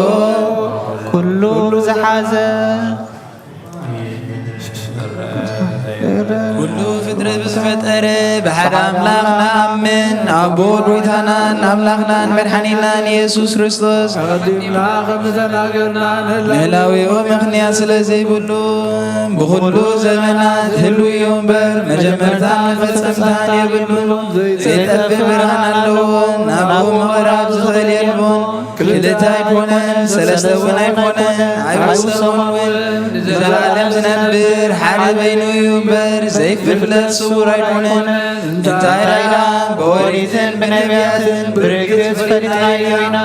ኩሉ ዝሓዘ ኩሉ ፍጥረት ብዝፈጠረ ብሓደ ኣምላኽ ንኣምን። ኣቦ ጎይታናን ኣምላኽናን መድሓኒናን ኢየሱስ ክርስቶስ ኣቐዲምና ከም ዝተናገርና ንህላው ንህላዌኡ ምኽንያት ስለ ዘይብሉ ብኹሉ ዘመናት ህልው እዩ እምበር መጀመርታን መፈጸምታን የብሉን። ዘይጠፍእ ብርሃን ኣለዎ፣ ናብኡ ምቕራብ ዝኽእል የልቦን። ክልተ ኣይኮነን፣ ሰለስተ እውን ኣይኮነን፣ ኣይወሰኑን እውን። ንዘለኣለም ዝነብር ሓደ በይኑ እዩ እምበር ዘይፍለጥ ስውር ኣይኮነን። እንታይ ራእይና ብኦሪትን ብነቢያትን ብርግጽ ፈሊጥናዮ ኢና።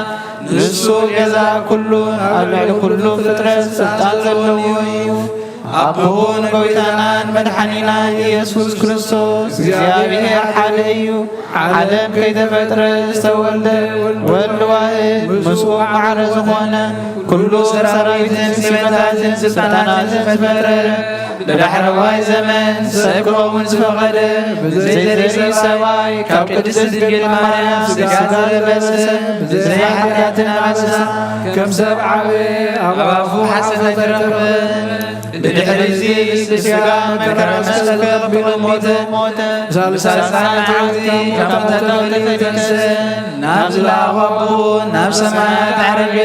ንሱ ገዛ ኩሉን ኣብ ልዕሊ ኩሉ ፍጥረት ስልጣን ዘለዎ እዩ። ኣቦኡ ንጎይታናን መድሓኒናን ኢየሱስ ክርስቶስ እግዚኣብሔር ሓደ እዩ። ዓለም ከይተፈጥረ ዝተወልደ ወልድ ዋህድ ምስኡ ማዕረ ዝኾነ ኩሉ ሰራዊትን ስሜታትን ስልጣናትን ዝፈጠረ ብዳሕረዋይ ዘመን ሰብ ክኸውን ዝፈቐደ ብዘይተርኢ ሰብኣይ ካብ ቅድስት ድንግል ማርያም ስጋ ዝለበሰ ብዘይ ሓጢኣትን ኣበሳ ከም ሰብ ዓበየ ኣብ ኣፉ ሓሰት ኣይተረኽበን። ብድሕሪ እዚ ብስጋ መከራ መስቀል ተቐቢሉ ሞተ። ሳልሳይ መዓልቲ ካብ ሙታን ተንስአ፣ ናብ ዝለኣኾ ኣቦኡ ናብ ሰማያት ዓረገ።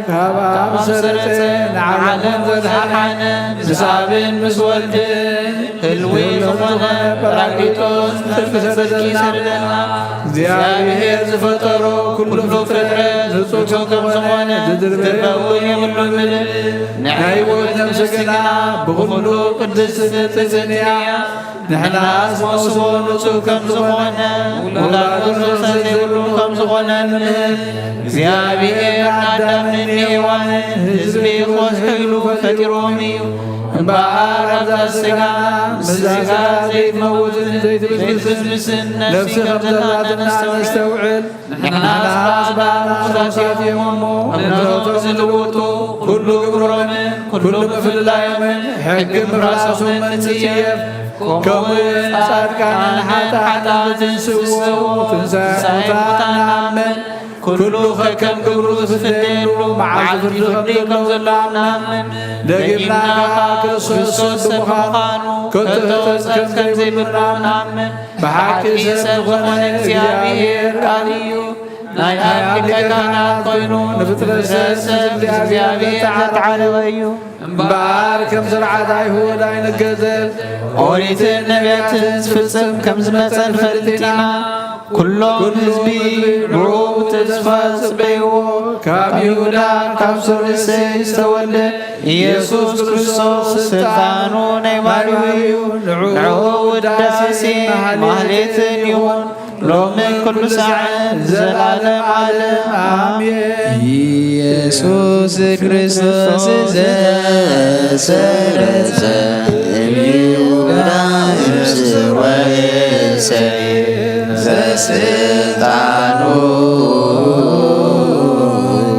ካብ ኣብ ሰረጸ ንዓለም ዘድሓነ ምስ ኣብን ምስ ወልድን ህልዊ ዝኾነ ጳራቅሊጦስ መንፈስ ጽድቂ ይሰደና። እግዚኣብሔር ዝፈጠሮ ኩሉ ፍጥረት ንጹህ ከም ዝኾነ ዝድርበ እውን የብሉን። ናይ ህይወት ነፍሲ ግና ብኹሉ ቅድስት ንጽሕትን እያ። ንሕናስ መውስቦ ንጹህ ከም ዝኾነ ውላዱ ርእሲ ዘይብሉ ከም ዝኾነ ንምህር። እግዚኣብሔር ንኣዳምን ንሄዋንን ህዝቢ ክወስሕሉ ፈጢርዎም እዩ። እምበኣር ኣብዛ ስጋና ምስ ስጋ ዘይትመውትን ዘይትብስብስን ነፍሲ ከም ዘላትና ነስተውዕል። ንሕናስ ብኣና ርኹሳት እዮም እሞ እምነቶም ዝልውጡ፣ ኩሉ ግብሮምን ኩሉ ምፍልላዮምን ሕጊ ምፍራሶምን ንጽየፍ። ከምኡ እውን ጻድቃንን ሓጥኣትን ዝትንስኡ ትንሳኤ ሙታን ንኣምን። ኩሉ ከከም ግብሩ ዝፍደየሉ መዓልቲ ፍርዲ ከም ዘሎ ንኣምን። ደጊምና ከኣ ክርስቶስ ሰብ ብምዃኑ ከቶ ሕጸት ከም ዘይብልና ንኣምን። ብሓቂ ሰብ ዝኾነ እግዚኣብሔር ቃል እዩ። ናይ ኣብ ሊቀ ካህናት ኮይኑ ንፍጥረት ሰብ ንፍጥረት ሰብ ንእግዚኣብሔር ንእግዚኣብሔር ዘተዓረቐ እዩ። እምበኣር ከም ስርዓት ኣይሁድ ኣይንገዘር። ኦሪትን ነቢያትን ዝፍጽም ከም ዝመጸ ንፈልጥ ኢና። ኩሎም ህዝቢ ንዕኡ ብተስፋ ዝጽበይዎ፣ ካብ ይሁዳ ካብ ሱር እሴይ ዝተወልደ ኢየሱስ ክርስቶስ ስልጣኑ ናይ ባርዩ እዩ። ንዕኡ ውዳሴን ማህሌትን ይኹን። ሎምን ኩሉ ሳዕን ንዘለዓለም ዓለም። ኣሜን። ኢየሱስ ክርስቶስ ዘሰረጸ እምይሁዳ እምስወእሰይ ዘስልጣኑ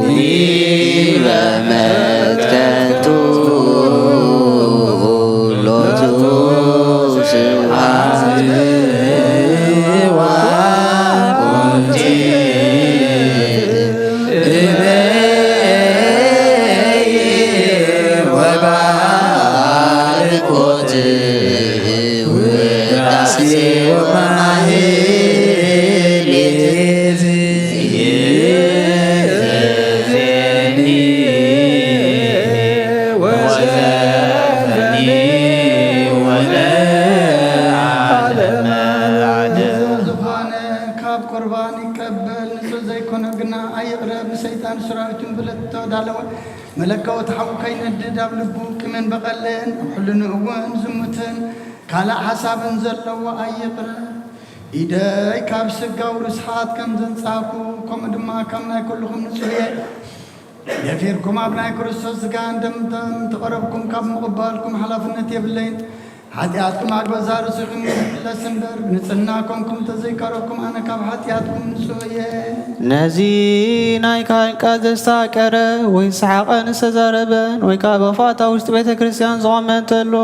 ዲበ መትከልቱ ሎቱ ስብሐት ወወንጌል እበይ ወባርኮት ውዳሴ ወማህሌት ይእዜኒ ወዘፈኒ ወለዓለመ ዓለም። ዝኾነ ካብ ቁርባን ይቀበል፣ ንጹህ ዘይኮነ ግና ኣይቕረብ፣ ንሰይጣን ሰራዊቱን ብለት ተዳለወ። መለኮት ሓዊ ከይነድድ ኣብ ልቡ ቂምን በቐልን ኣብ ሕልንኡ እውን ዝሙትን ካልእ ሓሳብን ዘለዎ ኣይቕረብ። ኢደይ ካብ ስጋዊ ርስሓት ከም ዘንጻኩ፣ ከምኡ ድማ ካብ ናይ ኩልኹም ንጹህ እየ። ደፊርኩም ኣብ ናይ ክርስቶስ ስጋን ደምን ተቐረብኩም ካብ ምቕባልኩም ሓላፍነት የብለይን። ሓጢኣትኩም ኣብ ገዛ ርእስኹም ይምለስ እምበር፣ ብንጽህና ኮንኩም እንተዘይቀረብኩም ኣነ ካብ ሓጢኣትኩም ንጹህ እየ። ነዚ ናይ ካህን ቃል ዘስታቀረ ወይ ዝሰሓቐን ዝተዛረበን ወይ ከዓ ብኽፍኣት ኣብ ውሽጢ ቤተ ክርስቲያን ዝቖመ እንተሎ፣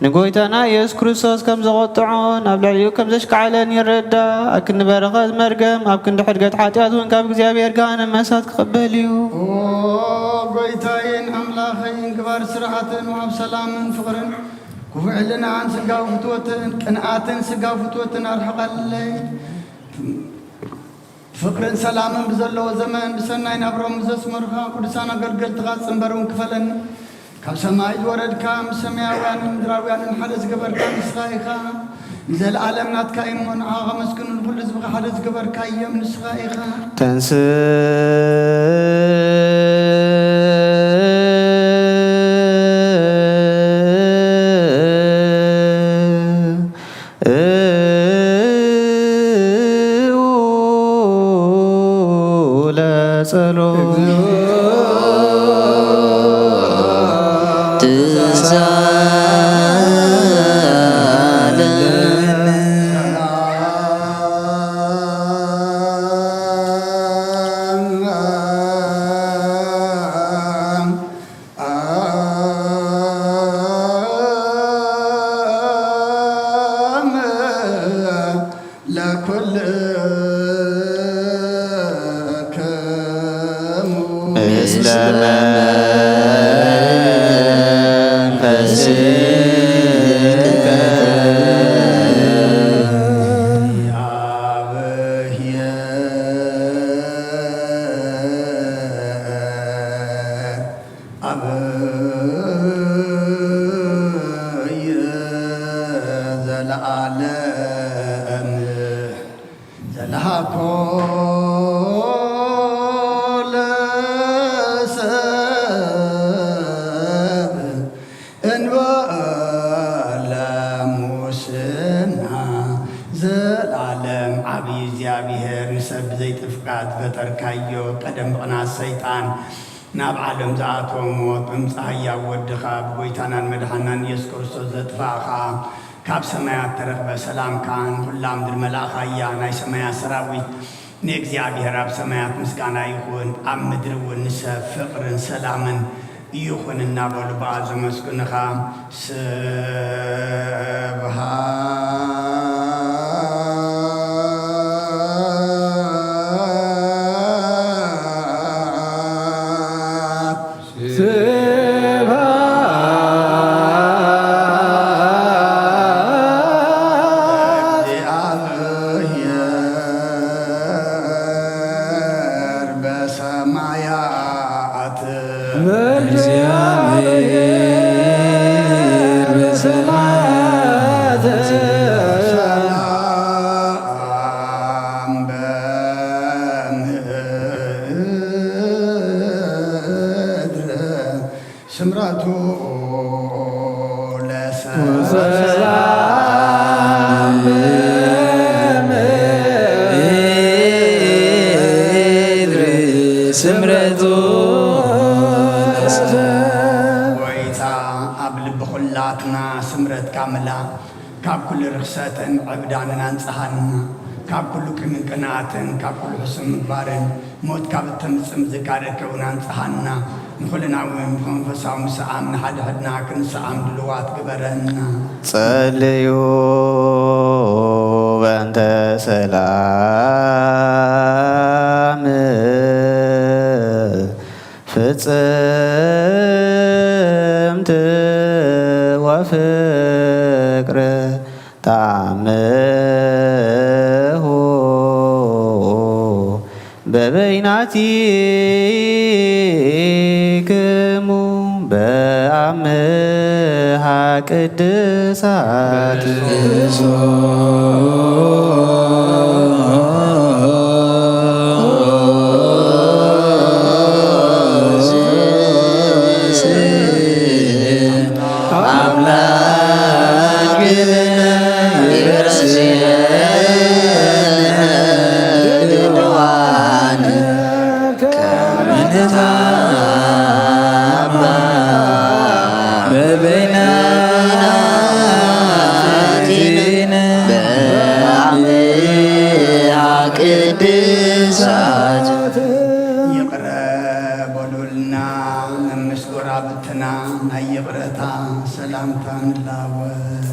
ንጎይታና ኢየሱስ ክርስቶስ ከም ዘቖጥዖን ኣብ ልዕሊኡ ከም ዘሽካዕለን ይረዳእ። ኣብ ክንዲ በረኸት መርገም፣ ኣብ ክንዲ ሕድገት ሓጢኣት እውን ካብ እግዚኣብሔር ገሃነመ እሳት ክቕበል እዩ። ኦ ጎይታዬን ኣምላኸይን፣ ግባር ስርዓትን ወሃብ ሰላምን ፍቕርን፣ ክፉእ ሕልናን ስጋዊ ፍትወትን፣ ቅንኣትን ስጋዊ ፍትወትን ኣርሕቐለይ። ፍቕርን ሰላምን ብዘለዎ ዘመን ብሰናይ ናብሮም ዘስመሩኻ ቅዱሳን ኣገልገልትኻ ጽንበር እውን ክፈለኒ። ካብ ሰማይ ዝወረድካ፣ ምስ ሰማያውያንን ምድራውያንን ሓደ ዝገበርካ ንስኻ ኢኻ። ንዘለኣለም ናትካ እዩ እሞ፣ ንዓኻ ከመስግኑ ንኹሉ ህዝብኻ ሓደ ዝገበርካዮም ንስኻ ኢኻ። ተንስ ለጸሎት። ለኩልክሙ ምስለ መንፈስከ። አብየ ዘለዓለም ዘለሃኮ ለሰብ እንበለ ሙስና። ዘላለም ዓብዪ እግዚኣብሔር ንሰብ ብዘይጥፍቃት ዝፈጠርካዮ ቀደም ብቕናት ሰይጣን ናብ ዓለም ዝኣተወ ሞት ብምጽኣይ ህያው ወድኻ ብጎይታናን መድሓናን ኢየሱስ ክርስቶስ ዘጥፋእኻ ካብ ሰማያት ተረኽበ ሰላምካ ንኹላ ምድሪ መላእኻ እያ ናይ ሰማያት ሰራዊት ንእግዚኣብሔር ኣብ ሰማያት ምስጋና ይኹን፣ ኣብ ምድሪ እውን ንሰብ ፍቕርን ሰላምን ይኹን እናበሉ ብኣ ዘመስግንኻ። ስብሃት ስብሃት ለእግዚኣብሔር። ሰላም ምድሪ ስምረቱ ጎይታ ኣብ ልቢ ኩላትና ስምረትካ ምላ። ካብ ኩሉ ርኽሰትን ዕብዳንን ኣንጽሃና። ካብ ኩሉ ቂምን ቅንኣትን፣ ካብ ኩሉ ሕሱም ምግባርን፣ ሞት ካብ እተምጽእ ምዝካር እከውን ኣንጽሃና። ንኹልና እውን ብመንፈሳዊ ምስዓም ንሓድሕድና ክንስዓም ድልዋት ግበረና። ጸልዩ በእንተ ሰላም ፍጽምት ወፍቅር ተአምሁ በበይናቲክሙ በአምሃ ቅድሳት። አምላክነ ይረስየነ ድልዋነ ከመ ንትአባ በበይናቲነ በአምሃ ቅድሳት። ይቕረ በሉልና፣ መምስ ጎራብትና ናይ ይቕረታ ሰላምታ ንላወጥ።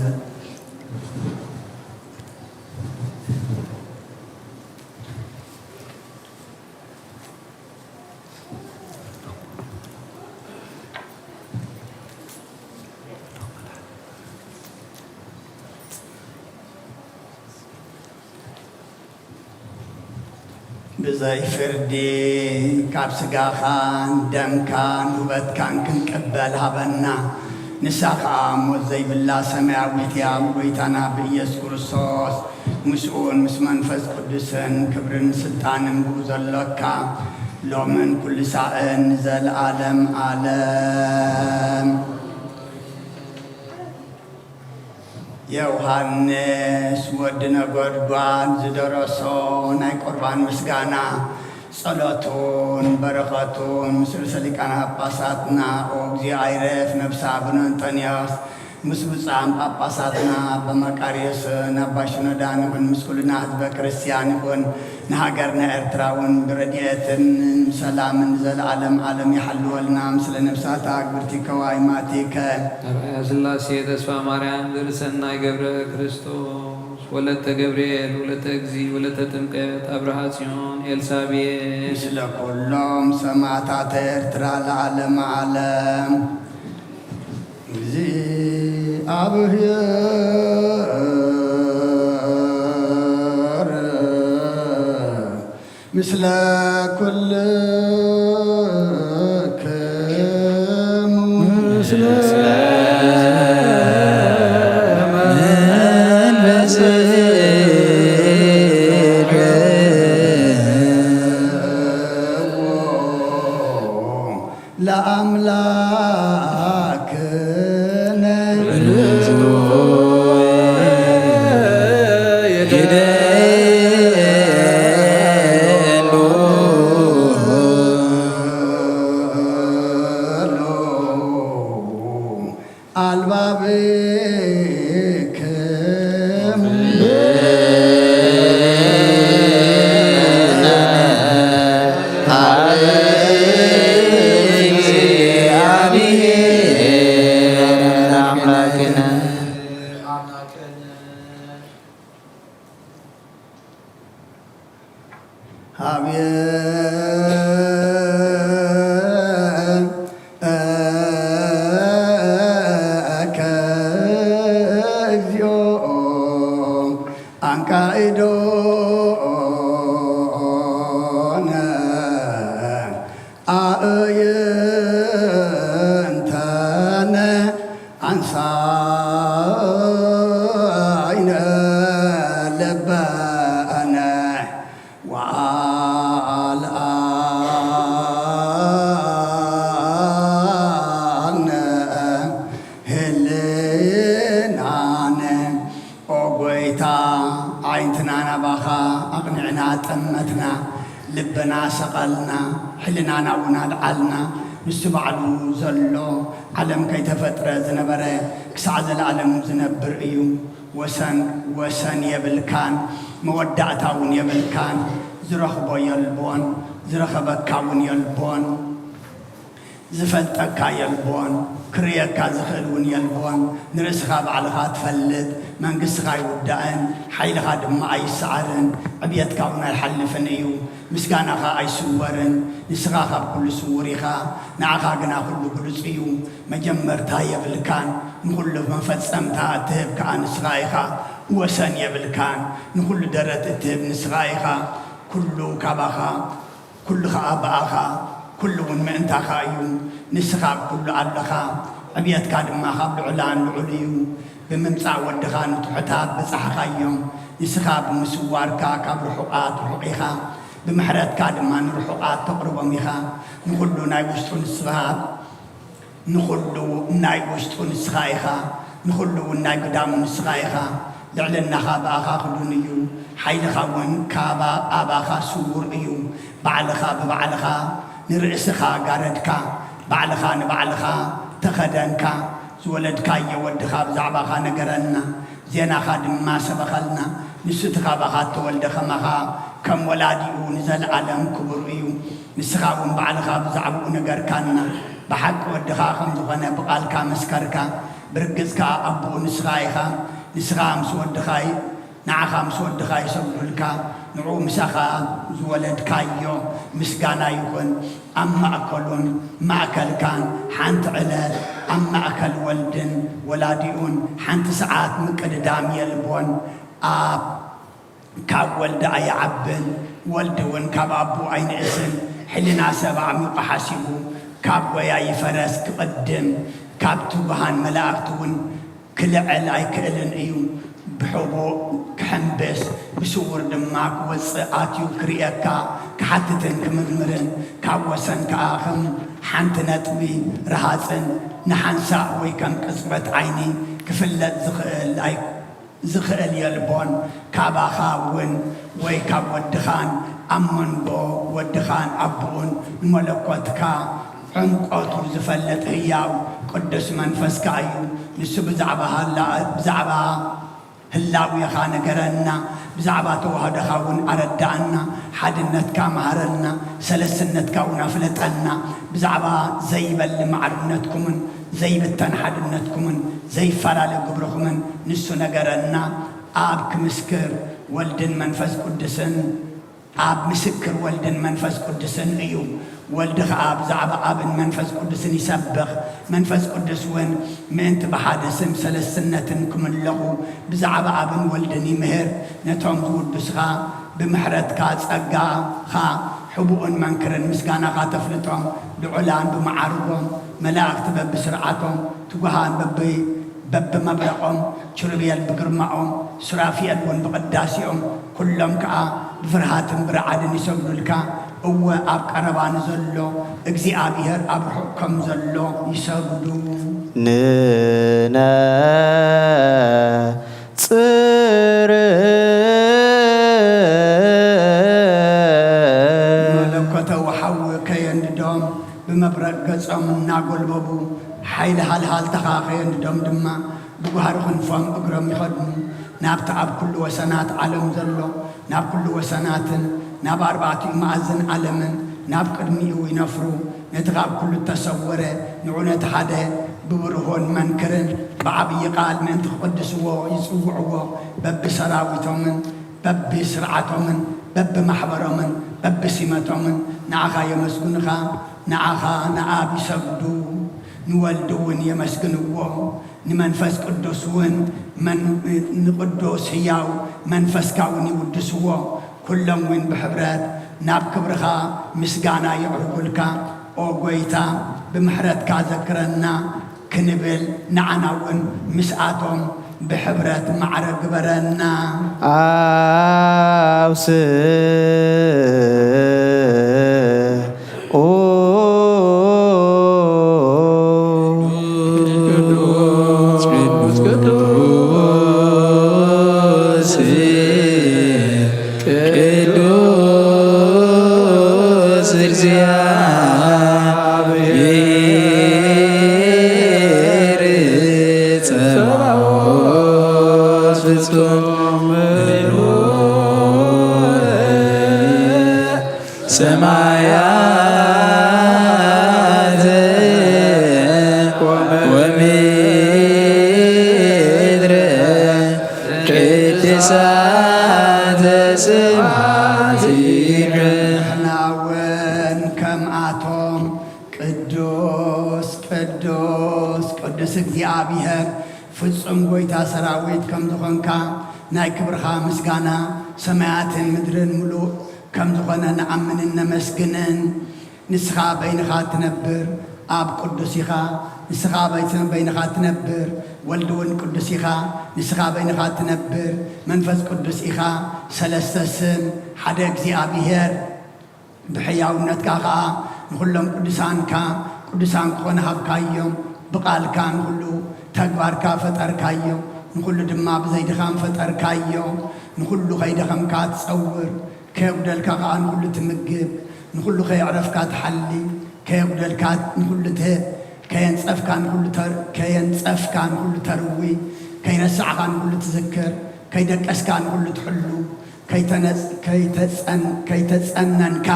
ብዘይ ፍርዲ ካብ ስጋኻን ደምካን ውበትካን ክንቅበል ሃበና። ንሳ ኸኣ ሞት ዘይብላ ሰማያዊት እያ። ብጎይታና ብኢየሱስ ክርስቶስ ምስኡን ምስ መንፈስ ቅዱስን ክብርን ስልጣንን ብኡ ዘሎካ ሎምን ኩሉ ሳዕን ንዘለዓለም ዓለም። ዮሃንስ ወዲ ነጎድጓድ ዝደረሶ ናይ ቁርባን ምስጋና። ጸሎቱን በረኸቱን ምስ ርእሰ ሊቃነ ጳጳሳትና ኦ እግዚኦ ኣይረፍ ነብሰ ኣቡነ እንጠንዮስ፣ ምስ ብፁዓን ጳጳሳትና ኣባ መቃርዮስን ኣባ ሽኖዳን ይኹን፣ ምስ ኩልና ህዝበ ክርስቲያን ይኹን። ንሃገርና ኤርትራ እውን ብረድኤትን ሰላምን ዘለዓለም ዓለም ይሓልወልና። ምስለ ነብሳታ ኣግብርቲ ከዋይማቲከ። ኣርኣያ ስላሴ ተስፋ ማርያም ዘርእሰናይ ገብረ ክርስቶስ ወለተ ገብርኤል ወለተ እግዚ ወለተ ጥምቀት ኣብርሃ ጽዮን ኤልሳቤጥ። ምስለ ኩሎም ሰማዕታት ኤርትራ ለዓለመ ዓለም። እግዚኣብሔር ምስለ ኩልክሙ። ምስለ መንፈስከ። ለአምላክነ አልባብክሙ። ሀብየ እግዚኦ አንቃኢዶነ አእይንተነ አንሳይነ ለበነ ወአልአልነ ህልየ ኣጠመትና፣ ልብና ሰቐልና፣ ሕልናና እውን ኣልዓልና። ንሱ ባዕሉ ዘሎ፣ ዓለም ከይተፈጥረ ዝነበረ፣ ክሳዕ ዘለኣለም ዝነብር እዩ። ወሰን፣ ወሰን የብልካን፣ መወዳእታ እውን የብልካን። ዝረኽቦ የልቦን፣ ዝረኸበካ እውን የልቦን። ዝፈልጠካ የልቦን፣ ክርእየካ ዝኽእል እውን የልቦን። ንርእስኻ ባዕልኻ ትፈልጥ፣ መንግስትኻ ኣይውዳእን፣ ሓይልኻ ድማ ኣይሰዓርን፣ ዕብየትካ እውን ኣይሓልፍን እዩ። ምስጋናኻ ኣይስወርን፣ ንስኻ ካብ ኩሉ ስዉር ኢኻ፣ ንዓኻ ግና ኩሉ ግሉጽ እዩ። መጀመርታ የብልካን፣ ንኹሉ መፈጸምታ እትህብ ከኣ ንስኻ ኢኻ። ወሰን የብልካን፣ ንኹሉ ደረት እትህብ ንስኻ ኢኻ። ኩሉ ካባኻ፣ ኩሉ ኸኣ ብኣኻ፣ ኩሉ እውን ምእንታኻ እዩ። ንስኻ ኣብ ኩሉ ኣለኻ፣ ዕብየትካ ድማ ካብ ልዑላን ልዑል እዩ። ብምምጻእ ወድኻ ንትሑታት በጻሕኻዮም። ንስኻ ብምስዋርካ ካብ ርሑቓት ርሑቕ ኢኻ፣ ብምሕረትካ ድማ ንርሑቓት ተቕርቦም ኢኻ። ንኹሉ ናይ ውሽጡ ንስኻ፣ ንኹሉ ናይ ውሽጡ ንስኻ ኢኻ፣ ንኹሉ እውን ናይ ግዳሙ ንስኻ ኢኻ። ልዕልናኻ ብኣኻ ክዱን እዩ፣ ሓይልኻ እውን ካብ ኣባኻ ስዉር እዩ። ባዕልኻ ብባዕልኻ ንርእስኻ ጋረድካ፣ ባዕልኻ ንባዕልኻ ተኸደንካ። ዝወለድካዮ ወድኻ ብዛዕባኻ ነገረና፣ ዜናኻ ድማ ሰበኸልና። ንሱ እቲ ካባኻ እተወልደ ከማኻ ከም ወላዲኡ ንዘለኣለም ክቡር እዩ። ንስኻ እውን ባዕልኻ ብዛዕባኡ ነገርካና። ብሓቂ ወድኻ ከም ዝኾነ ብቓልካ መስከርካ። ብርግጽ ከኣ ኣቦኡ ንስኻ ኢኻ። ንስኻ ምስ ወድኻ ይ-፣ ንዓኻ ምስ ወድኻ ይሰግዱልካ። ንዕኡ ምሳኻ ዝወለድካዮ ምስጋና ይኹን። ኣብ ማእከሉን ማእከልካን ሓንቲ ዕለት፣ ኣብ ማእከል ወልድን ወላዲኡን ሓንቲ ሰዓት ምቅድዳም የልቦን። ኣብ ካብ ወልዲ ኣይዓብን፣ ወልዲ እውን ካብ ኣቦኡ ኣይንእስን። ሕልና ሰብ ኣዕሚቑ ሓሲቡ፣ ካብ ጐያዪ ፈረስ ክቕድም፣ ካብ ትጉሃን መላእኽቲ እውን ክልዕል ኣይክእልን እዩ። ብሕቡእ ክሕንብስ፣ ብስዉር ድማ ክወጽእ ኣትዩ ክርእየካ፣ ክሓትትን ክምርምርን፣ ካብ ወሰን ከኣ ከም ሓንቲ ነጥቢ ረሃጽን ንሓንሳእ ወይ ከም ቅጽበት ዓይኒ ክፍለጥ ዝኽእል ኣይ-፣ ዝኽእል የልቦን። ካባኻ እውን ወይ ካብ ወድኻን ኣብ መንጎ ወድኻን ኣቦኡን ንመለኮትካ ዕምቆቱ ዝፈልጥ ህያው ቅዱስ መንፈስካ እዩ። ንሱ ብዛዕባ ሃላ-፣ ብዛዕባ ህላዌኻ ነገረና፣ ብዛዕባ ተዋህዶኻ እውን ኣረዳኣና፣ ሓድነትካ መሃረና፣ ሰለስነትካ እውን ኣፍለጠና። ብዛዕባ ዘይበሊ ማዕርነትኩምን ዘይብተን ሓድነትኩምን ዘይፈላለ ግብርኹምን ንሱ ነገረና። ኣብ ክምስክር ወልድን መንፈስ ቅዱስን፣ ኣብ ምስክር ወልድን መንፈስ ቅዱስን እዩ። ወልድ ኸኣ ብዛዕባ ኣብን መንፈስ ቅዱስን ይሰብኽ። መንፈስ ቅዱስ እውን ምእንቲ ብሓደ ስም ሰለስነትን ክምለኹ ብዛዕባ ኣብን ወልድን ይምህር። ነቶም ዝውድሱኻ ብምሕረትካ ጸጋኻ ሕቡእን መንክርን ምስጋናኻ ተፍልጦም፣ ልዑላን ብመዓርጎም፣ መላእኽቲ በብስርዓቶም፣ ትጉሃን በብ-፣ በብመብረቖም፣ ኪሩቤል ብግርማኦም፣ ሱራፊኤል እውን ብቕዳሴኦም፣ ኩሎም ከኣ ብፍርሃትን ብረዓድን ይሰግዱልካ። እወ፣ ኣብ ቀረባ ንዘሎ እግዚኣብሔር ኣብ ርሑቕ ከም ዘሎ ይሰግዱ። ንነጽር መለኮታዊ ሓዊ ከየንድዶም ብመብረቕ ገጾም እናጎልበቡ፣ ሓይሊ ሃልሃልታኻ ከየንድዶም ድማ ብጓህሪ ክንፎም እግሮም ይኸድኑ። ናብቲ ኣብ ኩሉ ወሰናት ዓለም ዘሎ፣ ናብ ኩሉ ወሰናትን ናብ ኣርባዕቲኡ መኣዝን ዓለምን ናብ ቅድሚኡ ይነፍሩ። ነቲ ካብ ኩሉ እተሰወረ፣ ንዑ ነቲ ሓደ ብብርሁን መንክርን ብዓብዪ ቃል ምእንቲ ክቕድስዎ ይጽውዕዎ። በብሰራዊቶምን በብስርዓቶምን በብማሕበሮምን በብሲመቶምን ንዓኻ የመስግኑኻ፣ ንዓኻ ንኣብ ይሰግዱ፣ ንወልድ እውን የመስግንዎ፣ ንመንፈስ ቅዱስ እውን መን-፣ ንቅዱስ ህያው መንፈስካ እውን ይውድስዎ። ኩሎም እውን ብሕብረት ናብ ክብርኻ ምስጋና የዕርጉልካ። ኦ ጐይታ፣ ብምሕረትካ ዘክረና ክንብል፣ ንዓና እውን ምስኣቶም ብሕብረት ማዕረ ግበረና። ኣውስኡ ቅዱስ ቅዱስ ቅዱስ ጸባኦት ፍጹም ምሉእ ሰማያት ወምድር ቅድሳት ስብሐቲከ። ንሕና እውን ከምኣቶም ቅዱስ ቅዱስ ቅዱስ እግዚኣብሔር ፍጹም ጐይታ ሰራዊት ከም ዝኾንካ ናይ ክብርኻ ምስጋና ሰማያትን ምድርን ምሉእ ከም ዝኾነ ንኣምንን ነመስግንን። ንስኻ በይንኻ ትነብር ኣብ ቅዱስ ኢኻ። ንስኻ በይት-፣ በይንኻ ትነብር ወልድ እውን ቅዱስ ኢኻ። ንስኻ በይንኻ ትነብር መንፈስ ቅዱስ ኢኻ። ሰለስተ ስም ሓደ እግዚኣብሔር። ብሕያውነትካ ኸኣ ንኹሎም ቅዱሳንካ ቅዱሳን ክኾኑ ሃብካዮም። ብቓልካ ንኹሉ ተግባርካ ፈጠርካዮ፣ ንኹሉ ድማ ብዘይ ድኻም ፈጠርካዮ። ንኹሉ ከይደኸምካ ትጸውር፣ ከየጉደልካ ኸኣ ንኹሉ ትምግብ፣ ንኹሉ ከየዕረፍካ ትሓሊ፣ ከየጉደልካ ንኹሉ ትህብ፣ ከየንጸፍካ ንኹሉ ተር-፣ ከየንጸፍካ ንኹሉ ተርዊ፣ ከይረሳዕካ ንኹሉ ትዝክር፣ ከይደቀስካ ንኹሉ ትሕሉ፣ ከይተነጽ-፣ ከይተጸን-፣ ከይተጸነንካ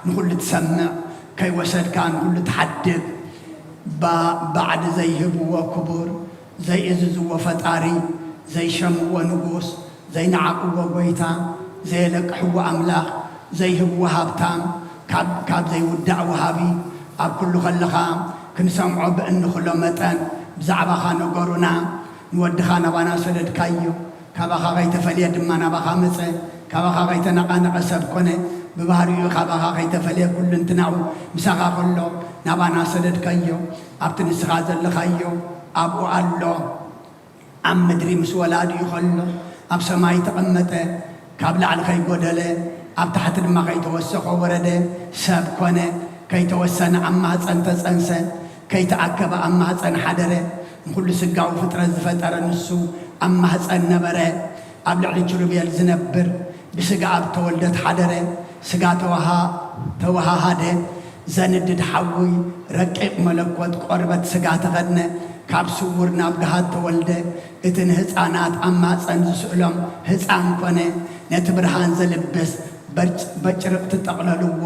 ንኹሉ ትሰምዕ፣ ከይወሰድካ ንኹሉ ትሓድግ፣ ባ-፣ ባዕዲ ዘይህብዎ ክቡር፣ ዘይእዝዝዎ ፈጣሪ፣ ዘይሸምዎ ንጉስ፣ ዘይነዓቕዎ ጐይታ፣ ዘየለቅሕዎ ኣምላኽ፣ ዘይህብዎ ሃብታም፣ ካብ፣ ካብ ዘይውዳእ ወሃቢ፣ ኣብ ኩሉ ከለኻ ክንሰምዖ ብእንኽሎ መጠን ብዛዕባኻ ነገሩና፣ ንወድኻ ናባና ሰደድካዮ። ካባኻ ከይተፈልየ ድማ ናባኻ መጸ። ካባኻ ከይተነቓነቐ ሰብ ኮነ። ብባህሪኡ ካባኻ ከይተፈልየ ኩልንትናኡ ምሳኻ ከሎ ናባና ሰደድካዮ። ኣብቲ ንስኻ ዘለኻዮ ኣብኡ ኣሎ። ኣብ ምድሪ ምስ ወላዲኡ ከሎ ኣብ ሰማይ ተቐመጠ። ካብ ላዕሊ ከይጎደለ ኣብ ታሕቲ ድማ ከይተወሰኸ ወረደ። ሰብ ኮነ። ከይተወሰነ ኣብ ማህጸን ተጸንሰ። ከይተኣከበ ኣብ ማህጸን ሓደረ። ንኹሉ ስጋዊ ፍጥረት ዝፈጠረ ንሱ ኣብ ማህጸን ነበረ። ኣብ ልዕሊ ኪሩቤል ዝነብር ብስጋ ኣብ ተወልደት ሓደረ። ስጋ ተዋሃ-፣ ተወሃሃደ። ዘንድድ ሓዊ ረቂቕ መለኮት ቆርበት ስጋ ተኸድነ። ካብ ስውር ናብ ግሃድ ተወልደ። እቲ ንህፃናት ኣብ ማፀን ዝስእሎም ህፃን ኮነ። ነቲ ብርሃን ዘልብስ በጭ-፣ በጭርቕ ትጠቕለልዎ።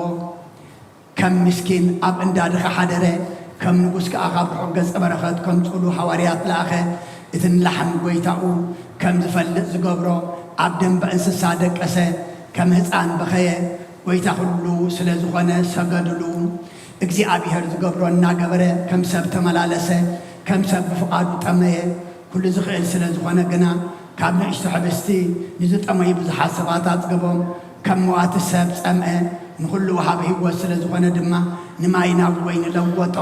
ከም ምስኪን ኣብ እንዳ ድኻ ሓደረ። ከም ንጉስ ከኣ ካብ ርሑቕ ገጸ በረኸት ከምጽኡሉ ሃዋርያት ለኣኸ። እቲ ንላሕሚ ጐይታኡ ከም ዝፈልጥ ዝገብሮ ኣብ ደንበ እንስሳ ደቀሰ። ከም ህፃን በኸየ። ጐይታ ኩሉ ስለ ዝኾነ ሰገዱሉ። እግዚኣብሔር ዝገብሮ እናገበረ ከም ሰብ ተመላለሰ። ከም ሰብ ብፍቓዱ ጠመየ። ኩሉ ዝኽእል ስለ ዝኾነ ግና ካብ ንእሽቶ ሕብስቲ ንዝጠመዩ ብዙሓት ሰባት ኣጽገቦም። ከም መዋቲ ሰብ ጸምአ። ንኹሉ ወሃቢ ህይወት ስለ ዝኾነ ድማ ንማይ ናብ ወይኒ ለወጦ።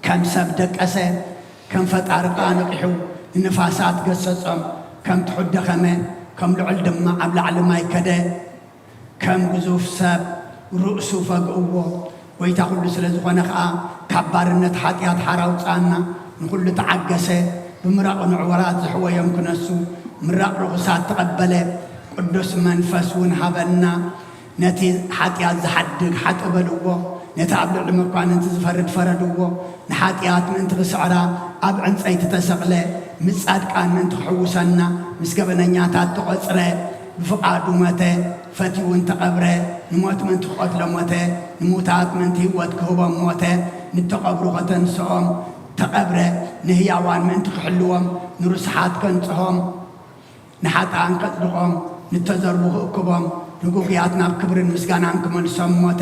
ከም ሰብ ደቀሰ። ከም ፈጣሪ ከኣ ነቒሑ ንንፋሳት ገሰጾም። ከም ትሑት ደኸመ። ከም ልዑል ድማ ኣብ ላዕሊ ማይ ከደ። ከም ግዙፍ ሰብ ርእሱ ፈግእዎ። ጐይታ ኩሉ ስለ ዝኾነ ኸኣ ካብ ባርነት ሓጢኣት ሓራ ኣውጽኣና። ንኹሉ ተዓገሰ። ብምራቑ ንዕወራት ዝሕወዮም ክነሱ ምራቕ ርኹሳት ተቐበለ። ቅዱስ መንፈስ እውን ሃበና። ነቲ ሓጢኣት ዝሓድግ ሓጥእ በልዎ። ነቲ ኣብ ልዕሊ መኳንንቲ ዝፈርድ ፈረድዎ። ንሓጢኣት ምእንቲ ክስዕራ ኣብ ዕንጸይቲ ተሰቕለ። ምስ ጻድቃን ምእንቲ ክሕውሰና ምስ ገበነኛታት ተቖጽረ። ብፍቓዱ ሞተ። ፈትዩ እውን ተቐብረ። ንሞት ምእንቲ ክቐትሎ ሞተ። ንሙታት ምእንቲ ህይወት ክህቦም ሞተ። ንተቐብሩ ከተንስኦም ተቐብረ። ንህያዋን ምእንቲ ክሕልዎም ንርስሓት ከንጽሆም። ንሓጥኣን ከጽድቖም፣ ንተዘርቡ ክእክቦም፣ ንግጉያት ናብ ክብርን ምስጋናን ክመልሶም ሞተ።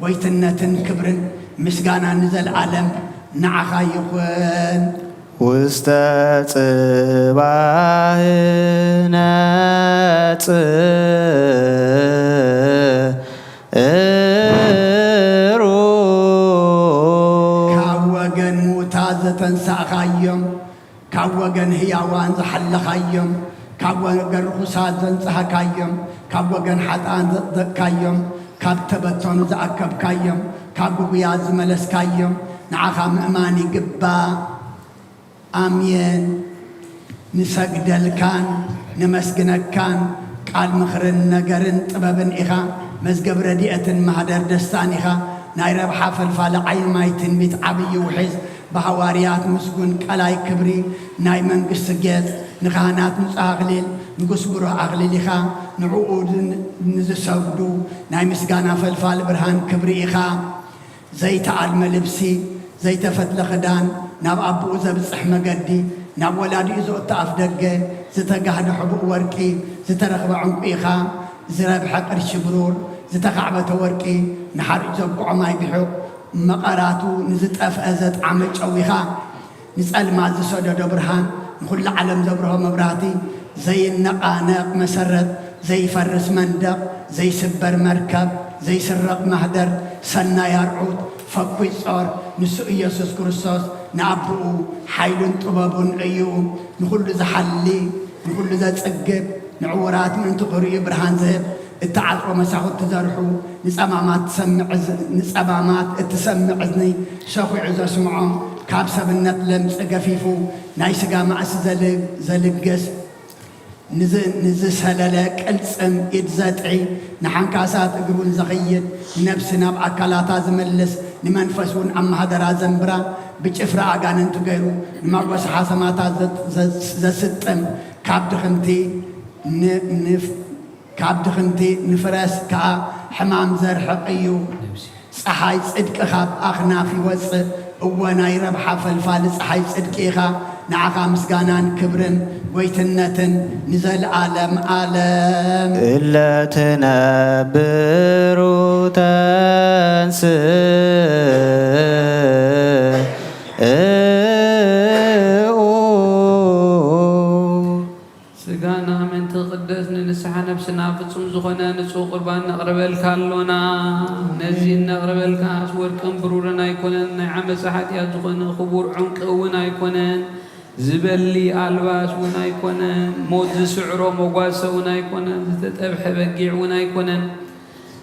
ጐይትነትን ክብርን ምስጋናን ንዘለኣለም ንዓኻ ይኹን። ውስተ ጽባህ ነጽሩ። ካብ ወገን ምዉታት ዘተንሳእኻዮም፣ ካብ ወገን ህያዋን ዝሓለኻዮም፣ ካብ ወገን ርኹሳት ዘንጻህካዮም፣ ካብ ወገን ሓጥኣን ዘጽደቕካዮም፣ ካብ ተበተኑ ዝኣከብካዮም፣ ካብ ግጉያት ዝመለስካዮም፣ ንዓኻ ምእማን ይግባእ። ኣሜን። ንሰግደልካን ነመስግነካን፣ ቃል ምኽርን ነገርን ጥበብን ኢኻ፣ መዝገብ ረድኤትን ማህደር ደስታን ኢኻ፣ ናይ ረብሓ ፈልፋሊ ዓይኒ ማይ ትንቢት ዓብዪ ውሒዝ፣ ብሃዋርያት ምስጉን ቀላይ ክብሪ ናይ መንግስቲ ጌጽ፣ ንካህናት ንጹህ ኣኽሊል፣ ንጉስ ብሩህ ኣኽሊል ኢኻ። ንዕኡ ን-፣ ንዝሰግዱ ናይ ምስጋና ፈልፋል ብርሃን ክብሪ ኢኻ። ዘይተኣልመ ልብሲ፣ ዘይተፈትለ ክዳን፣ ናብ ኣቦኡ ዘብጽሕ መገዲ፣ ናብ ወላዲኡ ዘእቱ ኣፍ ደገ፣ ዝተጋህደ ሕቡእ ወርቂ፣ ዝተረኽበ ዕንቁ ኢኻ። ዝረብሐ ቅርሺ ብሩር፣ ዝተኻዕበተ ወርቂ፣ ንሓርጭ ዘብቅዖ ማይ ብሑቕ፣ መቐራቱ ንዝጠፍአ ዘጥዓመ ጨው ኢኻ። ንጸልማት ዝሰደዶ ብርሃን፣ ንኹሉ ዓለም ዘብርሆ መብራህቲ፣ ዘይነቓነቕ መሰረት፣ ዘይፈርስ መንደቕ፣ ዘይስበር መርከብ፣ ዘይስረቕ ማህደር፣ ሰናይ ኣርዑት፣ ፈኩይ ጾር፣ ንሱ ኢየሱስ ክርስቶስ ንኣቦኡ ሓይሉን ጥበቡን እዩ። ንኹሉ ዝሓሊ፣ ንኹሉ ዘጽግብ፣ ንዕዉራት ምእንቲ ክርእዩ ብርሃን ዝህብ፣ እተዓጽወ መሳኹቲ ዘርሑ፣ ንጸማማት ትሰምዕ እዝ-፣ ንጸማማት እትሰምዕ እዝኒ ሸኺዑ ዘስምዖም፣ ካብ ሰብነት ለምጽ ገፊፉ ናይ ስጋ ማእሲ ዘል-፣ ዘልግስ፣ ንዝ-፣ ንዝሰለለ ቅልጽም ኢድ ዘጥዒ፣ ንሓንካሳት እግሩን ዘኽይድ፣ ንነብሲ ናብ ኣካላታ ዝመልስ፣ ንመንፈስ እውን ኣብ ማህደራ ዘንብራ፣ ብጭፍራ ኣጋንንቲ ገይሩ ንመጎስሓ ሰማታት ዘ-፣ ዘ-፣ ዘስጥም፣ ካብ ድኽምቲ ን-፣ ንፍ-፣ ካብ ድኽምቲ ንፍረስ ከኣ ሕማም ዘርሕቕ እዩ። ጸሓይ ጽድቂ ካብ ኣኽናፍ ይወጽእ። እወ፣ ናይ ረብሓ ፈልፋሊ ጸሓይ ጽድቂ ኢኻ። ንዓኻ ምስጋናን ክብርን ጐይትነትን ንዘለኣለም ኣለም። እለ ትነብሩ ተንስኡ። ስጋና ምእንቲ ክቕደስ ንንስሓ ነብስና ፍጹም ዝኾነ ንጹህ ቁርባን ነቕርበልካ ኣሎና። ነዚ እነቕርበልካስ ወርቅን ብሩርን ኣይኮነን፣ ናይ ዓመፃ ሓጢኣት ዝኾነ ክቡር ዕንቂ እውን ኣይኮነን፣ ዝበሊ ኣልባስ እውን ኣይኮነን፣ ሞት ዝስዕሮ መጓሰ እውን ኣይኮነን፣ ዝተጠብሐ በጊዕ እውን ኣይኮነን።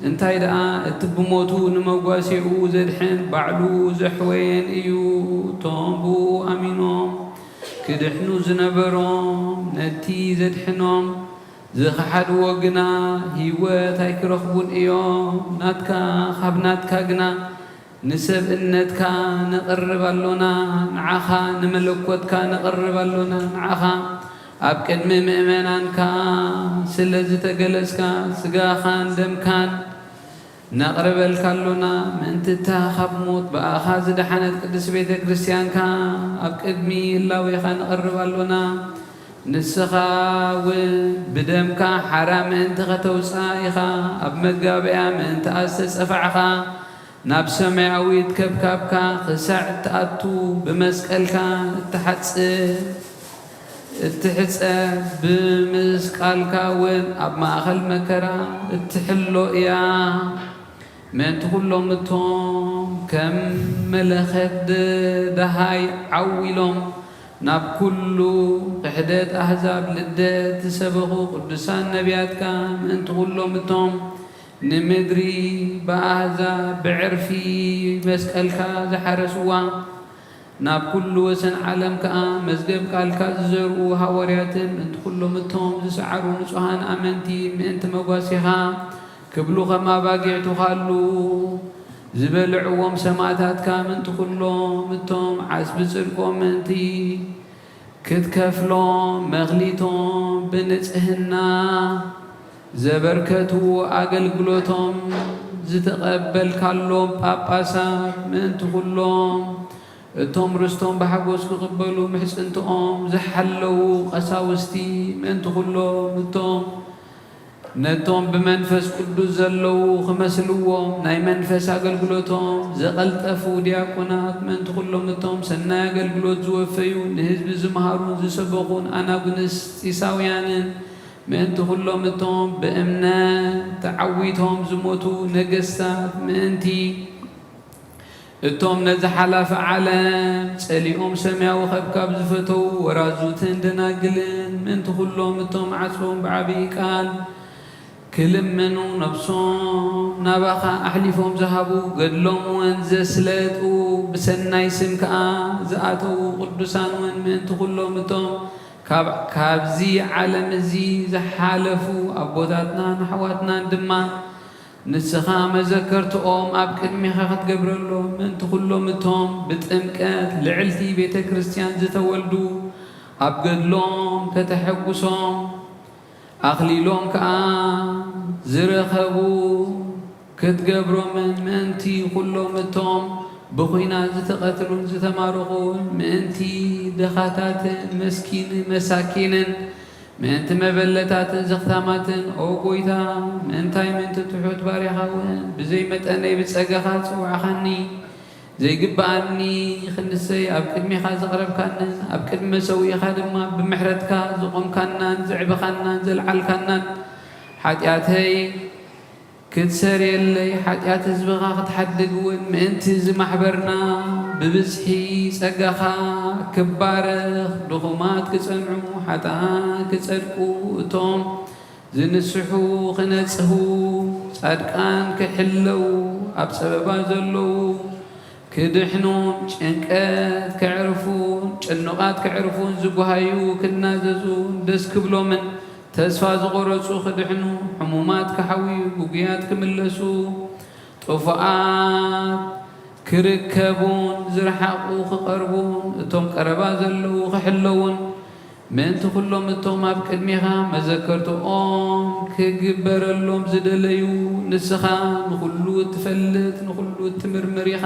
እንታይ ደኣ እቲ ብሞቱ ንመጓሴኡ ዘድሕን ባዕሉ ዘሕወየን እዩ። እቶም ብኡ ኣሚኖም ክድሕኑ ዝነበሮም ነቲ ዘድሕኖም ዝኸሓድዎ ግና ህይወት ኣይክረኽቡን እዮም። ናትካ፣ ካብ ናትካ ግና ንሰብእነትካ ነቕርብ ኣሎና፣ ንዓኻ ንመለኮትካ ነቕርብ ኣሎና፣ ንዓኻ ኣብ ቅድሚ ምእመናንካ ስለ ዝተገለጽካ ስጋኻን ደምካን ነቕርበልካ ኣሎና። ምእንቲ እታ ካብ ሞት ብኣኻ ዝደሓነት ቅድስቲ ቤተ ክርስቲያንካ ኣብ ቅድሚ ህላዌኻ ነቕርብ ኣሎና። ንስኻ እውን ብደምካ ሓራ ምእንቲ ኸተውፅኣ ኢኻ፣ ኣብ መጋበያ ምእንቲ ኣስተጸፋዕኻ፣ ናብ ሰማያዊት ከብካብካ ክሳዕ እትኣቱ ብመስቀልካ እትሓጽብ፣ እትሕጸብ፣ ብምስቃልካ እውን ኣብ ማእከል መከራ እትሕሎ እያ። ምእንቲ ኩሎም እቶም ከም መለኸት ድ-፣ ደሃይ ዓው ኢሎም ናብ ኩሉ ክሕደት ኣህዛብ ልደት ዝሰበኹ ቅዱሳን ነቢያትካ፣ ምእንቲ ኩሎም እቶም ንምድሪ ብኣህዛብ ብዕርፊ መስቀልካ ዝሓረስዋ፣ ናብ ኩሉ ወሰን ዓለም ከኣ መዝገብ ቃልካ ዝዘርኡ ሃዋርያትን፣ ምእንቲ ኩሎም እቶም ዝሰዓሩ ንጹሃን ኣመንቲ፣ ምእንቲ መጓሴኻ ክብሉ ከም ኣባጊዕ ትዃሉ ዝበልዕዎም ሰማእታትካ፣ ምእንቲ ኩሎም እቶም ዓስቢ ጽድቆም ምእንቲ ክትከፍሎም መኽሊቶም ብንጽህና ዘበርከቱ ኣገልግሎቶም ዝተቐበልካሎም ጳጳሳት ምእንቲ ኩሎም እቶም ርስቶም ብሓጎስ ክቕበሉ ምሕጽንትኦም ዝሓለዉ ቀሳውስቲ ምእንቲ ኩሎም እቶም ነቶም ብመንፈስ ቅዱስ ዘለዉ ክመስልዎም ናይ መንፈስ ኣገልግሎቶም ዘቐልጠፉ ዲያቆናት ምእንቲ ኩሎም እቶም ሰናይ ኣገልግሎት ዝወፈዩ ንህዝቢ ዝመሃሩን ዝሰበኹን ኣናጉንስጢሳውያንን ምእንቲ ኩሎም እቶም ብእምነት ተዓዊቶም ዝሞቱ ነገስታት ምእንቲ እቶም ነዚ ሓላፊ ዓለም ጸሊኦም ሰማያዊ ከብካብ ዝፈተዉ ወራዙትን ደናግልን ምእንቲ ኩሎም እቶም ዓጽቦም ብዓብዪ ቃል ክልምኑ ነብሶም ናባኻ ኣሕሊፎም ዝሃቡ ገድሎም እውን ዘስለጡ ብሰናይ ስም ከኣ ዝኣተዉ ቅዱሳን እውን ምእንቲ ኩሎም እቶም ካብ፣ ካብዚ ዓለም እዚ ዝሓለፉ ኣቦታትናን ኣሕዋትናን ድማ ንስኻ መዘከርትኦም ኣብ ቅድሜኻ ክትገብረሎም፣ ምእንቲ ኩሎም እቶም ብጥምቀት ልዕልቲ ቤተ ክርስቲያን ዝተወልዱ፣ ኣብ ገድሎም ከተሐጉሶም፣ ኣኽሊሎም ከኣ ዝረኸቡ ክትገብሮምን፣ ምእንቲ ኩሎም እቶም ብኹናት ዝተቐትሉን ዝተማረኹን፣ ምእንቲ ድኻታትን መስኪን መሳኪንን፣ ምእንቲ መበለታትን ዘኽታማትን፣ ኦ ጎይታ፣ ምእንታይ ምእንቲ ትሑት ባርያኻ እውን ብዘይ መጠነይ ብጸጋኻ ዝጸዋዕኻኒ፣ ዘይግብኣኒ ክንሰይ ኣብ ቅድሜኻ ዘቕረብካንን ኣብ ቅድሚ መሰውኢኻ ድማ ብምሕረትካ ዘቖምካናን ዘዕበኻናን ዘልዓልካናን፣ ሓጢኣተይ ክትሰርየለይ፣ ሓጢኣት ህዝብኻ ክትሓድግ እውን፣ ምእንቲ እዚ ማሕበርና ብብዝሒ ጸጋኻ ክባረኽ፣ ድኹማት ክጸንዑ፣ ሓጥኣን ክጸድቁ፣ እቶም ዝንስሑ ክነጽሁ፣ ጻድቃን ክሕለዉ፣ ኣብ ጸበባ ዘለዉ ክድሕኑን፣ ጭንቀት ከዕርፉን፣ ጭኑቓት ከዕርፉን፣ ዝጓሃዩ ክናዘዙን ደስ ክብሎምን፣ ተስፋ ዝቖረጹ ክድሕኑ፣ ሕሙማት ክሓውዩ፣ ግጉያት ክምለሱ፣ ጥፉኣት ክርከቡን፣ ዝረሓቑ ክቐርቡን፣ እቶም ቀረባ ዘለዉ ክሕለዉን፣ ምእንቲ ኩሎም እቶም ኣብ ቅድሜኻ መዘከርትኦም ክግበረሎም ዝደለዩ፣ ንስኻ ንኹሉ እትፈልጥ ንኹሉ እትምርምር ኢኻ።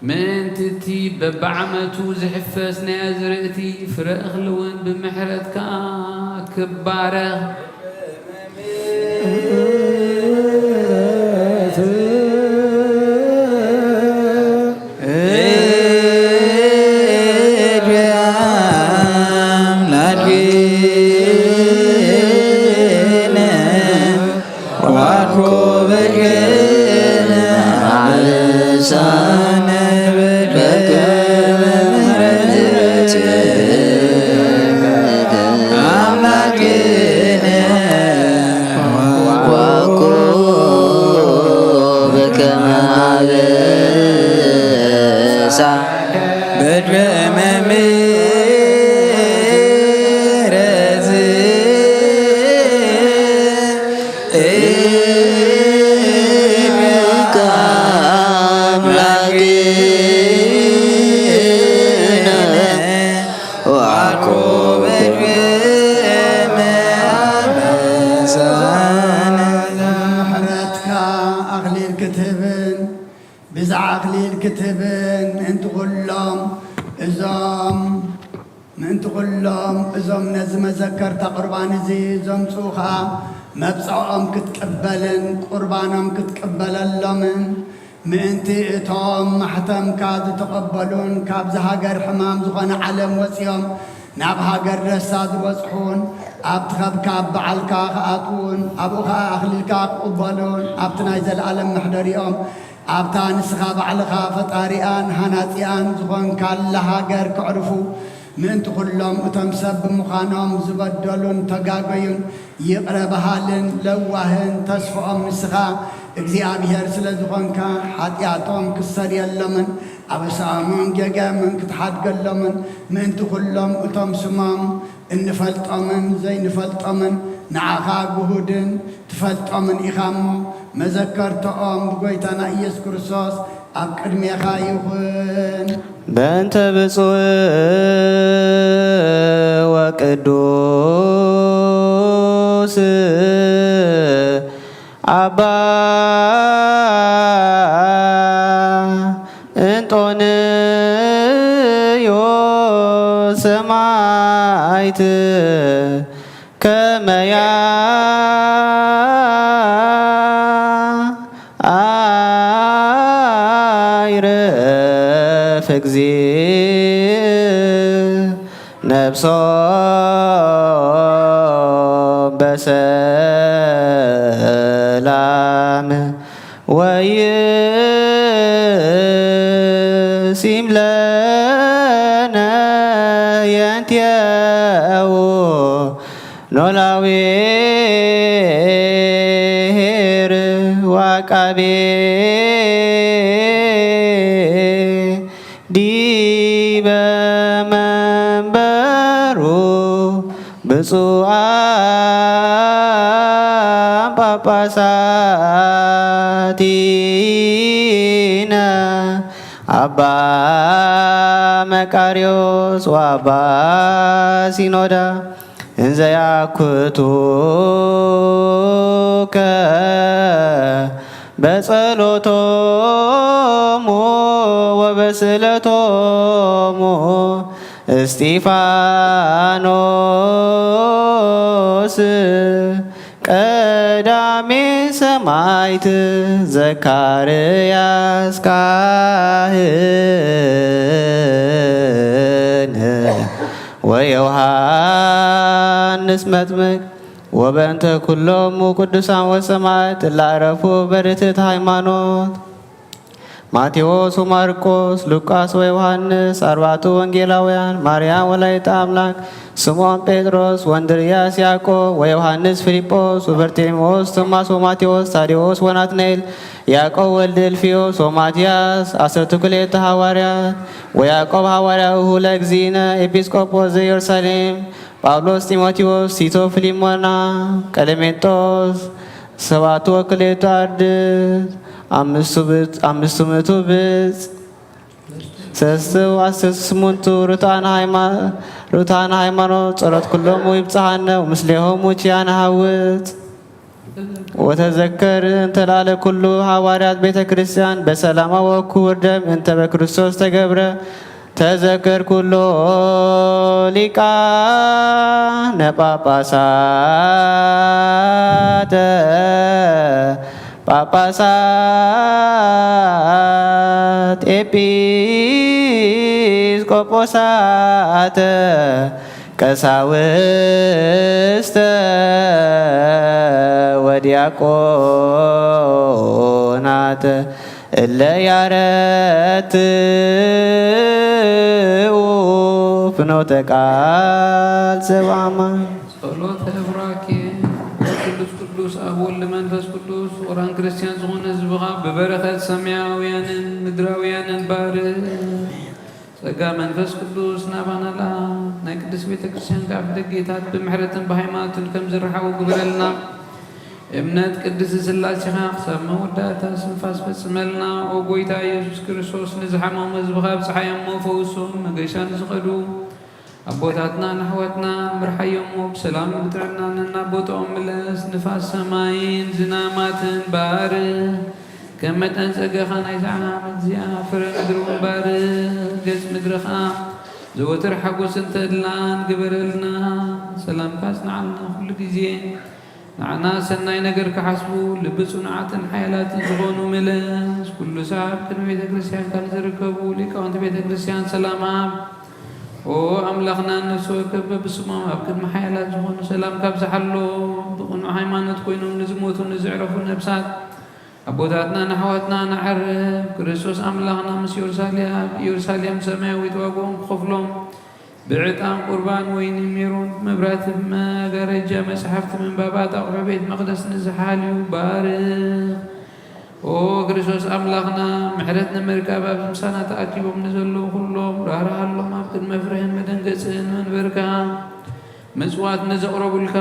ምእንቲ እቲ በብዓመቱ ዝሕፈስ ናይ ኣዝርእቲ ፍረ እኽሊ እውን ብምሕረትካ ክባረኽ። ምሕረትካ ኣኽሊል ክትህብን ብዛ ኣኽሊል ክትህብን ምእንቲ ኩሎም እዞም ምእንቲ ኩሎም እዞም ነዚ መዘከርታ ቁርባን እዚ ዘምጽኡ ኸኣ መብጽዖኦም ክትቅበልን ቁርባኖም ክትቅበለሎምን ምእንቲ እቶም ማሕተምካ ዝተቐበሉን ካብዚ ሃገር ሕማም ዝኾነ ዓለም ወጺኦም ናብ ሃገር ደስታ ዝበጽሑን ኣብቲ ከብካብ በዓልካ ክኣትዉን ኣብኡ ኸኣ ኣኽሊልካ ክቕበሉን ኣብቲ ናይ ዘለኣለም መሕደሪኦም ኣብታ ንስኻ ባዕልኻ ፈጣሪኣን ሃናጺኣን ዝኾንካላ ሃገር ከዕርፉ ምእንቲ ኩሎም እቶም ሰብ ብምዃኖም ዝበደሉን ተጋገዩን ይቕረ በሃልን ለዋህን ተስፍኦም ንስኻ እግዚኣብሔር ስለ ዝኾንካ ሓጢኣቶም ክሰርየሎምን ኣበሳኦምን ጌጋዮምን ክትሓድገሎምን ምእንቲ ኩሎም እቶም ስሞም እንፈልጦምን ዘይንፈልጦምን ንዓኻ ግሁድን ትፈልጦምን ኢኻ እሞ መዘከርተኦም ብጎይታና ኢየሱስ ክርስቶስ ኣብ ቅድሜኻ ይኹን። በእንተ ብፁዕ ወቅዱስ ኣባ እንጦንዮስ ሰማዕት ከመያ ኣይረፍ እግዚእ ነብሶም በሰላም ወይሲም ለነ የንቴው ኖላዊ ኄር ወዐቃቤ ዲበ መንበሩ ብፁዓን ጳጳሳቲነ ኣባ መቃርዮስ ወኣባ ሲኖዳ እንዘ ያኩቱከ በጸሎቶሙ ወበስእለቶሙ እስጢፋኖስ ቀዳሜ ሰማዕት ዘካርያስ ካህን ወዮሃንስ መጥምቅ ወበእንተ ኩሎሙ ቅዱሳን ወሰማዕት እለ ዐረፉ በርትዕት ሃይማኖት ማቴዎስ ወማርቆስ፣ ሉቃስ ወዮሃንስ፣ ኣርባዕቱ ወንጌላውያን፣ ማርያም ወላዲተ ኣምላክ፣ ስምዖን ጴጥሮስ ወእንድርያስ፣ ያዕቆብ ወዮሃንስ፣ ፊልጶስ ወበርቴሜዎስ፣ ቶማስ ወማቴዎስ፣ ታዴዎስ ወናትናኤል፣ ያዕቆብ ወልዲ እልፍዮስ ወማትያስ፣ ዓሰርቱ ክልኤተ ሃዋርያት፣ ወያዕቆብ ሃዋርያ እሁ ለእግዚእነ ኤጲስቆጶስ ዘኢየሩሳሌም፣ ጳውሎስ ጢሞቴዎስ፣ ቲቶ ፊልሞና፣ ቀሌሜንጦስ፣ ሰባቱ ወክልኤቱ ኣርድእት፣ ኣምስቱ ብጽ-፣ ኣምስቱ ምእቱ ብጽ-፣ ሰለስቱ ዓሰርተ ስምንቱ ርቱዓን ሃይማ-፣ ርቱዓን ሃይማኖት፣ ጸሎት ኩሎሙ ይብጽሓነ፣ ወምስሌሆሙ ኪያነ ሐውጽ። ወተዘከር እንተ ላዕለ ኩሉ ሃዋርያት ቤተ ክርስቲያን በሰላማ ወክቡር ደም እንተ በክርስቶስ ተገብረ። ተዘከር ኩሎ ሊቃነ ጳጳሳተ ጳጳሳት ኤጲስቆጶሳተ ቀሳውስተ ወዲያቆናተ እለ ያረትኡ ፍኖተ ቃል ዘበአማን። ጸሎተ ቡራኬ። ቅዱስ ቅዱስ ኣብ ወልድ መንፈስ ቅዱስ ፍቑራን ክርስቲያን ዝኾነ ህዝብኻ ብበረኸት ሰማያውያንን ምድራውያንን ባርኽ። ጸጋ መንፈስ ቅዱስ ናባና ለኣኽ። ናይ ቅድስት ቤተ ክርስቲያን ከኣ ብደጌታት ብምሕረትን ብሃይማኖትን ከም ዝረሓቑ ግበረልና። እምነት ቅድስት ሥላሴኻ ክሳብ መወዳእታ ስንፋስ ፈጽመልና። ኦ ጎይታ ኢየሱስ ክርስቶስ፣ ንዝሓመሙ ህዝብኻ ኣብጽሓዮም እሞ ፈውሶም። መገሻ ንዝኸዱ ኣቦታትና ንኣሕዋትና ምርሓዮም እሞ ብሰላም ብጥዕና ነናብ ቦታኦም ምለስ። ንፋስ ሰማይን ዝናማትን ባርኽ። ከም መጠን ጸጋኻ ናይዛ ዓመት እዚኣ ፍረ ምድሪ እውን ባርኽ። ገጽ ምድሪ ኸኣ ዘወትር ሓጎስን ተድላን ግበረልና። ሰላምካ ኣጽንዓልና ኩሉ ግዜ። ንዓና ሰናይ ነገር ክሓስቡ ልቢ ጽኑዓትን ሓያላትን ዝኾኑ ምለስ። ኩሉ ሳዕ ኣብ ቅድሚ ቤተ ክርስቲያንካ ንዝርከቡ ሊቃውንቲ ቤተ ክርስቲያን ሰላም ሃብ። ኦ ኣምላኽና፣ ነፍሲ ወከፍ በብስሞም ኣብ ቅድሚ ሓያላት ዝኾኑ ሰላምካ ኣብዝሓሎም። ብቕኑዕ ሃይማኖት ኮይኖም ንዝሞቱ ንዝዕረፉ ነፍሳት ኣቦታትናን ኣሕዋትናን ኣዕርፍ። ክርስቶስ ኣምላኽና ምስ ኢየሩሳሌም፣ ኢየሩሳሌም ሰማያዊት ዋጋኦም ክኸፍሎም ብዕጣን ቁርባን ወይኒ ሜሮን ብመብራህቲ ብመጋረጃ መጽሓፍቲ ምንባባት ኣቑሑ ቤት መቕደስ ንዝሓልዩ ባርኽ። ኦ ክርስቶስ ኣምላኽና፣ ምሕረት ንምርካብ ኣብዚ ምሳና ተኣኪቦም ንዘለዉ ኩሎም ራህርሃሎም። ኣብ ቅድሚ መፍርህን መደንገጽን መንበርካ ምጽዋት ንዘቕረቡልካ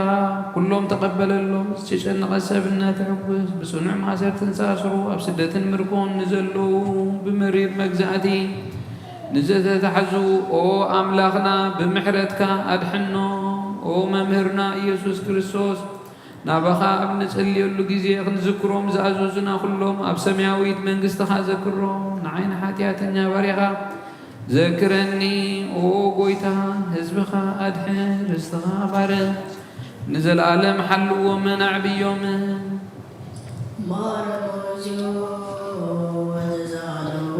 ኩሎም ተቐበለሎም። ዝተጨነቐ ሰብ እናተሐጎስ ብጽኑዕ ማእሰርትን ሳስሩ ኣብ ስደትን ምርኮን ንዘለዉ ብመሪር መግዛእቲ ንዘተታሕዙ ኦ ኣምላኽና ብምሕረትካ ኣድሕኖም። ኦ መምህርና ኢየሱስ ክርስቶስ ናባኻ ኣብ ንጽልየሉ ግዜ ክንዝክሮም ዝኣዘዙና ኩሎም ኣብ ሰማያዊት መንግስትኻ ዘክሮም። ንዓይ ንሓጢኣተኛ ባርያኻ ዘክረኒ ኦ ጎይታ፣ ህዝብኻ ኣድሕን፣ ርስትኻ ባርኽ፣ ንዘለኣለም ሓልዎምን ኣዕብዮምን። ማረቆዝዮ ወተዛለዎ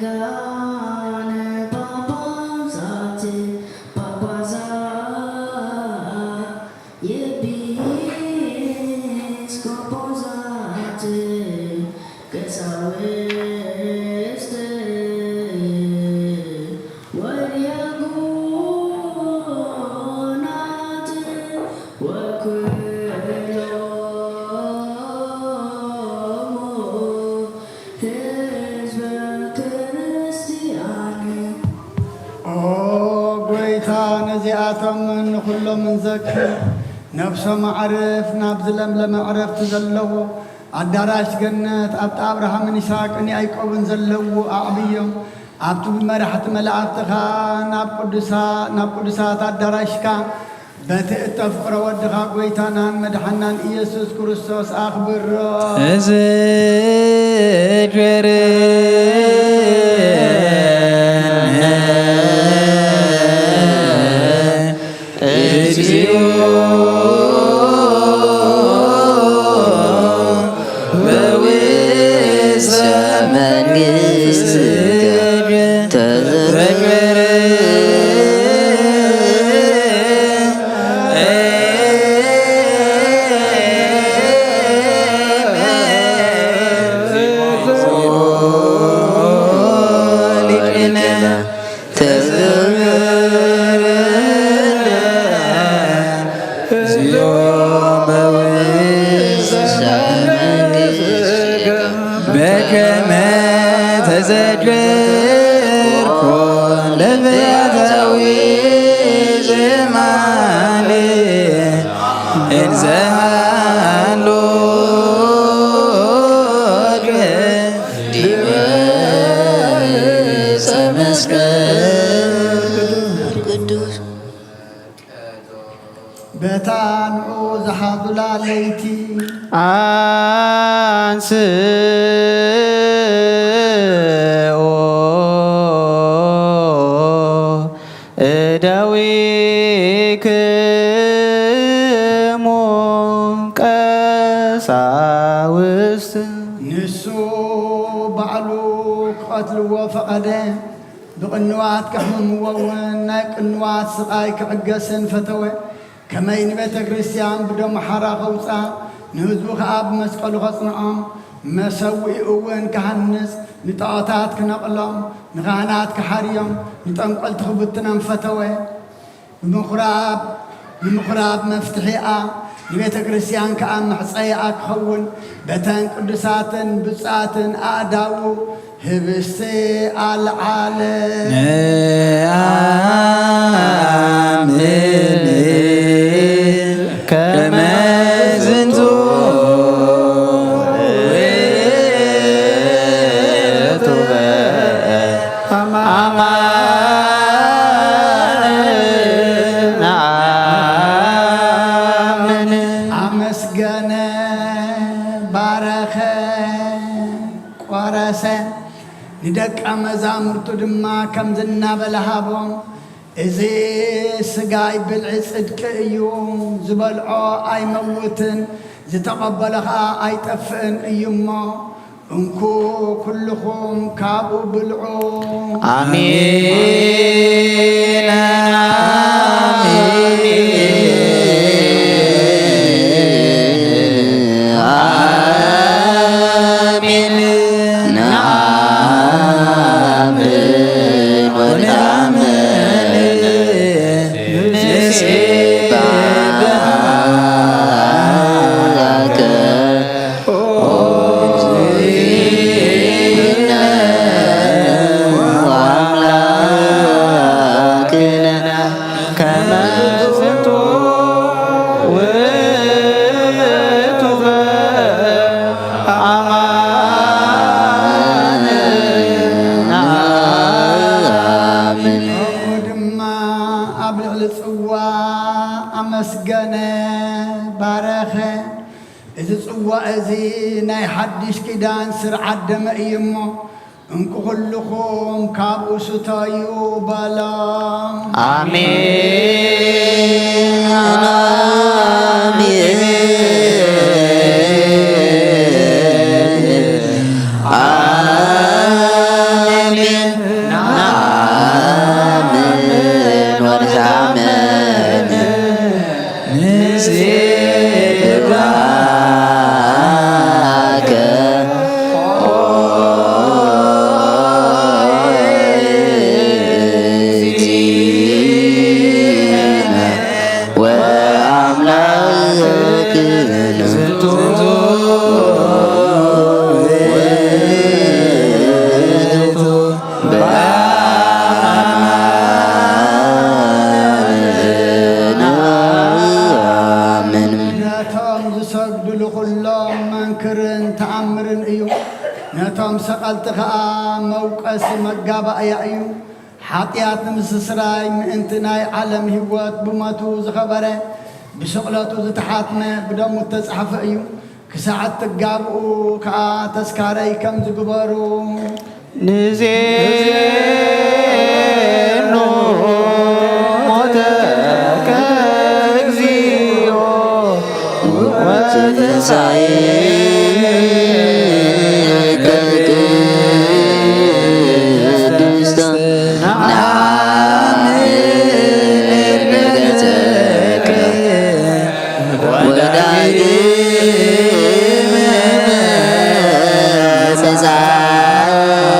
ለሊጋነ ጳጳሳት ጳጳሳት የኤጲስቆጶሳት ቀሳውስት ወዲያቆናት ወኩ ነዚኣቶም ንኹሎም ንዘክር። ነፍሶም ኣዕርፍ ናብዚ ለምለመ ዕረፍቲ ዘለዎ ኣዳራሽ ገነት ኣብቲ ኣብርሃምን ይስሐቅን ያዕቆብን ዘለዎ ኣዕብዮም። ኣብቲ ብመራሕቲ መላእኽትኻ ናብ ቅዱሳ-፣ ናብ ቅዱሳት ኣዳራሽካ በቲ እተፍቅሮ ወድኻ ጐይታናን መድሓናን ኢየሱስ ክርስቶስ ኣኽብሮ። እዚ ጀርነ እግዚኦ በውስተ መንግሥትከ ተዘከረ። ሊቅነ ተዘከረ። እግዚኦ በውስተ መንግሥትከ በከመ ተዘከርኮ ለፈያታዊ ዘማን እንዘ ሃሎከ ዲበ ዕፀ መስቀል ቅዱስ። በታ ንዑ ዝሓዙላ ለይቲ አንስኦ እደዊክሙ ቀሳውስት። ንሱ ባዕሉ ክቐትልዎ ፈቐደ። ብቕንዋት ከሕምምዎ እውን ናይ ቅንዋት ስቓይ ክዕገስን ፈተወ። ከመይ ንቤተ ክርስቲያን ብደሙ ሓራ ከውፅኣ፣ ንህዝቡ ኸዓ ብመስቀሉ ኸጽንዖም፣ መሰውኢኡ እውን ክሃንጽ፣ ንጣዖታት ክነቕሎም፣ ንኻህናት ክሓርዮም፣ ንጠንቆልቲ ክብትኖም ፈተወ። ብምኹራብ፣ ንምኹራብ መፍትሒኣ፣ ንቤተ ክርስቲያን ከኣ መሕጸይኣ ክኸውን፣ በተን ቅዱሳትን ብፁዓትን ኣእዳዉ ህብስቲ ኣልዓለ። ነአምን ከመ ዝንቱ ውእቱ አማን ነአምን። ኣመስገነ፣ ባረኸ፣ ቆረሰ። ንደቀ መዛሙርቱ ድማ ከምዚ እናበለ ሃቦም፣ እዚ ስጋይ ብልዒ ጽድቂ እዩ፣ ዝበልዖ ኣይመውትን፣ ዝተቐበሎ ኸኣ ኣይጠፍእን እዩ እሞ፣ እንኩ ኩልኹም ካብኡ ብልዑ። ኣሜን፣ ኣሜን፣ ኣሜን። ነአምን ወነአምን ንሴብሐከ ኣብ ልዕሊ ጽዋ ኣመስገነ፣ ባረኸ። እዚ ጽዋ እዚ ናይ ሓድሽ ኪዳን ስርዓት ደመ እዩ እሞ፣ እንኩ ኩልኹም ካብኡ ስተዩ በሎም። ኣሜን፣ ኣሜን፣ ኣሜን። ሰቐልቲ ኸኣ መውቀሲ መጋባእያ እዩ። ሓጢኣት ንምስስራይ ምእንቲ ናይ ዓለም ህይወት ብሞቱ ዝኸበረ፣ ብስቕለቱ ዝተሓትመ፣ ብደሙ እተጻሕፈ እዩ። ክሳዕ እትጋብኡ ከኣ ተስካረይ ከም ዝግበሩ። ንዜኑ ሞተከ እግዚኦ ወትንሳኤከ ቅድስተ ነአምን ዕርገተከ ወዳግመ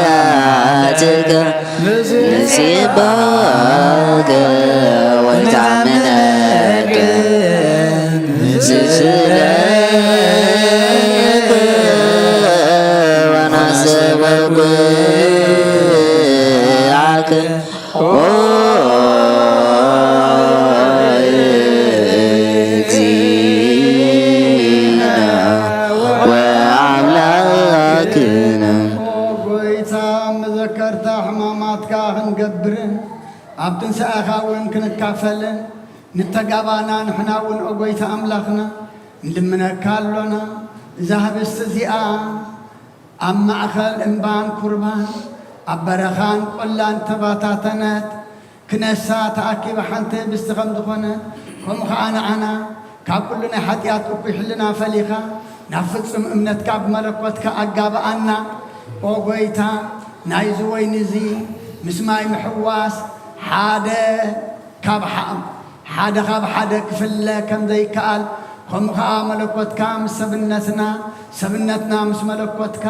ምጽአትከ ንሴባከ ወንታምነከ ንስስለከ ወናሰበኩ ኦ እግዚእነ ወአምላክነ። ኦ ጎይታ፣ መዘከርታ ሕማማትካ ክንገብርን ኣብ ትንሳኤኻ እውን ክንካፈልን ንተጋባና። ንሕና እውን ኦ ጎይታ ኣምላኽና ንልምነካ ኣሎና። እዛ ህብስቲ እዚኣ ኣብ ማእከል እምባን ኩርባን፣ ኣብ በረኻን ቆላን ተባታተነት፣ ክነሳ ተኣኪባ ሓንቲ ህብስቲ ከም ዝኾነ፣ ከምኡ ኸኣ ንዓና ካብ ኩሉ ናይ ሓጢኣት እኩይ ሕልና ፈሊኻ፣ ናብ ፍጹም እምነትካ ብመለኮትካ ኣጋብኣና። ኦ ጐይታ፣ ናይዚ ወይኒ እዚ ምስ ማይ ምሕዋስ ሓደ ካብ ሓ-፣ ሓደ ካብ ሓደ ክፍለ ከም ዘይከኣል፣ ከምኡ ኸኣ መለኮትካ ምስ ሰብነትና፣ ሰብነትና ምስ መለኮትካ፣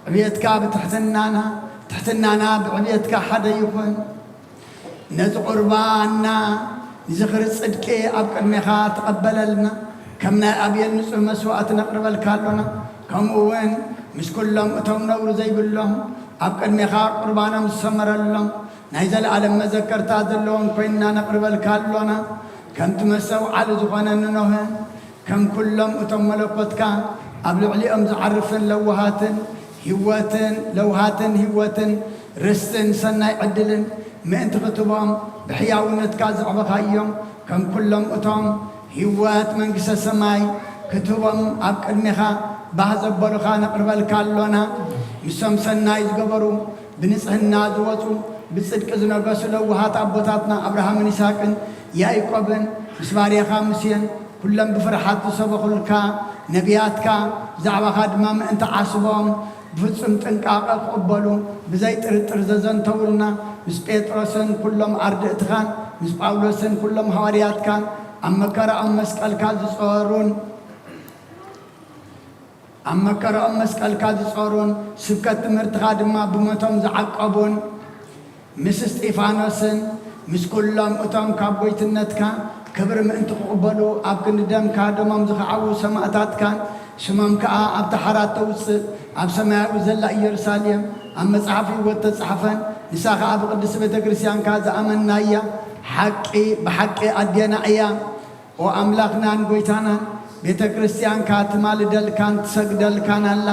ዕብየትካ ብትሕትናና፣ ትሕትናና ብዕብየትካ ሓደ ይኹን። ነዚ ቁርባንና ንዝኽሪ ጽድቂ ኣብ ቅድሜኻ ተቐበለልና። ከም ናይ ኣብየል ንጹህ መስዋእቲ ነቕርበልካ ኣሎና። ከምኡ እውን ምስ ኩሎም እቶም ነውሪ ዘይብሎም ኣብ ቅድሜኻ ቁርባኖም ዝሰመረሎም ናይ ዘለኣለም መዘከርታ ዘለዎም ኮይንና ነቕርበልካ ኣሎና። ከምቲ መስተውዓሊ ዝኾነ ንኖህ ከም ኩሎም እቶም መለኮትካ ኣብ ልዕሊኦም ዝዓርፍን ለዋሃትን ህይወትን፣ ለውሃትን ህይወትን ርስትን ሰናይ ዕድልን ምእንቲ ክትቦም ብሕያውነትካ ዘዕበኻዮም፣ ከም ኩሎም እቶም ህይወት መንግስተ ሰማይ ክትህቦም ኣብ ቅድሜኻ ባህ ዘበሉኻ ነቕርበልካ ኣሎና። ምስቶም ሰናይ ዝገበሩ፣ ብንጽህና ዝወጹ፣ ብጽድቂ ዝነገሱ ለዋሃት ኣቦታትና ኣብርሃምን ይስሐቅን ያዕቆብን፣ ምስ ባርያኻ ሙሴን፣ ኩሎም ብፍርሓት ዝሰበኹልካ ነቢያትካ፣ ብዛዕባኻ ድማ ምእንቲ ዓስቦም ብፍጹም ጥንቃቐ ክቕበሉ ብዘይ ጥርጥር ዘዘንተዉልና፣ ምስ ጴጥሮስን ኩሎም ኣርድእትኻን፣ ምስ ጳውሎስን ኩሎም ሃዋርያትካን፣ ኣብ መከራኦም መስቀልካ ዝጾሩን፣ ኣብ መከራኦም መስቀልካ ዝጾሩን፣ ስብከት ትምህርትኻ ድማ ብሞቶም ዝዓቀቡን፣ ምስ እስጢፋኖስን ምስ ኩሎም እቶም ካብ ጎይትነትካ ክብሪ ምእንቲ ክቕበሉ ኣብ ክንዲ ደምካ ደሞም ዝኸዓዉ ሰማእታትካን፣ ስሞም ከኣ ኣብታ ሓራት ተውጽእ፣ ኣብ ሰማያዊ ዘላ ኢየሩሳሌም ኣብ መጽሓፍ ህይወት ተጻሕፈን፣ ንሳ ኸኣ ብቅድስቲ ቤተ ክርስቲያንካ ዝኣመንናያ ሓቂ ብሓቂ ኣዴና እያ። ኦ ኣምላኽናን ጎይታናን፣ ቤተ ክርስቲያንካ ትማልደልካን ትሰግደልካን ኣላ፣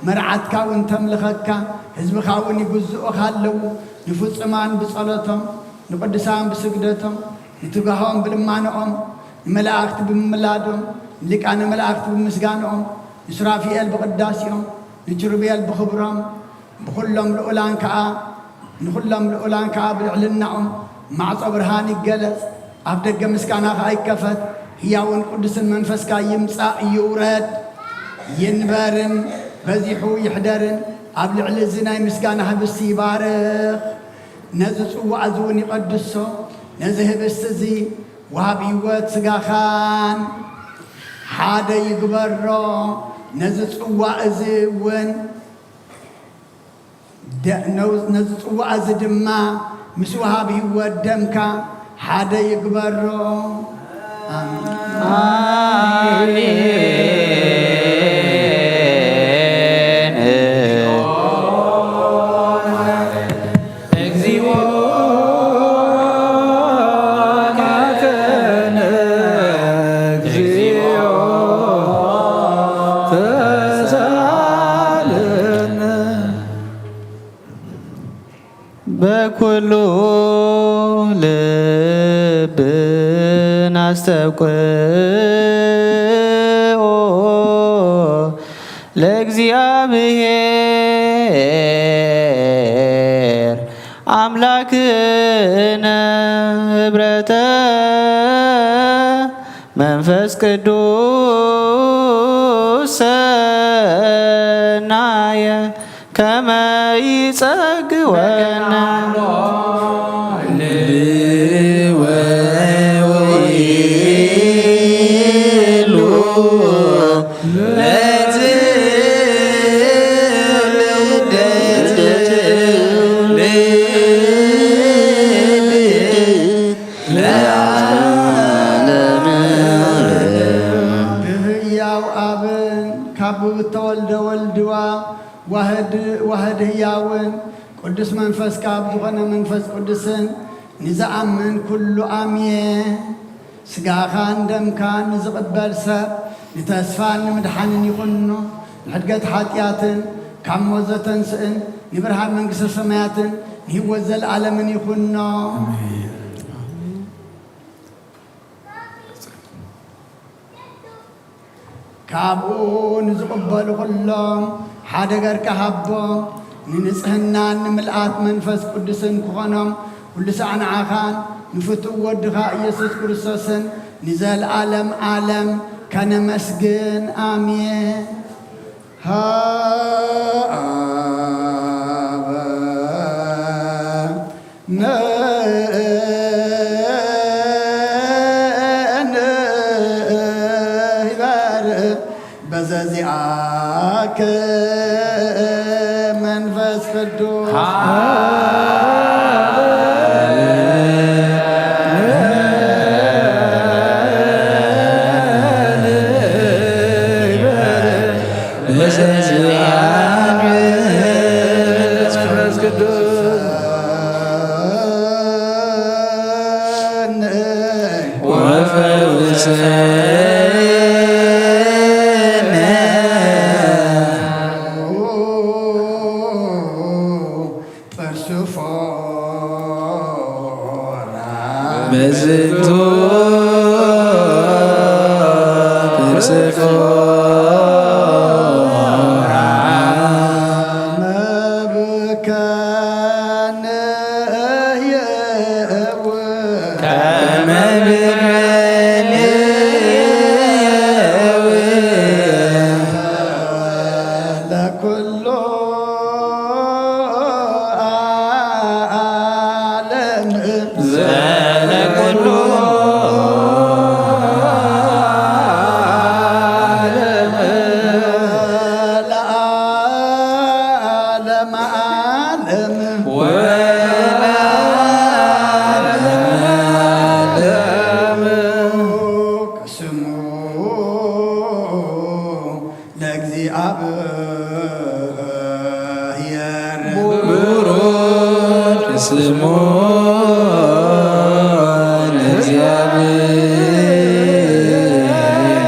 መርዓትካ እውን ተምልኸካ፣ ህዝብኻ እውን ይግዝኡኻ ኣለዉ። ንፍጹማን ብጸሎቶም፣ ንቅዱሳን ብስግደቶም፣ ንትጓሆም ብልማንኦም፣ ንመላእክቲ ብምምላዶም፣ ንሊቃነ መላእክቲ ብምስጋንኦም፣ ንሱራፊኤል ብቅዳሴኦም፣ ንኪሩቤል ብኽብሮም፣ ብኹሎም ልኡላን ከኣ፣ ንኹሎም ልኡላን ከኣ ብልዕልናኦም ማዕጾ ብርሃን ይገለጽ፣ ኣፍ ደገ ምስጋና ከኣ ይከፈት። ህያውን ቅዱስን መንፈስካ ይምጻእ ይውረድ ይንበርን በዚሑ ይሕደርን ኣብ ልዕሊ እዚ ናይ ምስጋና ህብስቲ ይባርኽ። ነዚ ጽዋእ እዚ እውን ይቐድሶ። ነዚ ህብስቲ እዚ ወሃብ ህይወት ስጋኻን ሓደ ይግበሮ። ነዚ ጽዋእ እዚ እውን ደ-፣ ነው-፣ ነዚ ጽዋእ እዚ ድማ ምስ ወሃብ ህይወት ደምካ ሓደ ይግበሮ። ኣሜን። ኣሜን። እግዚኦ መሐረነ፣ እግዚኦ ተሳለነ። ኩሉ ልብን ኣስተብቅኦ ለእግዚኣብሔር ኣምላክነ ህብረተ መንፈስ ቅዱስ ሰናየ ከመ ይጸግወነ። ብህያው ኣብን ካብ ብተወልደ ወልድዋ ዋህድ ዋህድ ህያውን ቅዱስ መንፈስ ካብ ዝኾነ መንፈስ ቅዱስን ንዝኣምን ኩሉ ኣምየ። ስጋኻን ደምካን ንዝቕበል ሰብ ንተስፋን ንምድሓንን ይኹኖ፣ ንሕድገት ሓጢኣትን ካብ ሞት ዘተንስእን ንብርሃን መንግስተ ሰማያትን ንህይወት ዘለዓለምን ይኹኖ። ካብኡ ንዝቕበሉ ኩሎም ሓደ ገርካ ሃቦም፣ ንንጽህናን ንምልኣት መንፈስ ቅዱስን ክኾኖም፣ ኩሉ ሳዕ ንዓኻን ንፍቱው ወድኻ ኢየሱስ ክርስቶስን ንዘለዓለም ዓለም ከነመስግን። ኣሜን። ሃ-፣ ኣበ-፣ ነ-፣ ን-፣ ይበል በዘዚኣከ መንፈስ ቅዱስ። በስመ አብ መንፈስ ቅዱስ ወፈውሰነ። በዝንቱ ጥርስፎራ መብከነ የእው ከመ ብርሃን የእው ለኩሉ ዓለም ዘለኩሉ ዓለም ለዓለመ ዓለም ወለዓለመ ዓለም። ስሙ ለእግዚኣብሔር ቡሩክ ስሙ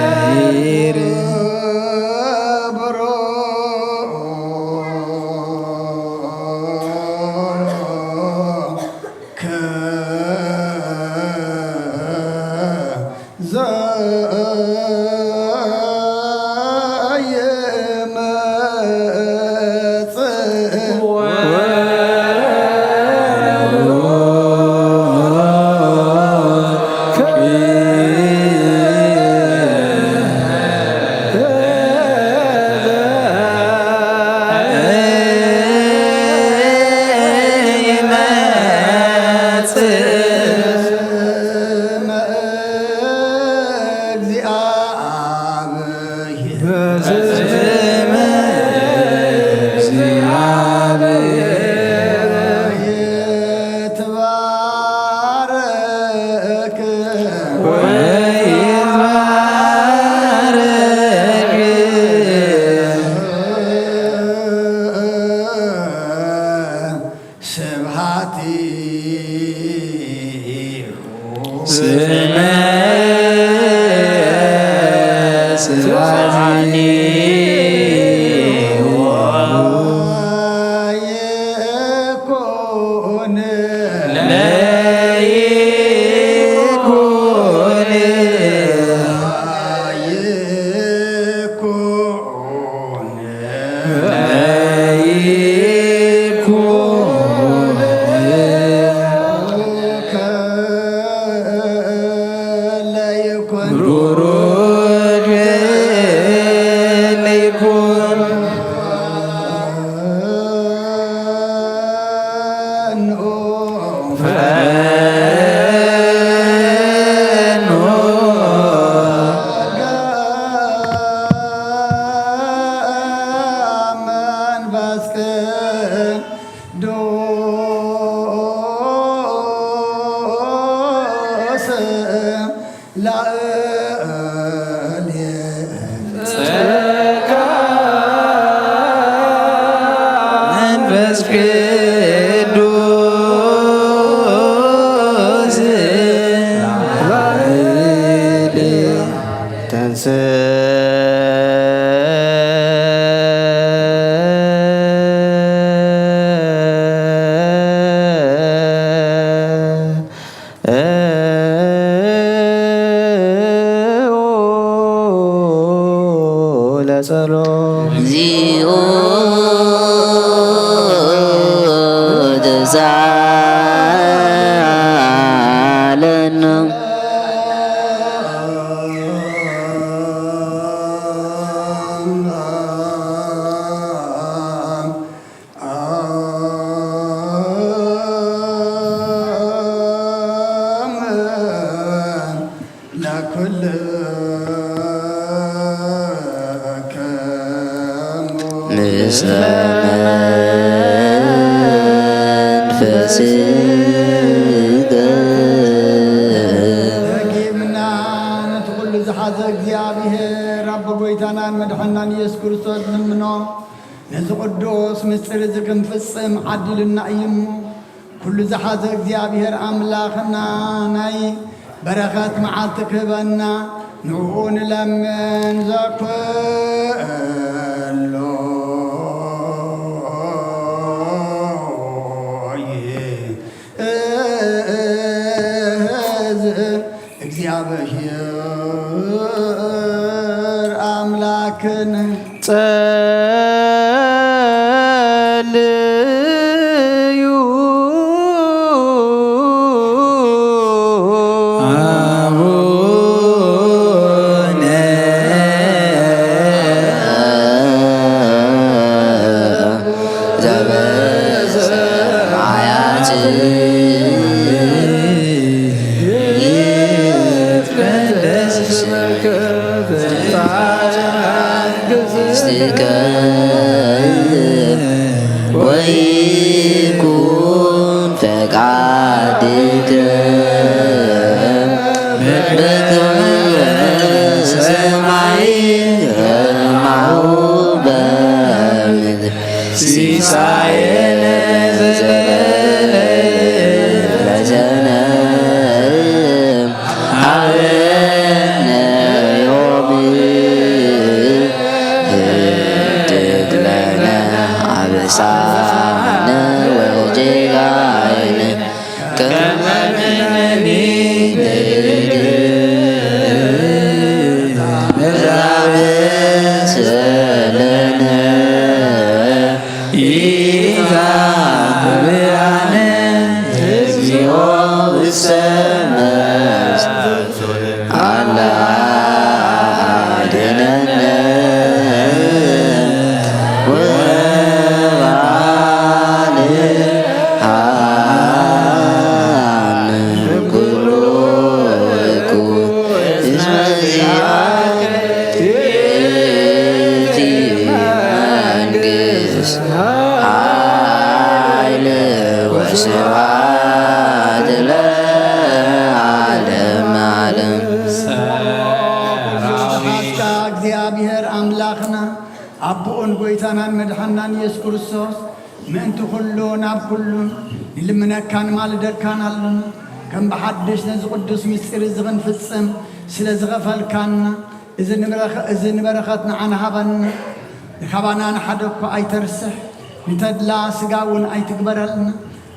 ለእግዚኣብሔር ቡሩክ ስብሐት ስመ ስብሐት ይኩን። ለይኩን ለይኩን ለይኩን ጉሩድ ለይኩን ፈኑ መንፈስ ቅዱስ ላእሌ ጸጋ መንፈስ ቅዱስ ላእሌ ተንስ ለጸሎት እግዚኦ ተሳለነ። በጊምና ነቲ ኩሉ ዝሓዘ እግዚኣብሔር ኣቦ ጎይታናን መድሓናን ኢየሱስ ክርስቶስ ንምኖ። ነዚ ቅዱስ ምስጢር እዚ ክንፍጽም ዓዲልና እዩ እሞ፣ ኩሉ ዝሓዘ እግዚኣብሔር ኣምላኽና ናይ በረኸት መዓልቲ ክህበና ንዕኡ ንለምን። ዘክሎ እግዚኣብሔር ኣምላክን ጸልዩ ኣቡነ ዘበሰማያት ይትቀደስ ስምከ ትምጻእ መንግሥትከ ወይኩን ፈቃድከ በከመ በሰማይ ከማሁ በምድር። ሲሳየነ ዘለለ ለዘነ ሀበነ ዮም። ህድግ ለነ አበሳነ ወጌጋየነ ከመ ንሕነኒ ንህድግ ለዘአበሰ ለነ ኢታብአነ እግዚኦ ውስተ መንግሥትከ አላ አድነነ ወባልዓነ ኩሉ እኩይ እስመ ዚአከ ይእቲ መንግሥት ኃይል ወስብሐት ለዓለመ ዓለም። ሰራዊት። እግዚኣብሔር ኣምላኽና ኣቦኡን ጐይታናን መድሓናን ኢየሱስ ክርስቶስ ምእንቲ ኩሉ ናብ ኩሉ ንልምነካን ማልደካን ኣሎና። ከም ብሓድሽ ነዚ ቅዱስ ምስጢር እዚ ክንፍጽም ስለ ዝኸፈልካና፣ እዚ ንበረኸ-፣ እዚ ንበረኸት ንዓና ሃበና። ንኻባና ንሓደ እኳ ኣይተርስሕ፣ ንተድላ ስጋ እውን ኣይትግበረልና።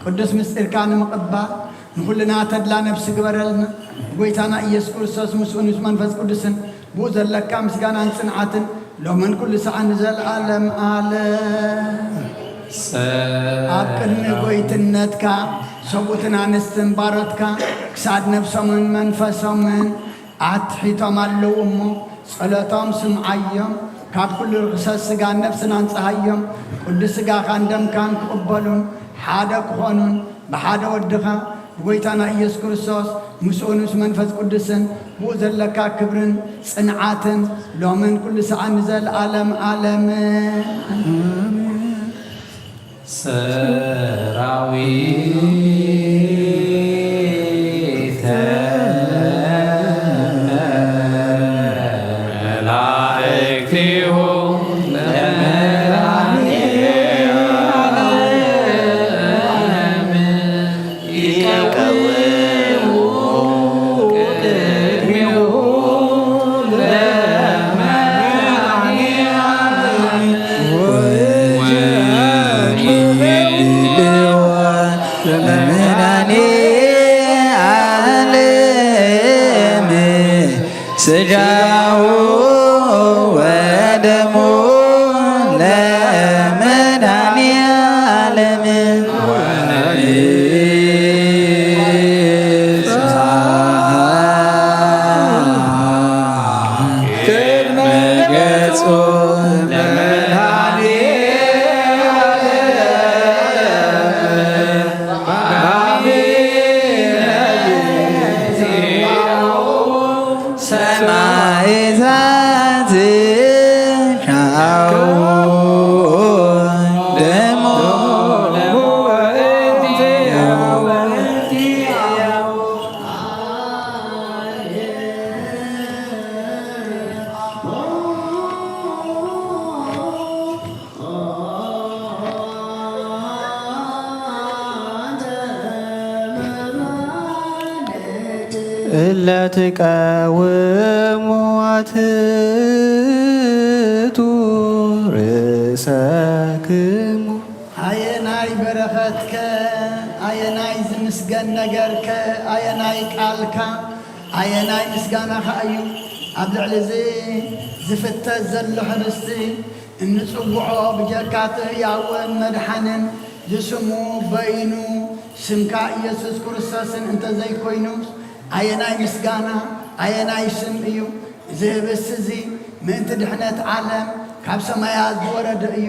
ቅዱስ ምስጢርካ ንምቕባል ንኹልና ተድላ ነፍሲ ግበረልና። ብጎይታና ኢየሱስ ክርስቶስ ምስኡ ምስ መንፈስ ቅዱስን ብኡ ዘለካ ምስጋናን ጽንዓትን ሎምን ኩሉ ሰዓን ንዘለኣለም ኣለም። ኣብ ቅድሚ ጎይትነትካ ሰብኡትን ኣንስትን ባሮትካ ክሳድ ነፍሶምን መንፈሶምን ኣትሒቶም ኣለዉ እሞ፣ ጸሎቶም ስምዓዮም፣ ካብ ኩሉ ርኽሰት ስጋን ነፍስን ኣንጽሃዮም። ቅዱስ ስጋኻን ደምካን ክቕበሉን ሓደ ክኾኑን ብሓደ ወድኻ ብጎይታና ኢየሱስ ክርስቶስ ምስኡን ምስ መንፈስ ቅዱስን ብኡ ዘለካ ክብርን ጽንዓትን ሎምን ኩሉ ሰዓን ንዘለኣለም ኣለምን። ሰራዊተ መላእክቲሁ ለመድኃኔዓለም ይቀውሙ ቅድሜሁ ለመድኃኔዓለም ወይቤልዎ ለመድኃኔ ዓለም ስጋሁ ወደሙ ለመድኃኔ ዓለም ወንሳ ቅድመ ገጹ ለመድኃኔ ዓለም ሰማዕታት ሻው ደሞ እለ ትቀውሙ ኣትሕቱ ርእሰክሙ። ኣየናይ በረኸትከ፣ ኣየናይ ዝምስገን ነገርከ፣ ኣየናይ ቃልካ፣ ኣየናይ ምስጋናኻ እዩ ኣብ ልዕሊ እዚ ዝፍተት ዘሎ ሕብስቲ እንጽውዖ ብጀካ እቲ ህያውን መድሓንን ዝስሙ በይኑ ስምካ ኢየሱስ ክርስቶስን እንተዘይኮይኑስ፣ ኣየናይ ምስጋና፣ ኣየናይ ስም እዩ? እዚ ህብስቲ እዚ ምእንቲ ድሕነት ዓለም ካብ ሰማያት ዝወረደ እዩ።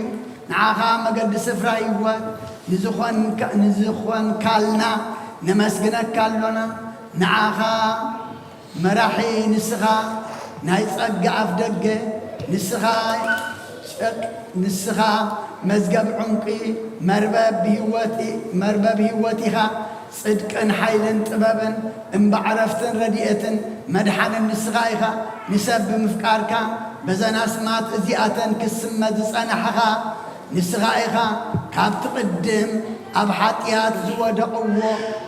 ንዓኻ መገዲ ስፍራ ህይወት ንዝኾንካ-፣ ንዝኾንካልና ነመስግነካ ኣሎና። ንዓኻ መራሒ ንስኻ ናይ ጸጋ ኣፍ ደገ፣ ንስኻ ጨቅ-፣ ንስኻ መዝገብ ዕንቂ፣ መርበብ ብህይወት ኢ-፣ መርበብ ህይወት ኢኻ። ጽድቅን ሓይልን ጥበብን እምባ ዕረፍትን ረድኤትን መድሓንን ንስኻ ኢኻ። ንሰብ ብምፍቃርካ በዘን ኣስማት እዚኣተን ክስመ ዝጸናሕኻ ንስኻ ኢኻ። ካብቲ ቅድም ኣብ ሓጢኣት ዝወደቕዎ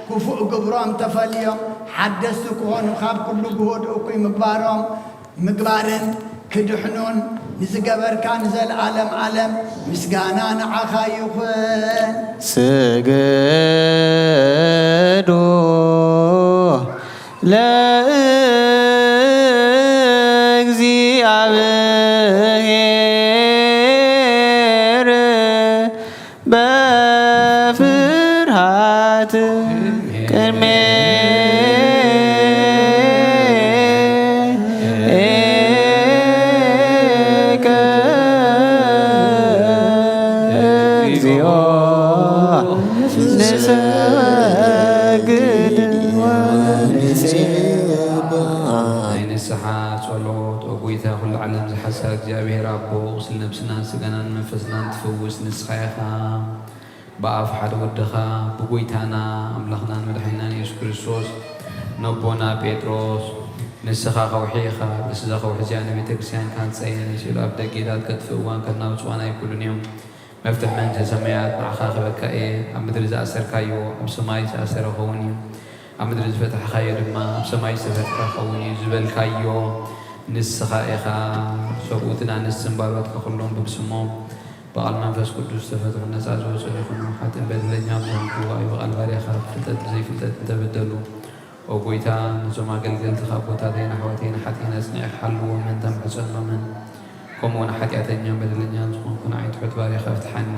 ክፉእ ግብሮም ተፈልዮም ሓደስቲ ክኾኑ ካብ ኩሉ ግሁድ እኩይ ምግባሮም ምግባርን ክድሕኑን ንዝገበርካ ንዘለዓለም ዓለም ምስጋና ንዓኻ ይኹን። ስግዱ ለእግዚኣብሔር በፍርሃት ቅድሜከ እግዚኦ ንሰግድ ወንሴብሖ። ናይ ንስሓ ጸሎት። ኦ ጐይታ፣ ኵሉ ዓለም ዝሓሳ እግዚኣብሔር ኣቦ፣ ቁስል ነብስናን ስጋናን መንፈስናን ትፍውስ ንስኻ ኢኻ። ብኣፍ ሓደ ወድኻ፣ ብጐይታና ኣምላኽናን መድሓኒናን የሱስ ክርስቶስ፣ ነቦና ጴጥሮስ፣ ንስኻ ከውሒ ኢኻ፣ ንስዛ ከውሒ እዚኣ ንቤተ ክርስቲያን ክሃንጻ እየ፣ ንስኢሉ ኣብ ደጌታት ከጥፍእዋን ከናውጽዋን ኣይክእሉን እዮም። መፍትሕ መንግስተ ሰማያት ንዓኻ ክህበካ እየ። ኣብ ምድሪ ዝኣሰርካዮ ኣብ ሰማይ ዝተኣሰረ ክኸውን እዩ፣ ኣብ ምድሪ ዝፈታሕካዮ ድማ ኣብ ሰማይ ዝተፈትሐ ክኸውን እዩ ዝበልካዮ ንስኻ ኢኻ። ሰብኡትን ኣንስትን ባሮትካ ኩሎም ብስሞም ብቓል መንፈስ ቅዱስ ዝተፈትሑ ነጻ ዝወጹ ይኹኑ። ሓጥእን በደለኛን ዝኾንኩ፣ ኣዩ ብቓል ባርያኻ፣ ብፍልጠት ብዘይፍልጠት እንተበደሉ፣ ኦ ጎይታ፣ ነዞም ኣገልገልትኻ ኣቦታተይን ኣሕዋተይን ሓጢእን ኣጽኒዕካ ሓልዎም፣ እንተ ምሕጸኖምን፣ ከምኡ እውን ሓጢኣተኛን በደለኛን ዝኾንኩ ንዓይ ትሑት ባርያኻ ፍትሓኒ።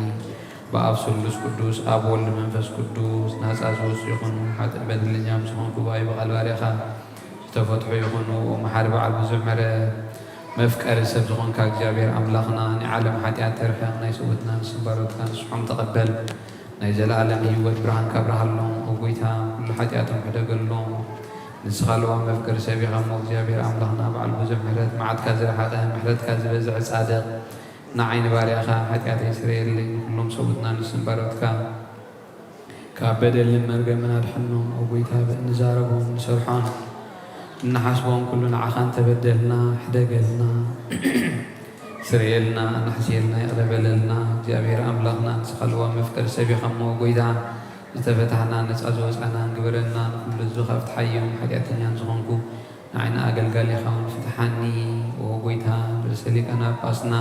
ብኣብ ስሉስ ቅዱስ፣ ኣብ ወልድ መንፈስ ቅዱስ ናጻ ዝወጹ ይኹኑ። ሓጥእን በደለኛን ዝኾንኩ፣ ብኣዩ ብቓል ባርያኻ ዝተፈትሑ ይኹኑ። ኦ መሓሪ በዓል ብዙሕ ምሕረት፣ መፍቀሪ ሰብ ዝኾንካ እግዚኣብሔር ኣምላኽና፣ ናይ ዓለም ሓጢኣት ተርሕቕ፣ ናይ ሰውትና ንስም ባሮትካ ንስሖም ተቐበል። ናይ ዘለኣለም ህይወት ብርሃንካ ኣብርሃሎም። ኦ ጎይታ፣ ኩሉ ሓጢኣቶም ሕደገሎም። ንስኻ ለዋም መፍቀሪ ሰብ ኢኻ እሞ እግዚኣብሔር ኣምላኽና፣ በዓል ብዙሕ ምሕረት፣ መዓትካ ዝረሓቐ፣ ምሕረትካ ዝበዝሐ ጻድቕ፣ ንዓይ ንባርያኻ ሓጢኣተይ ስረየለይ፣ ንኩሎም ሰውትና ንስም ባሮትካ ካብ በደልን መርገምን ኣድሕኖም። ኦ ጎይታ፣ ብእንዛረቦም፣ እንሰርሖን እንሓስቦም ኩሉ ንዓኻ እንተበደልና፣ ሕደገልና፣ ስረየልና፣ ኣናሕስየልና፣ ይቕረ በለልና። እግዚኣብሔር ኣምላኽና፣ ንስኻ ለዋም መፍቀሪ ሰብ ኢኻ እሞ፣ ጎይታ፣ ዝተፈታሕና፣ ነጻ ዝወጻና ግበረና። ንኹሉ ህዝብኻ ፍትሓዮም። ሓጢኣተኛን ዝኾንኩ ንዓይ ንኣገልጋሊኻ እውን ፍትሓኒ። ኦ ጎይታ፣ ንርእሰ ሊቃነ ጳጳስና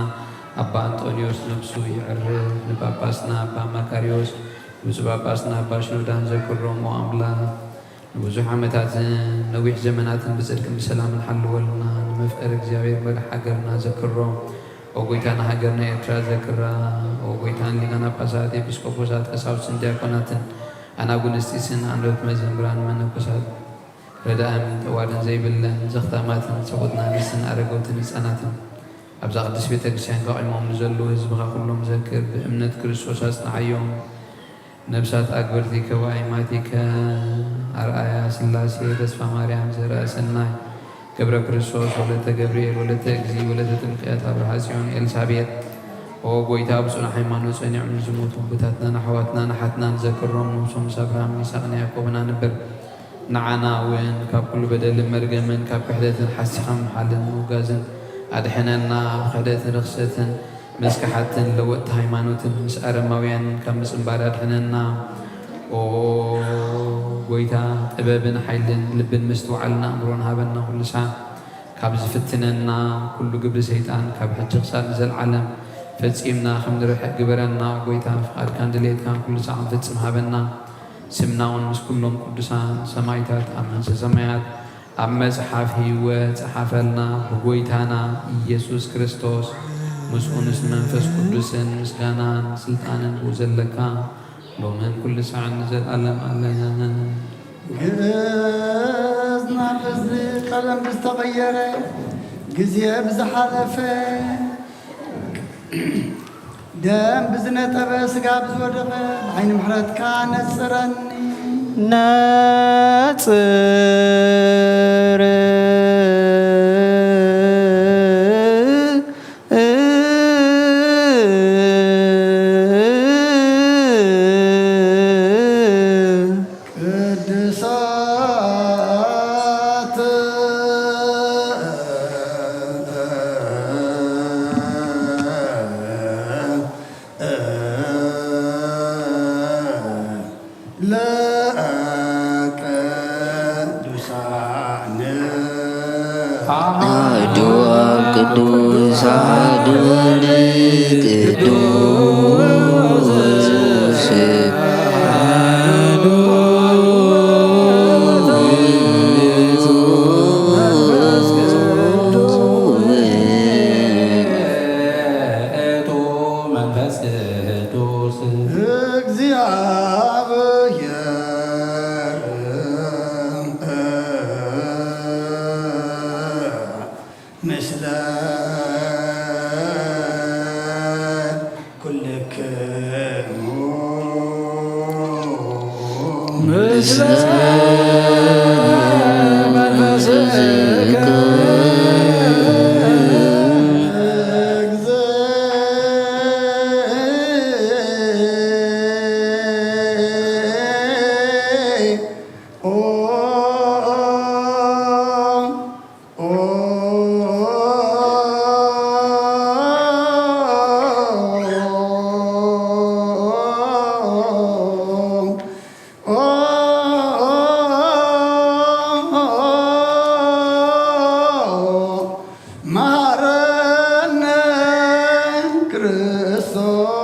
ኣባ ኣንጦንዮስ ነፍሱ ይዕርፍ፣ ንጳጳስና ኣባ ማካርዮስ፣ ብፁዕ ጳጳስና ኣባ ሽኖዳን ዘክሮም። ኦ ኣምላኽ፣ ንብዙሕ ዓመታትን ነዊሕ ዘመናትን ብጽድቅን ብሰላምን ሓልወልና። ንመፍቀሪ እግዚኣብሔር መራሕ ሃገርና ዘክሮ። ኦ ጎይታ፣ ንሃገርና ኤርትራ ዘክራ። ኦ ጎይታ፣ ንሊቃነ ጳጳሳት፣ ኤጲስቆጶሳት፣ ቀሳውስትን ዲያቆናትን፣ ኣናጉንስጢስን፣ ኣንበብቲ መዘምራን፣ መነኮሳት፣ ረዳእን ጠዋድን ዘይብለን ዘኽታማትን ሰብኡት ኣንስትን ኣረገውትን ህጻናትን ኣብዛ ቅድስት ቤተ ክርስቲያን ከቒሞም ንዘለዉ ህዝብኻ ኩሎም ዘክር። ብእምነት ክርስቶስ ኣጽንዓዮም። ነፍሳት ኣክብርቲከ ወአይማቲከ፣ ኣርኣያ ሥላሴ፣ ተስፋ ማርያም፣ ዘርአ ሰናይ፣ ገብረ ክርስቶስ፣ ወለተ ገብርኤል፣ ወለተ እግዚእ፣ ወለተ ጥምቀት፣ ኣብርሃ ጽዮን፣ ኤልሳቤጥ። ኦ ጎይታ፣ ብጽኑዕ ሃይማኖት ጸኒዖም ንዝሞቱ ኣቦታትናን ኣሕዋትናን ኣሓትናን ዘክሮም፣ ነብሶም ምስ ኣብርሃምን ይስሐቅን ያዕቆብን ኣንብር። ንዓና እውን ካብ ኩሉ በደልን መርገምን ካብ ክሕደትን ሓሲኻ ምሓልን ምውጋዝን ኣድሕነና። ክሕደትን ርኽሰትን መስካሓትን ለወጥቲ ሃይማኖትን ምስ ኣረማውያን ካብ ምጽንባር ኣድሕነና። ኦ ጎይታ፣ ጥበብን ሓይልን ልብን ምስትውዓልን ኣእምሮን ሃበና። ኩሉ ሰዓት ካብ ዝፍትነና ኩሉ ግብሪ ሰይጣን ካብ ሕጂ ክሳብ ንዘለዓለም ፈጺምና ከም ንርሕቕ ግበረና። ጎይታ፣ ፍቓድካን ድሌትካን ኩሉ ሰዓት ክንፍጽም ሃበና። ስምና እውን ምስ ኩሎም ቅዱሳን ሰማዕታት ኣብ መንግስተ ሰማያት ኣብ መጽሓፍ ህይወት ጸሓፈልና። ብጎይታና ኢየሱስ ክርስቶስ ምስኡ ምስ መንፈስ ቅዱስን ምስጋናን ስልጣንን ብኡ ዘለካ ሎምን ኩሉ ሰዓትን ንዘለኣለም ኣለን። ግእዝ ናብ እዝኒ ቀለም ብዝተቐየረ፣ ግዜ ብዝሓለፈ፣ ደም ብዝነጠበ፣ ስጋ ብዝወደቐ፣ ብዓይኒ ምሕረትካ ነጽረኒ። ነጽር ቅዱሳት ለቅዱሳን አሐዱ አብ ቅዱስ አሐዱ ወልድ ቅዱስ መንፈስ ቅዱስ እግዚአብሔር ምስለ ኩልክሙ ምስለ መንፈስከ። መሐረነ ክርስቶስ።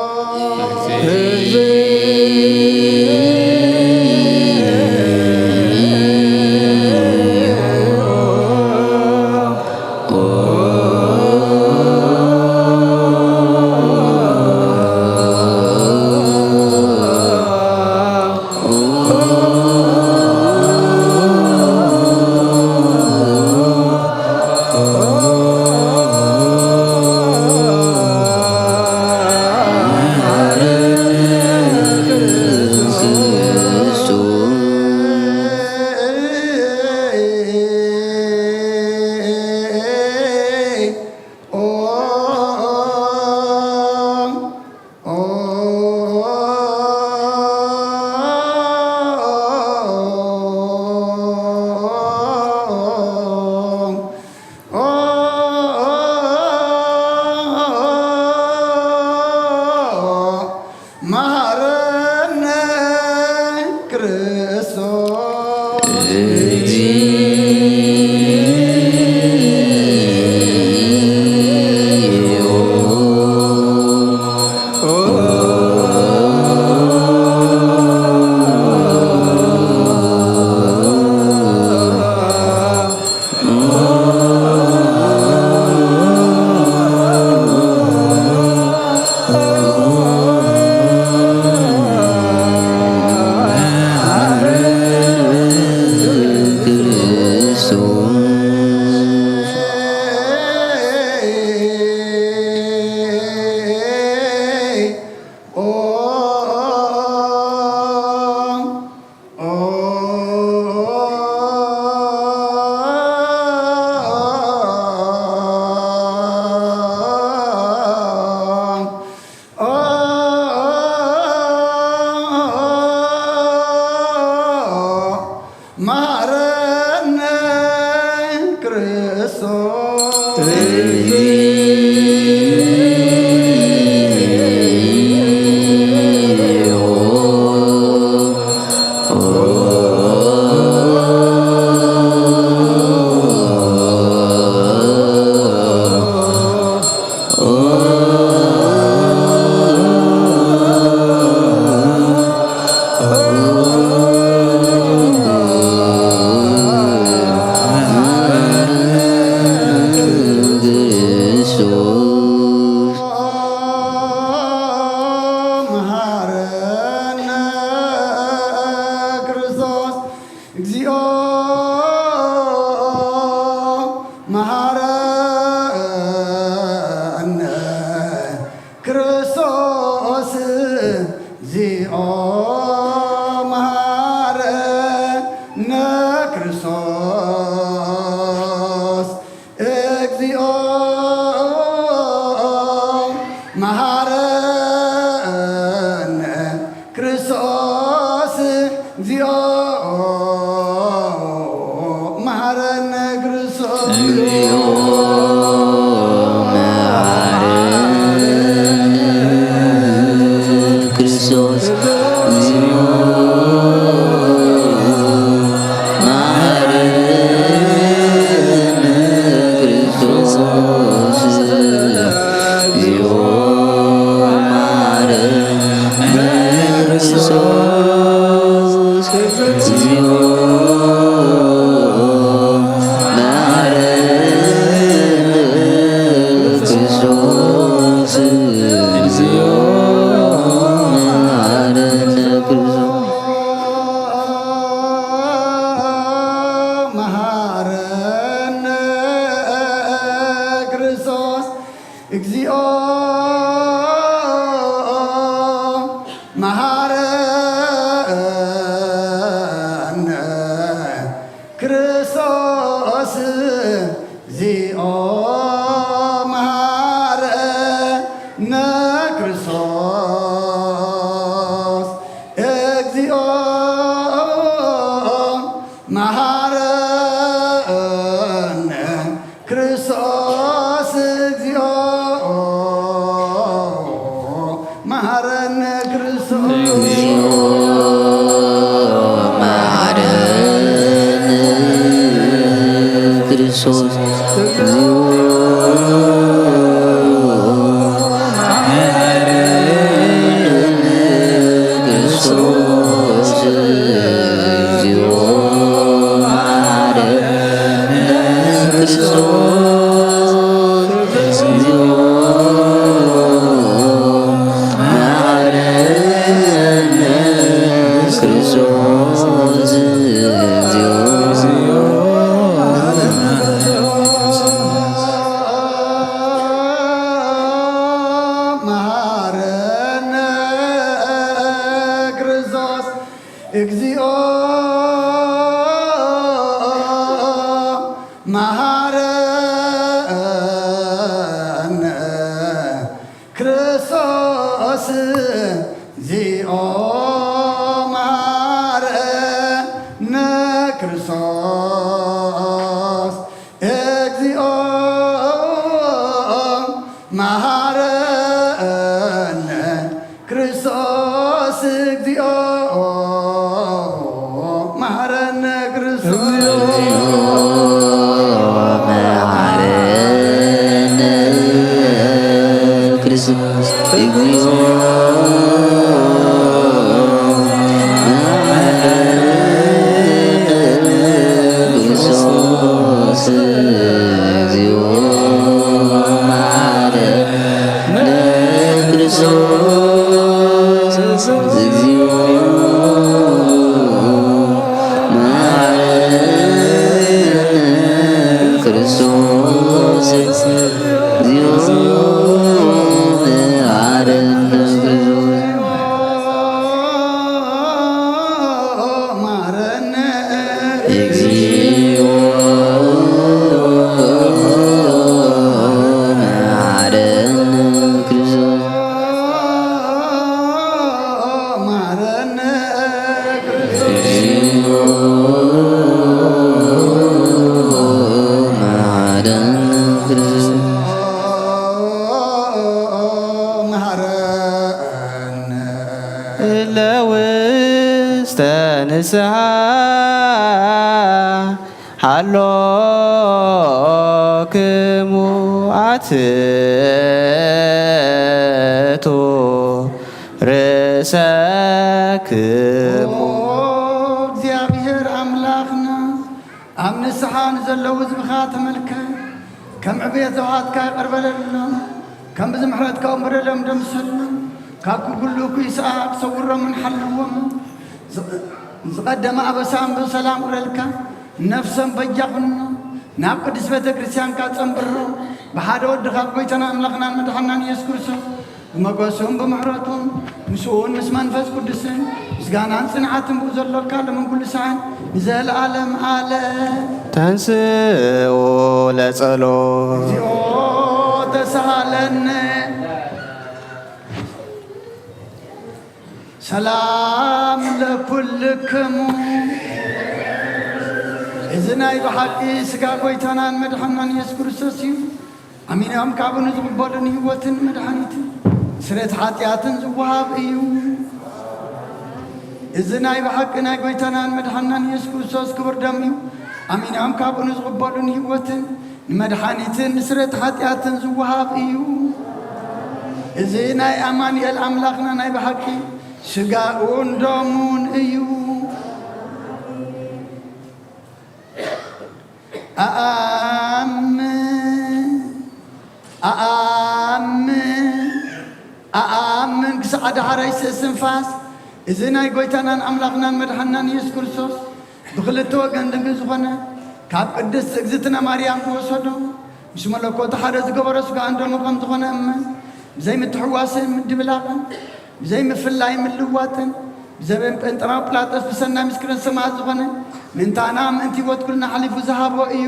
እግዚኦ። መሃረነ ክርስቶስ። መሃረነ ክርስቶስ። እግዚኦ መሃረነ ክርስቶስ። እግዚኦ መሃረነ ክርስቶስ። እግዚኦ መሃረነ ክርስቶስ። እግዚኦ መሃረነ ክርስቶስ። እግዚኦ መሃረነ ክርስቶስ። እግዚኦ መሃረነ ክርስቶስ። እግዚኦ መሃረነ ክርስቶስ። እግዚኦ መሃረነ ክርስቶስ። እግዚኦ መሃረነ ክርስቶስ። መሃረነ ክርስቶስ። እግዚኦ መሃረነ ክርስቶስ። እግዚኦ መሃረነ ክርስቶስ። እግዚኦ መሃረነ ክርስቶስ። እግዚኦ መሃረነ ክርስቶስ። እግዚኦ መሃረነ ክርስቶስ። እግዚኦ መሃረነ ክርስቶስ። እግዚኦ መሃረነ ክርስቶስ። እግዚኦ መሃረነ ክርስቶስ። እግዚኦ መሃረነ ክርስቶስ። እግዚኦ መሃረነ ክርስቶስ። እግዚኦ መሃረነ ክርስቶስ። እግዚኦ መሃረነ ክርስቶስ። እግዚኦ መሐረነ ክርስቶስ። እግዚኦ መሐረነ ክርስቶስ። እግዚኦ መሐረነ ክርስቶስ። እግዚኦ መሐረነ ክርስቶስ። እግዚኦ መሐረነ ክርስቶስ። እግዚኦ መሐረነ ክርስቶስ። መሐረነ። እግዚኦ መሐረነ ክርስቶስ። መሐረነ። እግዚኦ መሐረነ ክርስቶስ። መሐረነ። እለ ውስተ ንስሐ ሃሎክሙ ኣትቱ ርእሰክሙ። ኦ እግዚኣብሔር ኣምላኽና፣ ኣብ ንስሓ ንዘለዉ ህዝብኻ ተመልከት። ከም ዕብየት ዘውሃትካ ይቕር በለሎም። ከም ብዝምሕረትካ እውን በደሎም ደምሰሎም። ካብ ኩሉ እኩይ ስኣ ክሰውሮምን ሓልዎም። ዝ-፣ ዝቐደመ ኣበሳም ብሰላም ውረልካ። ነፍሶም በጃ ኩኖ። ናብ ቅድስት ቤተ ክርስቲያንካ ጸንብሮ። ብሓደ ወድኻ ጎይታና ኣምላኽናን መድሓናን ኢየሱስ ክርስቶስ ብመጎሱን ብምሕረቱን ምስኡን ምስ መንፈስ ቅዱስን ምስጋናን ጽንዓትን ብኡ ዘሎካ ሎምን ኩሉ ሰዓን ንዘለዓለም ዓለም። ተንስኡ ለጸሎት። እግዚኦ ተሳሃለነ። ሰላም ለኩልክሙ። እዚ ናይ ብሓቂ ስጋ ጎይታናን መድሓናን ኢየሱስ ክርስቶስ እዩ። ኣሚኖም ካብኡ ንዝቕበሉ ንህይወትን መድሓኒትን ስርየት ሓጢኣትን ዝወሃብ እዩ። እዚ ናይ ብሓቂ ናይ ጎይታናን መድሓናን ኢየሱስ ክርስቶስ ክቡር ደም እዩ። ኣሚኖም ካብኡ ንዝቕበሉ ንህይወትን ንመድሓኒትን ንስርየት ሓጢኣትን ዝወሃብ እዩ። እዚ ናይ ኣማኑኤል ኣምላኽና ናይ ብሓቂ ስጋኡን ደሙን እዩ። ኣኣምን፣ ኣኣምን፣ ኣኣምን ክሳዕ ዳሕራይ ስእስንፋስ እዚ ናይ ጎይታናን ኣምላኽናን መድሓናን ኢየሱስ ክርስቶስ ብኽልተ ወገን ድንግል ዝኾነ ካብ ቅድስት እግዝእትነ ማርያም ዝወሰዶ ምስ መለኮቱ ሓደ ዝገበሮ ስጋኡን ደሙ ከም ዝኾነ እመን። ብዘይምትሕዋስን ምድብላቕን ብዘይምፍላይ ምልዋጥን ብዘበን ጴንጠናዊ ጲላጦስ ብሰናይ ምስክርን ሰማዕት ዝኾነ ምእንታና ምእንቲ ህይወት ኩልና ሓሊፉ ዝሃቦ እዩ።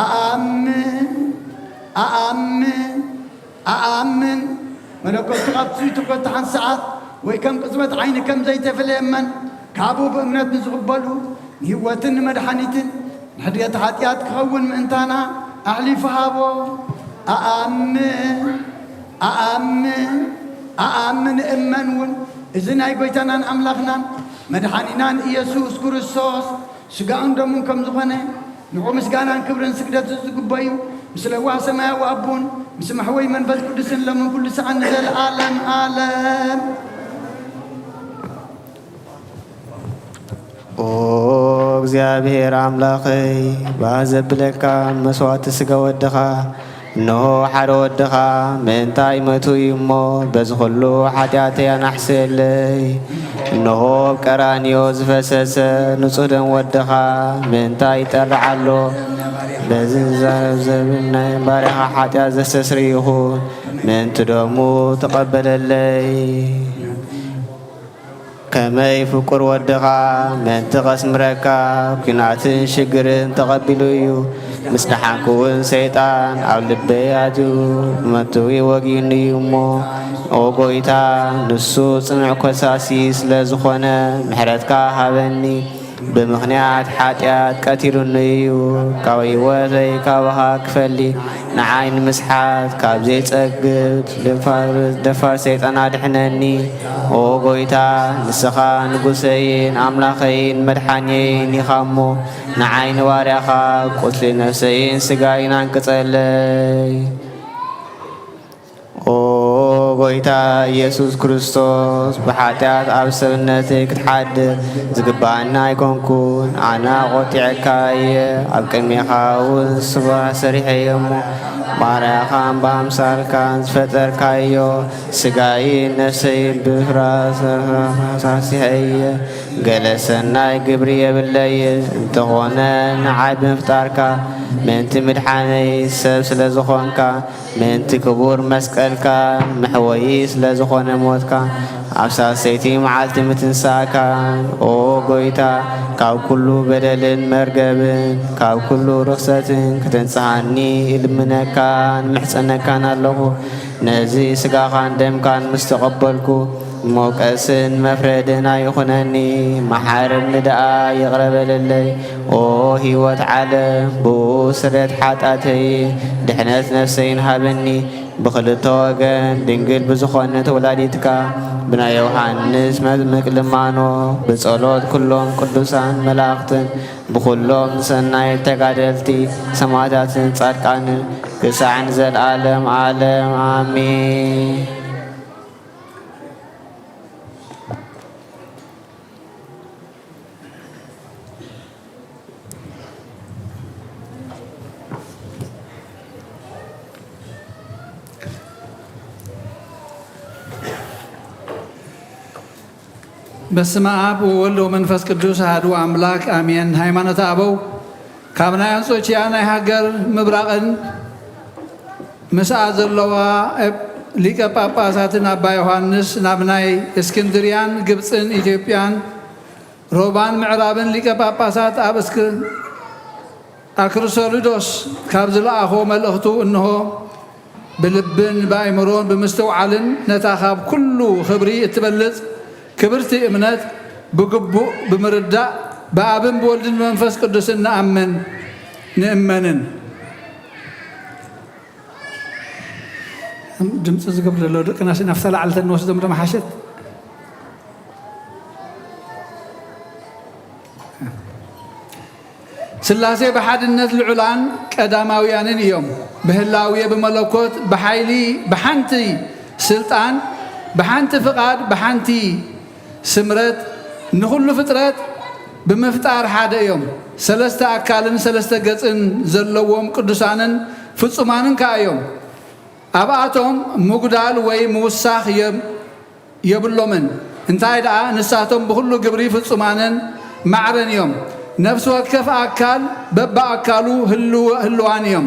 ኣኣምን፣ ኣኣምን፣ ኣኣምን። መለኮቱ ካብቲ ዝትኮት ሓንቲ ሰዓት ወይ ከም ቅጽበት ዓይኒ ከም ዘይተፈለየ እመን። ካብኡ ብእምነት ንዝቕበሉ ንህይወትን ንመድሓኒትን ንሕድገት ሓጢኣት ክኸውን ምእንታና ኣሕሊፉ ሃቦ። ኣኣምን፣ ኣኣምን፣ ኣኣምን እመን እውን እዚ ናይ ጎይታናን ኣምላኽናን መድሓኒናን ኢየሱስ ክርስቶስ ስጋኡን ደሙን ከም ዝኾነ ንዑ ምስጋናን ክብርን ስግደትን ዝግበዩ ምስ ለዋህ ሰማያዊ ኣቦን ምስ መሕወይ መንፈስ ቅዱስን ሎምን ኩሉ ሰዓን ንዘለዓለም ዓለም። ኦ እግዚኣብሔር ኣምላኸይ፣ ባህ ዘብለካ መስዋዕቲ ስጋ ወድኻ፣ እንሆ ሓደ ወድኻ ምእንታይ መቱ እዩ እሞ፣ በዚ ኹሉ ሓጢኣተይ ኣናሕሰየለይ። እንሆ ኣብ ቀራንዮ ዝፈሰሰ ንጹህ ደም ወድኻ ምእንታይ ይጠርዕ ኣሎ። በዚ ዝዛረብ ዘብል ናይ ባርያኻ ሓጢኣት ዘስተስርይ ይኹን፣ ምእንቲ ደሙ ተቐበለለይ። ከመይ ፍቁር ወድኻ ምእንቲ ከስምረካ ኲናትን ሽግርን ተቐቢሉ እዩ። ምስ ደሓንኩ እውን ሰይጣን ኣብ ልበይ ኣትዩ ብመንትዊ ወጊኡኒ እዩ እሞ፣ ኦ ጎይታ፣ ንሱ ጽኑዕ ኮሳሲ ስለ ዝኾነ ምሕረትካ ሃበኒ። ብምኽንያት ሓጢኣት ቀቲሉኒ እዩ። ካብ ህይወተይ ካባኻ ክፈሊ፣ ንዓይ ንምስሓት ካብ ዘይጸግብ ደፋር፣ ደፋር ሰይጣን ኣድሕነኒ። ኦ ጎይታ፣ ንስኻ ንጉሰይን ኣምላኸይን መድሓንየይን ኢኻ እሞ፣ ንዓይ ንባርያኻ ቁስሊ ነፍሰይን ስጋይን ኣንቅጸለይ። ኦ ጎይታ ኢየሱስ ክርስቶስ፣ ብሓጢኣት ኣብ ሰብነተይ ክትሓድር ዝግብኣኒ ኣይኮንኩን። ኣነ ኣቖጢዐካ እየ፣ ኣብ ቅድሜኻ እውን ስዋ ሰሪሐ እየ እሞ፣ ባርያኻን ብኣምሳልካን ዝፈጠርካዮ ስጋይን ነፍሰይን ብፍራስ ሳሲሐ እየ። ገለ ሰናይ ግብሪ የብለይን፣ እንተኾነ ንዓይ ብምፍጣርካ ምእንቲ ምድሓነይ ሰብ ስለ ዝኾንካ፣ ምእንቲ ክቡር መስቀልካ መሕወዪ ስለ ዝኾነ ሞትካ፣ ኣብ ሳልሰይቲ መዓልቲ ምትንሳእካን፣ ኦ ጎይታ፣ ካብ ኩሉ በደልን መርገብን ካብ ኩሉ ርኽሰትን ከተንጽሃኒ እልምነካን ምሕጸነካን ኣለኹ። ነዚ ስጋኻን ደምካን ምስ ተቐበልኩ፣ ሞቀስን መፍረድን ኣይኹነኒ፣ መሓረኒ ደኣ ይቕረ በለለይ። ኦ ህይወት ዓለም፣ ብኡ ስርየት ሓጣተይ፣ ድሕነት ነፍሰይን ሃበኒ። ብኽልተ ወገን ድንግል ብዝኾነት ወላዲትካ፣ ብናይ ዮሃንስ መጥምቅ ልማኖ፣ ብጸሎት ኩሎም ቅዱሳን መላእኽትን፣ ብኹሎም ሰናይ ተጋደልቲ ሰማዕታትን ጻድቃንን፣ ክሳዕ ንዘለዓለም ዓለም ኣሜን። በስመ አብ ወወልድ ወመንፈስ ቅዱስ አሐዱ አምላክ አሜን። ሃይማኖተ አበው ካብ ናይ አንጾኪያ ናይ ሃገር ምብራቕን ምስኣ ዘለዋ ሊቀ ጳጳሳትን ኣባ ዮሃንስ ናብ ናይ እስክንድርያን ግብፅን ኢትዮጵያን ሮማን ምዕራብን ሊቀ ጳጳሳት ኣብ እስክ-፣ ኣክርሶሊዶስ ካብ ዝለኣኾ መልእኽቱ እንሆ፣ ብልብን ብኣእምሮን ብምስትውዓልን ነታ ካብ ኩሉ ክብሪ እትበልጽ ክብርቲ እምነት ብግቡእ ብምርዳእ ብኣብን ብወልድን ብመንፈስ ቅዱስን ንኣምን ንእመንን። ድምፂ ዝገብር ዘሎ ደቅና ሲ ናፍታ ላዕሊ ተንወስዶም ዶ መሓሸት? ስላሴ ብሓድነት ልዑላን ቀዳማውያንን እዮም። ብህላዌ ብመለኮት ብሓይሊ ብሓንቲ ስልጣን ብሓንቲ ፍቓድ ብሓንቲ ስምረት ንኹሉ ፍጥረት ብምፍጣር ሓደ እዮም። ሰለስተ ኣካልን ሰለስተ ገጽን ዘለዎም ቅዱሳንን ፍጹማንን ከኣ እዮም። ኣብኣቶም ምጉዳል ወይ ምውሳኽ የ-፣ የብሎምን። እንታይ ደኣ፣ ንሳቶም ብኹሉ ግብሪ ፍጹማንን ማዕረን እዮም። ነፍሲ ወከፍ ኣካል በብኣካሉ ህልው-፣ ህልዋን እዮም።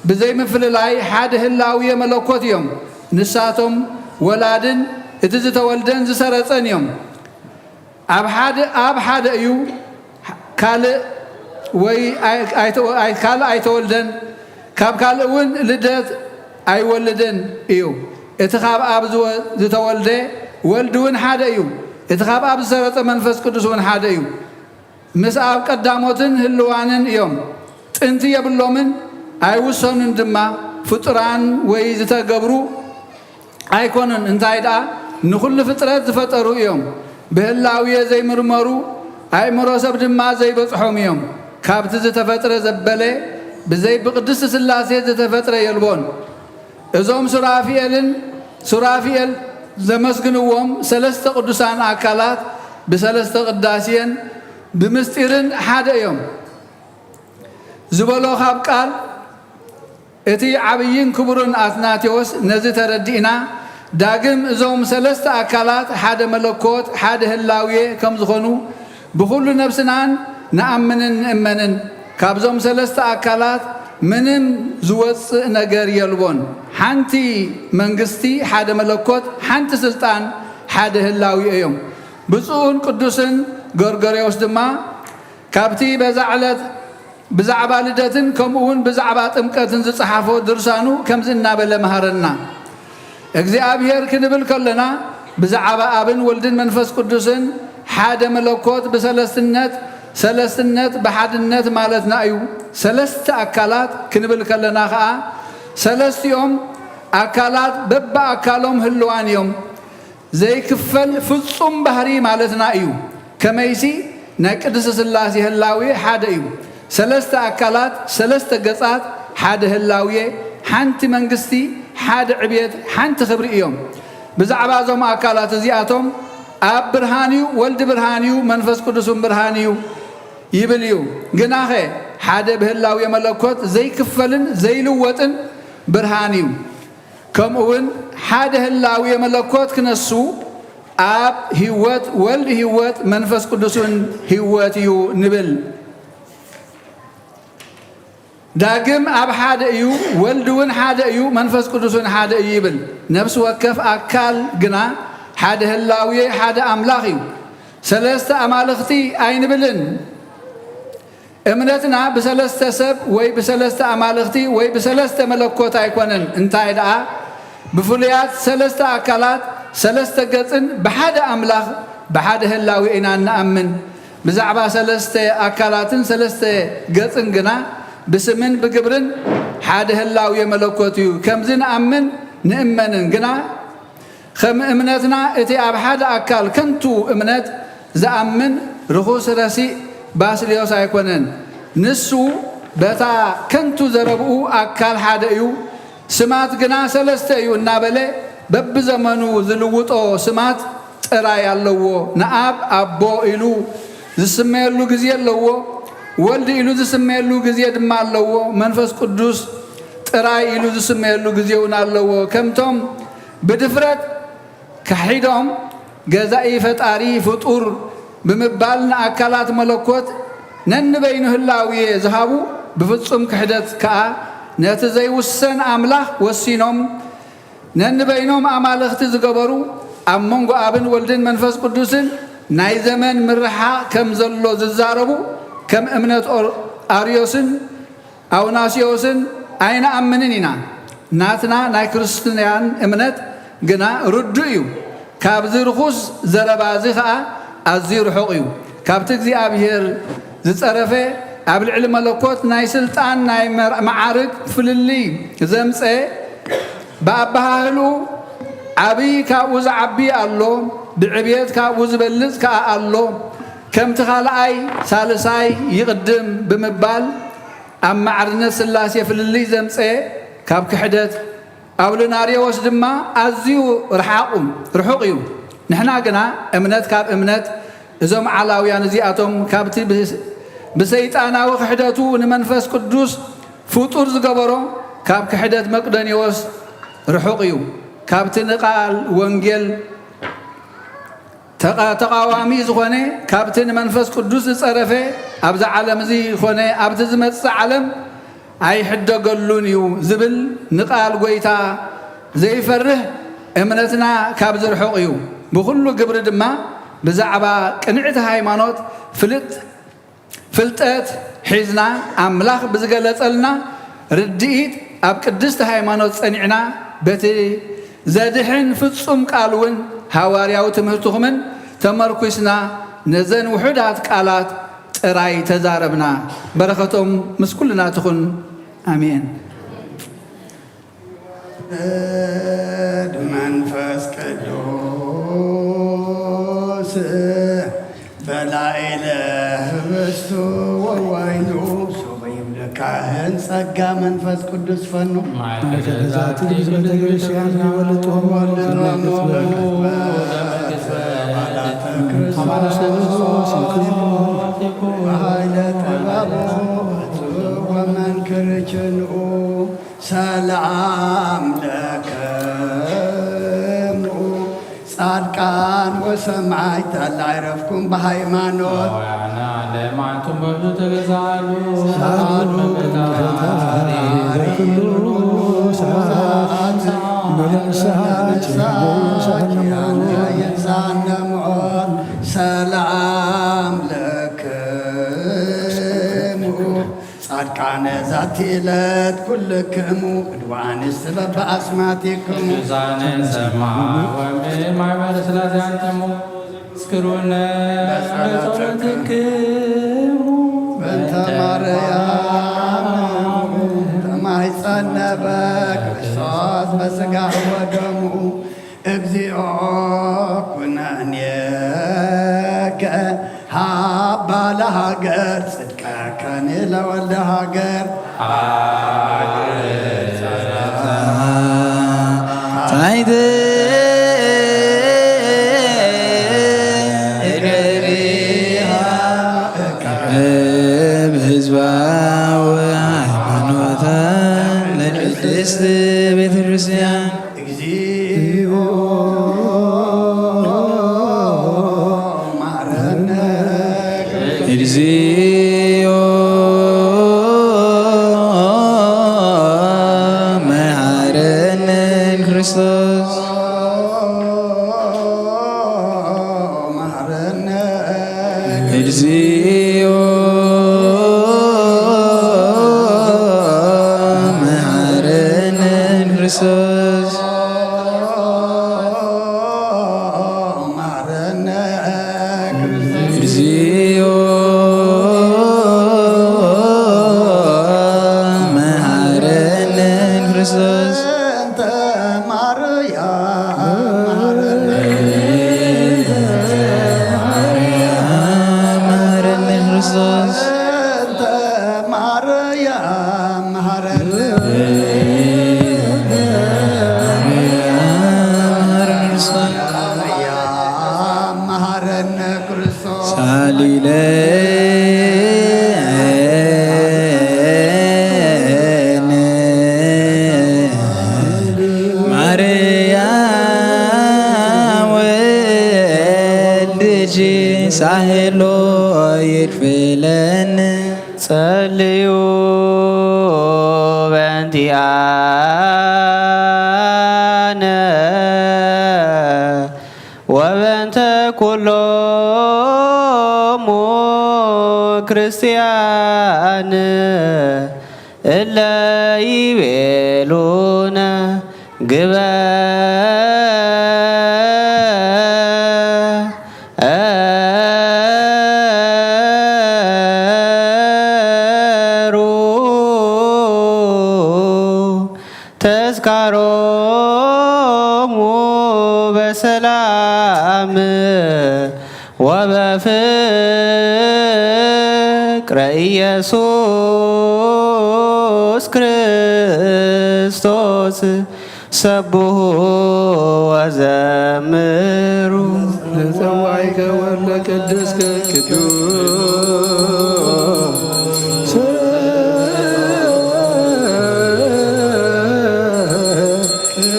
ብዘይምፍልላይ ሓደ ህላዌ መለኮት እዮም። ንሳቶም ወላድን እቲ ዝተወልደን ዝሰረጸን እዮም። ኣብ ሓደ፣ ኣብ ሓደ እዩ፣ ካልእ ወይ ኣይ-፣ ኣይተ-፣ ኣይ-፣ ካልእ ኣይተወልደን፣ ካብ ካልእ እውን ልደት ኣይወልድን እዩ። እቲ ካብ ኣብ ዝወ-፣ ዝተወልደ ወልድ እውን ሓደ እዩ። እቲ ካብ ኣብ ዝሰረጸ መንፈስ ቅዱስ እውን ሓደ እዩ። ምስ ኣብ ቀዳሞትን ህልዋንን እዮም። ጥንቲ የብሎምን፣ ኣይውሰኑን ድማ። ፍጡራን ወይ ዝተገብሩ ኣይኮኑን፣ እንታይ ደኣ፣ ንኹሉ ፍጥረት ዝፈጠሩ እዮም። ብህላዌ ዘይምርመሩ፣ ኣእምሮ ሰብ ድማ ዘይበጽሖም እዮም። ካብቲ ዝተፈጥረ ዘበለ፣ ብዘይ ብቅድስት ሥላሴ ዝተፈጥረ የልቦን። እዞም ሱራፊኤልን ሱራፊኤል ዘመስግንዎም ሰለስተ ቅዱሳን ኣካላት ብሰለስተ ቅዳሴን ብምስጢርን ሓደ እዮም ዝበሎ ካብ ቃል እቲ ዓብይን ክቡርን ኣትናቴዎስ ነዚ ተረዲእና፣ ዳግም እዞም ሰለስተ ኣካላት ሓደ መለኮት፣ ሓደ ህላዌ ከም ዝኾኑ ብኹሉ ነብስናን ንኣምንን ንእመንን። ካብዞም ሰለስተ ኣካላት ምንም ዝወጽእ ነገር የልቦን። ሓንቲ መንግስቲ፣ ሓደ መለኮት፣ ሓንቲ ስልጣን፣ ሓደ ህላዌ እዮም። ብፁዕን ቅዱስን ጎርጎርዮስ ድማ ካብቲ በዛ ዕለት ብዛዕባ ልደትን ከምኡ እውን ብዛዕባ ጥምቀትን ዝጸሓፎ ድርሳኑ ከምዚ እናበለ መሃረና። እግዚኣብሔር ክንብል ከለና ብዛዕባ ኣብን ወልድን መንፈስ ቅዱስን ሓደ መለኮት ብሰለስትነት ሰለስትነት ብሓድነት ማለትና እዩ። ሰለስተ ኣካላት ክንብል ከለና ኸኣ፣ ሰለስቲኦም ኣካላት በብኣካሎም ህልዋን እዮም። ዘይክፈል ፍጹም ባህሪ ማለትና እዩ። ከመይሲ፣ ናይ ቅድስት ሥላሴ ህላዌ ሓደ እዩ። ሰለስተ ኣካላት፣ ሰለስተ ገጻት፣ ሓደ ህላዌ፣ ሓንቲ መንግስቲ፣ ሓደ ዕብየት፣ ሓንቲ ክብሪ እዮም። ብዛዕባ እዞም ኣካላት እዚኣቶም፣ ኣብ ብርሃን እዩ፣ ወልድ ብርሃን እዩ፣ መንፈስ ቅዱስ እውን ብርሃን እዩ ይብል እዩ። ግናኸ፣ ሓደ ብህላዌ መለኮት ዘይክፈልን ዘይልወጥን ብርሃን እዩ። ከምኡ እውን ሓደ ህላዌ መለኮት ክነሱ፣ ኣብ ህይወት ወልድ ህይወት መንፈስ ቅዱስን ህይወት እዩ ንብል። ዳግም ኣብ ሓደ እዩ፣ ወልድ እውን ሓደ እዩ፣ መንፈስ ቅዱስ እውን ሓደ እዩ ይብል። ነፍሲ ወከፍ ኣካል ግና ሓደ ህላዌ ሓደ ኣምላኽ እዩ። ሰለስተ ኣማልኽቲ ኣይንብልን። እምነትና ብሰለስተ ሰብ ወይ ብሰለስተ ኣማልኽቲ ወይ ብሰለስተ መለኮት ኣይኮነን። እንታይ ደኣ፣ ብፍሉያት ሰለስተ ኣካላት፣ ሰለስተ ገጽን ብሓደ ኣምላኽ ብሓደ ህላዌ ኢና እንኣምን። ብዛዕባ ሰለስተ ኣካላትን ሰለስተ ገጽን ግና ብስምን ብግብርን ሓደ ህላዌ መለኮት እዩ። ከምዚ ንኣምን ንእመንን ግና፣ ከም እምነትና እቲ ኣብ ሓደ ኣካል ከንቱ እምነት ዝኣምን ርኹስ ረሲእ ባስልዮስ ኣይኮነን። ንሱ በታ ከንቱ ዘረብኡ ኣካል ሓደ እዩ፣ ስማት ግና ሰለስተ እዩ እናበለ በብዘመኑ ዝልውጦ ስማት ጥራይ ኣለዎ። ንኣብ ኣቦ ኢሉ ዝስመየሉ ግዜ ኣለዎ፣ ወልድ ኢሉ ዝስመየሉ ግዜ ድማ ኣለዎ፣ መንፈስ ቅዱስ ጥራይ ኢሉ ዝስመየሉ ግዜ እውን ኣለዎ። ከምቶም ብድፍረት ካሒዶም፣ ገዛኢ ፈጣሪ ፍጡር ብምባል ንኣካላት መለኮት ነንበይኑ ህላዌ ዝሃቡ፣ ብፍጹም ክሕደት ከኣ ነቲ ዘይውሰን ኣምላኽ ወሲኖም ነንበይኖም ኣማልኽቲ ዝገበሩ፣ ኣብ መንጎ ኣብን ወልድን መንፈስ ቅዱስን ናይ ዘመን ምርሓቕ ከም ዘሎ ዝዛረቡ፣ ከም እምነት ኦር-፣ ኣርዮስን ኣውናስዮስን ኣይንኣምንን ኢና። ናትና ናይ ክርስትያን እምነት ግና ርዱእ እዩ። ካብዚ ርኹስ ዘረባ እዚ ኸኣ ኣዝዩ ርሑቕ እዩ። ካብቲ እግዚኣብሔር ዝጸረፈ፣ ኣብ ልዕሊ መለኮት ናይ ስልጣን ናይ መር-፣ መዓርግ ፍልልይ ዘምጸ፣ ብኣበሃህልኡ ዓብዪ ካብኡ ዝዓቢ ኣሎ፣ ብዕብየት ካብኡ ዝበልጽ ከኣ ኣሎ። ከምቲ ካልኣይ ሳልሳይ ይቕድም ብምባል ኣብ ማዕርነት ሥላሴ ፍልልይ ዘምጸ ካብ ክሕደት፣ ኣውልናርዮስ ድማ ኣዝዩ ርሓቑ-፣ ርሑቕ እዩ። ንሕና ግና እምነት ካብ እምነት፣ እዞም ዓላውያን እዚኣቶም ካብቲ ብ-፣ ብሰይጣናዊ ክሕደቱ ንመንፈስ ቅዱስ ፍጡር ዝገበሮ ካብ ክሕደት መቅዶንዮስ ርሑቕ እዩ። ካብቲ ንቃል ወንጌል ተቓ-፣ ተቓዋሚ ዝኾነ፣ ካብቲ ንመንፈስ ቅዱስ ዝጸረፈ፣ ኣብዛ ዓለም እዚ ኾነ ኣብቲ ዝመጽእ ዓለም ኣይሕደገሉን እዩ ዝብል ንቃል ጐይታ ዘይፈርህ እምነትና ካብ ዝርሑቕ እዩ። ብኹሉ ግብሪ ድማ ብዛዕባ ቅንዕቲ ሃይማኖት ፍልጥ-፣ ፍልጠት ሒዝና፣ ኣምላኽ ብዝገለጸልና ርድኢት ኣብ ቅድስቲ ሃይማኖት ጸኒዕና፣ በቲ ዘድሕን ፍጹም ቃል እውን ሃዋርያዊ ትምህርትኹምን ተመርኲስና ነዘን ውሑዳት ቃላት ጥራይ ተዛረብና። በረኸቶም ምስ ኩልና ትኹን። ኣሜን። ወልድ መንፈስ ቅዱስ በላዕለ ህብስቱ ወወይኑ ሶበ ይብለካህን ጸጋ መንፈስ ቅዱስ ፈኑ። ማእከለ ዛቲ ግዝመተ ክርስቲያን ወልድ ጦሙ ወልድ ጦሙ በመንፈስ በመንፈስ በመንፈስ በኃይለ ጥበቡ ወመንክር ችንኡ ሰላም ለክሙ ጻድቃን ወሰማዕት ኣላ ዕረፍኩም ብሃይማኖት። ሆያና ለማንቱም በብዙ ተገዛሉ። ሳሉ መበታ ኩሉ ሰዓት ንንስሓ ኪያነ ይንሳነ ምዖት። ሰላም ለክሙ ጻድቃነ ዛቲ ዕለት ኩልክሙ ቅዱዋንስ በበኣስማቲክሙ። ቅዱሳነ ሰማ ወምድር ማሕበረ ሥላሴ አንትሙ እስክሩነ በጸሎትክሙ። ጽድቀከኒ ለወልደ ሃገር። ታይት እገሪሃ እከብ ህዝባዊ ሃይማኖታ ለቅድስት ቤተ ክርስቲያን። እግዚኦ መሐረነ። እግዚኦ መሐረነ ክርስቶስ። መሐረነ። እግዚኦ መሐረነ ክርስቶስ። መሐረነ። እግዚኦ መሐረነ ክርስቶስ። እንተ ማርያም መሐረነ። መሐረነ ክርስቶስ። እንተ ማርያም መሐረነ። መሐረነ ክርስቶስ። ሳሊለነ ማርያም ወልድኪ ሳህሎ ይድፍለነ። ጸልዩ በእንቲኣነ ወበእንተ ኩሎሙ ክርስቲያን እለ ይቤሉነ ግበሩ ተስካሮሙ በሰላም ወበፍቅረ ኢየሱስ ክርስቶስ ሰብሑ ወዘምሩ። ለጸዋዕከ ወለቀደስከ ቅዱስ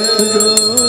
ቅዱስ ቅዱስ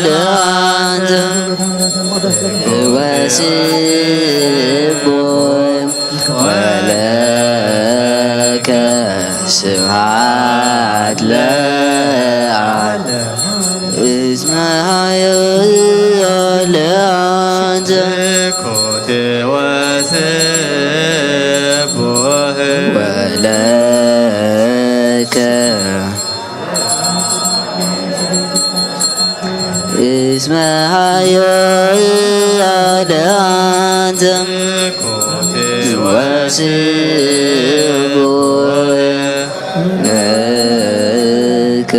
ለዓለም ወስቡሕ ወለከ ስብሐት ለዓለም እስመ ኃያል አንተ። ወለከ እስመ ኃያል አንተ ወስቡሕ ለከ።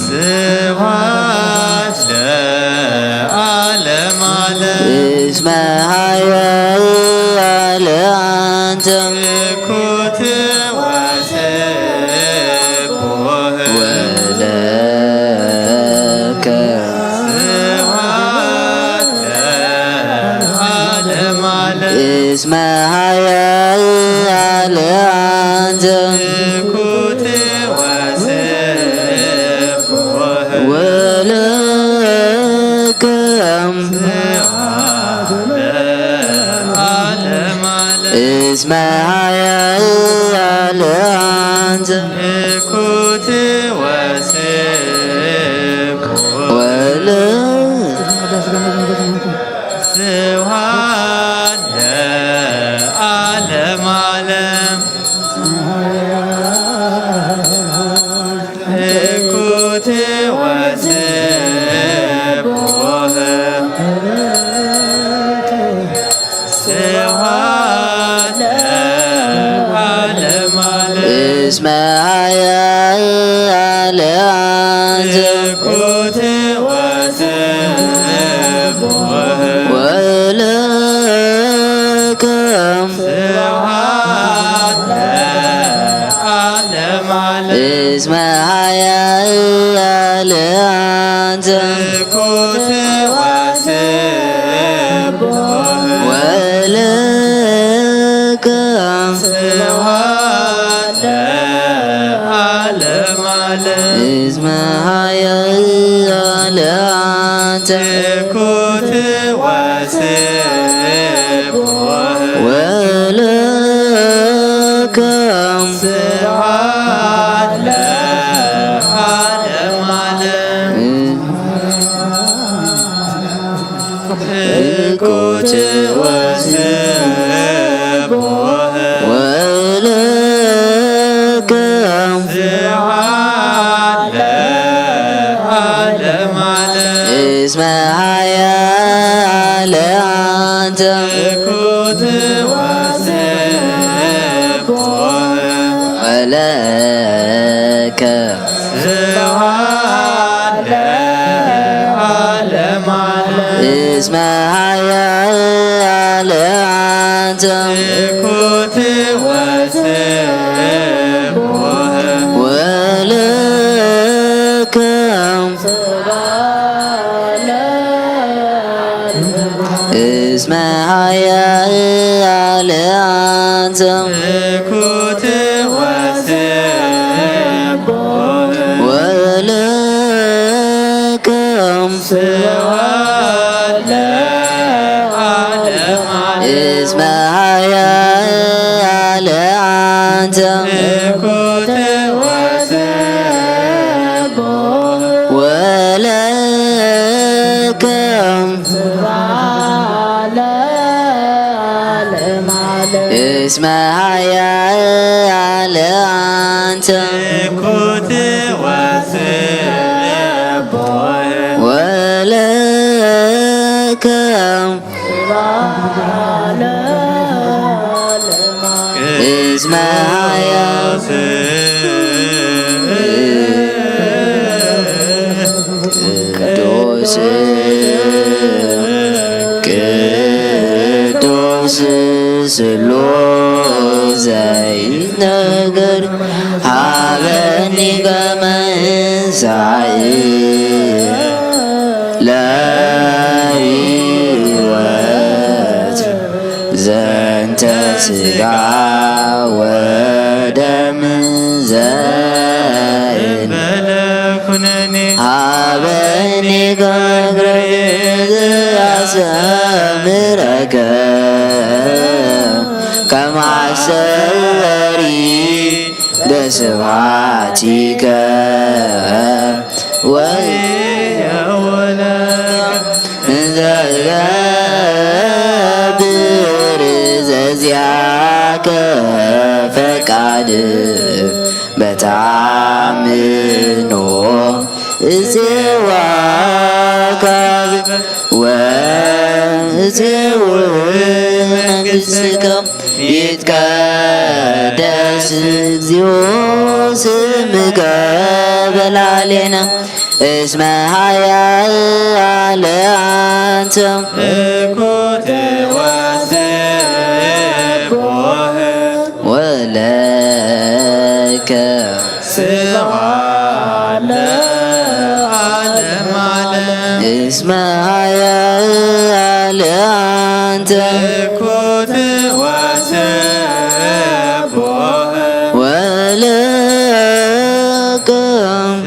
ስብሐት ለዓለመ ዓለም። እስመ ኃያል አንተ። እኩት ወስቡሕ ወለከ። ስብሐት ለዓለመ ዓለም። እስመ ኃያል አንተ። እኩት ወስቡሕ ወለከ። እስመ ኃያል አንተ። እኩት ወስቡሕ ወለ ስብሐት ለዓለመ ዓለም። እኩት ወስቡሕ ስብሐት ለዓለመ ዓለም። እስመ ኃያል አንተ። እኩት ወስቡሕ ወለከ። ስብሐት ለዓለመ ዓለም። እስመ ኃያል አንተ። እኩት ወስቡሕ ወለከ። ስብሐት ለዓለመ ዓለም። እስመ ኃያል አንተ። እኩት ወስቡሕ ወለከ። ስብሐት ለዓለመ ዓለም። እኩት ወስቡሕ ወለከ። ስብሐት ለዓለመ ዓለም። እስመ ኃያል አንተ። እኩት ወስቡሕ ወለከ። ስብሐት ለዓለመ ዓለም። እስመ ኃያል አንተ። እኩት ወስቡሕ ወለከ። ስብሐት ለዓለመ ዓለም። እስመ ኃያል አንተ። እኩት ወስቡሕ ወለከ። ስብሐት ለዓለመ ዓለም። እስመ ኃያል አንተ። እኩት ወስቡሕ ወለከ። ስብሐት ለዓለመ ዓለም። እስመ ኃያል አንተ። እኩት ወስቡሕ ወለከ። ስብሐት ለዓለመ ዓለም። እስመ ኃያል ቅዱስ ቅዱስ ስሉስ ዘይነገር ሀበኒ ከመ እንሳኢ ለሕይወት ዘንተ ሥጋ ወደም ዘእንበለ ኩነኔ ሀበኒ እግርየ ዘያሰምረከ ከመ ሐሰሪ በስብሐቲከ ወይሁን ዘገብር ዘዚአከ ፈቃድ በተአምኖ እዜዋ ካብ ወእዜው መንግሥትከ ይትቀደስ እግዚኦ ስምከ በላዕሌነ እስመ ኃያል አንተ እኩት ወስቡሕ ወለከ ስብሐት ለዓለመ ዓለም። እስመ ኃያል አንተ እኩት ወስቡሕ ወለከ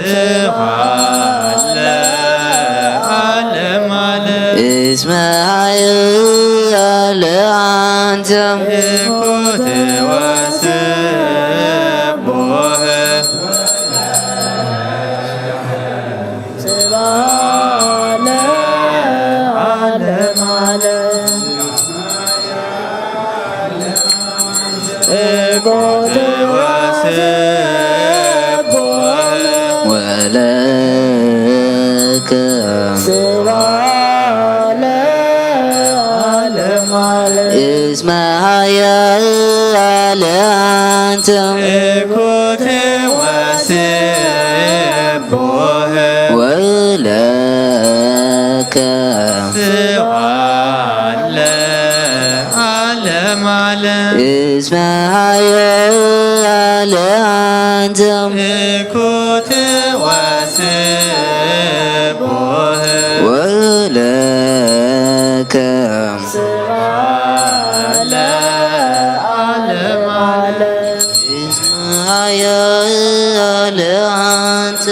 ስብሐት ለዓለመ ዓለም። እስመ ኃያል አንተ እኩት ወስቡሕ ስብሐት ለዓለመ ዓለም። እኮት ወስቡሕ ወለከ ስብሐት ለዓለመ ዓለም። እስመ ኃያል አንተ እኩት ወስቡሕ ወለከ ስብሐት ለዓለመ ዓለም። እስመ ኃያል አንተ እኩት ወስቡሕ ወለከ ስብሐት ለዓለመ ዓለም። እስመ ኃያል አንተ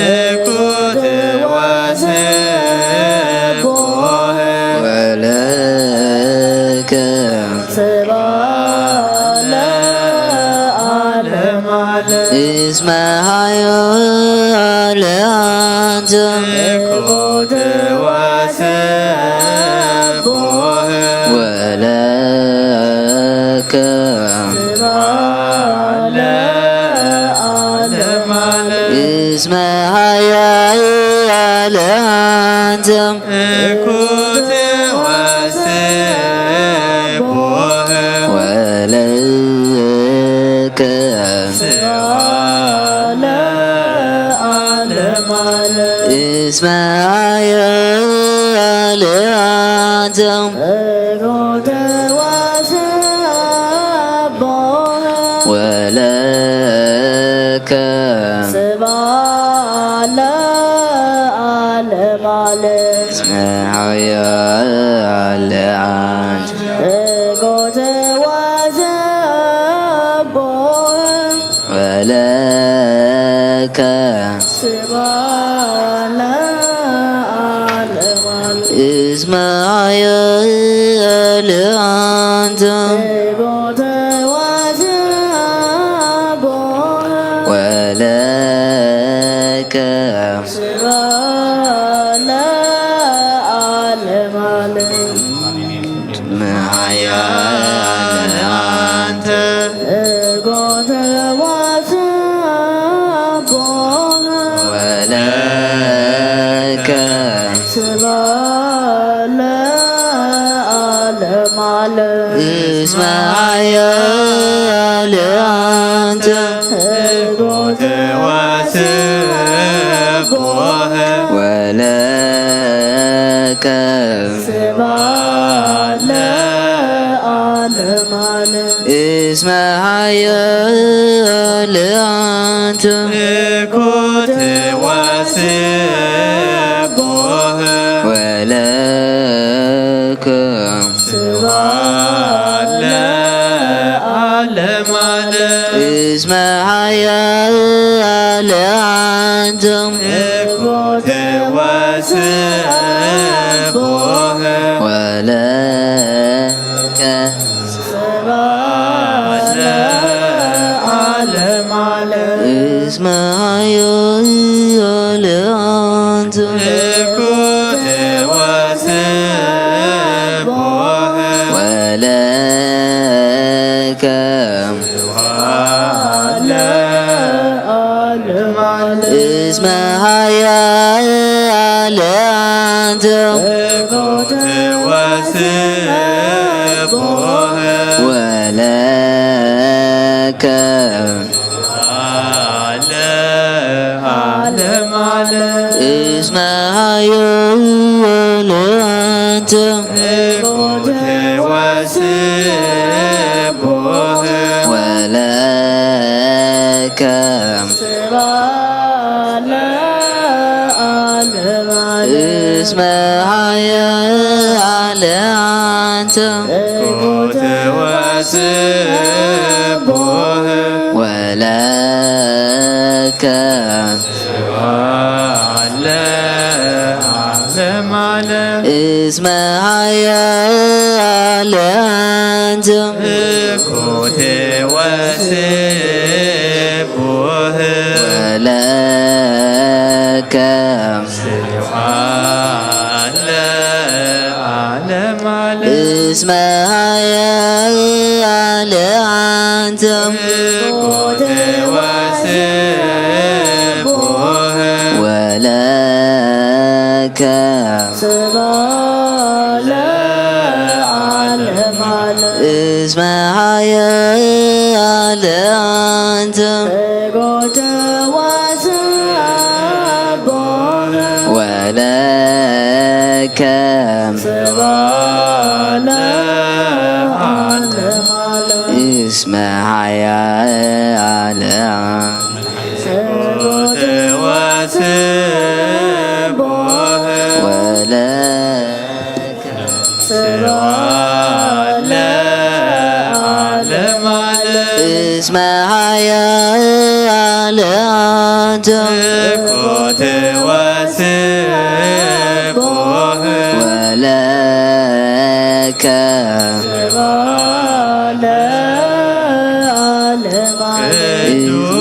እኩት ወስቡሕ ወለከ ስብሐት ለዓለመ ዓለም። እስመ ኃያል አንተ እኩት ወስቡሕ ወለከ ስብሐት ለዓለመ ዓለም። እስመ ኃያል አንተ እኩት ወስቡሕ ወለከ ስብሐት ለዓለመ ዓለም። እስመ ኃያል አንተ እኩት ወስቡሕ ወለከ ስብሐት ለዓለመ ዓለም። እስመ ኃያል አንተ እኩት ወስቡሕ ወለከ ስብሐት ለዓለመ ዓለም። እስመ ኃያል አንተ እኩት ወስቡሕ ወለከ ስብሐት ለዓለመ ዓለም። እስመ ኃያል አንተ እኩት ወስቡሕ ወለከ ስብሐት ለዓለመ ዓለም። እስመ ኃያል አንተ እኩት ወስቡሕ ወለከ ስብሐት ለዓለመ ዓለም። እስመ ኃያል አንተ እኩት ወስቡሕ ወለከ ስብሐት ለዓለመ ዓለም። እስመ ኃያል አንተ እኩት ወስቡሕ ኮተ ወስቡህ ወለከ ዓለም ዓለም እስመ ኃያል አንተ። ኮተ ወስቡህ ወለከ ስብሐት ለዓለመ ዓለም። እስመ ኃያል አንተ። ኮተ ወስቡህ ወለከ ስብሐት ለዓለመ ዓለም። እስመ ኃያል አንተ። ኮተ ወስቡህ ወለከ ስብሐት ለዓለመ ዓለም። እስመ ኃያል አንተ። ኮተ ወስቡህ ወለከ ስብሐት ለዓለመ ዓለም። እስመ ኃያል አንተ። ኮተ ወስቡህ ወለከ ስብሐት ለዓለመ ዓለም። እስመ ኃያል ኮተ ወስቡህ ወለከ ስብሐት ለዓለመ ዓለም። እስመ ኃያል አንተ። ኮተ ወስቡህ ወለከ ስብሐት ለዓለመ ዓለም።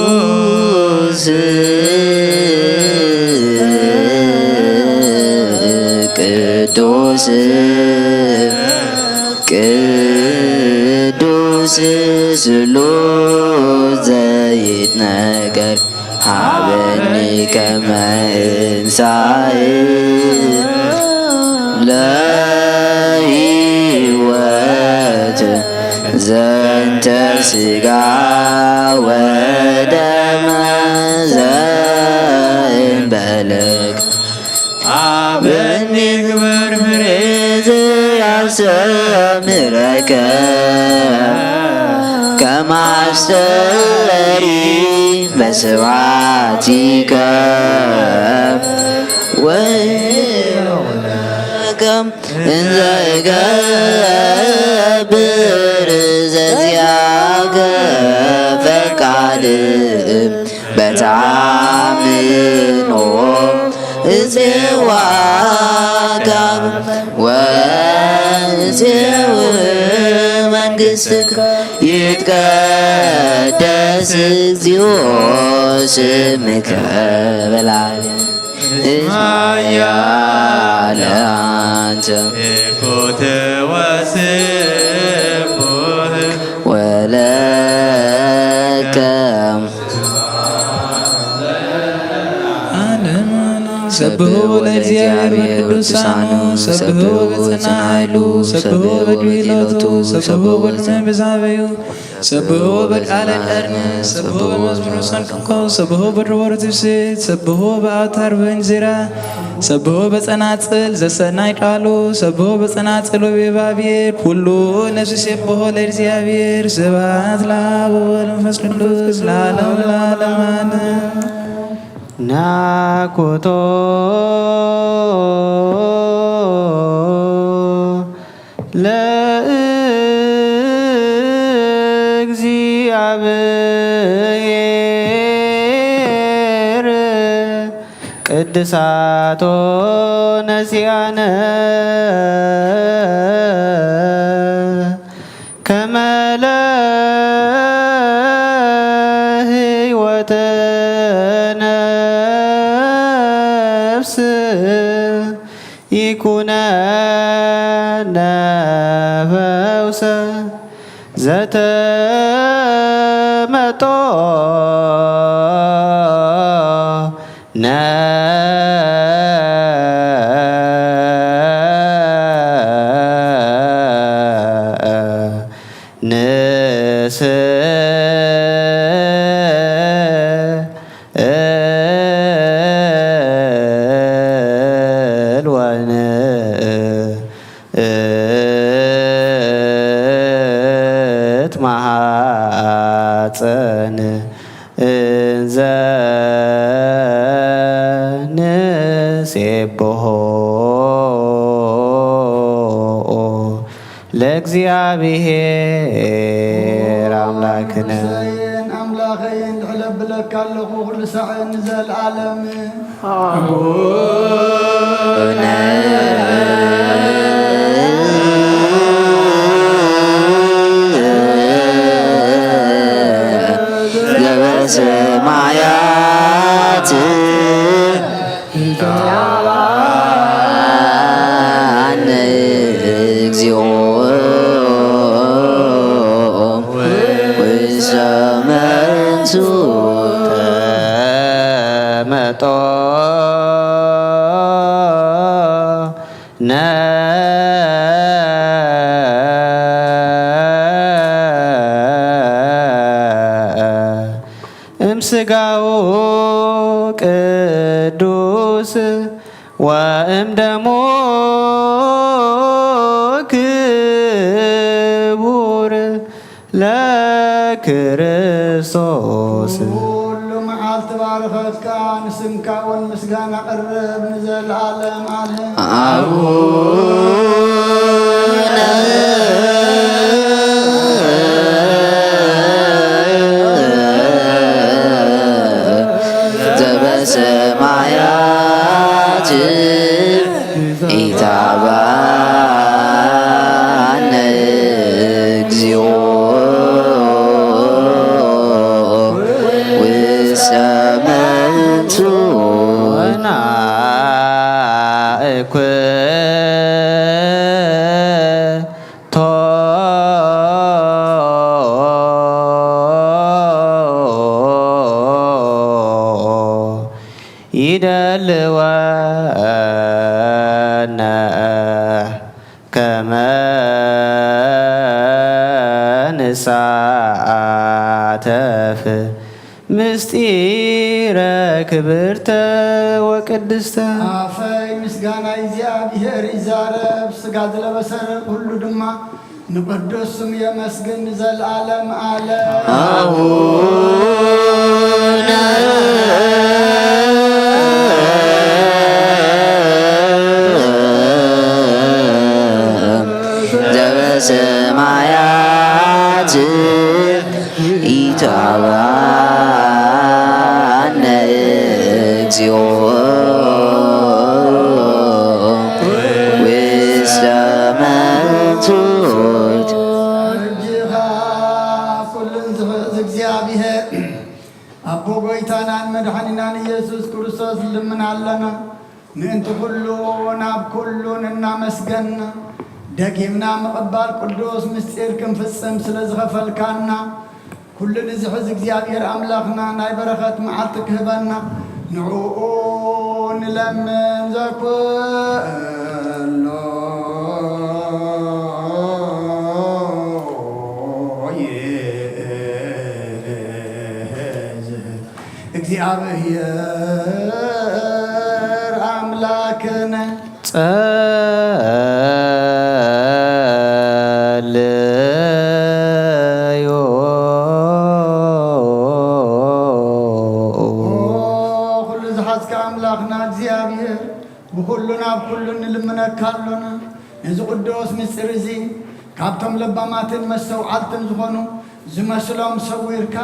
ቅዱስ ቅዱስ ስሉስ ዘይትነገር ሀበኒ ከመ እንሳእ ለህይወት ዘንተ ስጋ ወደመ ዘእንበለክ ሀበኒ ግበር ፍሬ ዘያስተምረከ ከመ አስተሪ በስብሐቲከ ወይከም እንዘ እገብር ዘዚአከ ፈቃድ በተአምኖ እጼዋከ ወእጼው መንግሥትከ ይትቀደስ እግዚኦ ስምከ በላለ እስመ ኃያል አንተ። ኮተ ወስቡህ ወለከ ዓለም። ሰብሑ ለእግዚአብሔር በቅዱሳኑ፣ ሰብሑ በጽንዓ ኃይሉ፣ ሰብሑ በድዊሎቱ፣ ሰብሑ በቅድመ ብዛበዩ፣ ሰብሑ በቃለ ቀርኒ፣ ሰብሑ በመዝሙር ሰንቀቆ፣ ሰብሑ በድቦር ትፍስሕት፣ ሰብሑ በአውታር በእንዚራ፣ ሰብሑ በጸናጽል ዘሰናይ ቃሉ፣ ሰብሑ በጸናጽል ወቢባብሔር ኩሉ ነፍስ ይሴብሖ ለእግዚአብሔር። ስብሐት ለአብ ወወልድ ወመንፈስ ቅዱስ ለዓለመ ለዓለመ ዓለም። ናኩቶ ለእግዚአብሔር ቅድሳቶ ነሲያነ ከመ ለህይወተ ነፍስ ይኩነነ ፈውሰ ዘተመጦ ነ ለእግዚኣብሔር ኣምላክነ። ንጉሰይን ኣምላኸይን ልዕል ኣብለካ ኣለኹ፣ ኩሉ ሳዕ ንዘለዓለም። ኣቡነ ዘበሰማያት ይትብዓነ እግዚኦ ውስተ መንሱተ መጦነ። እምስጋኡ ቅዱስ ወእምደሙ ክቡር ለክርስቶስ። ኩሉ መዓልቲ ባርኸካ፣ ንስምካ እውን ምስጋና ቅርብ ንዘለዓለም ዓለም። ኣቡነ ዘበሰማያት ኢታብአነ እግዚኦ ውስተ መንሱት። ወናእኩቶ ይደልወነ ከመ ንሳተፍ ምስጢረ ክብርተ ወቅድስተ። ኣፈይ ምስጋና እግዚኣብሔር ይዛረብ፣ ስጋ ዝለበሰ ኩሉ ድማ ንቅዱስ ስሙ የመስግን ንዘለዓለም ዓለም። ኣቡነ ዘበሰማያት ኢታብአነ እግዚኦ ውስተ መንሱት። እጅኻ ኩሉን ዝኽእል እግዚኣብሔር ኣቦ ጎይታናን መድሓኒናን ኢየሱስ ክርስቶስ ልምን ኣለና። ምእንቲ ኩሉ ናብ ኩሉን እናመስገና፣ ደጊምና ምቕባል ቅዱስ ምስጢር ክንፍጽም ስለ ዝኸፈልካና፣ ኩሉ ንዝሕዝ እግዚኣብሔር ኣምላኽና ናይ በረኸት መዓልቲ ክህበና፣ ንዕኡ ንለምን። ዘኩሎ ይእዝ እግዚኣብሔር ኣምላክነ። ጸልዩ። ኦ፣ ኩሉ ዝሓዝካ ኣምላኽና እግዚኣብሔር፣ ብኹሉ ናብ ኩሉ ንልምነካ ኣሎና። ነዚ ቅዱስ ምስጢር እዚ ካብቶም ለባማትን መስተውዓልትን ዝኾኑ ዝመስሎም ሰዊርካ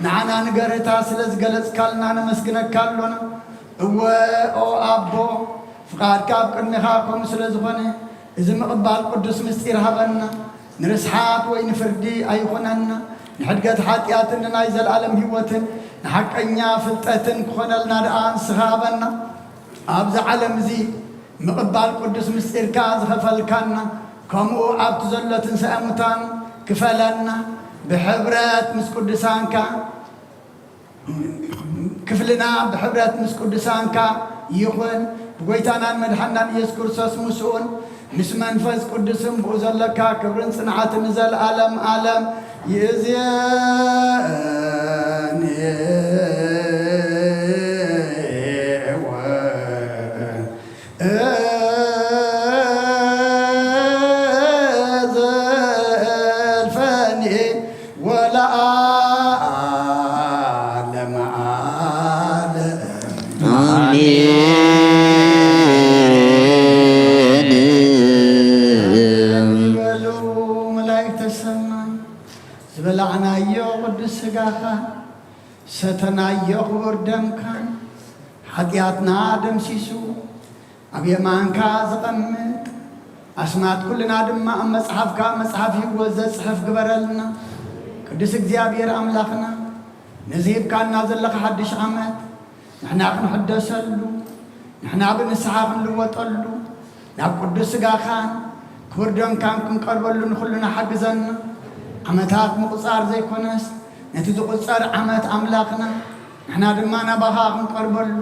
ንዓና ንገርህታ ስለ ዝገለጽካልና ነመስግነካ ኣሎና። እወ፣ ኦ ኣቦ፣ ፍቓድካ ኣብ ቅድሜኻ ከምኡ ስለ ዝኾነ፣ እዚ ምቕባል ቅዱስ ምስጢር ሃበና። ንርስሓት ወይ ንፍርዲ ኣይኹነና፣ ንሕድገት ሓጢኣትን ንናይ ዘለኣለም ህይወትን ንሓቀኛ ፍልጠትን ክኾነልና ደኣ ንስኻ ሃበና። ኣብዚ ዓለም እዚ ምቕባል ቅዱስ ምስጢርካ ዝኸፈልካና፣ ከምኡ ኣብቲ ዘሎ ትንሳኤ ሙታን ክፈለና፣ ብሕብረት ምስ ቅዱሳንካ ክፍልና ብሕብረት ምስ ቅዱሳንካ ይኹን። ብጎይታናን መድሓናን ኢየሱስ ክርስቶስ ምስኡን ምስ መንፈስ ቅዱስን ብኡ ዘለካ ክብርን ጽንዓትን ንዘለኣለም ኣለም ይእዝየን። ዘልፈኒ ወለዓለመ ዓለም። ኣሜን። በሉ። ኣናዮ ቅዱስ ሥጋኻ፣ ሰተናዮ ክቡር ደምካን፣ ሓጢኣትና ደምሲሱ፣ ኣብ የማንካ ዝቐምጥ፣ ኣስማት ኩልና ድማ ኣብ መጽሓፍካ መጽሓፍ ህይወት ዘጽሕፍ ግበረልና። ቅዱስ እግዚኣብሔር ኣምላኽና፣ ነዚ ሂብካና ዘለኻ ሓድሽ ዓመት፣ ንሕና ክንሕደሰሉ፣ ንሕና ብንስሓ ክንልወጠሉ፣ ናብ ቅዱስ ሥጋኻን ክቡር ደምካን ክንቀርበሉ ንኹልና ሓግዘና። ዓመታት ምቑጻር ዘይኮነስ፣ ነቲ ዝቑጸር ዓመት ኣምላኽና፣ ንሕና ድማ ናባኻ ክንቀርበሉ፣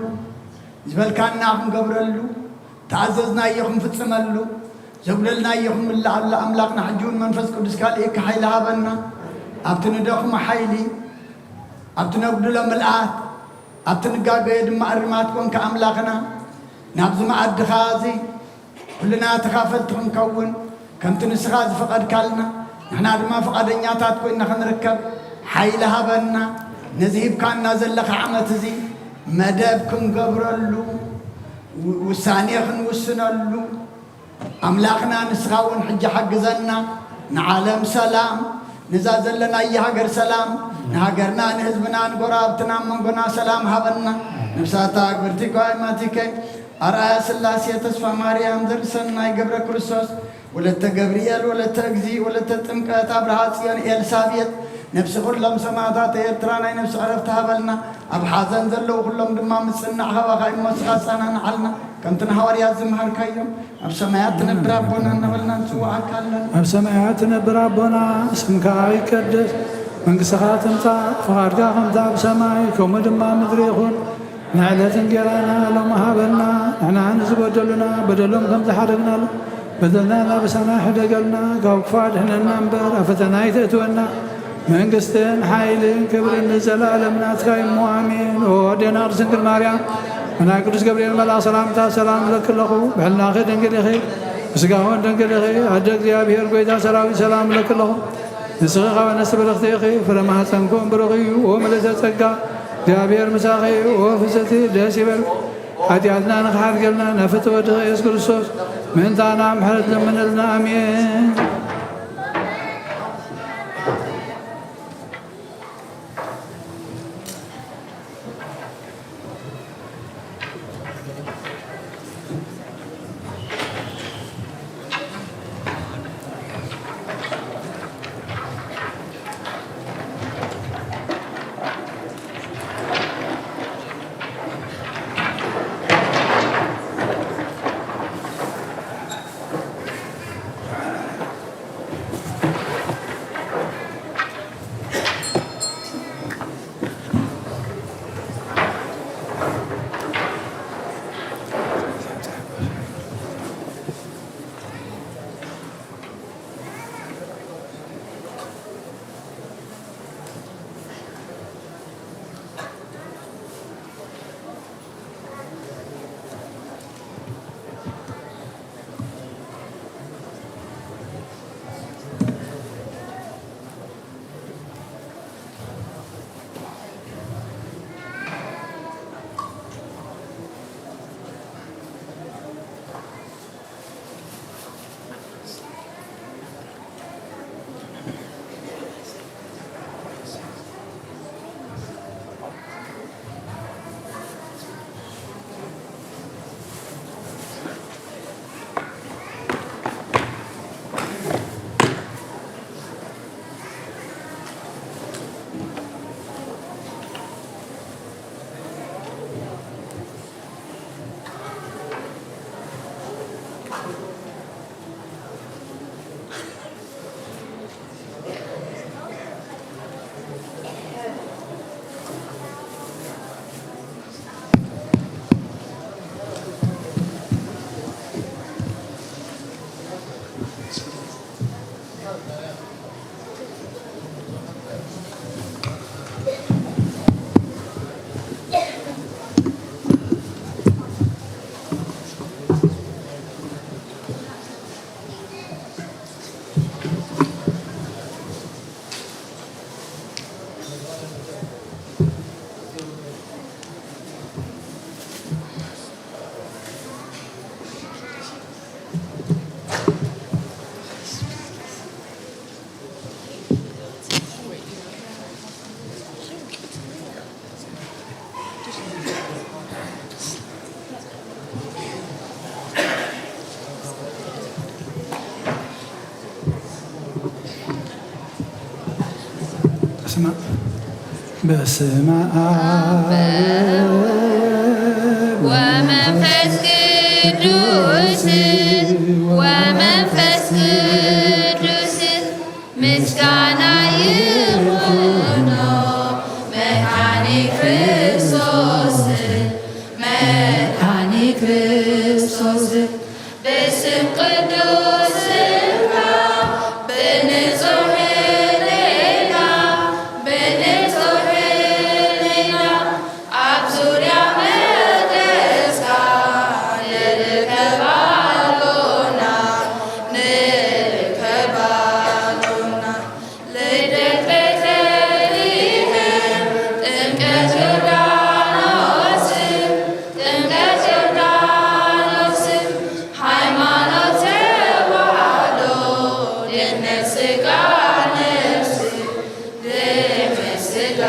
ዝበልካና ክንገብረሉ፣ ተኣዘዝናዮ ክንፍጽመሉ፣ ዘጉደልናዮ ክንምልኣሉ ኣምላኽና ሕጂ እውን መንፈስ ቅዱስካ ልኢካ ሓይሊ ሃበና። ኣብቲ ንደኽሞ ሓይሊ፣ ኣብቲ ነጉድሎ ምልኣት፣ ኣብቲ ንጋገዮ ድማ እርማት ኮንካ ኣምላኽና፣ ናብዚ መኣድኻ እዚ ኩልና ተኻፈልቲ ክንከውን ከምቲ ንስኻ ዝፈቐድካልና ንሕና ድማ ፍቓደኛታት ኮይና ክንርከብ ሓይሊ ሃበና። ነዚ ሂብካና ዘለኻ ዓመት እዚ መደብ ክንገብረሉ፣ ው-፣ ውሳኔ ክንውስነሉ፣ ኣምላኽና ንስኻ እውን ሕጂ ሓግዘና። ንዓለም ሰላም፣ ነዛ ዘለናያ ሃገር ሰላም፣ ንሃገርና፣ ንህዝብና፣ ንጎረባብትና፣ ኣብ መንጎና ሰላም ሃበና። ነፍሳታ ኣግብርቲ ጓይማቲከ፣ ኣርኣያ ሥላሴ፣ ተስፋ ማርያም፣ ዘርሰናይ ገብረ ክርስቶስ፣ ወለተ ገብርኤል፣ ወለተ እግዚእ፣ ወለተ ጥምቀት፣ ኣብርሃ ጽዮን፣ ኤልሳቤጥ፣ ነፍሲ ኩሎም ሰማዕታት ኤርትራ ናይ ነፍሲ ዕረፍቲ ሃበልና። ኣብ ሓዘን ዘለዉ ኩሎም ድማ ምጽናዕ ሃባኻ እሞ ንስኻ ኣጸናንዓልና። ከምቲ ንሃዋርያት ዝመሃርካዮም፣ ኣብ ሰማያት ትነብር ኣቦና እናበልና ንጽውዓካ ኣለና። ኣብ ሰማያት ትነብር ኣቦና፣ ስምካ ይቀደስ፣ መንግስትኻ ትምጻእ፣ ፍቓድካ ከምቲ ኣብ ሰማይ ከምኡ ድማ ምድሪ ይኹን። ንዕለት እንጌራና ሎም ሃበና፣ ንሕና ንዝበደሉና በደሎም ከም ዝሓደግናሉ፣ በደልና ናበሳና ሕደገልና፣ ካብ ክፉእ ኣድሕነና እምበር፣ ኣብ ፈተና ኣይተእትወና። መንግስትን ሓይልን ክብርን ንዘለኣለም ናትካ እሞ ኣሜን። ኦ ኣዴና ቅድስት ድንግል ማርያም፣ ናይ ቅዱስ ገብርኤል መልኣኽ ሰላምታ ሰላም እለኪ ኣለኹ። ብሕልናኺ ድንግል ኢኺ፣ ብስጋውን ድንግል ኢኺ። ኣደ እግዚኣብሔር፣ ጎይታ ሰራዊት፣ ሰላም እለኪ ኣለኹ። ንስኺ ካብ ኣንስቲ ብርኽቲ ኢኺ፣ ፍረ ማህፀንኩም ብሩኽ እዩ። ኦ ምልእተ ጸጋ፣ እግዚኣብሔር ምሳኺ እዩ። ኦ ፍስሕቲ፣ ደስ ይበል። ሓጢኣትና ንኽሓድገልና፣ ናብ ፍትወ ወድኺ ኢየሱስ ክርስቶስ ምእንታና ምሕረት ለምነልና። ኣሜን። ስማ በስመ ኣብ ወወልድ ወመንፈስ ቅዱስ ወመንፈስ ቅዱስ ምስጋና ይኹኖ መድኃኒ ክርስቶስ መድኃኒ ክርስቶስ ብስም ቅዱስ ስምካ ብንጹህ ሕሊና ብንጹህ ሕሊና ኣብ ዙርያ መቅደስካ ንርከብ ኣሎና ንርከብ ኣሎና። ልደት ቤተልሔም ጥምቀት ዮርዳኖስ ጥምቀት ዮርዳኖስ ሃይማኖት ተዋህዶ ድነት ስጋ ነፍሲ ድነት ስጋ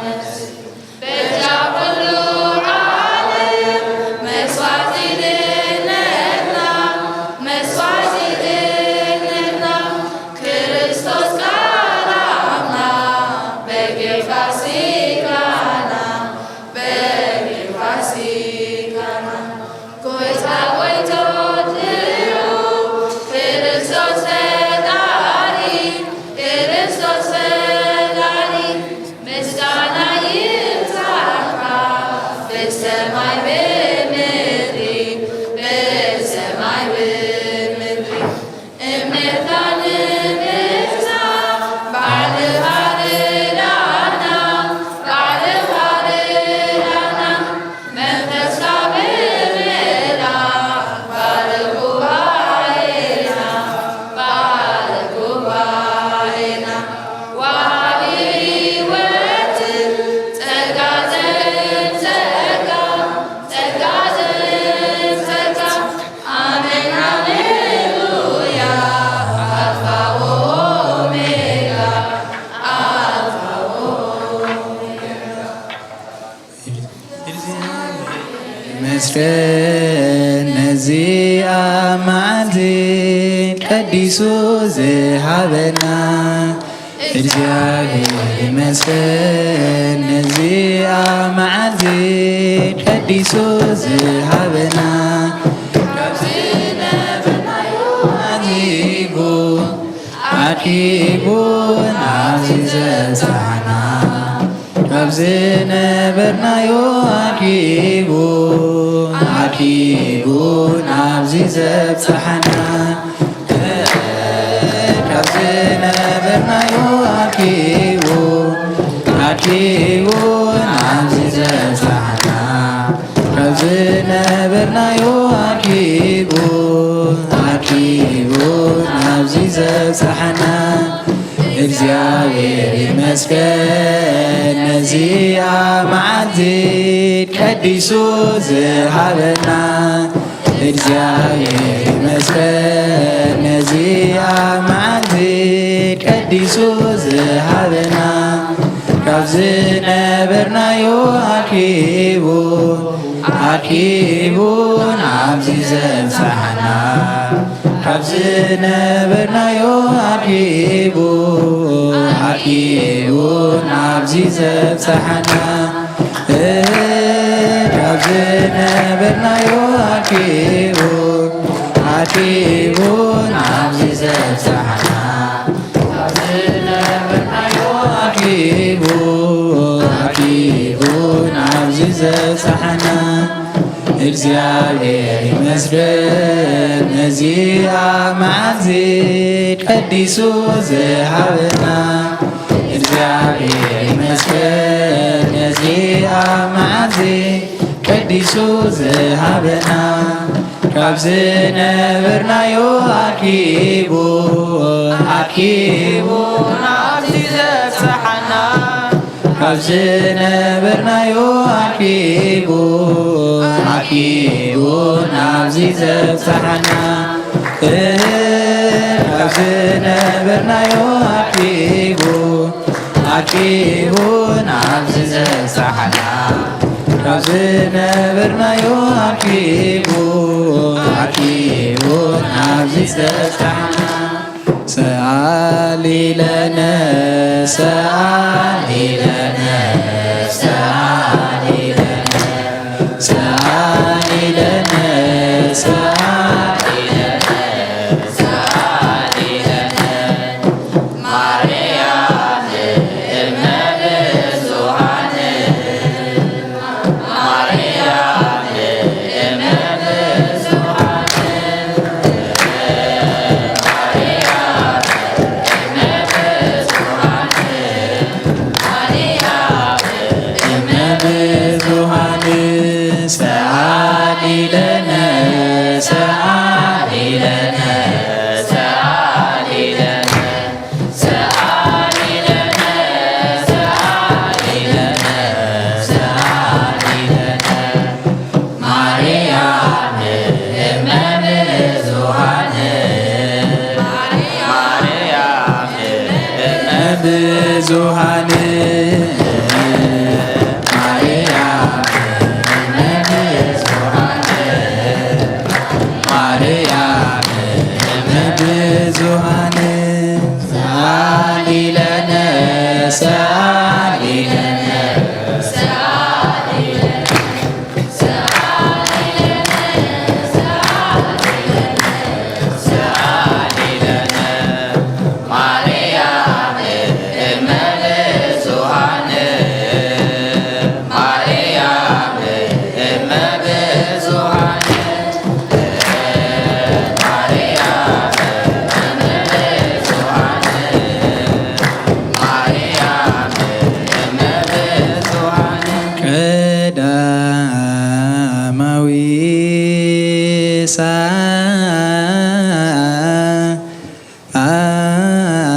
ነፍሲ በጃ ኩሉ ዓለም መስዋዕቲ ድነትና መስዋዕቲ ድነትና ክርስቶስ ቃላትና በጌ ፋሲካና በጌ ፋሲካና ጎይታ ጎይቶት ንዑ ክርስቶስ ፈጣሪ ክርስቶስ ፈጣሪ ምስጋና ይብዛሕካ ብሰማይ ብምድሪ ብሰማይ ብምድሪ እምነትና ንምብዛሕ ባዕልኻ ርዳእና ባዕልኻ ርዳእና መንፈስካ ብምልኣኽ ባርኽ ጉባኤና ባርኽ ጉባኤና ወሃቢ ሕይወት ጸጋ ዘንጸጋ ጸጋ ዘንጸጋ ኣሜን ሃሌሉያ ኣልፋ ወኦሜጋ ኣልፋ ወኦሜጋ ይመስገን ነዚኣ መዓልቲ ቀዲሱ ዝሃበና እግዚኣብሔር ይመስገን ነዚኣ መዓልቲ ቀዲሱ ዝሃበና ካብ ዝነበርናዮ ኣድሂቡ ኣድሂቡ ናብዚ ዘብጽሓና ካብ ዝነበርናዮ ኣድሂቡ ኣድሂቡ ናብዚ ዘብጽሓና ካብ ዝነበርናዮ ኣድሂቡ ኣድሂቡ ናብዚ ዘብጽሓና ካብ ዝነበርናዮ ኣድሂቡ ኣድሂቡ ናብዚ ዘብጽሓና እግዚኣብሔር ይመስገን ነዚኣ መዓልቲ ቀዲሱ ዝሃበና እግዚኣብሔር ይመስገን ነዚኣ መዓልቲ ቀዲሱ ዝሃበና ካብ ዝነበርናዮ ኣድሂቡ ኣድሂቡ ናብዚ ዘብጽሓና ካብ ዝነበርናዮ ኣድሂቡ ኣድሂቡ ናብዚ ዘብጽሓና ካብ ዝነበርናዮ ኣድሂቡ ኣድሂቡ ናብዚ ዘብጽሓና ካብ ዝነበርናዮ ኣድሂቡ ኣድሂቡ ናብዚ ዘብጽሓና እግዚኣብሔር ይመስገን ነዚኣ መዓልቲ ቀዲሱ ዝሃበና እግዚኣብሔር ይመስገን ነዚኣ መዓልቲ ቀዲሱ ዝሃበና ካብ ዝነበርናዮ ኣድሂቡ ኣድሂቡ ናብዚ ዘብጽሓና ካብ ዝነበርናዮ ኣድሂቡ ኣድሂቡ ናብዚ ዘብጽሓና ካብ ዝነበርናዮ ኣድሂቡ ኣድሂቡ ናብዚ ዘብጽሓና ካብ ዝነበርናዮ ኣድሂቡ ኣድሂቡ ናብዚ ዘብጽሓና ሰኣል ኢለነ ሰኣሊ ኢለነ ሰኣሊ ኢለነ ሰኣሊ ኢለነ ሰኣሊ ኢለነ ሰኣሊ ኢለነ ማርያም እመ ብዙኃን ማርያም እመ ብዙኃን እመ ብዙኃን ሰኣሊ ለነ ሰኣሊ ለነ ሰኣሊ ለነ ሰኣሊ ለነ ሰኣሊ ለነ ሰኣሊ ለነ ማርያም እመ ብዙኃን ማርያም እመ ብዙኃን ማርያም እመ ብዙኃን ማርያም እመ ብዙኃን ሰኣሊ ለነ ሰኣሊ ለነ ሰኣሊ ለነ ሰኣሊ ለነ ሰኣሊ ለነ ማርያም እመ ብዙኃን ማርያም እመ ብዙኃን ማርያም እመ ብዙኃን ማርያም እመ ብዙኃን ቀዳማዊ ሳ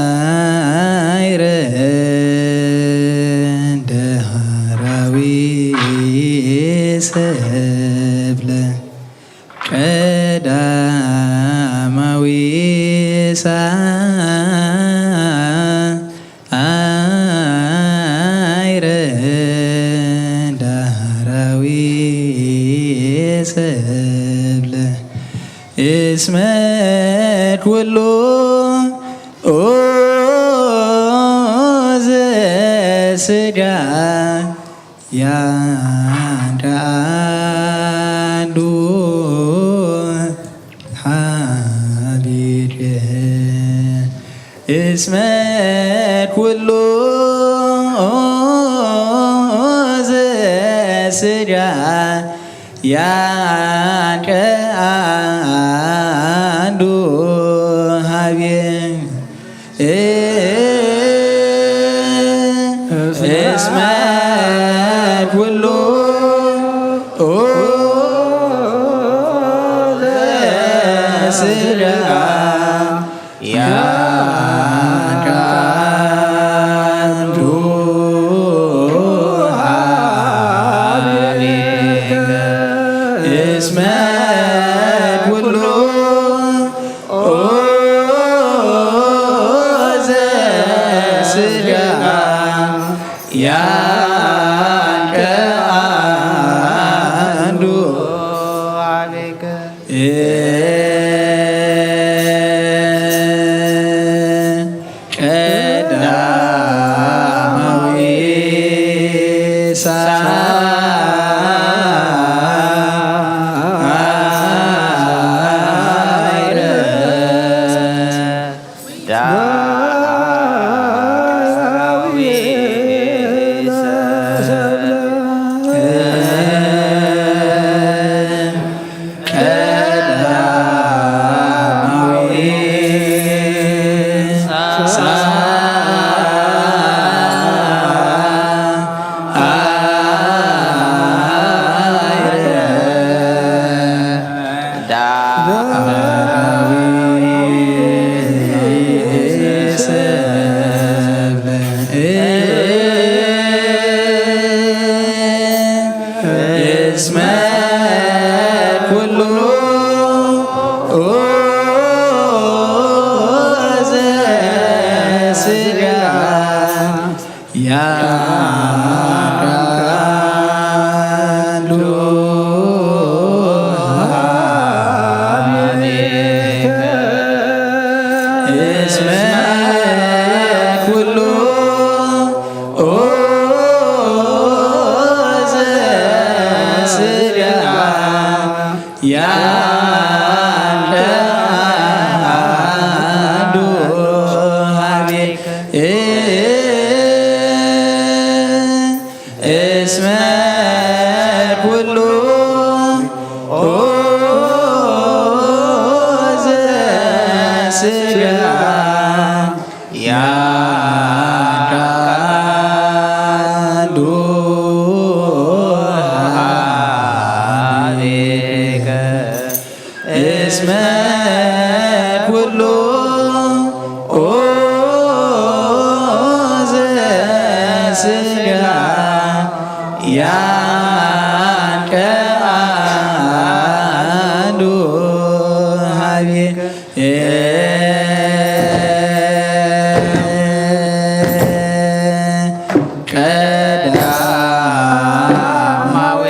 ኣይረ ደሃራዊ ሰብለ ቀዳማዊ ሳ ኣይረ ዳህራዊ ሰብለ እስመ ኩሉ ኡዘ ስጋ ያንዳንዱ ሀቢድ እስመ ኩሉ ዘስጋ ያንቀ አንዱ ሀቤ እስመ ኩሉ ዘስጋ ያንቀ አንዱ ሀቤከ እስመ ኩሉ ዘስጋ ያንቀ አንዱ ሀቤከ ቀዳማዊ ሳይረ ዳዊት ቀዳማዊ ሳይረ ዳዊት ሰብለ እስመ ኩሉ ዘስጋ ያንቀ አንዱ ሀቤከ እስመ ስጋ ያካዱ ሀቤከ እስመ ኩሉ ኦ ዘስጋ ያንቀአዱ ሀቤከ ቀዳማዊ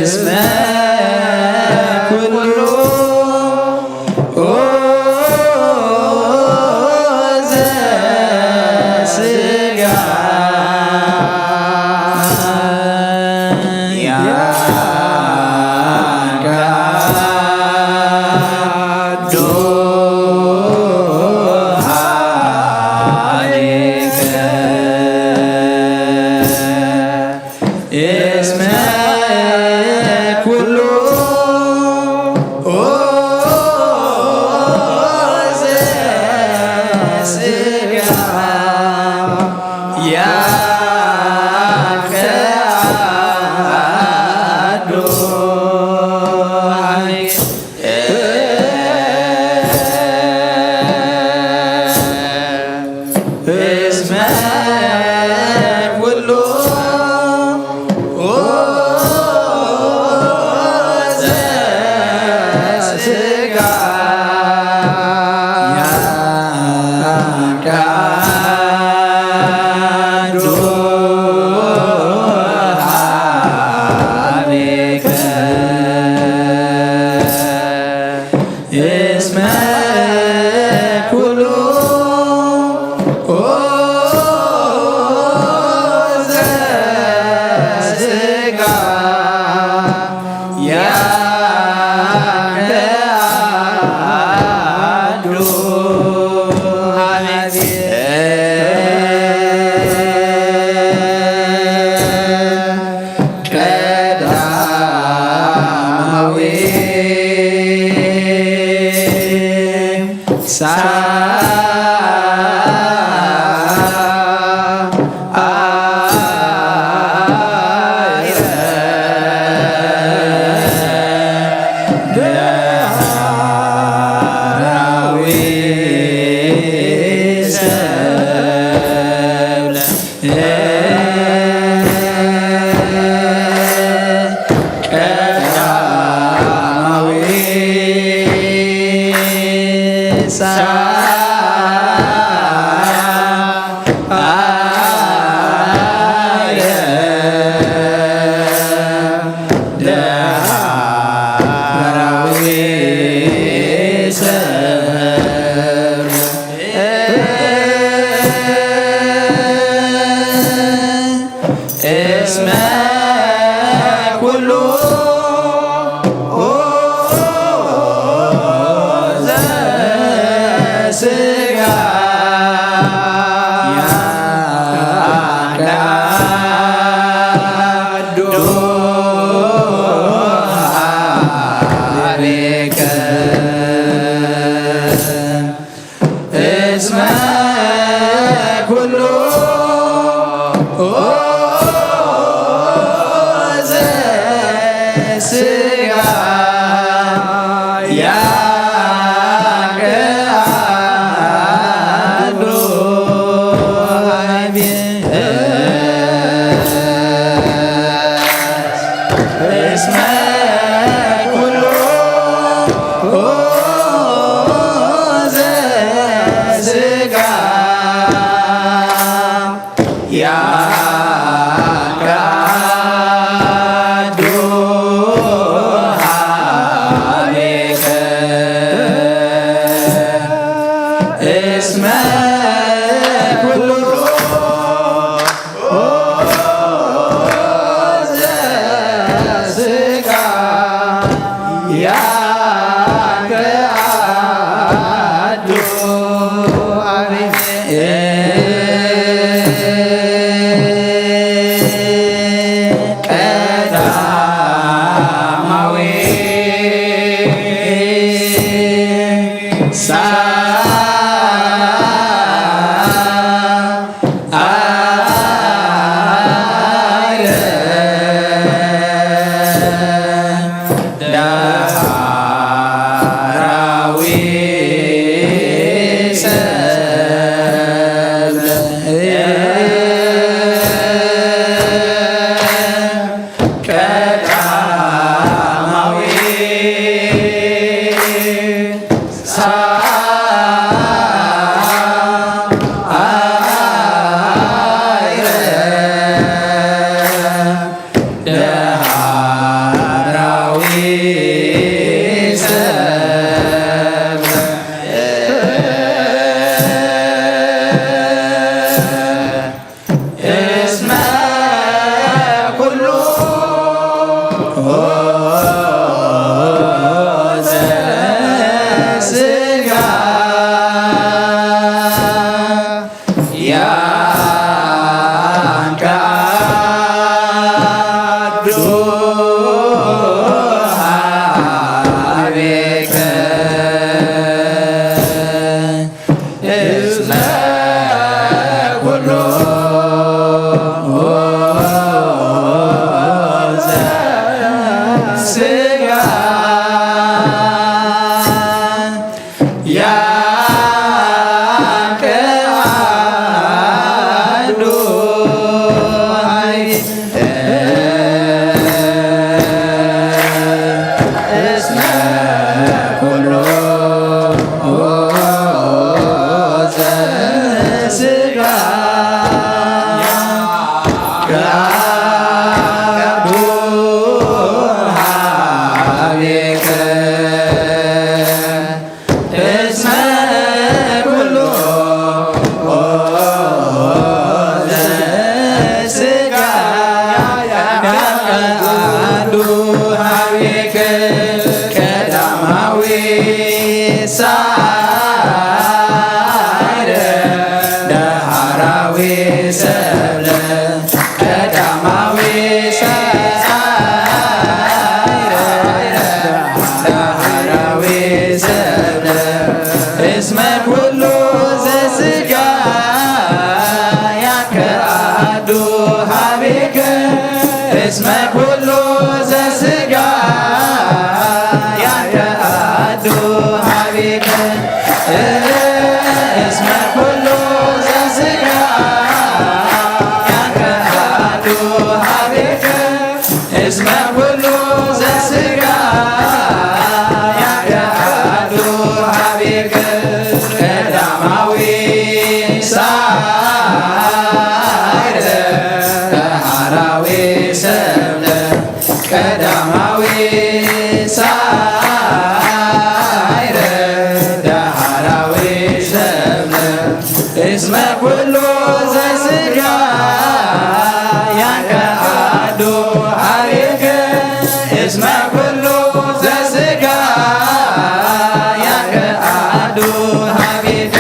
እስመ ኩሉ ዘስጋ ያንቃዶ ሀቤከ እስመ ኩሉ ዘስጋ ያንቀአዶ እስመ ኩሉ ዘስጋ ያንቃዱ ሀቤከ እስመ ኩሉ ዘስጋ ያንቃዱ ሀቤከ ቀዳማዊ ሳ እስመ ኩሉ ስጋ ያቀአዶ እስመ ኩሉ ዘስጋ ያቀአዶ ሀቤከ እስመ ኩሉ ዘስጋ ያቀአዶ ሀቤከ ቀዳማዊ ሳ እስመ ኩሉ ዘስጋ ያቀአዶ ሀቤከ እስመ ኩሉ ዘስጋ ያቀአዶ እስመ ኩሉ ዘስጋ ያቀአዶ ሀቤከ እስመ ኩሉ ዘስጋ ያቀአዶ ሀቤከ ቀዳማዊ ሳይረ ዳህራዊ ሰብለ ቀዳማዊ ሳይረ ዳህራዊ ሰብለ እስመ ኩሉ ዘስጋ ያቀአዶ ሀቤከ እስመ ኩሉ ዘስጋ ያቀአዶ ሀቤከ እስመ ኩሉ ዘስጋ ያቀአዶ ሀቤከ እስመ ኩሉ ዘስጋ ያቀአዶ ሀቤከ ቀዳማዊ ሳይረ ዳህራዊ ሰብለ ቀዳማዊ ሳይረ ዳህራዊ ሰብለ እስመ ኩሉ ዘስጋ ያቀአዶ ሀቤከ እስመ ኩሉ ዘስጋ ያቀአዶ ሀቤከ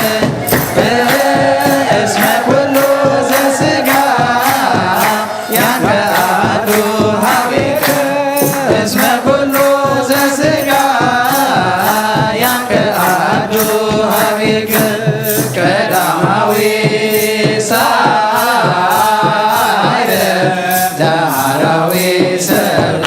እስመ ኩሉ ዘስጋ ያቀአዶ ሀቤከ እስመ ኩሉ ዘስጋ ያቀአዶ ሀቤከ ቀዳማዊ ሳይረ ዳህራዊ ሰብለ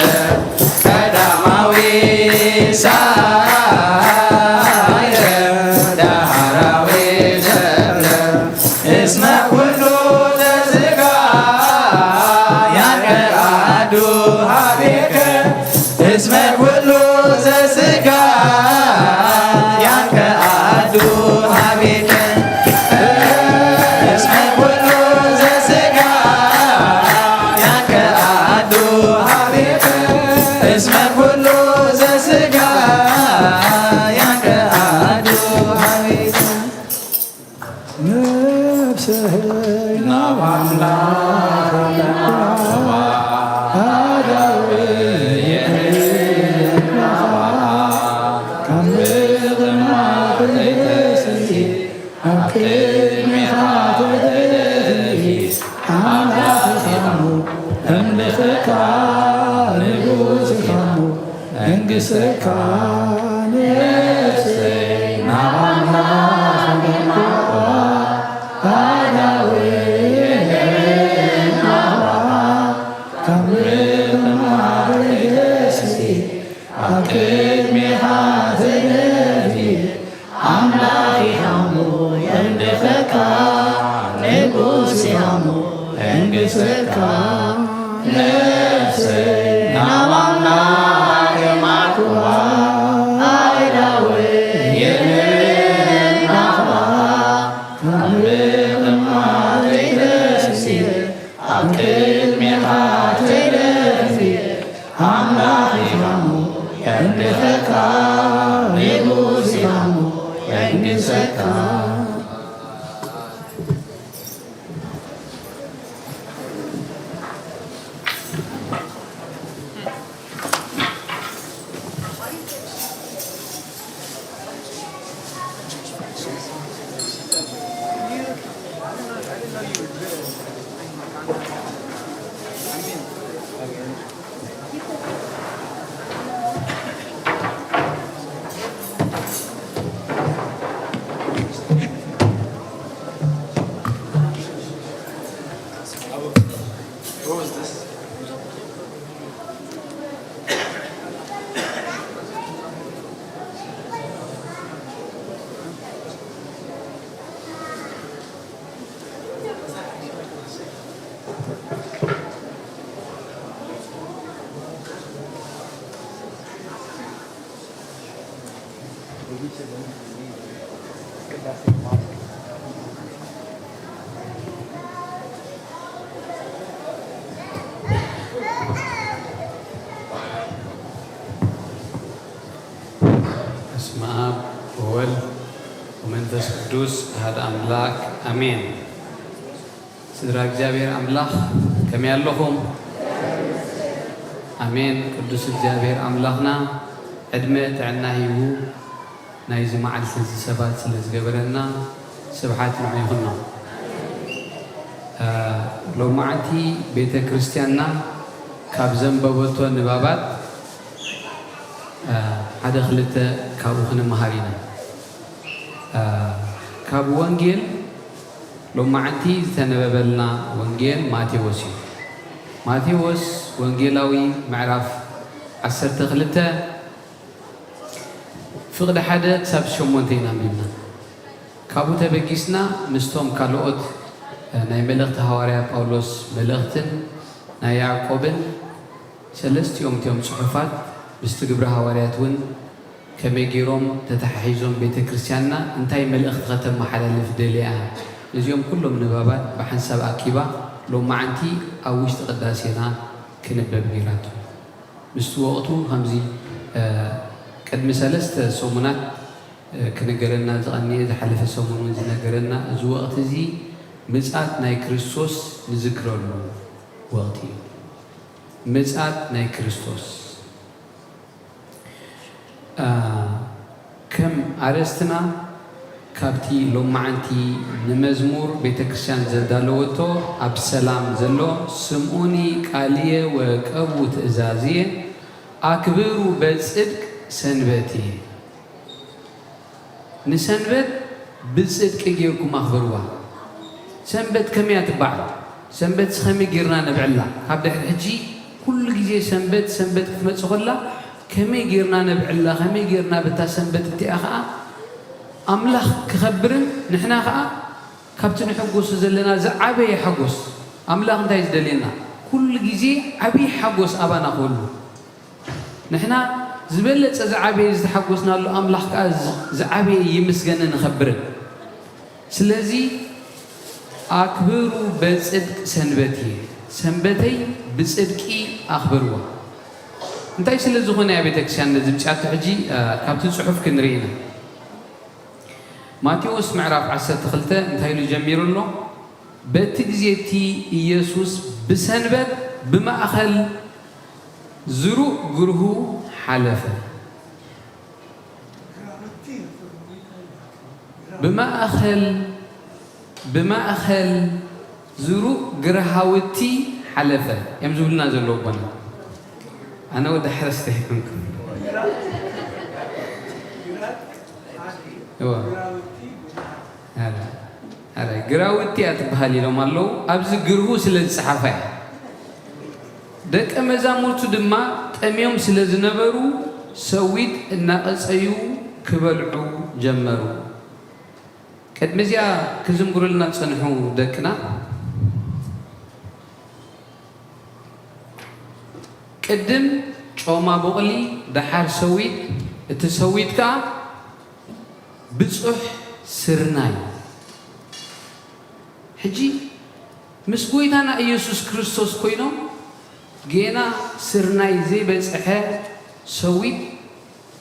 እስመ ኩሉ ዘስጋ ያንቀ ኣዱ ሀቢተ ነፍስህ ናብ ኣምላኽ ተመልዋ ኣዳዊ የናዋ ካብ ምቕማጥ ርእሲ ኣብ ቅድሚኻ ተደፊ ኣምላኽ ኢኻ እምልኸካ ንጉስ ኢኻ መንግሥትካ ነፍሰይ ናብ ኣምላኽ ተመልዋ ኣዳዊ የናዋ ካብ ምቕማጥ ርእሲ ኣብ ቅድሚኻ ተደፊ ኣምላኽ ኢኻ እሞ የምልኸካ ንጉስ ኢኻ እሞ መንግሥትካ ነፍሰይ ናብ ኣምላኽ የማትዋ ኣእዳወይ የናዋ ካብ ምቕማጥ ርእሲ ኣብ ቅድሚኻ ተደፊ ኣምላኽ ኢኻ እሞ የምልኸካ ንጉስ ኢኻ እሞ መንግሥትካ በስመ አብ ወወልድ ወመንፈስ ቅዱስ አሐድ አምላክ አሜን። ስድራ እግዚኣብሔር ኣምላኽ ከመይ ኣለኹም? ኣሜን። ቅዱስ እግዚኣብሔር ኣምላኽና ዕድመ ጥዕና ሂቡ ናይዚ መዓልቲ እዚ ሰባት ስለ ዝገበረና ስብሓት ንዑ ይኹኖ። እ፣ ሎማዓንቲ ቤተ ክርስቲያንና ካብ ዘንበበቶ ንባባት እ፣ ሓደ ክልተ ካብኡ ክንመሃር ኢና። እ፣ ካብ ወንጌል ሎማዓንቲ ዝተነበበልና ወንጌል ማቴዎስ እዩ። ማቴዎስ ወንጌላዊ ምዕራፍ ዓሰርተ ክልተ ፍቕዲ ሓደ ክሳብ ሸሞንተ ኢና ኣንቢብና። ካብኡ ተበጊስና ምስቶም ካልኦት፣ እ፣ ናይ መልእኽቲ ሃዋርያ ጳውሎስ መልእኽትን ናይ ያዕቆብን ሰለስቲኦም እቲኦም ጽሑፋት ምስቲ ግብረ ሃዋርያት እውን ከመይ ገይሮም ተተሓሒዞም ቤተ ክርስቲያንና እንታይ መልእኽቲ ከተመሓላልፍ ደልያ? ነዚኦም ኩሎም ንባባት ብሓንሳብ ኣኪባ ሎማዓንቲ ኣብ ውሽጢ ቅዳሴና ክንበብ ገይራቶ። ምስቲ ወቕቱ ከምዚ፣ እ፣ ቅድሚ ሰለስተ ሰሙናት፣ እ፣ ክንገረና ዝቐነየ ዝሓለፈ ሰሙን እውን ዝነገረና እዚ ወቕቲ እዚ ምጻት ናይ ክርስቶስ ንዝክረሉ ወቕቲ እዩ። ምጻት ናይ ክርስቶስ። አ፣ ከም ኣርእስትና ካብቲ ሎማዓንቲ ንመዝሙር ቤተ ክርስቲያን ዘዳለወቶ ኣብ ሰላም ዘሎ ስምዑኒ ቃልየ ወቀቡ ትእዛዝየ ኣክብሩ በጽድቅ ሰንበትየ። ንሰንበት ብጽድቂ ጌርኩም ኣኽብርዋ። ሰንበት ከመይ እያ ትበዓል? ሰንበትስ ከመይ ጌርና ነብዕላ? ካብ ድሕሪ ሕጂ ኩሉ ግዜ ሰንበት፣ ሰንበት ክትመጽእ ከላ ከመይ ጌርና ነብዕላ? ከመይ ጌርና በታ ሰንበት እቲኣ ኸኣ ኣምላኽ ክኸብርን ንሕና ኸኣ ካብቲ ንሕጎሶ ዘለና ዝዓበየ ሓጎስ፣ ኣምላኽ እንታይ እዩ ዝደልየና? ኩሉ ግዜ ዓብዪ ሓጎስ ኣባና ክህሉ። ንሕና ዝበለጸ ዝዓበየ ዝተሓጎስናሉ ኣምላኽ ከኣ ዝ-፣ ዝዓበየ ይምስገንን ይኸብርን። ስለዚ ኣክብሩ በጽድቅ ሰንበትየ፣ ሰንበተይ ብጽድቂ ኣኽብርዋ። እንታይ ስለ ዝኾነ እያ ቤተክርስትያን ነዚ ብፅያቶ ሕጂ ካብቲ ፅሑፍ ክንርኢ ኢና። ማቴዎስ ምዕራፍ ዓሰርተ ክልተ እንታይ ኢሉ ጀሚሩ ኣሎ? በቲ ግዜ እቲ ኢየሱስ ብሰንበት ብማእኸል ዝሩእ ግርሁ ሓለፈ። ብማእኸል ብማእኸል ዝሩእ ግርሃውቲ ሓለፈ እዮም ዝብሉና ዘለዉ ኣቦና። ኣነ ወዲ ሓረስታይ ኣይኮንኩን። እወ። ኣረ፣ ኣረ፣ ግራውቲ እያ ትበሃል ኢሎም ኣለዉ። ኣብዚ ግርሁ ስለ ዝጸሓፋ እያ። ደቀ መዛሙርቱ ድማ ጠምዮም ስለ ዝነበሩ ሰዊት እናቐጸዩ ክበልዑ ጀመሩ። ቅድሚ እዚኣ ክዝምሩልና ዝጸንሑ ደቅና፣ ቅድም ጮማ ቡቕሊ፣ ደሓር ሰዊት፣ እቲ ሰዊት ከኣ ብጹሕ ስርናይ። ሕጂ ምስ ጎይታና ኢየሱስ ክርስቶስ ኮይኖም ጌና ስርናይ ዘይበጽሐ ሰዊት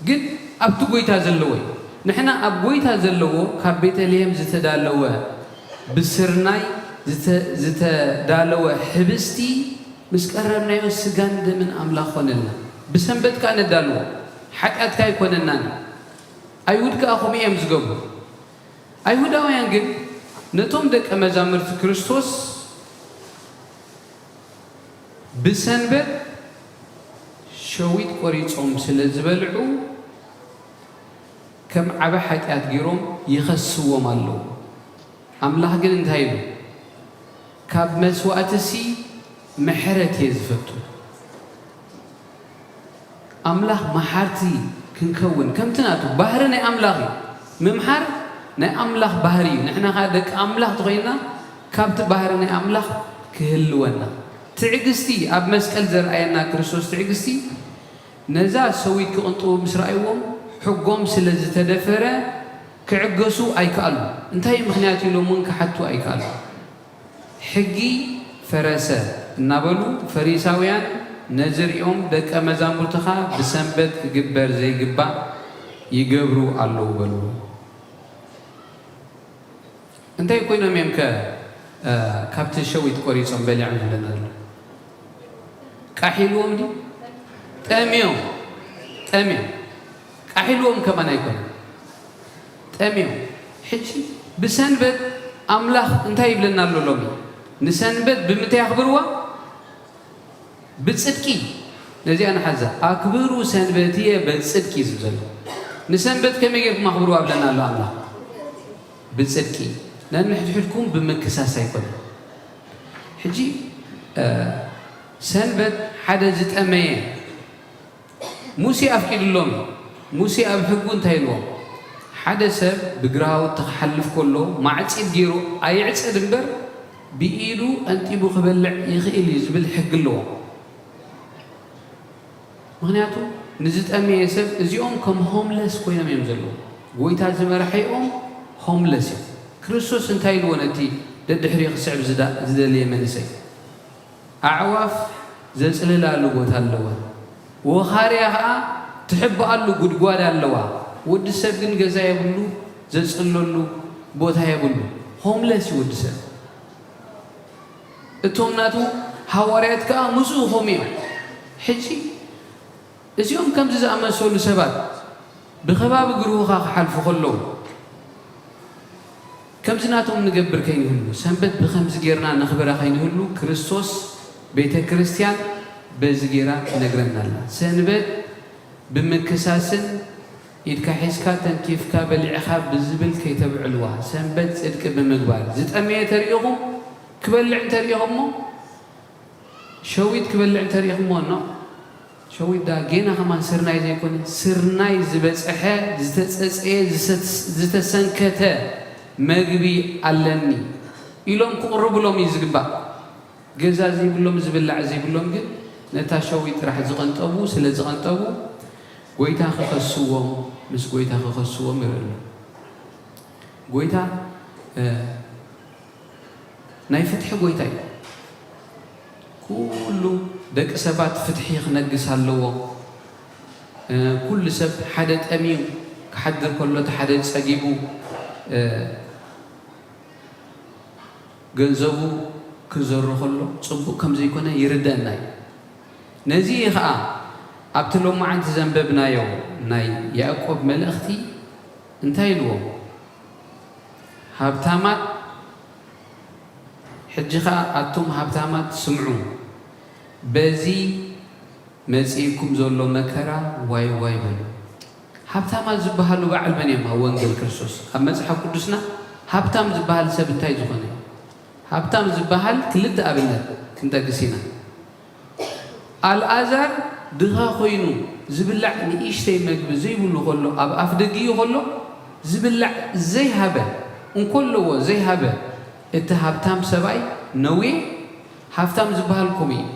ግን ኣብቲ ጎይታ ዘለዎ እዩ። ንሕና ኣብ ጎይታ ዘለዎ ካብ ቤተልሔም ዝተዳለወ ብስርናይ ዝተ-፣ ዝተዳለወ ሕብስቲ ምስ ቀረብናዮ ስጋን ደምን ኣምላኽ ኮነልና። ብሰንበት ከኣ ነዳልዎ። ሓጢኣትካ ኣይኮነናን። ኣይሁድ ከኣ ከምኡ እዮም ዝገብሩ። ኣይሁዳውያን ግን ነቶም ደቀ መዛሙርቲ ክርስቶስ ብሰንበት ሸዊት ቆሪጾም ስለ ዝበልዑ ከም ዓቢ ሓጢኣት ገይሮም ይኸስዎም ኣለዉ። ኣምላኽ ግን እንታይ ኢሉ? ካብ መስዋእትሲ ምሕረት እየ ዝፈቱ። ኣምላኽ መሓርቲ ክንከውን ከምቲ ናቱ ባህሪ ናይ ኣምላኽ እዩ። ምምሓር ናይ ኣምላኽ ባህሪ እዩ። ንሕና ኸኣ ደቂ ኣምላኽ ተኾይንና ካብቲ ባህሪ ናይ ኣምላኽ ክህልወና። ትዕግስቲ ኣብ መስቀል ዘርኣየና ክርስቶስ ትዕግስቲ ነዛ ሰዊት ክቕንጥቡ ምስ ረኣይዎም ሕጎም ስለ ዝተደፈረ ክዕገሱ ኣይከኣሉ። እንታይ ምኽንያት ኢሎም እውን ክሓቱ ኣይከኣሉ። ሕጊ ፈረሰ እናበሉ ፈሪሳውያን ነዚ ሪኦም ደቀ መዛሙርትኻ ብሰንበት ክግበር ዘይግባእ ይገብሩ ኣለዉ በሉ። እንታይ ኮይኖም እዮም ከ ካብቲ ሸዊት ቆሪጾም በሊዖም ዝብለና ዘሎ? ቃሕ ኢልዎም ድዩ? ጠምዮም። ጠምዮም። ቃሕ ኢልዎም ከማን ኣይኮነን። ጠምዮም። ሕጂ ብሰንበት ኣምላኽ እንታይ ይብለና ኣሎ ሎሚ? ንሰንበት ብምንታይ ኣኽብርዋ? ብጽድቂ። ነዚኣ ንሓዛ። ኣክብሩ ሰንበትየ በጽድቂ እዩ ዝብል ዘሎ። ንሰንበት ከመይ ጌርኩም ኣኽብርዋ ብለና ኣሎ ኣምላኽ? ብጽድቂ። ነንሕድሕድኩም ብምክሳስ ኣይኮነን። ሕጂ ሰንበት ሓደ ዝጠመየ ሙሴ ኣፍቂድሎም እዩ። ሙሴ ኣብ ሕጉ እንታይ ኢልዎም? ሓደ ሰብ ብግራውቲ ክሓልፍ ከሎ ማዕጺድ ገይሩ ኣይዕጸድ እምበር ብኢዱ ቀንጢቡ ክበልዕ ይኽእል እዩ ዝብል ሕጊ ኣለዎም። ምኽንያቱ ንዝጠመየ ሰብ እዚኦም ከም ሆምለስ ኮይኖም እዮም ዘለዉ። ጎይታ ዝመርሐኦም ሆምለስ እዮም። ክርስቶስ እንታይ ኢልዎ ነቲ ደድሕሪኡ ክስዕብ ዝዳ-፣ ዝደለየ መንእሰይ? ኣዕዋፍ ዘጽልላሉ ቦታ ኣለወን። ወኻርያ ኸኣ ትሕብኣሉ ጉድጓድ ኣለዋ። ወዲ ሰብ ግን ገዛ የብሉ፣ ዘጽለሉ ቦታ የብሉ። ሆምለስ እዩ ወዲ ሰብ። እቶም ናቱ ሃዋርያት ከኣ ምስኡ ኸምኡ እዮም። ሕጂ እዚኦም ከምዚ ዝኣመሰሉ ሰባት ብኸባቢ ግርሁኻ ክሓልፉ ከለዉ ከምዚ ናቶም ንገብር ከይንህሉ፣ ሰንበት ብኸምዚ ጌርና ነኽብራ ከይንህሉ ክርስቶስ ቤተ ክርስቲያን በዚ ጌራ ትነግረና ኣላ። ሰንበት ብምክሳስን ኢድካ ሒዝካ ተንኪፍካ በሊዕኻ ብዝብል ከይተብዕልዋ፣ ሰንበት ጽድቂ ብምግባር ዝጠመየ ተሪኢኹም ክበልዕ እንተሪኢኹሞ ሸዊት ክበልዕ እንተሪኢኹሞ ኖ። ሸዊት ደኣ ጌና ከማን ስርናይ ዘይኮነ፣ ስርናይ ዝበጽሐ፣ ዝተጸጸየ፣ ዝተሰንከተ መግቢ ኣለኒ ኢሎም ክቕርቡሎም እዩ ዝግባእ። ገዛ ዘይብሎም፣ ዝብላዕ ዘይብሎም ግን ነታ ሸዊት ጥራሕ ዝቐንጠቡ፣ ስለ ዝቐንጠቡ ጎይታ ክኸስዎም፣ ምስ ጎይታ ክኸስዎም ይረኣዩ። ጎይታ ናይ ፍትሒ ጎይታ እዩ። ኩሉ ደቂ ሰባት ፍትሒ ክነግስ ኣለዎ። ኩሉ ሰብ ሓደ ጠምዩ ክሓድር ከሎ፣ እቲ ሓደ ጸጊቡ ገንዘቡ ክዘሩ ከሎ ጽቡቕ ከም ዘይኮነ ይርደአና እዩ። ነዚ እዩ ኸኣ ኣብቲ ሎማዓንቲ ዘንበብናዮ ናይ ያዕቆብ መልእኽቲ እንታይ ኢልዎ? ሃብታማት፣ ሕጂ ኸኣ ኣቱም ሃብታማት ስምዑ፣ በዚ መጺእኩም ዘሎ መከራ ዋይ ዋይ በሉ። ሃብታማት ዝበሃሉ በዓል መን እዮም? ኣብ ወንጌል ክርስቶስ፣ ኣብ መጽሓፍ ቅዱስና ሃብታም ዝበሃል ሰብ እንታይ ዝኾነ? ሃብታም ዝበሃል ክልተ ኣብነት ክንጠቅስ ኢና። ኣልኣዛር ድኻ ኮይኑ ዝብላዕ ንእሽተይ መግቢ ዘይብሉ ከሎ፣ ኣብ ኣፍ ደጊኡ ከሎ ዝብላዕ ዘይሃበ፣ እንከለዎ ዘይሃበ፣ እቲ ሃብታም ሰብኣይ ነዌ ሃብታም ዝበሃል ከምኡ እዩ።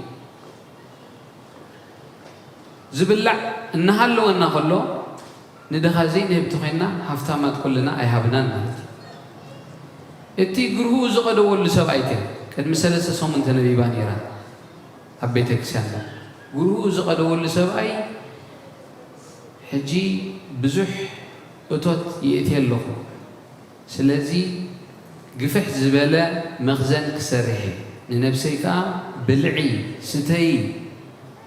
ዝብላዕ እናሃለወና ከሎ ንድኻ ዘይንህብ ተኾይንና ሃፍታማት ኩልና ኣይሃብናን ማለት እዩ። እቲ ግርህኡ ዝቐደወሉ ሰብኣይ ከ ቅድሚ ሰለስተ ሰሙን ተነቢባ ነይራ ኣብ ቤተ ክርስቲያንና። ግርህኡ ዝቐደወሉ ሰብኣይ ሕጂ ብዙሕ እቶት ይእትየ ኣለኹ። ስለዚ ግፍሕ ዝበለ መኽዘን ክሰርሕ እየ፣ ንነብሰይ ከኣ ብልዒ፣ ስተዪ፣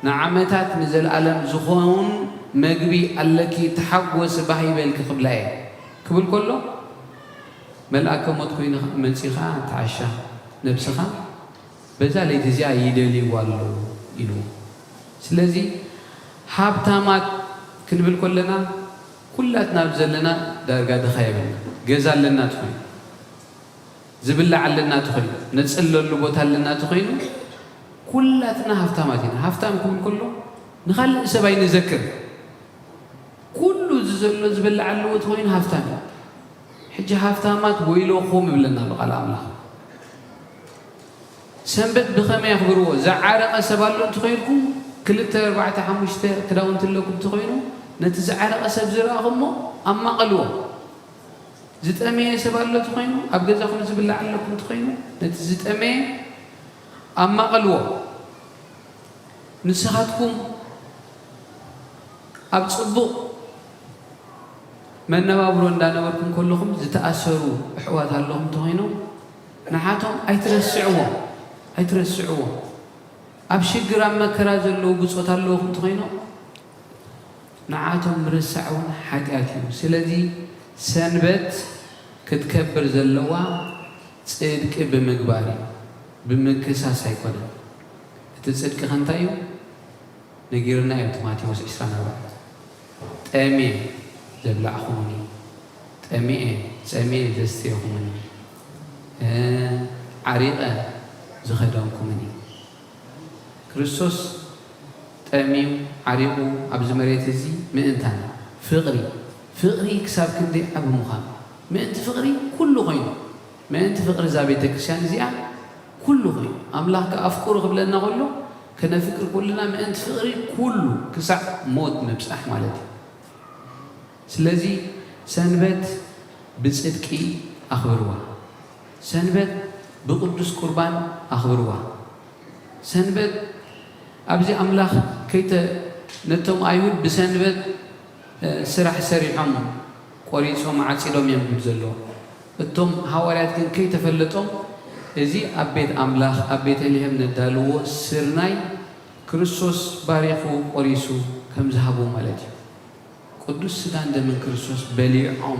ንዓመታት ንዘለኣለም ዝኸውን መግቢ ኣለኪ፣ ተሓጎሲ፣ ባህ ይበልኪ ክብላ እየ ክብል ከሎ፣ መልኣከ ሞት ኮይኑ መጺኡ ከኣ፣ እቲ ዓሻ ነብስኻ በዛ ለይቲ እዚኣ ይደልይዋ ኣለዉ ኢልዎ። ስለዚ ሃብታማት ክንብል ከለና ኩላትና ኣብዚ ዘለና ዳርጋ ድኻ የብልና። ገዛ ኣለና ተኾይኑ፣ ዝብላዕ ኣለና ተኾይኑ፣ ነጽለሉ ቦታ ኣለና ተኾይኑ፣ ኩላትና ሃብታማት ኢና። ሃብታም ክብል ከሎ ንኻልእ ሰብ ኣይንዘክር። ኩሉ እዚ ዘሎ ዝብላዕ ኣለዎ ተኾይኑ ሃብታም እዩ። ሕጂ ሃብታማት ወይለኹም ይብለና ኣሎ ቃል ኣምላኽ። ሰንበት ብኸመይ ኣኽብርዎ? ዝዓረቐ ሰብ ኣሎ እንተኾይንኩም፣ ክልተ፣ ኣርባዕተ፣ ሓሙሽተ ክዳውንቲ ኣለኩም እንተኾይኑ፣ ነቲ ዝዓረቐ ሰብ ዝረኣኹሞ ኣማቐልዎ። ዝጠመየ ሰብ ኣሎ እንተኾይኑ፣ ኣብ ገዛኹም ዝብላዕ ኣለኩም እንተኾይኑ፣ ነቲ ዝጠመየ ኣማቐልዎ። ንስኻትኩም ኣብ ጽቡቕ መነባብሮ እንዳነበርኩም ከለኹም ዝተኣሰሩ ኣሕዋት ኣለኹም እንተኾይኖም፣ ንዓቶም ኣይትረስዕዎም፣ ኣይትረስዕዎም። ኣብ ሽግር ኣብ መከራ ዘለዉ ብጾት ኣለኹም እንተኾይኖም፣ ንዓቶም ምርሳዕ እውን ሓጢኣት እዩ። ስለዚ ሰንበት ክትከብር ዘለዋ ጽድቂ ብምግባር እዩ፣ ብምክሳስ ኣይኮነን። እቲ ጽድቂ ከ እንታይ እዩ? ነጊርና እዩ እቲ ማቴዎስ ዕስራን ኣርባዕተን። ጠምየ ዘብላዕኹምኒ፣ ጠሚኤ፣ ጸሚኤ ዘስተየኹምኒ፣ እ፣ ዓሪቐ ዝኸደንኩምኒ። ክርስቶስ ጠምዩ ዓሪቑ ኣብዚ መሬት እዚ ምእንታና። ፍቕሪ፣ ፍቕሪ ክሳብ ክንደይ ዓቢ ምዃኑ። ምእንቲ ፍቕሪ ኩሉ ኮይኑ። ምእንቲ ፍቕሪ እዛ ቤተ ክርስቲያን እዚኣ ኩሉ ኮይኑ። ኣምላኽ ከኣ ኣፍቅሩ ክብለና ከሎ፣ ከነፍቅር ኩልና ምእንቲ ፍቕሪ ኩሉ ክሳዕ ሞት ምብጻሕ ማለት እዩ። ስለዚ ሰንበት ብጽድቂ ኣኽብርዋ። ሰንበት ብቅዱስ ቁርባን ኣኽብርዋ። ሰንበት ኣብዚ ኣምላኽ ከይተ-፣ ነቶም ኣይሁድ ብሰንበት፣ እ፣ ስራሕ ሰሪሖም ቆሪጾም ዓጺዶም እዮም ዝብል ዘሎ። እቶም ሃዋርያት ግን ከይተፈለጦም እዚ ኣብ ቤት ኣምላኽ ኣብ ቤተልሔም ነዳልዎ ስርናይ ክርስቶስ ባሪኹ ቆሪሱ ከም ዝሃቦ ማለት እዩ። ቅዱስ ስጋን ደምን ክርስቶስ በሊዖም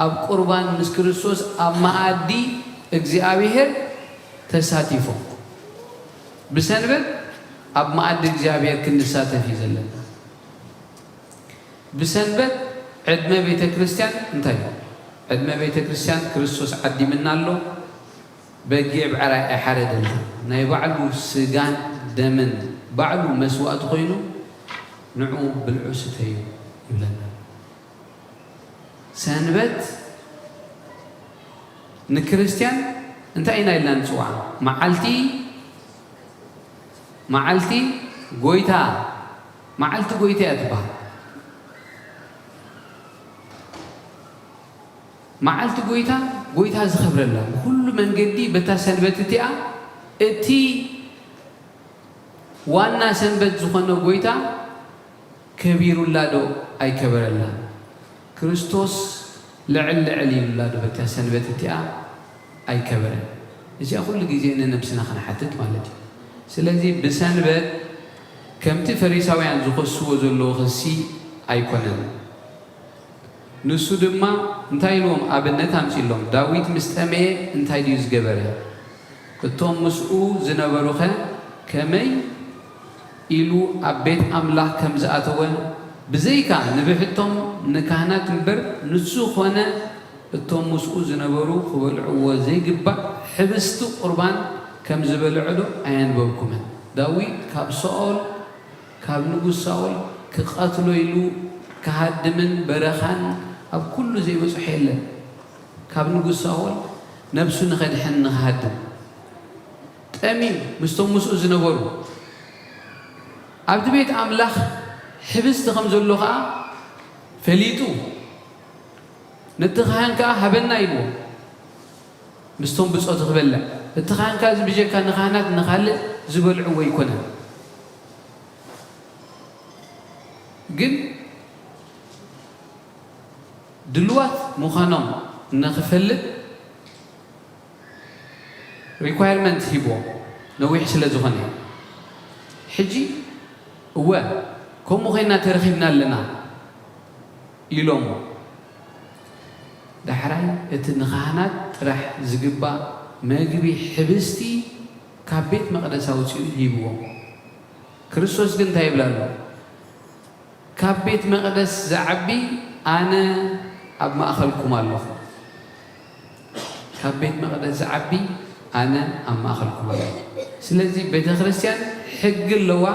ኣብ ቁርባን ምስ ክርስቶስ ኣብ መኣዲ እግዚኣብሔር ተሳቲፎም። ብሰንበት ኣብ መኣዲ እግዚኣብሔር ክንሳተፍ እዩ ዘለና። ብሰንበት ዕድመ ቤተ ክርስቲያን እንታይ እዩ? ዕድመ ቤተ ክርስቲያን ክርስቶስ ዓዲምና ኣሎ። በጊዕ ብዕራይ ኣይሓረደልናን። ናይ ባዕሉ ስጋን ደምን ባዕሉ መስዋእቲ ኮይኑ ንዑ ብልዑ ስተዩ ይብለና። ሰንበት ንክርስትያን እንታይ ኢና ኢልና ንጽውዓ? መዓልቲ፣ መዓልቲ ጎይታ፣ መዓልቲ ጎይታ እያ ትበሃል። መዓልቲ ጎይታ፣ ጎይታ ዝኸብረላ ብኹሉ መንገዲ በታ ሰንበት እቲኣ እቲ ዋና ሰንበት ዝኾነ ጎይታ ከቢሩላ ዶ ኣይከበረላን? ክርስቶስ ልዕል ልዕል ኢሉላ ዶ በታ ሰንበት እቲኣ ኣይከበረን? እዚኣ ኩሉ ግዜ ንነብስና ክንሓትት ማለት እዩ። ስለዚ ብሰንበት ከምቲ ፈሪሳውያን ዝኸስዎ ዘለዉ ክሲ ኣይኮነን። ንሱ ድማ እንታይ ኢልዎም ኣብነት ኣምጺሎም? ዳዊት ምስ ጠመየ እንታይ ድዩ ዝገበረ? እቶም ምስኡ ዝነበሩኸ ከመይ ኢሉ ኣብ ቤት ኣምላኽ ከም ዝኣተወ፣ ብዘይካ ንብሕቶም ንካህናት እምበር ንሱ ኾነ እቶም ምስኡ ዝነበሩ ክበልዕዎ ዘይግባእ ሕብስቲ ቁርባን ከም ዝበልዐ ዶ ኣየንበብኩምን? ዳዊት ካብ ሳኦል ካብ ንጉስ ሳኦል ክቐትሎ ኢሉ ክሃድምን በረኻን ኣብ ኩሉ ዘይበጽሖ የለን። ካብ ንጉስ ሳኦል ነብሱ ንኸድሕን ንኽሃድም ጠምዩ ምስቶም ምስኡ ዝነበሩ ኣብቲ ቤት ኣምላኽ ሕብስቲ ከም ዘሎ ኸኣ ፈሊጡ ነቲ ካህን ከኣ ሃበና ኢልዎ ምስቶም ብጾቱ ክበልዕ። እቲ ካህን ከኣ እዚ ብጀካ ንኻህናት ንኻልእ ዝበልዕዎ ኣይኮነን። ግን ድልዋት ምዃኖም ንኽፈልጥ ሪኳየርመንት ሂቦ ነዊሕ ስለ ዝኾነ ሕጂ እወ ከምኡ ኮይና ተረኺብና ኣለና ኢሎሞ። ዳሕራይ እቲ ንኻህናት ጥራሕ ዝግባእ መግቢ ሕብስቲ ካብ ቤት መቕደስ ኣውጺኡ ሂብዎም። ክርስቶስ ግን እንታይ ይብል ኣሎ? ካብ ቤት መቕደስ ዝዓቢ ኣነ ኣብ ማእኸልኩም ኣለኹ። ካብ ቤት መቕደስ ዝዓቢ ኣነ ኣብ ማእኸልኩም ኣለኹ። ስለዚ ቤተ ክርስቲያን ሕጊ ኣለዋ፣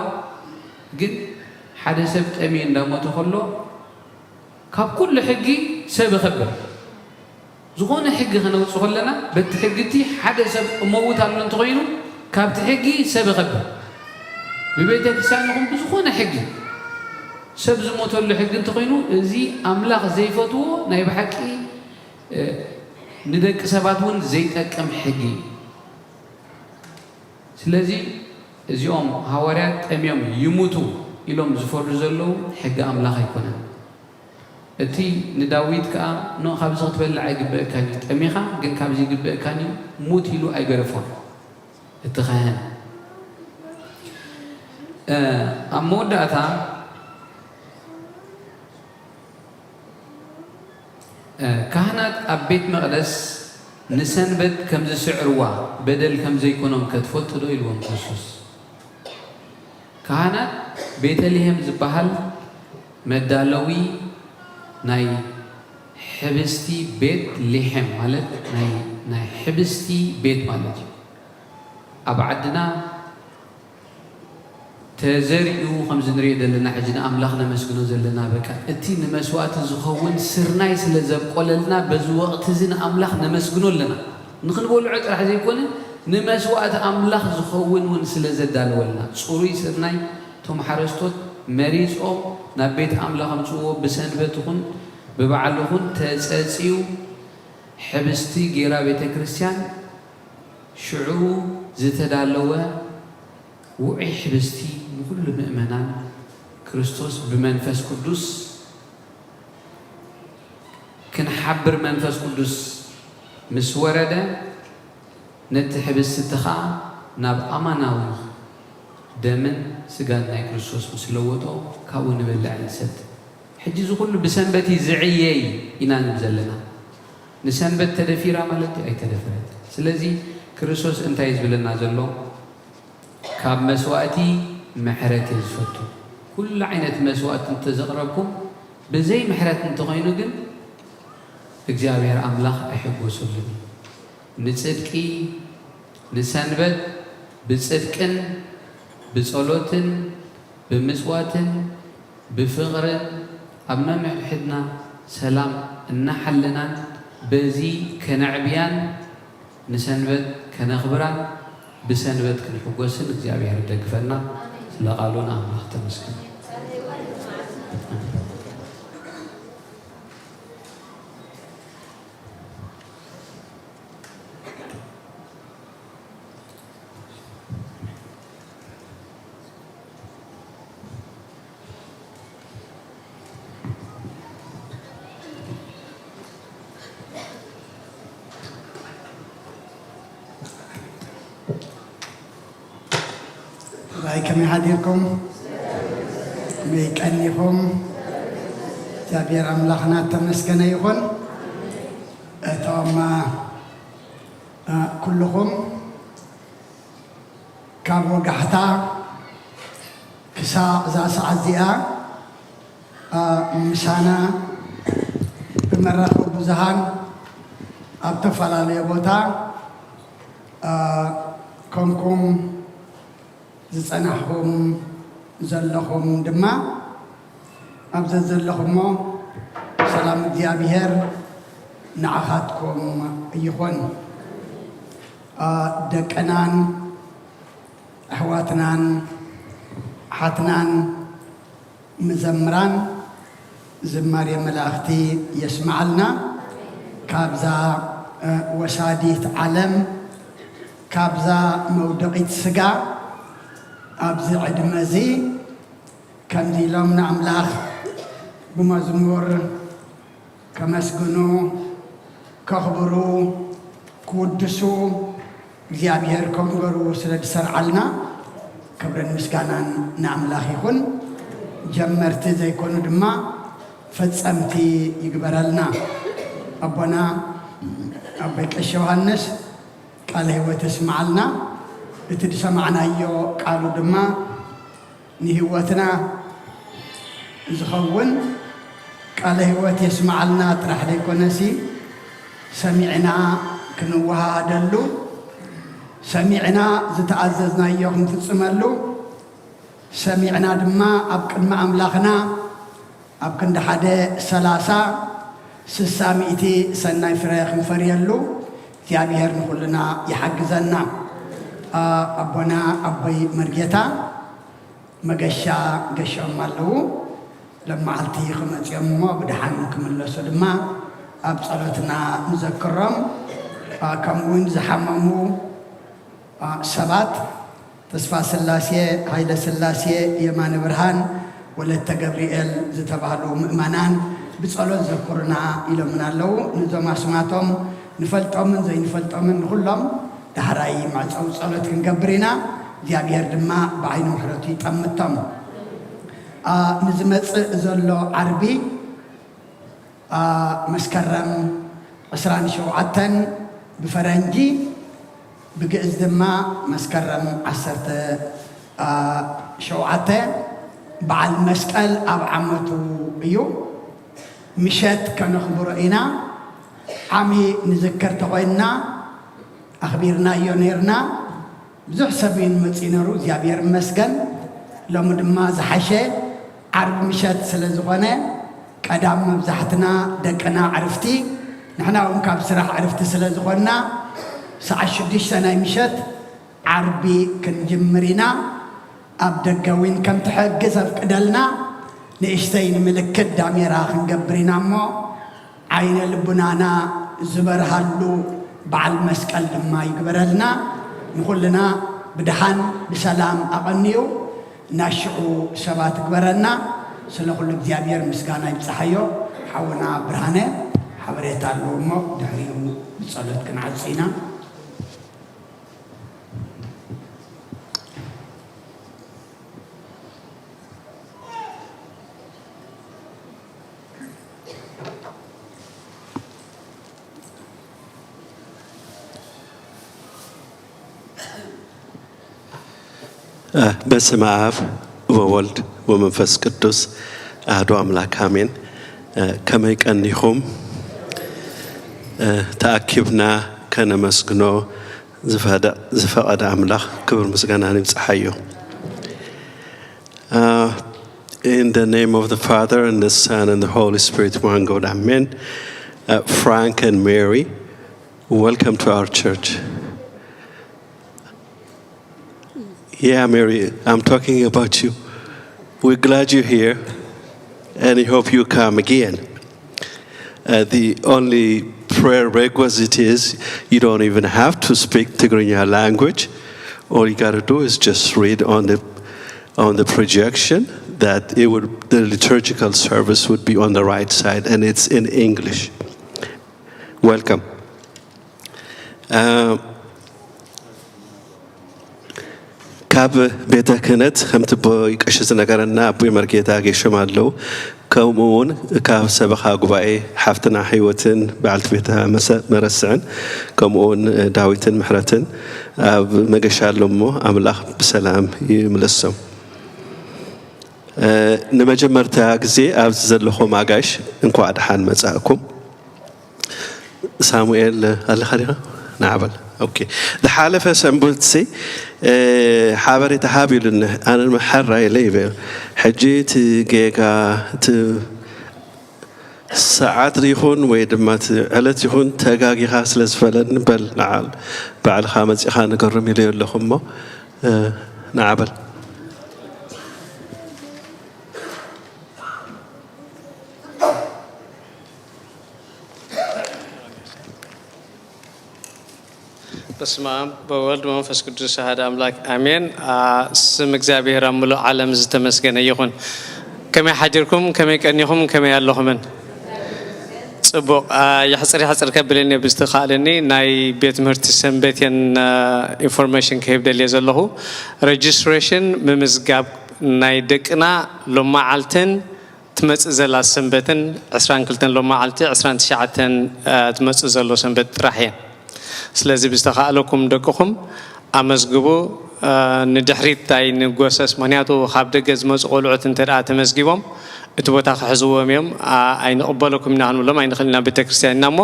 ግን ሓደ ሰብ ጠምዩ እንዳሞተ ከሎ ካብ ኩሉ ሕጊ ሰብ ይኸብር። ዝኾነ ሕጊ ከነውጽእ ከለና በቲ ሕጊ እቲ ሓደ ሰብ እመውት ኣሎ እንተኾይኑ ካብቲ ሕጊ ሰብ ይኸብር። ብቤተ ክርስቲያን ይኹን ብዝኾነ ሕጊ ሰብ ዝሞተሉ ሕጊ እንተኾይኑ እዚ ኣምላኽ ዘይፈትዎ ናይ ብሓቂ እ፣ ንደቂ ሰባት እውን ዘይጠቅም ሕጊ እዩ። ስለዚ እዚኦም ሃዋርያት ጠምዮም ይሙቱ ኢሎም ዝፈርዱ ዘለዉ ሕጊ ኣምላኽ ኣይኮነን። እቲ ንዳዊት ከኣ ኖ ካብዚ ክትበልዕ ኣይግበእካን እዩ፣ ጠሚኻ ግን ካብዚ ይግበእካን እዩ፣ ሙት ኢሉ ኣይገደፎን እቲ ካህን። እ፣ ኣብ መወዳእታ እ፣ ካህናት ኣብ ቤት መቕደስ ንሰንበት ከም ዝስዕርዋ በደል ከም ዘይኮኖም ከ ትፈልጡ ዶ? ኢልዎም ክርስቶስ። ካህናት ቤተልሔም ዝበሃል መዳለዊ ናይ ሕብስቲ ቤት ሌሔም ማለት ናይ፣ ናይ ሕብስቲ ቤት ማለት እዩ። ኣብ ዓድና ተዘሪኡ ከምዚ ንሪኦ ዘለና ሕጂ ንኣምላኽ ነመስግኖ ዘለና በቃ እቲ ንመስዋእቲ ዝኸውን ስርናይ ስለ ዘብቆለልና በዚ ወቕቲ እዚ ንኣምላኽ ነመስግኖ ኣለና። ንኽንበልዖ ጥራሕ ዘይኮነ ንመስዋእቲ ኣምላኽ ዝኸውን እውን ስለ ዘዳለወልና ጽሩይ ስርናይ እቶም ሓረስቶት መሪጾም ናብ ቤት ኣምላኽ ኣምጽእዎ። ብሰንበት ይኹን ብበዓል ይኹን ተጸጽዩ ሕብስቲ ጌራ ቤተ ክርስቲያን ሽዑ ዝተዳለወ ውዑይ ሕብስቲ ንኹሉ ምእመናን ክርስቶስ ብመንፈስ ቅዱስ ክንሓብር መንፈስ ቅዱስ ምስ ወረደ ነቲ ሕብስቲ እቲ ኸኣ ናብ ኣማናዊ ደምን ስጋን ናይ ክርስቶስ ምስ ለወጦ ካብኡ ንበልዕ ንሰቲ። ሕጂ እዚ ኩሉ ብሰንበት እዩ ዝዕየይ ኢና ንብል ዘለና። ንሰንበት ተደፊራ ማለት ድዩ? ኣይተደፈረት። ስለዚ ክርስቶስ እንታይ እዩ ዝብለና ዘሎ? ካብ መስዋእቲ ምሕረት እየ ዝፈቱ። ኩሉ ዓይነት መስዋእቲ እንተዘቕረብኩም ብዘይ ምሕረት እንተኾይኑ ግን እግዚኣብሔር ኣምላኽ ኣይሕጎሰሉን እዩ። ንጽድቂ ንሰንበት ብጽድቅን ብጸሎትን ብምጽዋትን ብፍቕርን ኣብ ነንሕድሕድና ሰላም እናሓለናን በዚ ከነዕብያን ንሰንበት ከነኽብራን ብሰንበት ክንሕጎስን እግዚኣብሔር ይደግፈና። ስለ ቃሉ ንኣምላኽ ተመስገን። ከመይ ሓዲርኩም? ከመይ ቀኒኹም? እግዚኣብሔር ኣምላኽና እተመስገነ ይኹን። እቶም እ፣ ኩልኹም ካብ ወጋሕታ ክሳዕ እዛ ሰዓት እዚኣ እ፣ ምሳና ብመራኸቢ ብዙሃን ኣብ ተፈላለየ ቦታ እ፣ ኮንኩም ዝጸናሕኹም ዘለኹም ድማ ኣብ ዘዘለኹሞ ሰላም እግዚኣብሔር ንዓኻትኩም ይኹን። እ፣ ደቅናን ኣሕዋትናን ኣሓትናን መዘምራን ዝማሬ መላእኽቲ የስምዓልና። ካብዛ እ፣ ወሳዲት ዓለም፣ ካብዛ መውደቒት ስጋ፣ ኣብዚ ዕድመ እዚ ከምዚ ኢሎም ንኣምላኽ ብመዝሙር ከመስግኑ፣ ከኽብሩ፣ ክውድሱ እግዚኣብሔር ከም ገሩ ስለ ዝሰርዓልና ክብርን ምስጋናን ንኣምላኽ ይኹን። ጀመርቲ ዘይኮኑ ድማ ፈጸምቲ ይግበረልና። ኣቦና ኣቦይ ቀሺ ዮሃንስ ቃለ ሕይወት የስምዓልና። እቲ ዝሰማዕናዮ ቃሉ ድማ ንህይወትና ዝኸውን ቃለ ሕይወት የስምዓልና ጥራሕ ዘይኮነሲ፣ ሰሚዕና ክንወሃሃደሉ፣ ሰሚዕና ዝተኣዘዝናዮ ክንፍጽመሉ፣ ሰሚዕና ድማ ኣብ ቅድሚ ኣምላኽና ኣብ ክንዲ ሓደ ሰላሳ፣ ስሳ፣ ሚእቲ ሰናይ ፍረ ክንፈርየሉ እግዚኣብሔር ንኹልና ይሓግዘና። ኣ-፣ ኣቦና ኣቦይ መርጌታ መገሻ ገሾም ኣለዉ። ለመዓልቲ ክመጽኦም እሞ ብደሓን ክምለሱ ድማ ኣብ ጸሎትና ንዘክሮም። ኣ፣ ከምኡ እውን ዝሓመሙ፣ ኣ፣ ሰባት ተስፋ ስላሴ፣ ሃይለ ስላሴ፣ የማነ ብርሃን፣ ወለተ ገብርኤል ዝተባህሉ ምእመናን ብጸሎት ዘክሩና ኢሎምና ኣለዉ። ነዞም ኣስማቶም ንፈልጦምን ዘይንፈልጦምን ንኹሎም ዳሕራይ መዕጸዊ ጸሎት ክንገብር ኢና። እግዚኣብሔር ድማ ብዓይኒ ምሕረቱ ይጠምቶም። ኣ፣ ንዝመጽእ ዘሎ ዓርቢ፣ ኣ፣ መስከረም ዕስራን ሸውዓተን ብፈረንጂ፣ ብግእዝ ድማ መስከረም ዓሰርተ ሸውዓተ በዓል መስቀል ኣብ ዓመቱ እዩ። ምሸት ከነኽብሮ ኢና። ዓሚ ንዝክር ተኾይንና ኣኽቢርናዮ ነይርና። ብዙሕ ሰብ እዩ ንመጽኡ ነሩ፣ እግዚኣብሔር ይመስገን። ሎሚ ድማ ዝሓሸ ዓርቢ ምሸት ስለ ዝኾነ፣ ቀዳም መብዛሕትና ደቅና ዕርፍቲ፣ ንሕና እውን ካብ ስራሕ ዕርፍቲ ስለ ዝኾንና፣ ሰዓት ሽዱሽተ ናይ ምሸት ዓርቢ ክንጅምር ኢና። ኣብ ደገ እውን ከም ትሕግዝ ኣፍቅደልና፣ ንእሽተይ ንምልክት ዳሜራ ክንገብር ኢና እሞ፣ ዓይነ ልቡናና ዝበርሃሉ በዓል መስቀል ድማ ይግበረልና። ንኹልና ብድሓን ብሰላም ኣቐንዩ ናሽዑ ሰባት ግበረና። ስለ ኩሉ እግዚኣብሔር ምስጋና ይብጽሓዮ። ሓውና ብርሃነ ሓበሬታ ኣለዎ እሞ ድሕሪኡ ብጸሎት ክንዓጽ ኢና። በስመ አብ ወወልድ ወመንፈስ ቅዱስ አሐዱ አምላክ አሜን። ከመይ ቀኒኹም? ተኣኪብና ከነመስግኖ ዝፈደ-፣ ዝፈቐደ ኣምላኽ ክብር ምስጋና ይብጽሓዮ። Uh, in the name of the Father, and the Son, and the Holy Spirit, one God, Amen. Uh, Frank and Mary, welcome to our church. Yeah, Mary, I'm talking about you. We're glad you're here, and we hope you come again. Uh, the only prerequisite is you don't even have to speak Tigrinya language. All you gotta do is just read on the, on the projection that it would, the liturgical service would be on the right side, and it's in English. Welcome. Uh, ካብ ቤተ ክህነት ከምቲ ኣቦይ ቀሺ ዝነገረና ኣቦይ መርጌታ ጌሾም ኣለዉ። ከምኡ እውን ካብ ሰበኻ ጉባኤ ሓፍትና ህይወትን በዓልቲ ቤታ መሰ-፣ መረስዕን ከምኡ እውን ዳዊትን ምሕረትን ኣብ መገሻ ኣሎ እሞ ኣምላኽ ብሰላም ይምለሶም። እ፣ ንመጀመርታ ግዜ ኣብዚ ዘለኹም ኣጋይሽ እንኳዕ ደሓን መጻእኩም። ሳሙኤል ኣለኻ ዲኻ? ንዓበል። ኦኬ። ዝሓለፈ ሰንበት ሲ፣ እ፣ ሓበሬታ ሃብ ኢሉኒ። ኣነ ድማ ሕራይ ኢለ ይብል። ሕጂ እቲ ጌጋ፣ እቲ ሰዓት ይኹን ወይ ድማ እቲ ዕለት ይኹን ተጋጊኻ ስለ ዝፈለኒ በል ንዓል ባዕልኻ መጺኻ ንገሮም ኢለዮ ኣለኹ እሞ፣ እ፣ ንዓበል። በስመ አብ ወወልድ ወመንፈስ ቅዱስ አሐድ አምላክ አሜን። አ፣ ስም እግዚኣብሔር ኣብ ምሉእ ዓለም ዝተመስገነ ይኹን። ከመይ ሓዲርኩም? ከመይ ቀኒኹም? ከመይ ኣለኹምን? ጽቡቕ። አ፣ የሕጽር የሕጽር ከብለኒ ብዝተኻእለኒ ናይ ቤት ትምህርቲ ሰንበት እየን፣ አ፣ ኢንፎርሜሽን ክህብ ደልየ ዘለኹ። ሬጅስትሬሽን ምምዝጋብ ናይ ደቅና ሎማዓልትን ትመጽእ ዘላ ሰንበትን ዕስራን ክልተን ሎማዓልቲ ዕስራን ትሽዓተን፣ አ፣ ትመጽእ ዘሎ ሰንበት ጥራሕ እየን። ስለዚ ብዝተኻእለኩም ደቅኹም ኣመዝግቡ፣ አ፣ ንድሕሪት ኣይንጎሰስ። ምኽንያቱ ካብ ደገ ዝመጹ ቆልዑት እንተ ደኣ ተመዝጊቦም እቲ ቦታ ክሕዝዎም እዮም። አ፣ ኣይንቕበለኩም ኢና ክንብሎም ኣይንኽእል ኢና ቤተክርስትያን ኢና እሞ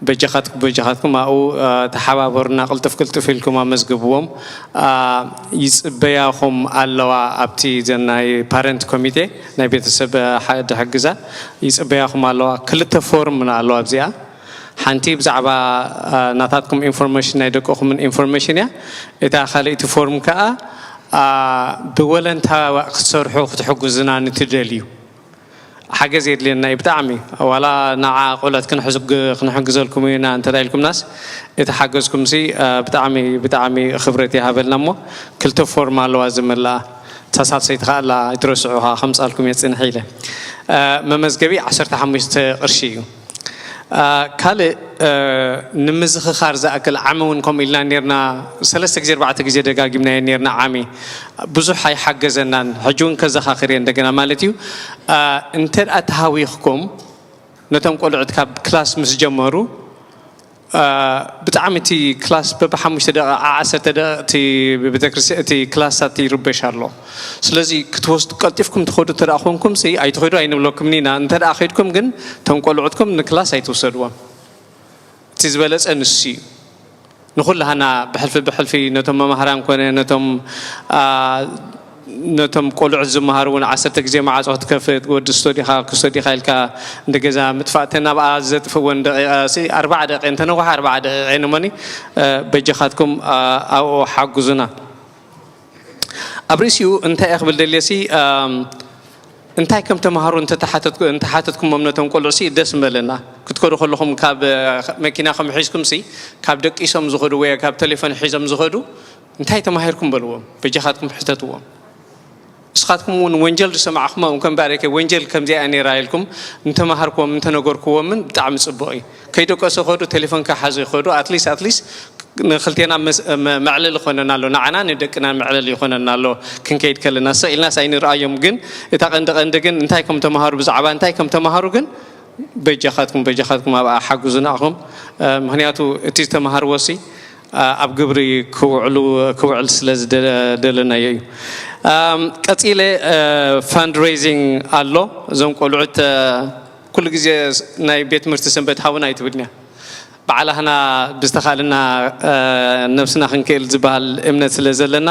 በጃኻትኩም፣ በጃኻትኩም ኣብኡ፣ አ፣ ተሓባበሩና፣ ቅልጥፍ ቅልጥፍ ኢልኩም ኣመዝግብዎም። አ፣ ይጽበያኹም ኣለዋ ኣብቲ ዘን ናይ ፓረንት ኮሚቴ፣ ናይ ቤተሰብ፣ አ፣ ሓ-፣ ድሕግዛ ይጽበያኹም ኣለዋ። ክልተ ፎርም ኣለዋ ኣብዚኣ። ሓንቲ ብዛዕባ፣ አ፣ ናታትኩም ኢንፎርሜሽን፣ ናይ ደቅኹምን ኢንፎርሜሽን እያ። እታ ካልኣይቲ ፎርም ከኣ፣ አ፣ ብወለንታ ክትሰርሑ ክትሕግዙና ንትደልዩ። ሓገዝ የድልየና እዩ ብጣዕሚ። ዋላ ንዓ ቆልዑት ክንሕዝግ-፣ ክንሕግዘልኩም ኢና እንተ ኢልኩምናስ፣ እቲ ሓገዝኩምሲ፣ አ፣ ብጣዕሚ፣ ብጣዕሚ ክብረት ይሃበልና እሞ፣ ክልተ ፎርም ኣለዋ ዝመልኣ። እታ ሳልሰይቲ ከኣ ኣላ፣ ኣይትረስዑ፣ ከኣ ከምጻልኩም እየ ጽንሕ ኢለ። አ፣ መመዝገቢ ዓሰርተ ሓሙሽተ ቅርሺ እዩ። አ፣ ካልእ፣ አ፣ ንምዝኽኻር ዝኣክል ዓሚ እውን ከምኡ ኢልና ኔርና፣ ሰለስተ ግዜ፣ ኣርባዕተ ግዜ ደጋጊምናዮ ኔርና ዓሚ። ብዙሕ ኣይሓገዘናን። ሕጂ እውን ከዘኻኽር እየ እንደገና ማለት እዩ። አ፣ እንተ ደኣ ተሃዊኽኩም፣ ነቶም ቆልዑት ካብ ክላስ ምስ ጀመሩ፣ አ፣ ብጣዕሚ እቲ ክላስ በብሓሙሽተ ደቂቕ፣ ዓ-፣ ዓሰርተ ደቂቕ እቲ ቤተክርስትያን፣ እቲ ክላሳት ይርበሽ ኣሎ። ስለዚ ክትወስዱ፣ ቀልጢፍኩም ትኸዱ እንተ ደኣ ኮንኩም ሲ፣ ኣይትኸዱ ኣይንብለኩምን ኢና። እንተ ደኣ ከይድኩም ግን፣ እቶም ቆልዑትኩም ንክላስ ኣይትውሰድዎም። እቲ ዝበለጸ ንሱ እዩ። ንኹላህና ብሕልፊ ብሕልፊ ነቶም መማህራን ኮነ ነቶም፣ አ፣ ነቶም ቆልዑት ዝመሃሩ እውን ዓሰርተ ግዜ ማዕጾ ክትከፍት፣ ወዲ ስቶዲኻ ክስቶዲኻ ኢልካ ንገዛ ምጥፋእ፣ እተን ኣብኣ ዘጥፍእወን ደቂቓ ሲ፣ ኣርባዓ ደቂቕ እንተነውሓ ኣርባዓ ደቂቕ እየን እሞኒ፣ አ፣ በጃኻትኩም፣ አ፣ ኣብኡ ሓግዙና። ኣብ ርእሲኡ እንታይ እየ ክብል ደልየ ሲ፣ ኣም፣ እንታይ ከም ተማሃሩ እንተተሓተትኩ-፣ እንተሓተትኩሞም ነቶም ቆልዑ ሲ ደስ ምበለና። ክትከዱ ከለኹም ካብ፣ እ፣ መኪና ከም ሒዝኩም ሲ፣ ካብ ደቂሶም ዝኸዱ ወይ ካብ ቴሌፎን ሒዞም ዝኸዱ እንታይ ተማሂርኩም በልዎም። በጃኻትኩም ሕተትዎም። ንስኻትኩም እውን ወንጀል ዝሰማዕኹም እውን ከም ባዕለይከ ወንጀል ከምዚኣ እያ ነይራ ኢልኩም እንተመሃርኩዎም እንተነገርኩዎምን ብጣዕሚ ጽቡቕ እዩ። ከይደቀሱ ከዱ ቴሌፎን ክሓዙ ይኸዱ። ኣትሊስት፣ ኣትሊስት ንክልቴና መስ-፣ መ-፣ መዕለሊ ይኾነና ኣሎ። ንዓና ንደቅና መዕለሊ ይኾነና ኣሎ። ክንከይድ ከለና ስቕ ኢልናስ ኣይንርኣዮም። ግን እታ ቀንዲ ቀንዲ ግን እንታይ ከም ተምሃሩ፣ ብዛዕባ እንታይ ከም ተምሃሩ ግን በጃኻትኩም፣ በጃኻትኩም ኣብኣ ሓግዙና ኢኹም። እ፣ ምኽንያቱ እቲ ዝተምሃርዎ ሲ፣ እ፣ ኣብ ግብሪ ክውዕሉ፣ ክውዕል ስለ ዝደለናዮ እዩ። እም፣ ቀጺለ፣ እ፣ ፋንድሬዚንግ ኣሎ። እዞም ቆልዑት፣ እ፣ ኩሉ ግዜ ናይ ቤት ትምህርቲ ሰንበት ሃቡና ኣይትብልን እያ። ባዕላህና ብዝተኻልና፣ እ፣ ነብስና ክንክእል ዝበሃል እምነት ስለ ዘለና፣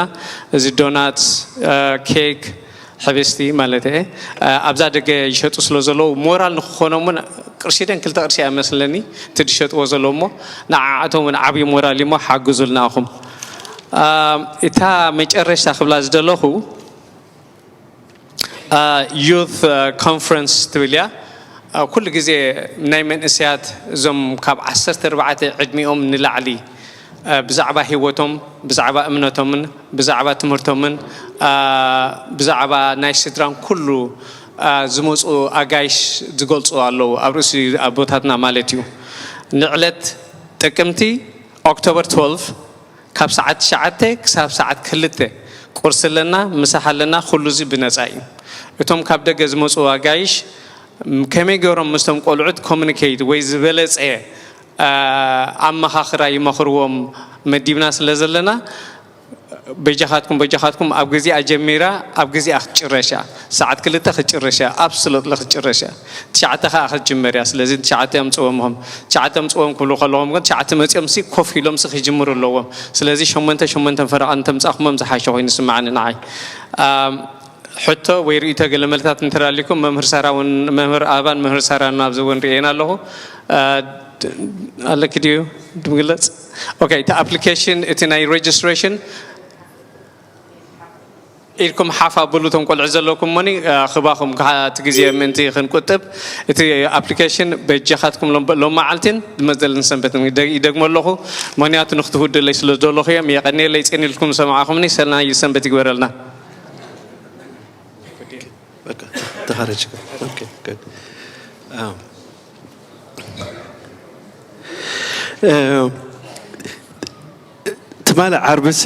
እዚ ዶናት፣ እ፣ ኬክ፣ ሕብስቲ ማለት እየ፣ እ፣ ኣብዛ ደገ ይሸጡ ስለ ዘለዉ፣ ሞራል ንክኾኖም እውን ቅርሺ ደን ክልተ ቅርሺ እያ መስለኒ እቲ ዝሸጥዎ ዘለዉ እሞ፣ ንዓዓቶም እውን ዓብዪ ሞራል እዩ እሞ፣ ሓግዙልና ኢኹም። እ፣ እታ መጨረሽታ ክብላ ዝደለኹ፣ እ፣ ዩት፣ እ፣ ኮንፈረንስ ትብል እያ። እ፣ ኩሉ ግዜ ናይ መንእሰያት እዞም ካብ ዓሰርተ ኣርባዕተ ዕድሚኦም ንላዕሊ፣ እ፣ ብዛዕባ ህይወቶም፣ ብዛዕባ እምነቶምን፣ ብዛዕባ ትምህርቶምን፣ እ፣ ብዛዕባ ናይ ስድራን ኩሉ፣ እ፣ ዝመጹ ኣጋይሽ ዝገልጹ ኣለዉ። ኣብ ርእሲ ኣቦታትና ማለት እዩ። ንዕለት ጥቅምቲ ኦክቶበር ትወልቭ ካብ ሰዓት ትሽዓተ ክሳብ ሰዓት ክልተ ቁርሲ ኣለና፣ ምሳሕ ኣለና፣ ኩሉ እዚ ብነፃ እዩ። እቶም ካብ ደገ ዝመፁ ኣጋይሽ ከመይ ገይሮም ምስቶም ቆልዑት ኮሚኒኬት ወይ ዝበለፀ ኣመኻኽራ ይመኽርዎም መዲብና ስለ ዘለና፣ በጃኻትኩም በጃኻትኩም ኣብ ግዚኣ ጀሚራ ኣብ ግዚኣ ክትጭረሻ፣ ሰዓት ክልተ ክትጭረሻ፣ ኣብ ስሎጥለ ክትጭረሻ፣ ትሽዓተ ከዓ ክትጅመር እያ። ስለዚ ትሽዓተ የምፅዎም ኹም ትሽዓተ የምፅዎም ክብሉ ከለኹም ግን ትሽዓተ መፂኦም ሲ ኮፍ ኢሎም ሲ ክጅምሩ ኣለዎም። ስለዚ ሸሞንተ ሸሞንተ ፈረቓ እንተምፃኹሞም ዝሓሸ ኮይኑ ስምዓኒ ንዓይ። ሕቶ ወይ ርእይቶ ገለ መልታት እንተዳሊኩም መምህር ሳራ እውን መምህር ኣባን መምህር ሳራን ኣብዚ እውን ርእየን ኣለኹ። ኣለኪ ድዩ ድምግለፅ? ኦኬ፣ እቲ ኣፕሊኬሽን እቲ ናይ ሬጅስትሬሽን ኢድኩም ሓፍ ኣብሉ እቶም ቆልዑ ዘለኩም ሞኒ ክባኹም እቲ ግዜ ምእንቲ ክንቁጥብ። እቲ ኣፕሊኬሽን በጃኻትኩም ሎም- ሎም መዓልትን ዝመዘልን ሰንበትን ይደግ- ይደግሞ ኣለኹ። ምክንያቱ ንክትውድለይ ስለ ዘለኹ እዮም። የቀኒየለይ ፅን ኢልኩም ሰማዕኹምኒ። ሰናይ ሰንበት ይግበረልና። በቃ ተኻረጅ። ኦኬ፣ ጉድ። አዎ። ትማሊ ዓርብሲ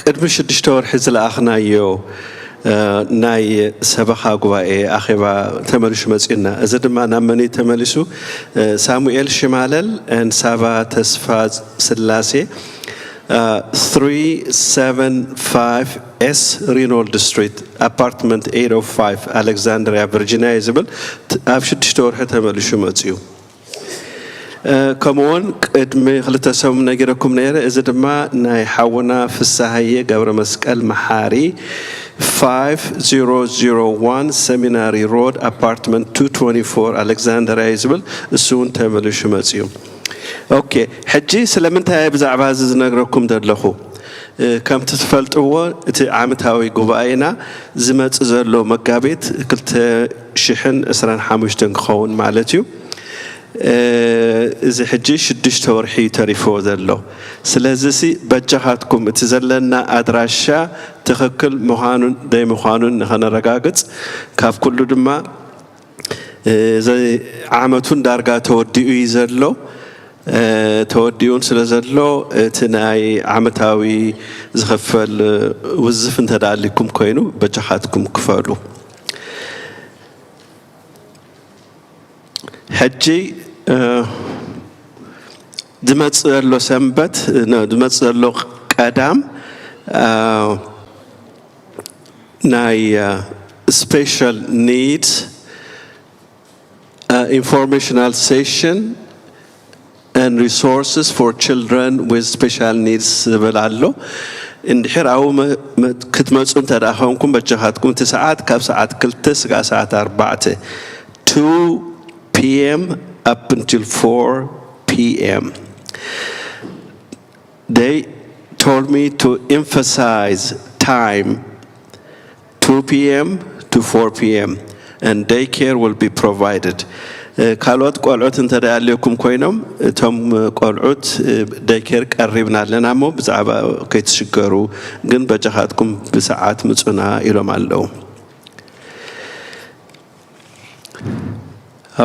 ቅድሚ ሽዱሽተ ወርሒ ዝለኣኽናዮ ናይ ሰበኻ ጉባኤ ኣኼባ ተመሊሱ መጺኡና። እዚ ድማ ናብ መን እዩ ተመሊሱ? ሳሙኤል ሽማለል and ሳባ ተስፋ ስላሴ፣ three seven five S Renold Street, apartment eight oh five, Alexandria, Virginia እዩ ዝብል፣ ኣብ ሽዱሽተ ወርሒ ተመሊሱ መጺኡ። ከምኡውን ቅድሚ ክልተ ሰሙን ነጊረኩም ነይረ። እዚ ድማ ናይ ሓውና ፍሳሃየ ገብረ መስቀል መሓሪ፣ five zero zero one Seminary Road, apartment two twenty-four, Alexandria እዩ ዝብል፣ እሱ እውን ተመሊሱ መፂኡ። ኦኬ፣ ሕጂ ስለምንታይ ብዛዕባ እዚ ዝነግረኩም ዘለኹ? ከምቲ ትፈልጥዎ፣ እቲ ዓመታዊ ጉባኤና ዝመጽእ ዘሎ መጋቢት ክልተ ሽሕን ዕስራን ሓሙሽተን ክኸውን ማለት እዩ። እዚ ሕጂ ሽዱሽተ ወርሒ እዩ ተሪፍዎ ዘሎ። ስለዚ ሲ በጃኻትኩም እቲ ዘለና ኣድራሻ ትኽክል ምዃኑን ዘይምዃኑን ንኸነረጋግጽ፣ ካብ ኩሉ ድማ እዚ ዓመቱን ዳርጋ ተወዲኡ እዩ ዘሎ። ተወዲኡን ስለ ዘሎ እቲ ናይ ዓመታዊ ዝኽፈል ውዝፍ እንተ ደኣ ኣሊኩም ኮይኑ በጃኻትኩም ክፈሉ። ሕጂ ዝመጽእ ዘሎ ሰንበት ዝመጽእ ዘሎ ቀዳም ናይ special needs informational session and resources for children with special needs ዝብል ኣሎ። እንድሕር ኣብኡ ክትመፁ እንተ ደኣ ኾንኩም በጃኻትኩም እቲ ሰዓት ካብ ሰዓት ክልተ ስጋዕ ሰዓት ኣርባዕተ two p.m. up until four p.m. They told me to emphasize time two p.m. to four p.m. and daycare will be provided. ካልኦት ቆልዑት እንተ ደኣ ኣልየኩም ኮይኖም እቶም ቆልዑት ደይኬር ቀሪብና ኣለና እሞ ብዛዕባ ከይትሽገሩ ግን በጃኻትኩም ብሰዓት ምጹና ኢሎም ኣለዉ።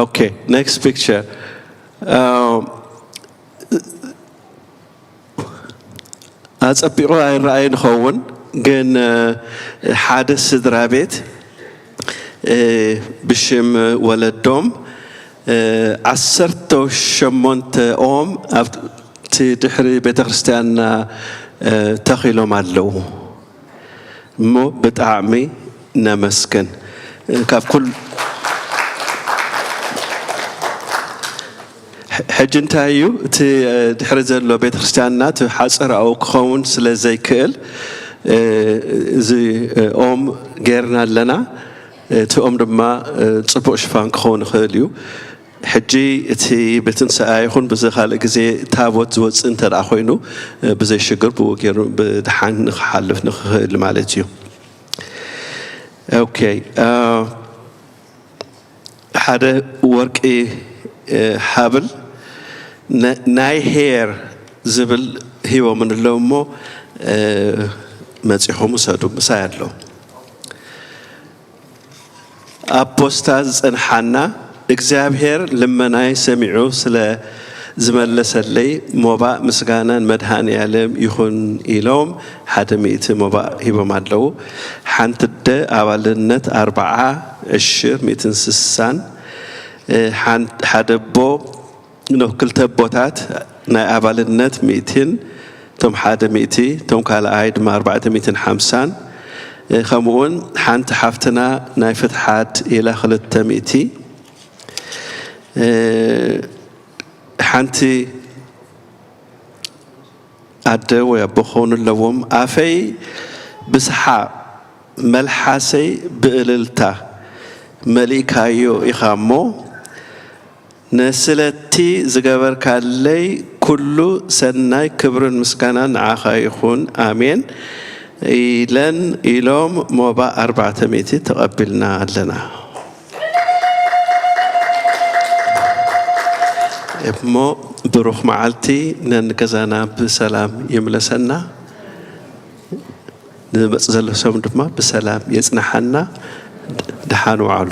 Okay, next picture. ኣጸቢቑ ኣይረኣይን ይኸውን፣ ግን ሓደ ስድራ ቤት ብሽም ወለዶም ዓሰርተ ሸሞንተ ኦም ኣብቲ ድሕሪ ቤተ ክርስቲያንና ተኺሎም ኣለዉ። እሞ ብጣዕሚ ነመስግን። ካብ ኩል ሕጂ እንታይ እዩ እቲ ድሕሪ ዘሎ ቤተክርስትያንና እቲ ሓፀር ኣብኡ ክኸውን ስለ ዘይክእል እዚ ኦም ጌርና ኣለና። እቲ ኦም ድማ ፅቡቕ ሽፋን ክኸውን ይኽእል እዩ። ሕጂ እቲ ብትንሳኤ ይኹን ብዚ ካልእ ግዜ ታቦት ዝወፅእ እንተ ደኣ ኮይኑ ብዘይ ሽግር ብኡ ገይሩ ብድሓን ንክሓልፍ ንክኽእል ማለት እዩ። ኦኬ፣ ሓደ ወርቂ ሃብል ናይ ሄር ዝብል ሂቦምን ኣለዉ እሞ መፂኹም ውሰዱ፣ ምሳይ ኣሎ። ኣብ ፖስታ ዝጸንሓና እግዚኣብሔር ልመናይ ሰሚዑ ስለ ዝመለሰለይ ሞባእ ምስጋና ንመድሃኔ ዓለም ይኹን ኢሎም ሓደ ሚእቲ ሞባእ ሂቦም ኣለዉ። ሓንቲ ኣደ ኣባልነት ኣርብዓ ዕሽር ሚእትን ስሳን፣ እ፣ ሓን-፣ ሓደ ኣቦ፣ ኖ፣ ክልተ ኣቦታት ናይ ኣባልነት ሚእትን፣ እቶም ሓደ ሚእቲ፣ እቶም ካልኣይ ድማ ኣርባዕተ ሚእትን ሓምሳን፣ እ፣ ከምኡውን ሓንቲ ሓፍትና ናይ ፍትሓት ኢላ ክልተ ሚእቲ፣ እ፣ ሓንቲ ኣደ ወይ ኣቦ ክኾኑ ኣለዎም። ኣፈይ ብሰሓቕ መልሓሰይ ብእልልታ መሊእካዮ ኢኻ እሞ፣ ንስለቲ ዝገበርካለይ ኩሉ ሰናይ ክብርን ምስጋናን ንዓኻ ይኹን፣ ኣሜን ኢለን ኢሎም ሞባእ ኣርባዕተ ሚእቲ ተቐቢልና ኣለና። እሞ ብሩኽ መዓልቲ ነንገዛና ብሰላም ይምለሰና። ንመጽእ ዘሎ ሰሙን ድማ ብሰላም የጽንሓና። ደሓን ውዓሉ።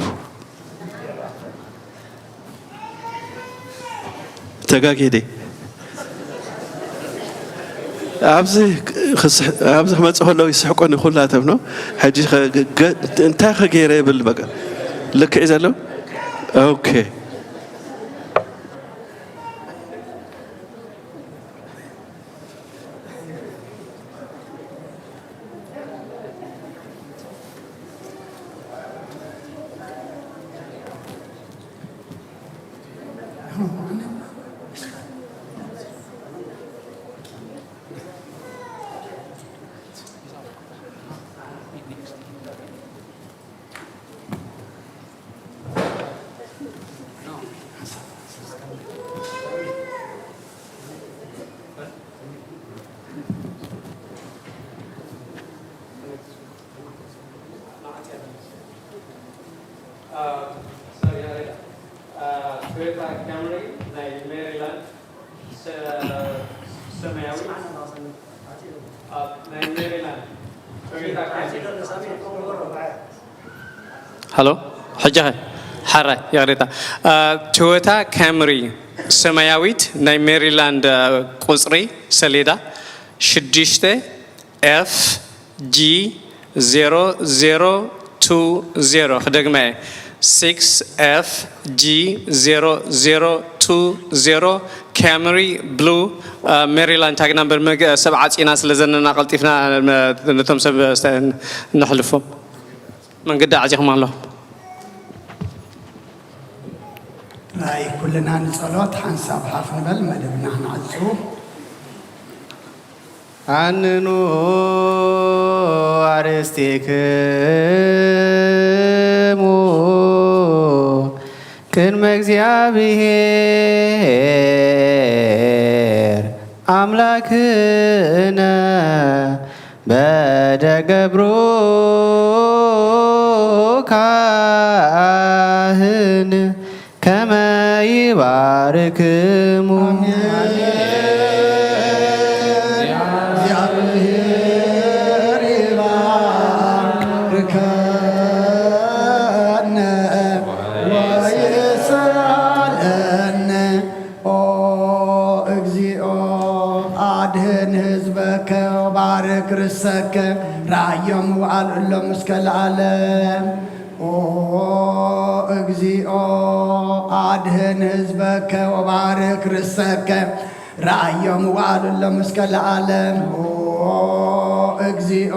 ተጋጊየ ድየ? ኣብዚ ክስሕ-፣ ኣብዚ ክመጽእ ከለዉ ይስሕቁኒ ኩላቶም ነው። ሕጂ ከ-፣ ገ-፣ እንታይ ከ ገይረ ይብል በቃ። ልክዕ እዩ ዘሎ? ኦኬ። ቶዮታ ካምሪ ናይ ሜሪላንድ ሰ-፣ ሰማያዊ። ናይ ሜሪላንድ ቶዮታ ካምሪ። ሃሎ፣ ሕጂ ኸ? ሓራይ፣ ይቕሬታ። እ፣ ቶዮታ ካምሪ ሰማያዊት ናይ ሜሪላንድ፣ እ፣ ቁጽሪ ሰሌዳ ሽዱሽተ ኤፍ ጂ ዜሮ ዜሮ ቱ ዜሮ። ክደግማ እየ፣ ሲክስ ኤፍ ጂ ዜሮ ዜሮ ቱ ዜሮ፣ ካምሪ ብሉ፣ እ፣ ሜሪላንድ ታግ ናምበር። መግ-፣ ሰብ ዓጺና ስለ ዘለና ቀልጢፍና፣ እ፣ ነቶም ሰብ፣ እ፣ ነሕልፎም። መንገዲ ኣዕጺኹም ኣለኹም። ናይ ኩልና ንጸሎት ሓንሳብ ሓፍ ንበል፣ መደብና ክንዕጹ። ኣንኑ ኣርእስቴክሙ ቅድመ እግዚኣብሔር ኣምላክነ በደገብሩ ካህን ከመ ይባርክሙ። ኣሜን። እግዚኣብሔር ይባርከነ ወይስአለነ። ኦ እግዚኦ፣ ኣድህን ህዝበከ ወባርክ ርሰከ፣ ራእዮም ውዓል እሎም እስከ ለዓለም። ኦ እግዚኦ፣ ኣድህን ህዝበከ ወባርክ ርሰከ፣ ራእዮም ውዓል እሎም እስከ ለዓለም። ኦ እግዚኦ፣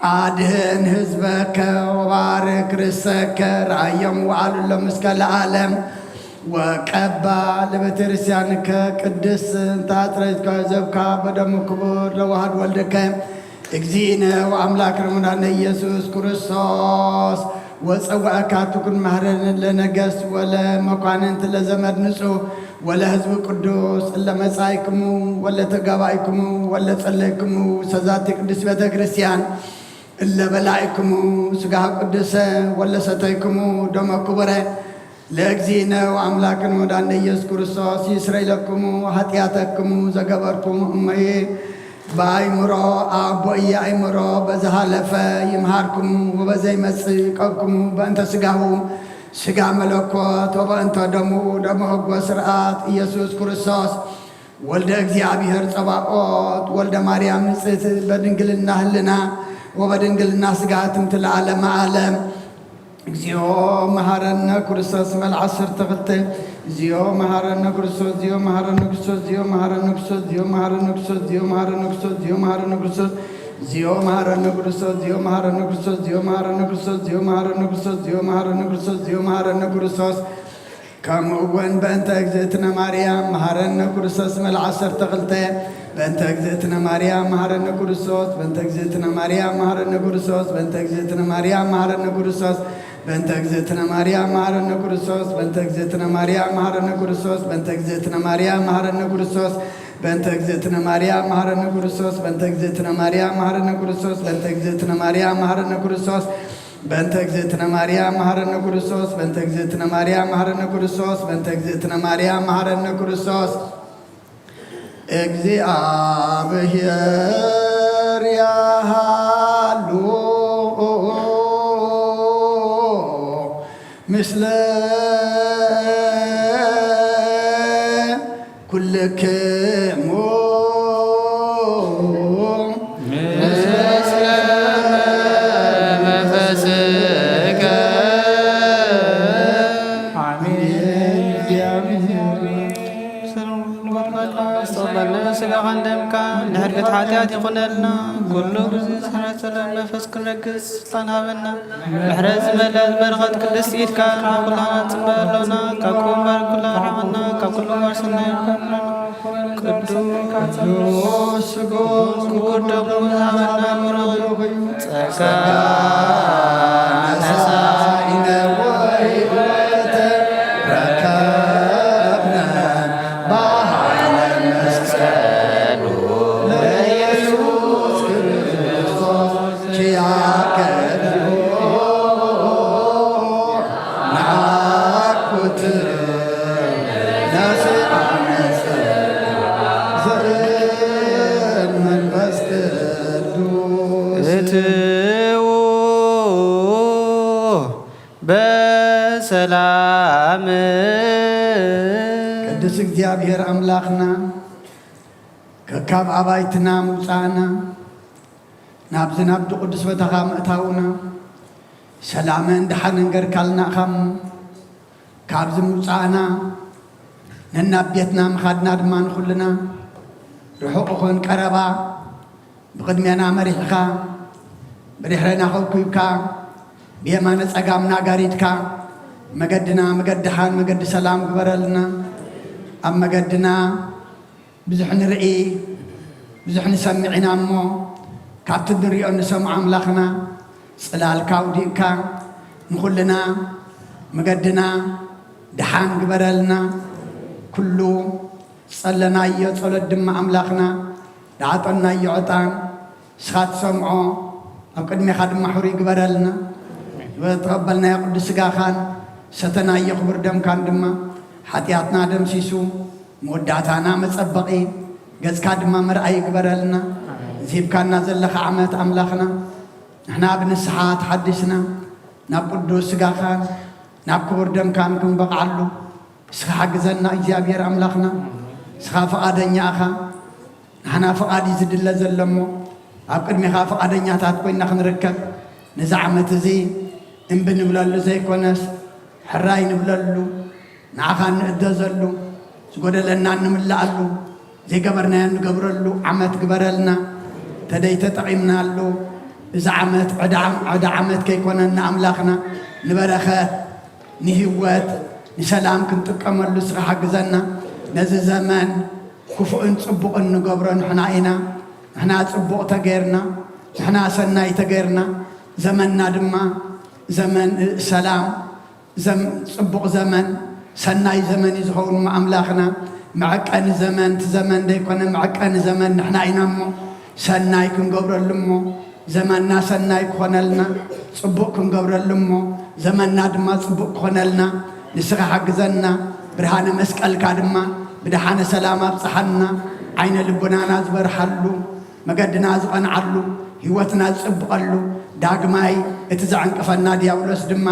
ኣድህን ህዝበከ ወባርክ ርእሰከ፣ ረኣዮም ወዓሉሎም እስከ ለዓለም። ወቀባ ለቤተክርስቲያንከ ቅድስት እንተ አጽረይትካ ዘብካ በደሙ ክቡር ለዋህድ ወልድከ እግዚእነ ወአምላክ ረሙዳነ ኢየሱስ ክርስቶስ ወጸዋዕካ ትኩን ማህረን ለነገስት ወለመኳንንት ለዘመድ ንጹህ ወለህዝብ ቅዱስ እለ መጻእክሙ ወለ ተጋባእክሙ ወለ ጸለይክሙ ሰዛቲ ቅድስት ቤተ ክርስቲያን እለ በላዕክሙ ስጋሃ ቅዱሰ ወለ ሰተይክሙ ደመ ክቡረ ለእግዚእነ ወአምላክን ወዳነ ኢየሱስ ክርስቶስ ይስረይ ለክሙ ኃጢአተክሙ ዘገበርክሙ እመዬ በአይምሮ አቦ ኢያእምሮ በዘሃለፈ ይምሃርክሙ ወበዘይመጽእ ይቀብክሙ በእንተ ስጋሁ ስጋ መለኮት ወበእንተ ደሙ ደመ ሕጎ ስርዓት ኢየሱስ ክርስቶስ ወልደ እግዚኣብሔር ጸባኦት ወልደ ማርያም ንጽሕት በድንግልና ህልና ወበድንግልና ስጋ ትምት ለዓለመ ዓለም። እግዚኦ መሐረነ ክርስቶስ መልዓ ዓሰርተ ክልተ። እግዚኦ መሐረነ ክርስቶስ፣ እግዚኦ መሐረነ ክርስቶስ፣ እግዚኦ መሐረነ ክርስቶስ፣ እግዚኦ መሐረነ ክርስቶስ፣ እግዚኦ መሐረነ ክርስቶስ፣ እግዚኦ መሐረነ ክርስቶስ፣ እግዚኦ መሐረነ ክርስቶስ፣ እግዚኦ መሐረነ ክርስቶስ፣ እግዚኦ መሐረነ ክርስቶስ፣ እግዚኦ መሐረነ ክርስቶስ፣ እግዚኦ መሐረነ ክርስቶስ፣ እግዚኦ መሐረነ ክርስቶስ። ከምኡ እውን በእንተ እግዝእትነ ማርያም መሐረነ ክርስቶስ መልዓ ዓሰርተ ክልተ። በእንተ እግዝእትነ ማርያም መሐረነ ክርስቶስ፣ በእንተ እግዝእትነ ማርያም መሐረነ ክርስቶስ፣ በእንተ እግዝእትነ ማርያም መሐረነ ክርስቶስ፣ በእንተ እግዝእትነ ማርያም መሐረነ ክርስቶስ፣ በእንተ እግዝእትነ ማርያም መሐረነ ክርስቶስ፣ በእንተ እግዝእትነ ማርያም መሐረነ ክርስቶስ፣ በእንተ እግዝእትነ ማርያም መሐረነ ክርስቶስ፣ በእንተ እግዝእትነ ማርያም መሐረነ ክርስቶስ፣ በእንተ እግዝእትነ ማርያም መሐረነ ክርስቶስ፣ በእንተ እግዝእትነ ማርያም መሐረነ ክርስቶስ፣ በእንተ እግዝእትነ ማርያም መሐረነ ክርስቶስ፣ በእንተ እግዝእትነ ማርያም መሐረነ ክርስቶስ። እግዚኣብሔር ያሃሉ ምስለ ኩልክሙ። ምስለ መንፈስከ። ኣሜን። ሰላም ንጎርበልና፣ ኣስተቕበልና ስጋኻን ደምካ፣ ንሕድገት ሓጢኣት ይኹነልና፣ ኩሉ ግዜ ሰላም መንፈስ ክነግስ ስልጣን ሃበና። ምሕረት ዝመልአት በረኸት ቅድስቲ ኢድካ ንኹላና ጽበ ኣሎና፣ ካብ ኩሉ እምበር ኩሉ ኣርሓቐና፣ ካብ ኩሉ እምበር ሰናይ ይርከበና። ቅዱስ ስጋን ክቡር ደሙን ዝሃበና ብሩኽ እዩ። ጸጋ ነሳኢነ ወሕይወተ ረከብነ በኃይለ መስቀሉ ለኢየሱስ ክርስቶስ ኪያከ ነአኩት ነስአነ ዘእም መንፈስ ቅዱስ። እትዉ በሰላም። ቅዱስ እግዚኣብሔር ኣምላኽና፣ ከካብ ኣባይትና ምውፃእና፣ ናብዚ ናብዚ ቅዱስ ቦታኻ ምእታውና፣ ሰላምን ደሓንን ገርካልና ኢኻ እሞ፣ ካብዚ ምውፃእና፣ ነናብ ቤትና ምኻድና ድማ ንኹልና፣ ርሑቕ ይኹን ቀረባ፣ ብቕድሜና መሪሕኻ፣ ብድሕሬና ከብኩብካ፣ ብየማነ ጸጋምና ጋሪድካ፣ መገድና መገዲ ደሓን፣ መገዲ ሰላም ግበረልና። ኣብ መገድና ብዙሕ ንርኢ፣ ብዙሕ ንሰምዕ ኢና እሞ፣ ካብቲ ንሪኦ ንሰምዖ ኣምላኽና፣ ጽላልካ ኣውዲቕካ፣ ንኹልና መገድና ደሓን ግበረልና። ኩሉ ዝጸለናዮ ጸሎት ድማ ኣምላኽና፣ ዝዓጠንናዮ ዕጣን ንስኻ ትሰምዖ፣ ኣብ ቅድሜኻ ድማ ሕሩይ ግበረልና። ተቐበልናዮ ቅዱስ ስጋኻን ሰተናዮ ክቡር ደምካን ድማ ሓጢኣትና ደምሲሱ፣ መወዳእታና መጸበቒ፣ ገጽካ ድማ መርኣዪ ግበረልና። ዝሂብካና ዘለኻ ዓመት ኣምላኽና፣ ንሕና ብንስሓ ተሓዲስና ናብ ቅዱስ ስጋኻን ናብ ክቡር ደምካን ክንበቕዓሉ፣ ንስኻ ሓግዘና እግዚኣብሔር ኣምላኽና። ንስኻ ፍቓደኛ ኢኻ። ንሕና ፍቓድ እዩ ዝድለ ዘሎ እሞ፣ ኣብ ቅድሜኻ ፍቓደኛታት ኮይንና ክንርከብ፣ ነዚ ዓመት እዚ እምቢ ንብለሉ ዘይኮነስ፣ ሕራይ ንብለሉ፣ ንዓኻ እንእዘዘሉ፣ ዝጎደለና እንምልኣሉ፣ ዘይገበርናዮ እንገብረሉ ዓመት ግበረልና። ተደይ ተጠቒምናሉ፣ እዚ ዓመት ዕዳ፣ ዕዳ ዓመት ከይኮነና ኣምላኽና፣ ንበረኸት፣ ንህይወት፣ ንሰላም ክንጥቀመሉ ንስኻ ሓግዘና። ነዚ ዘመን ክፉእን ጽቡቕን ንገብሮ ንሕና ኢና። ንሕና ጽቡቕ ተገይርና፣ ንሕና ሰናይ ተገይርና፣ ዘመንና ድማ ዘመን ሰላም፣ ዘም-፣ ጽቡቕ ዘመን፣ ሰናይ ዘመን እዩ ዝኸውን እሞ ኣምላኽና፣ መዐቀኒ ዘመን፣ እቲ ዘመን ዘይኮነ መዐቀኒ ዘመን ንሕና ኢና እሞ፣ ሰናይ ክንገብረሉ እሞ፣ ዘመንና ሰናይ ክኾነልና፣ ጽቡቕ ክንገብረሉ እሞ፣ ዘመንና ድማ ጽቡቕ ክኾነልና፣ ንስኻ ሓግዘና፣ ብርሃነ መስቀልካ ድማ ብደሓነ ሰላም ኣብጽሓና፣ ዓይነ ልቦናና ዝበርሃሉ፣ መገድና ዝቐንዓሉ፣ ህይወትና ዝጽብቐሉ፣ ዳግማይ እቲ ዘዕንቅፈና ዲያብሎስ ድማ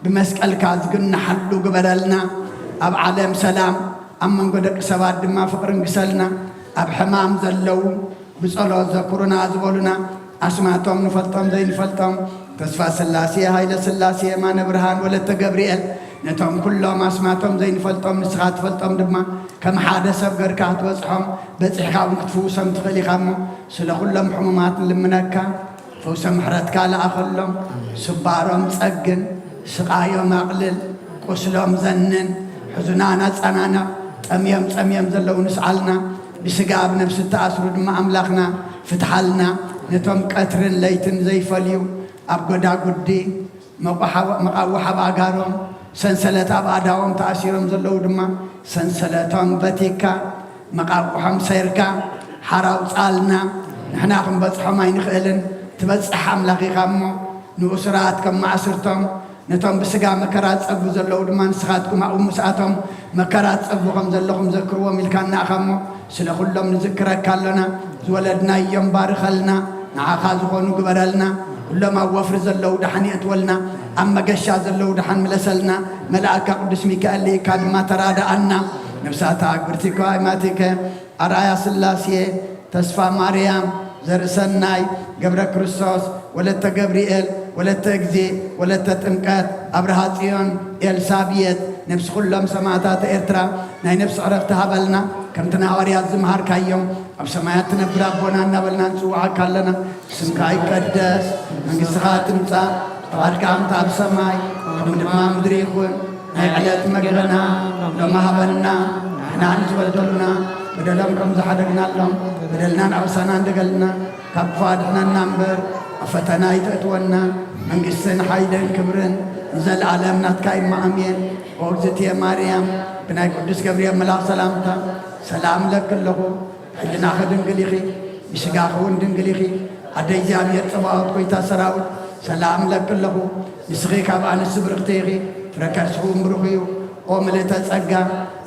ብመስቀልካ ዝግንሓሉ ግበረልና። ኣብ ዓለም ሰላም፣ ኣብ መንጎ ደቂ ሰባት ድማ ፍቕሪ ንግሰልና። ኣብ ሕማም ዘለዉ ብጸሎት ዘክሩና ዝበሉና፣ ኣስማቶም ንፈልጦም ዘይንፈልጦም፣ ተስፋ ስላሴ፣ ሃይለ ስላሴ፣ የማነ ብርሃን፣ ወለተ ገብርኤል፣ ነቶም ኩሎም ኣስማቶም ዘይንፈልጦም ንስኻ ትፈልጦም ድማ፣ ከም ሓደ ሰብ ገርካ ክትበጽሖም፣ በጺሕካ እውን ክትፍውሶም ትኽእል ኢኻ እሞ፣ ስለ ኩሎም ሕሙማት ንልምነካ። ፈውሰ ምሕረትካ ለኣኸሎም። ስባሮም ጸግን፣ ስቓዮም ኣቕልል፣ ቁስሎም ዘንን፣ ሕዙናን ኣጸናንዕ። ጠምዮም ጸምዮም ዘለዉ ንስዓልና። ብስጋ ብነብሲ እተኣስሩ ድማ ኣምላኽና ፍትሓልና። ነቶም ቀትርን ለይትን ዘይፈልዩ ኣብ ጎዳጉዲ መቋሓ-፣ መቓውሕ ኣብ ኣጋሮም፣ ሰንሰለት ኣብ ኣእዳዎም ተኣሲሮም ዘለዉ ድማ ሰንሰለቶም በቲካ፣ መቓውሖም ሰይርካ፣ ሓራ ኣውጽኣልና። ንሕና ክንበጽሖም ኣይንኽእልን፣ ትበጽሕ ኣምላኽ ኢኻ እሞ፣ ንእሱራት ከም ማእስርቶም፣ ነቶም ብስጋ መከራ ዝጸግቡ ዘለዉ ድማ ንስኻትኩም ኣብኡ ምስኣቶም መከራ ትጸግቡ ከም ዘለኹም ዘክርዎም ኢልካና ኢኻ እሞ፣ ስለ ኩሎም ንዝክረካ ኣሎና። ዝወለድናዮም ባርኸልና፣ ንዓኻ ዝኾኑ ግበረልና። ኩሎም ኣብ ወፍሪ ዘለዉ ደሓን የእትወልና፣ ኣብ መገሻ ዘለዉ ደሓን ምለሰልና። መልኣካ ቅዱስ ሚካኤል ልኢካ ድማ ተራድኣና። ነብሳታ ኣግብርቲከ ኣይማቲከ፣ ኣርኣያ ስላሴ፣ ተስፋ ማርያም፣ ዘርእሰናይ፣ ገብረ ክርስቶስ፣ ወለተ ገብርኤል፣ ወለተ እግዚእ፣ ወለተ ጥምቀት፣ ኣብርሃ ጽዮን፣ ኤልሳብየት፣ ነብሲ ኩሎም ሰማእታት ኤርትራ ናይ ነብሲ ዕረፍቲ ሃበልና። ከምቲ ንሃዋርያት ዝመሃርካዮም፣ ኣብ ሰማያት ትነብር ኣቦና እናበልና ንጽውዓካ ኣለና። ስምካ ይቀደስ፣ መንግስትኻ ትምጻእ፣ ፍቓድካ ከምቲ ኣብ ሰማይ ከምኡ ድማ ምድሪ ይኹን። ናይ ዕለት መግብና ሎሚ ሃበና። ንሕና ንዝበደሉና በደሎም ከም ዝሓደግናሎም፣ በደልናን ኣበሳናን ንገልና፣ ካብ ክፉእ ኣድሕነና እምበር፣ ኣብ ፈተና ኣይተእትወና። መንግስትን ሓይልን ክብርን ንዘለኣለም ናትካ እዩ፣ ኣሜን። ኦ እግዝእትየ ማርያም፣ ብናይ ቅዱስ ገብርኤል መልኣኽ ሰላምታ ሰላም እለኪ ኣለኹ። ሕልናኺ ድንግል ኢኺ፣ ብስጋኺ እውን ድንግል ኢኺ። ኣደ እግዚኣብሔር ጸባኦት፣ ጐይታ ሰራዊት፣ ሰላም እለኪ ኣለኹ። ንስኺ ካብ ኣንስቲ ብርኽቲ ኢኺ፣ ፍረ ከርስኺ እውን ብሩኽ እዩ። ኦ ምልእተ ጸጋ፣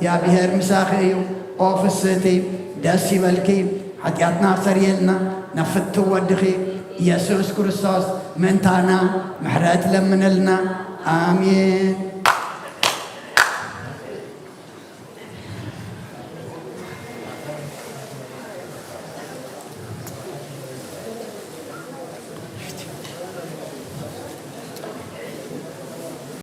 እግዚኣብሔር ምሳኺ እዩ። ኦ ፍስህቲ፣ ደስ ይበልኪ፣ ሓጢኣትና ኣሰርየልና፣ ናብ ፍትው ወድኺ ኢየሱስ ክርስቶስ ምእንታና ምሕረት ለምንልና። ኣሜን።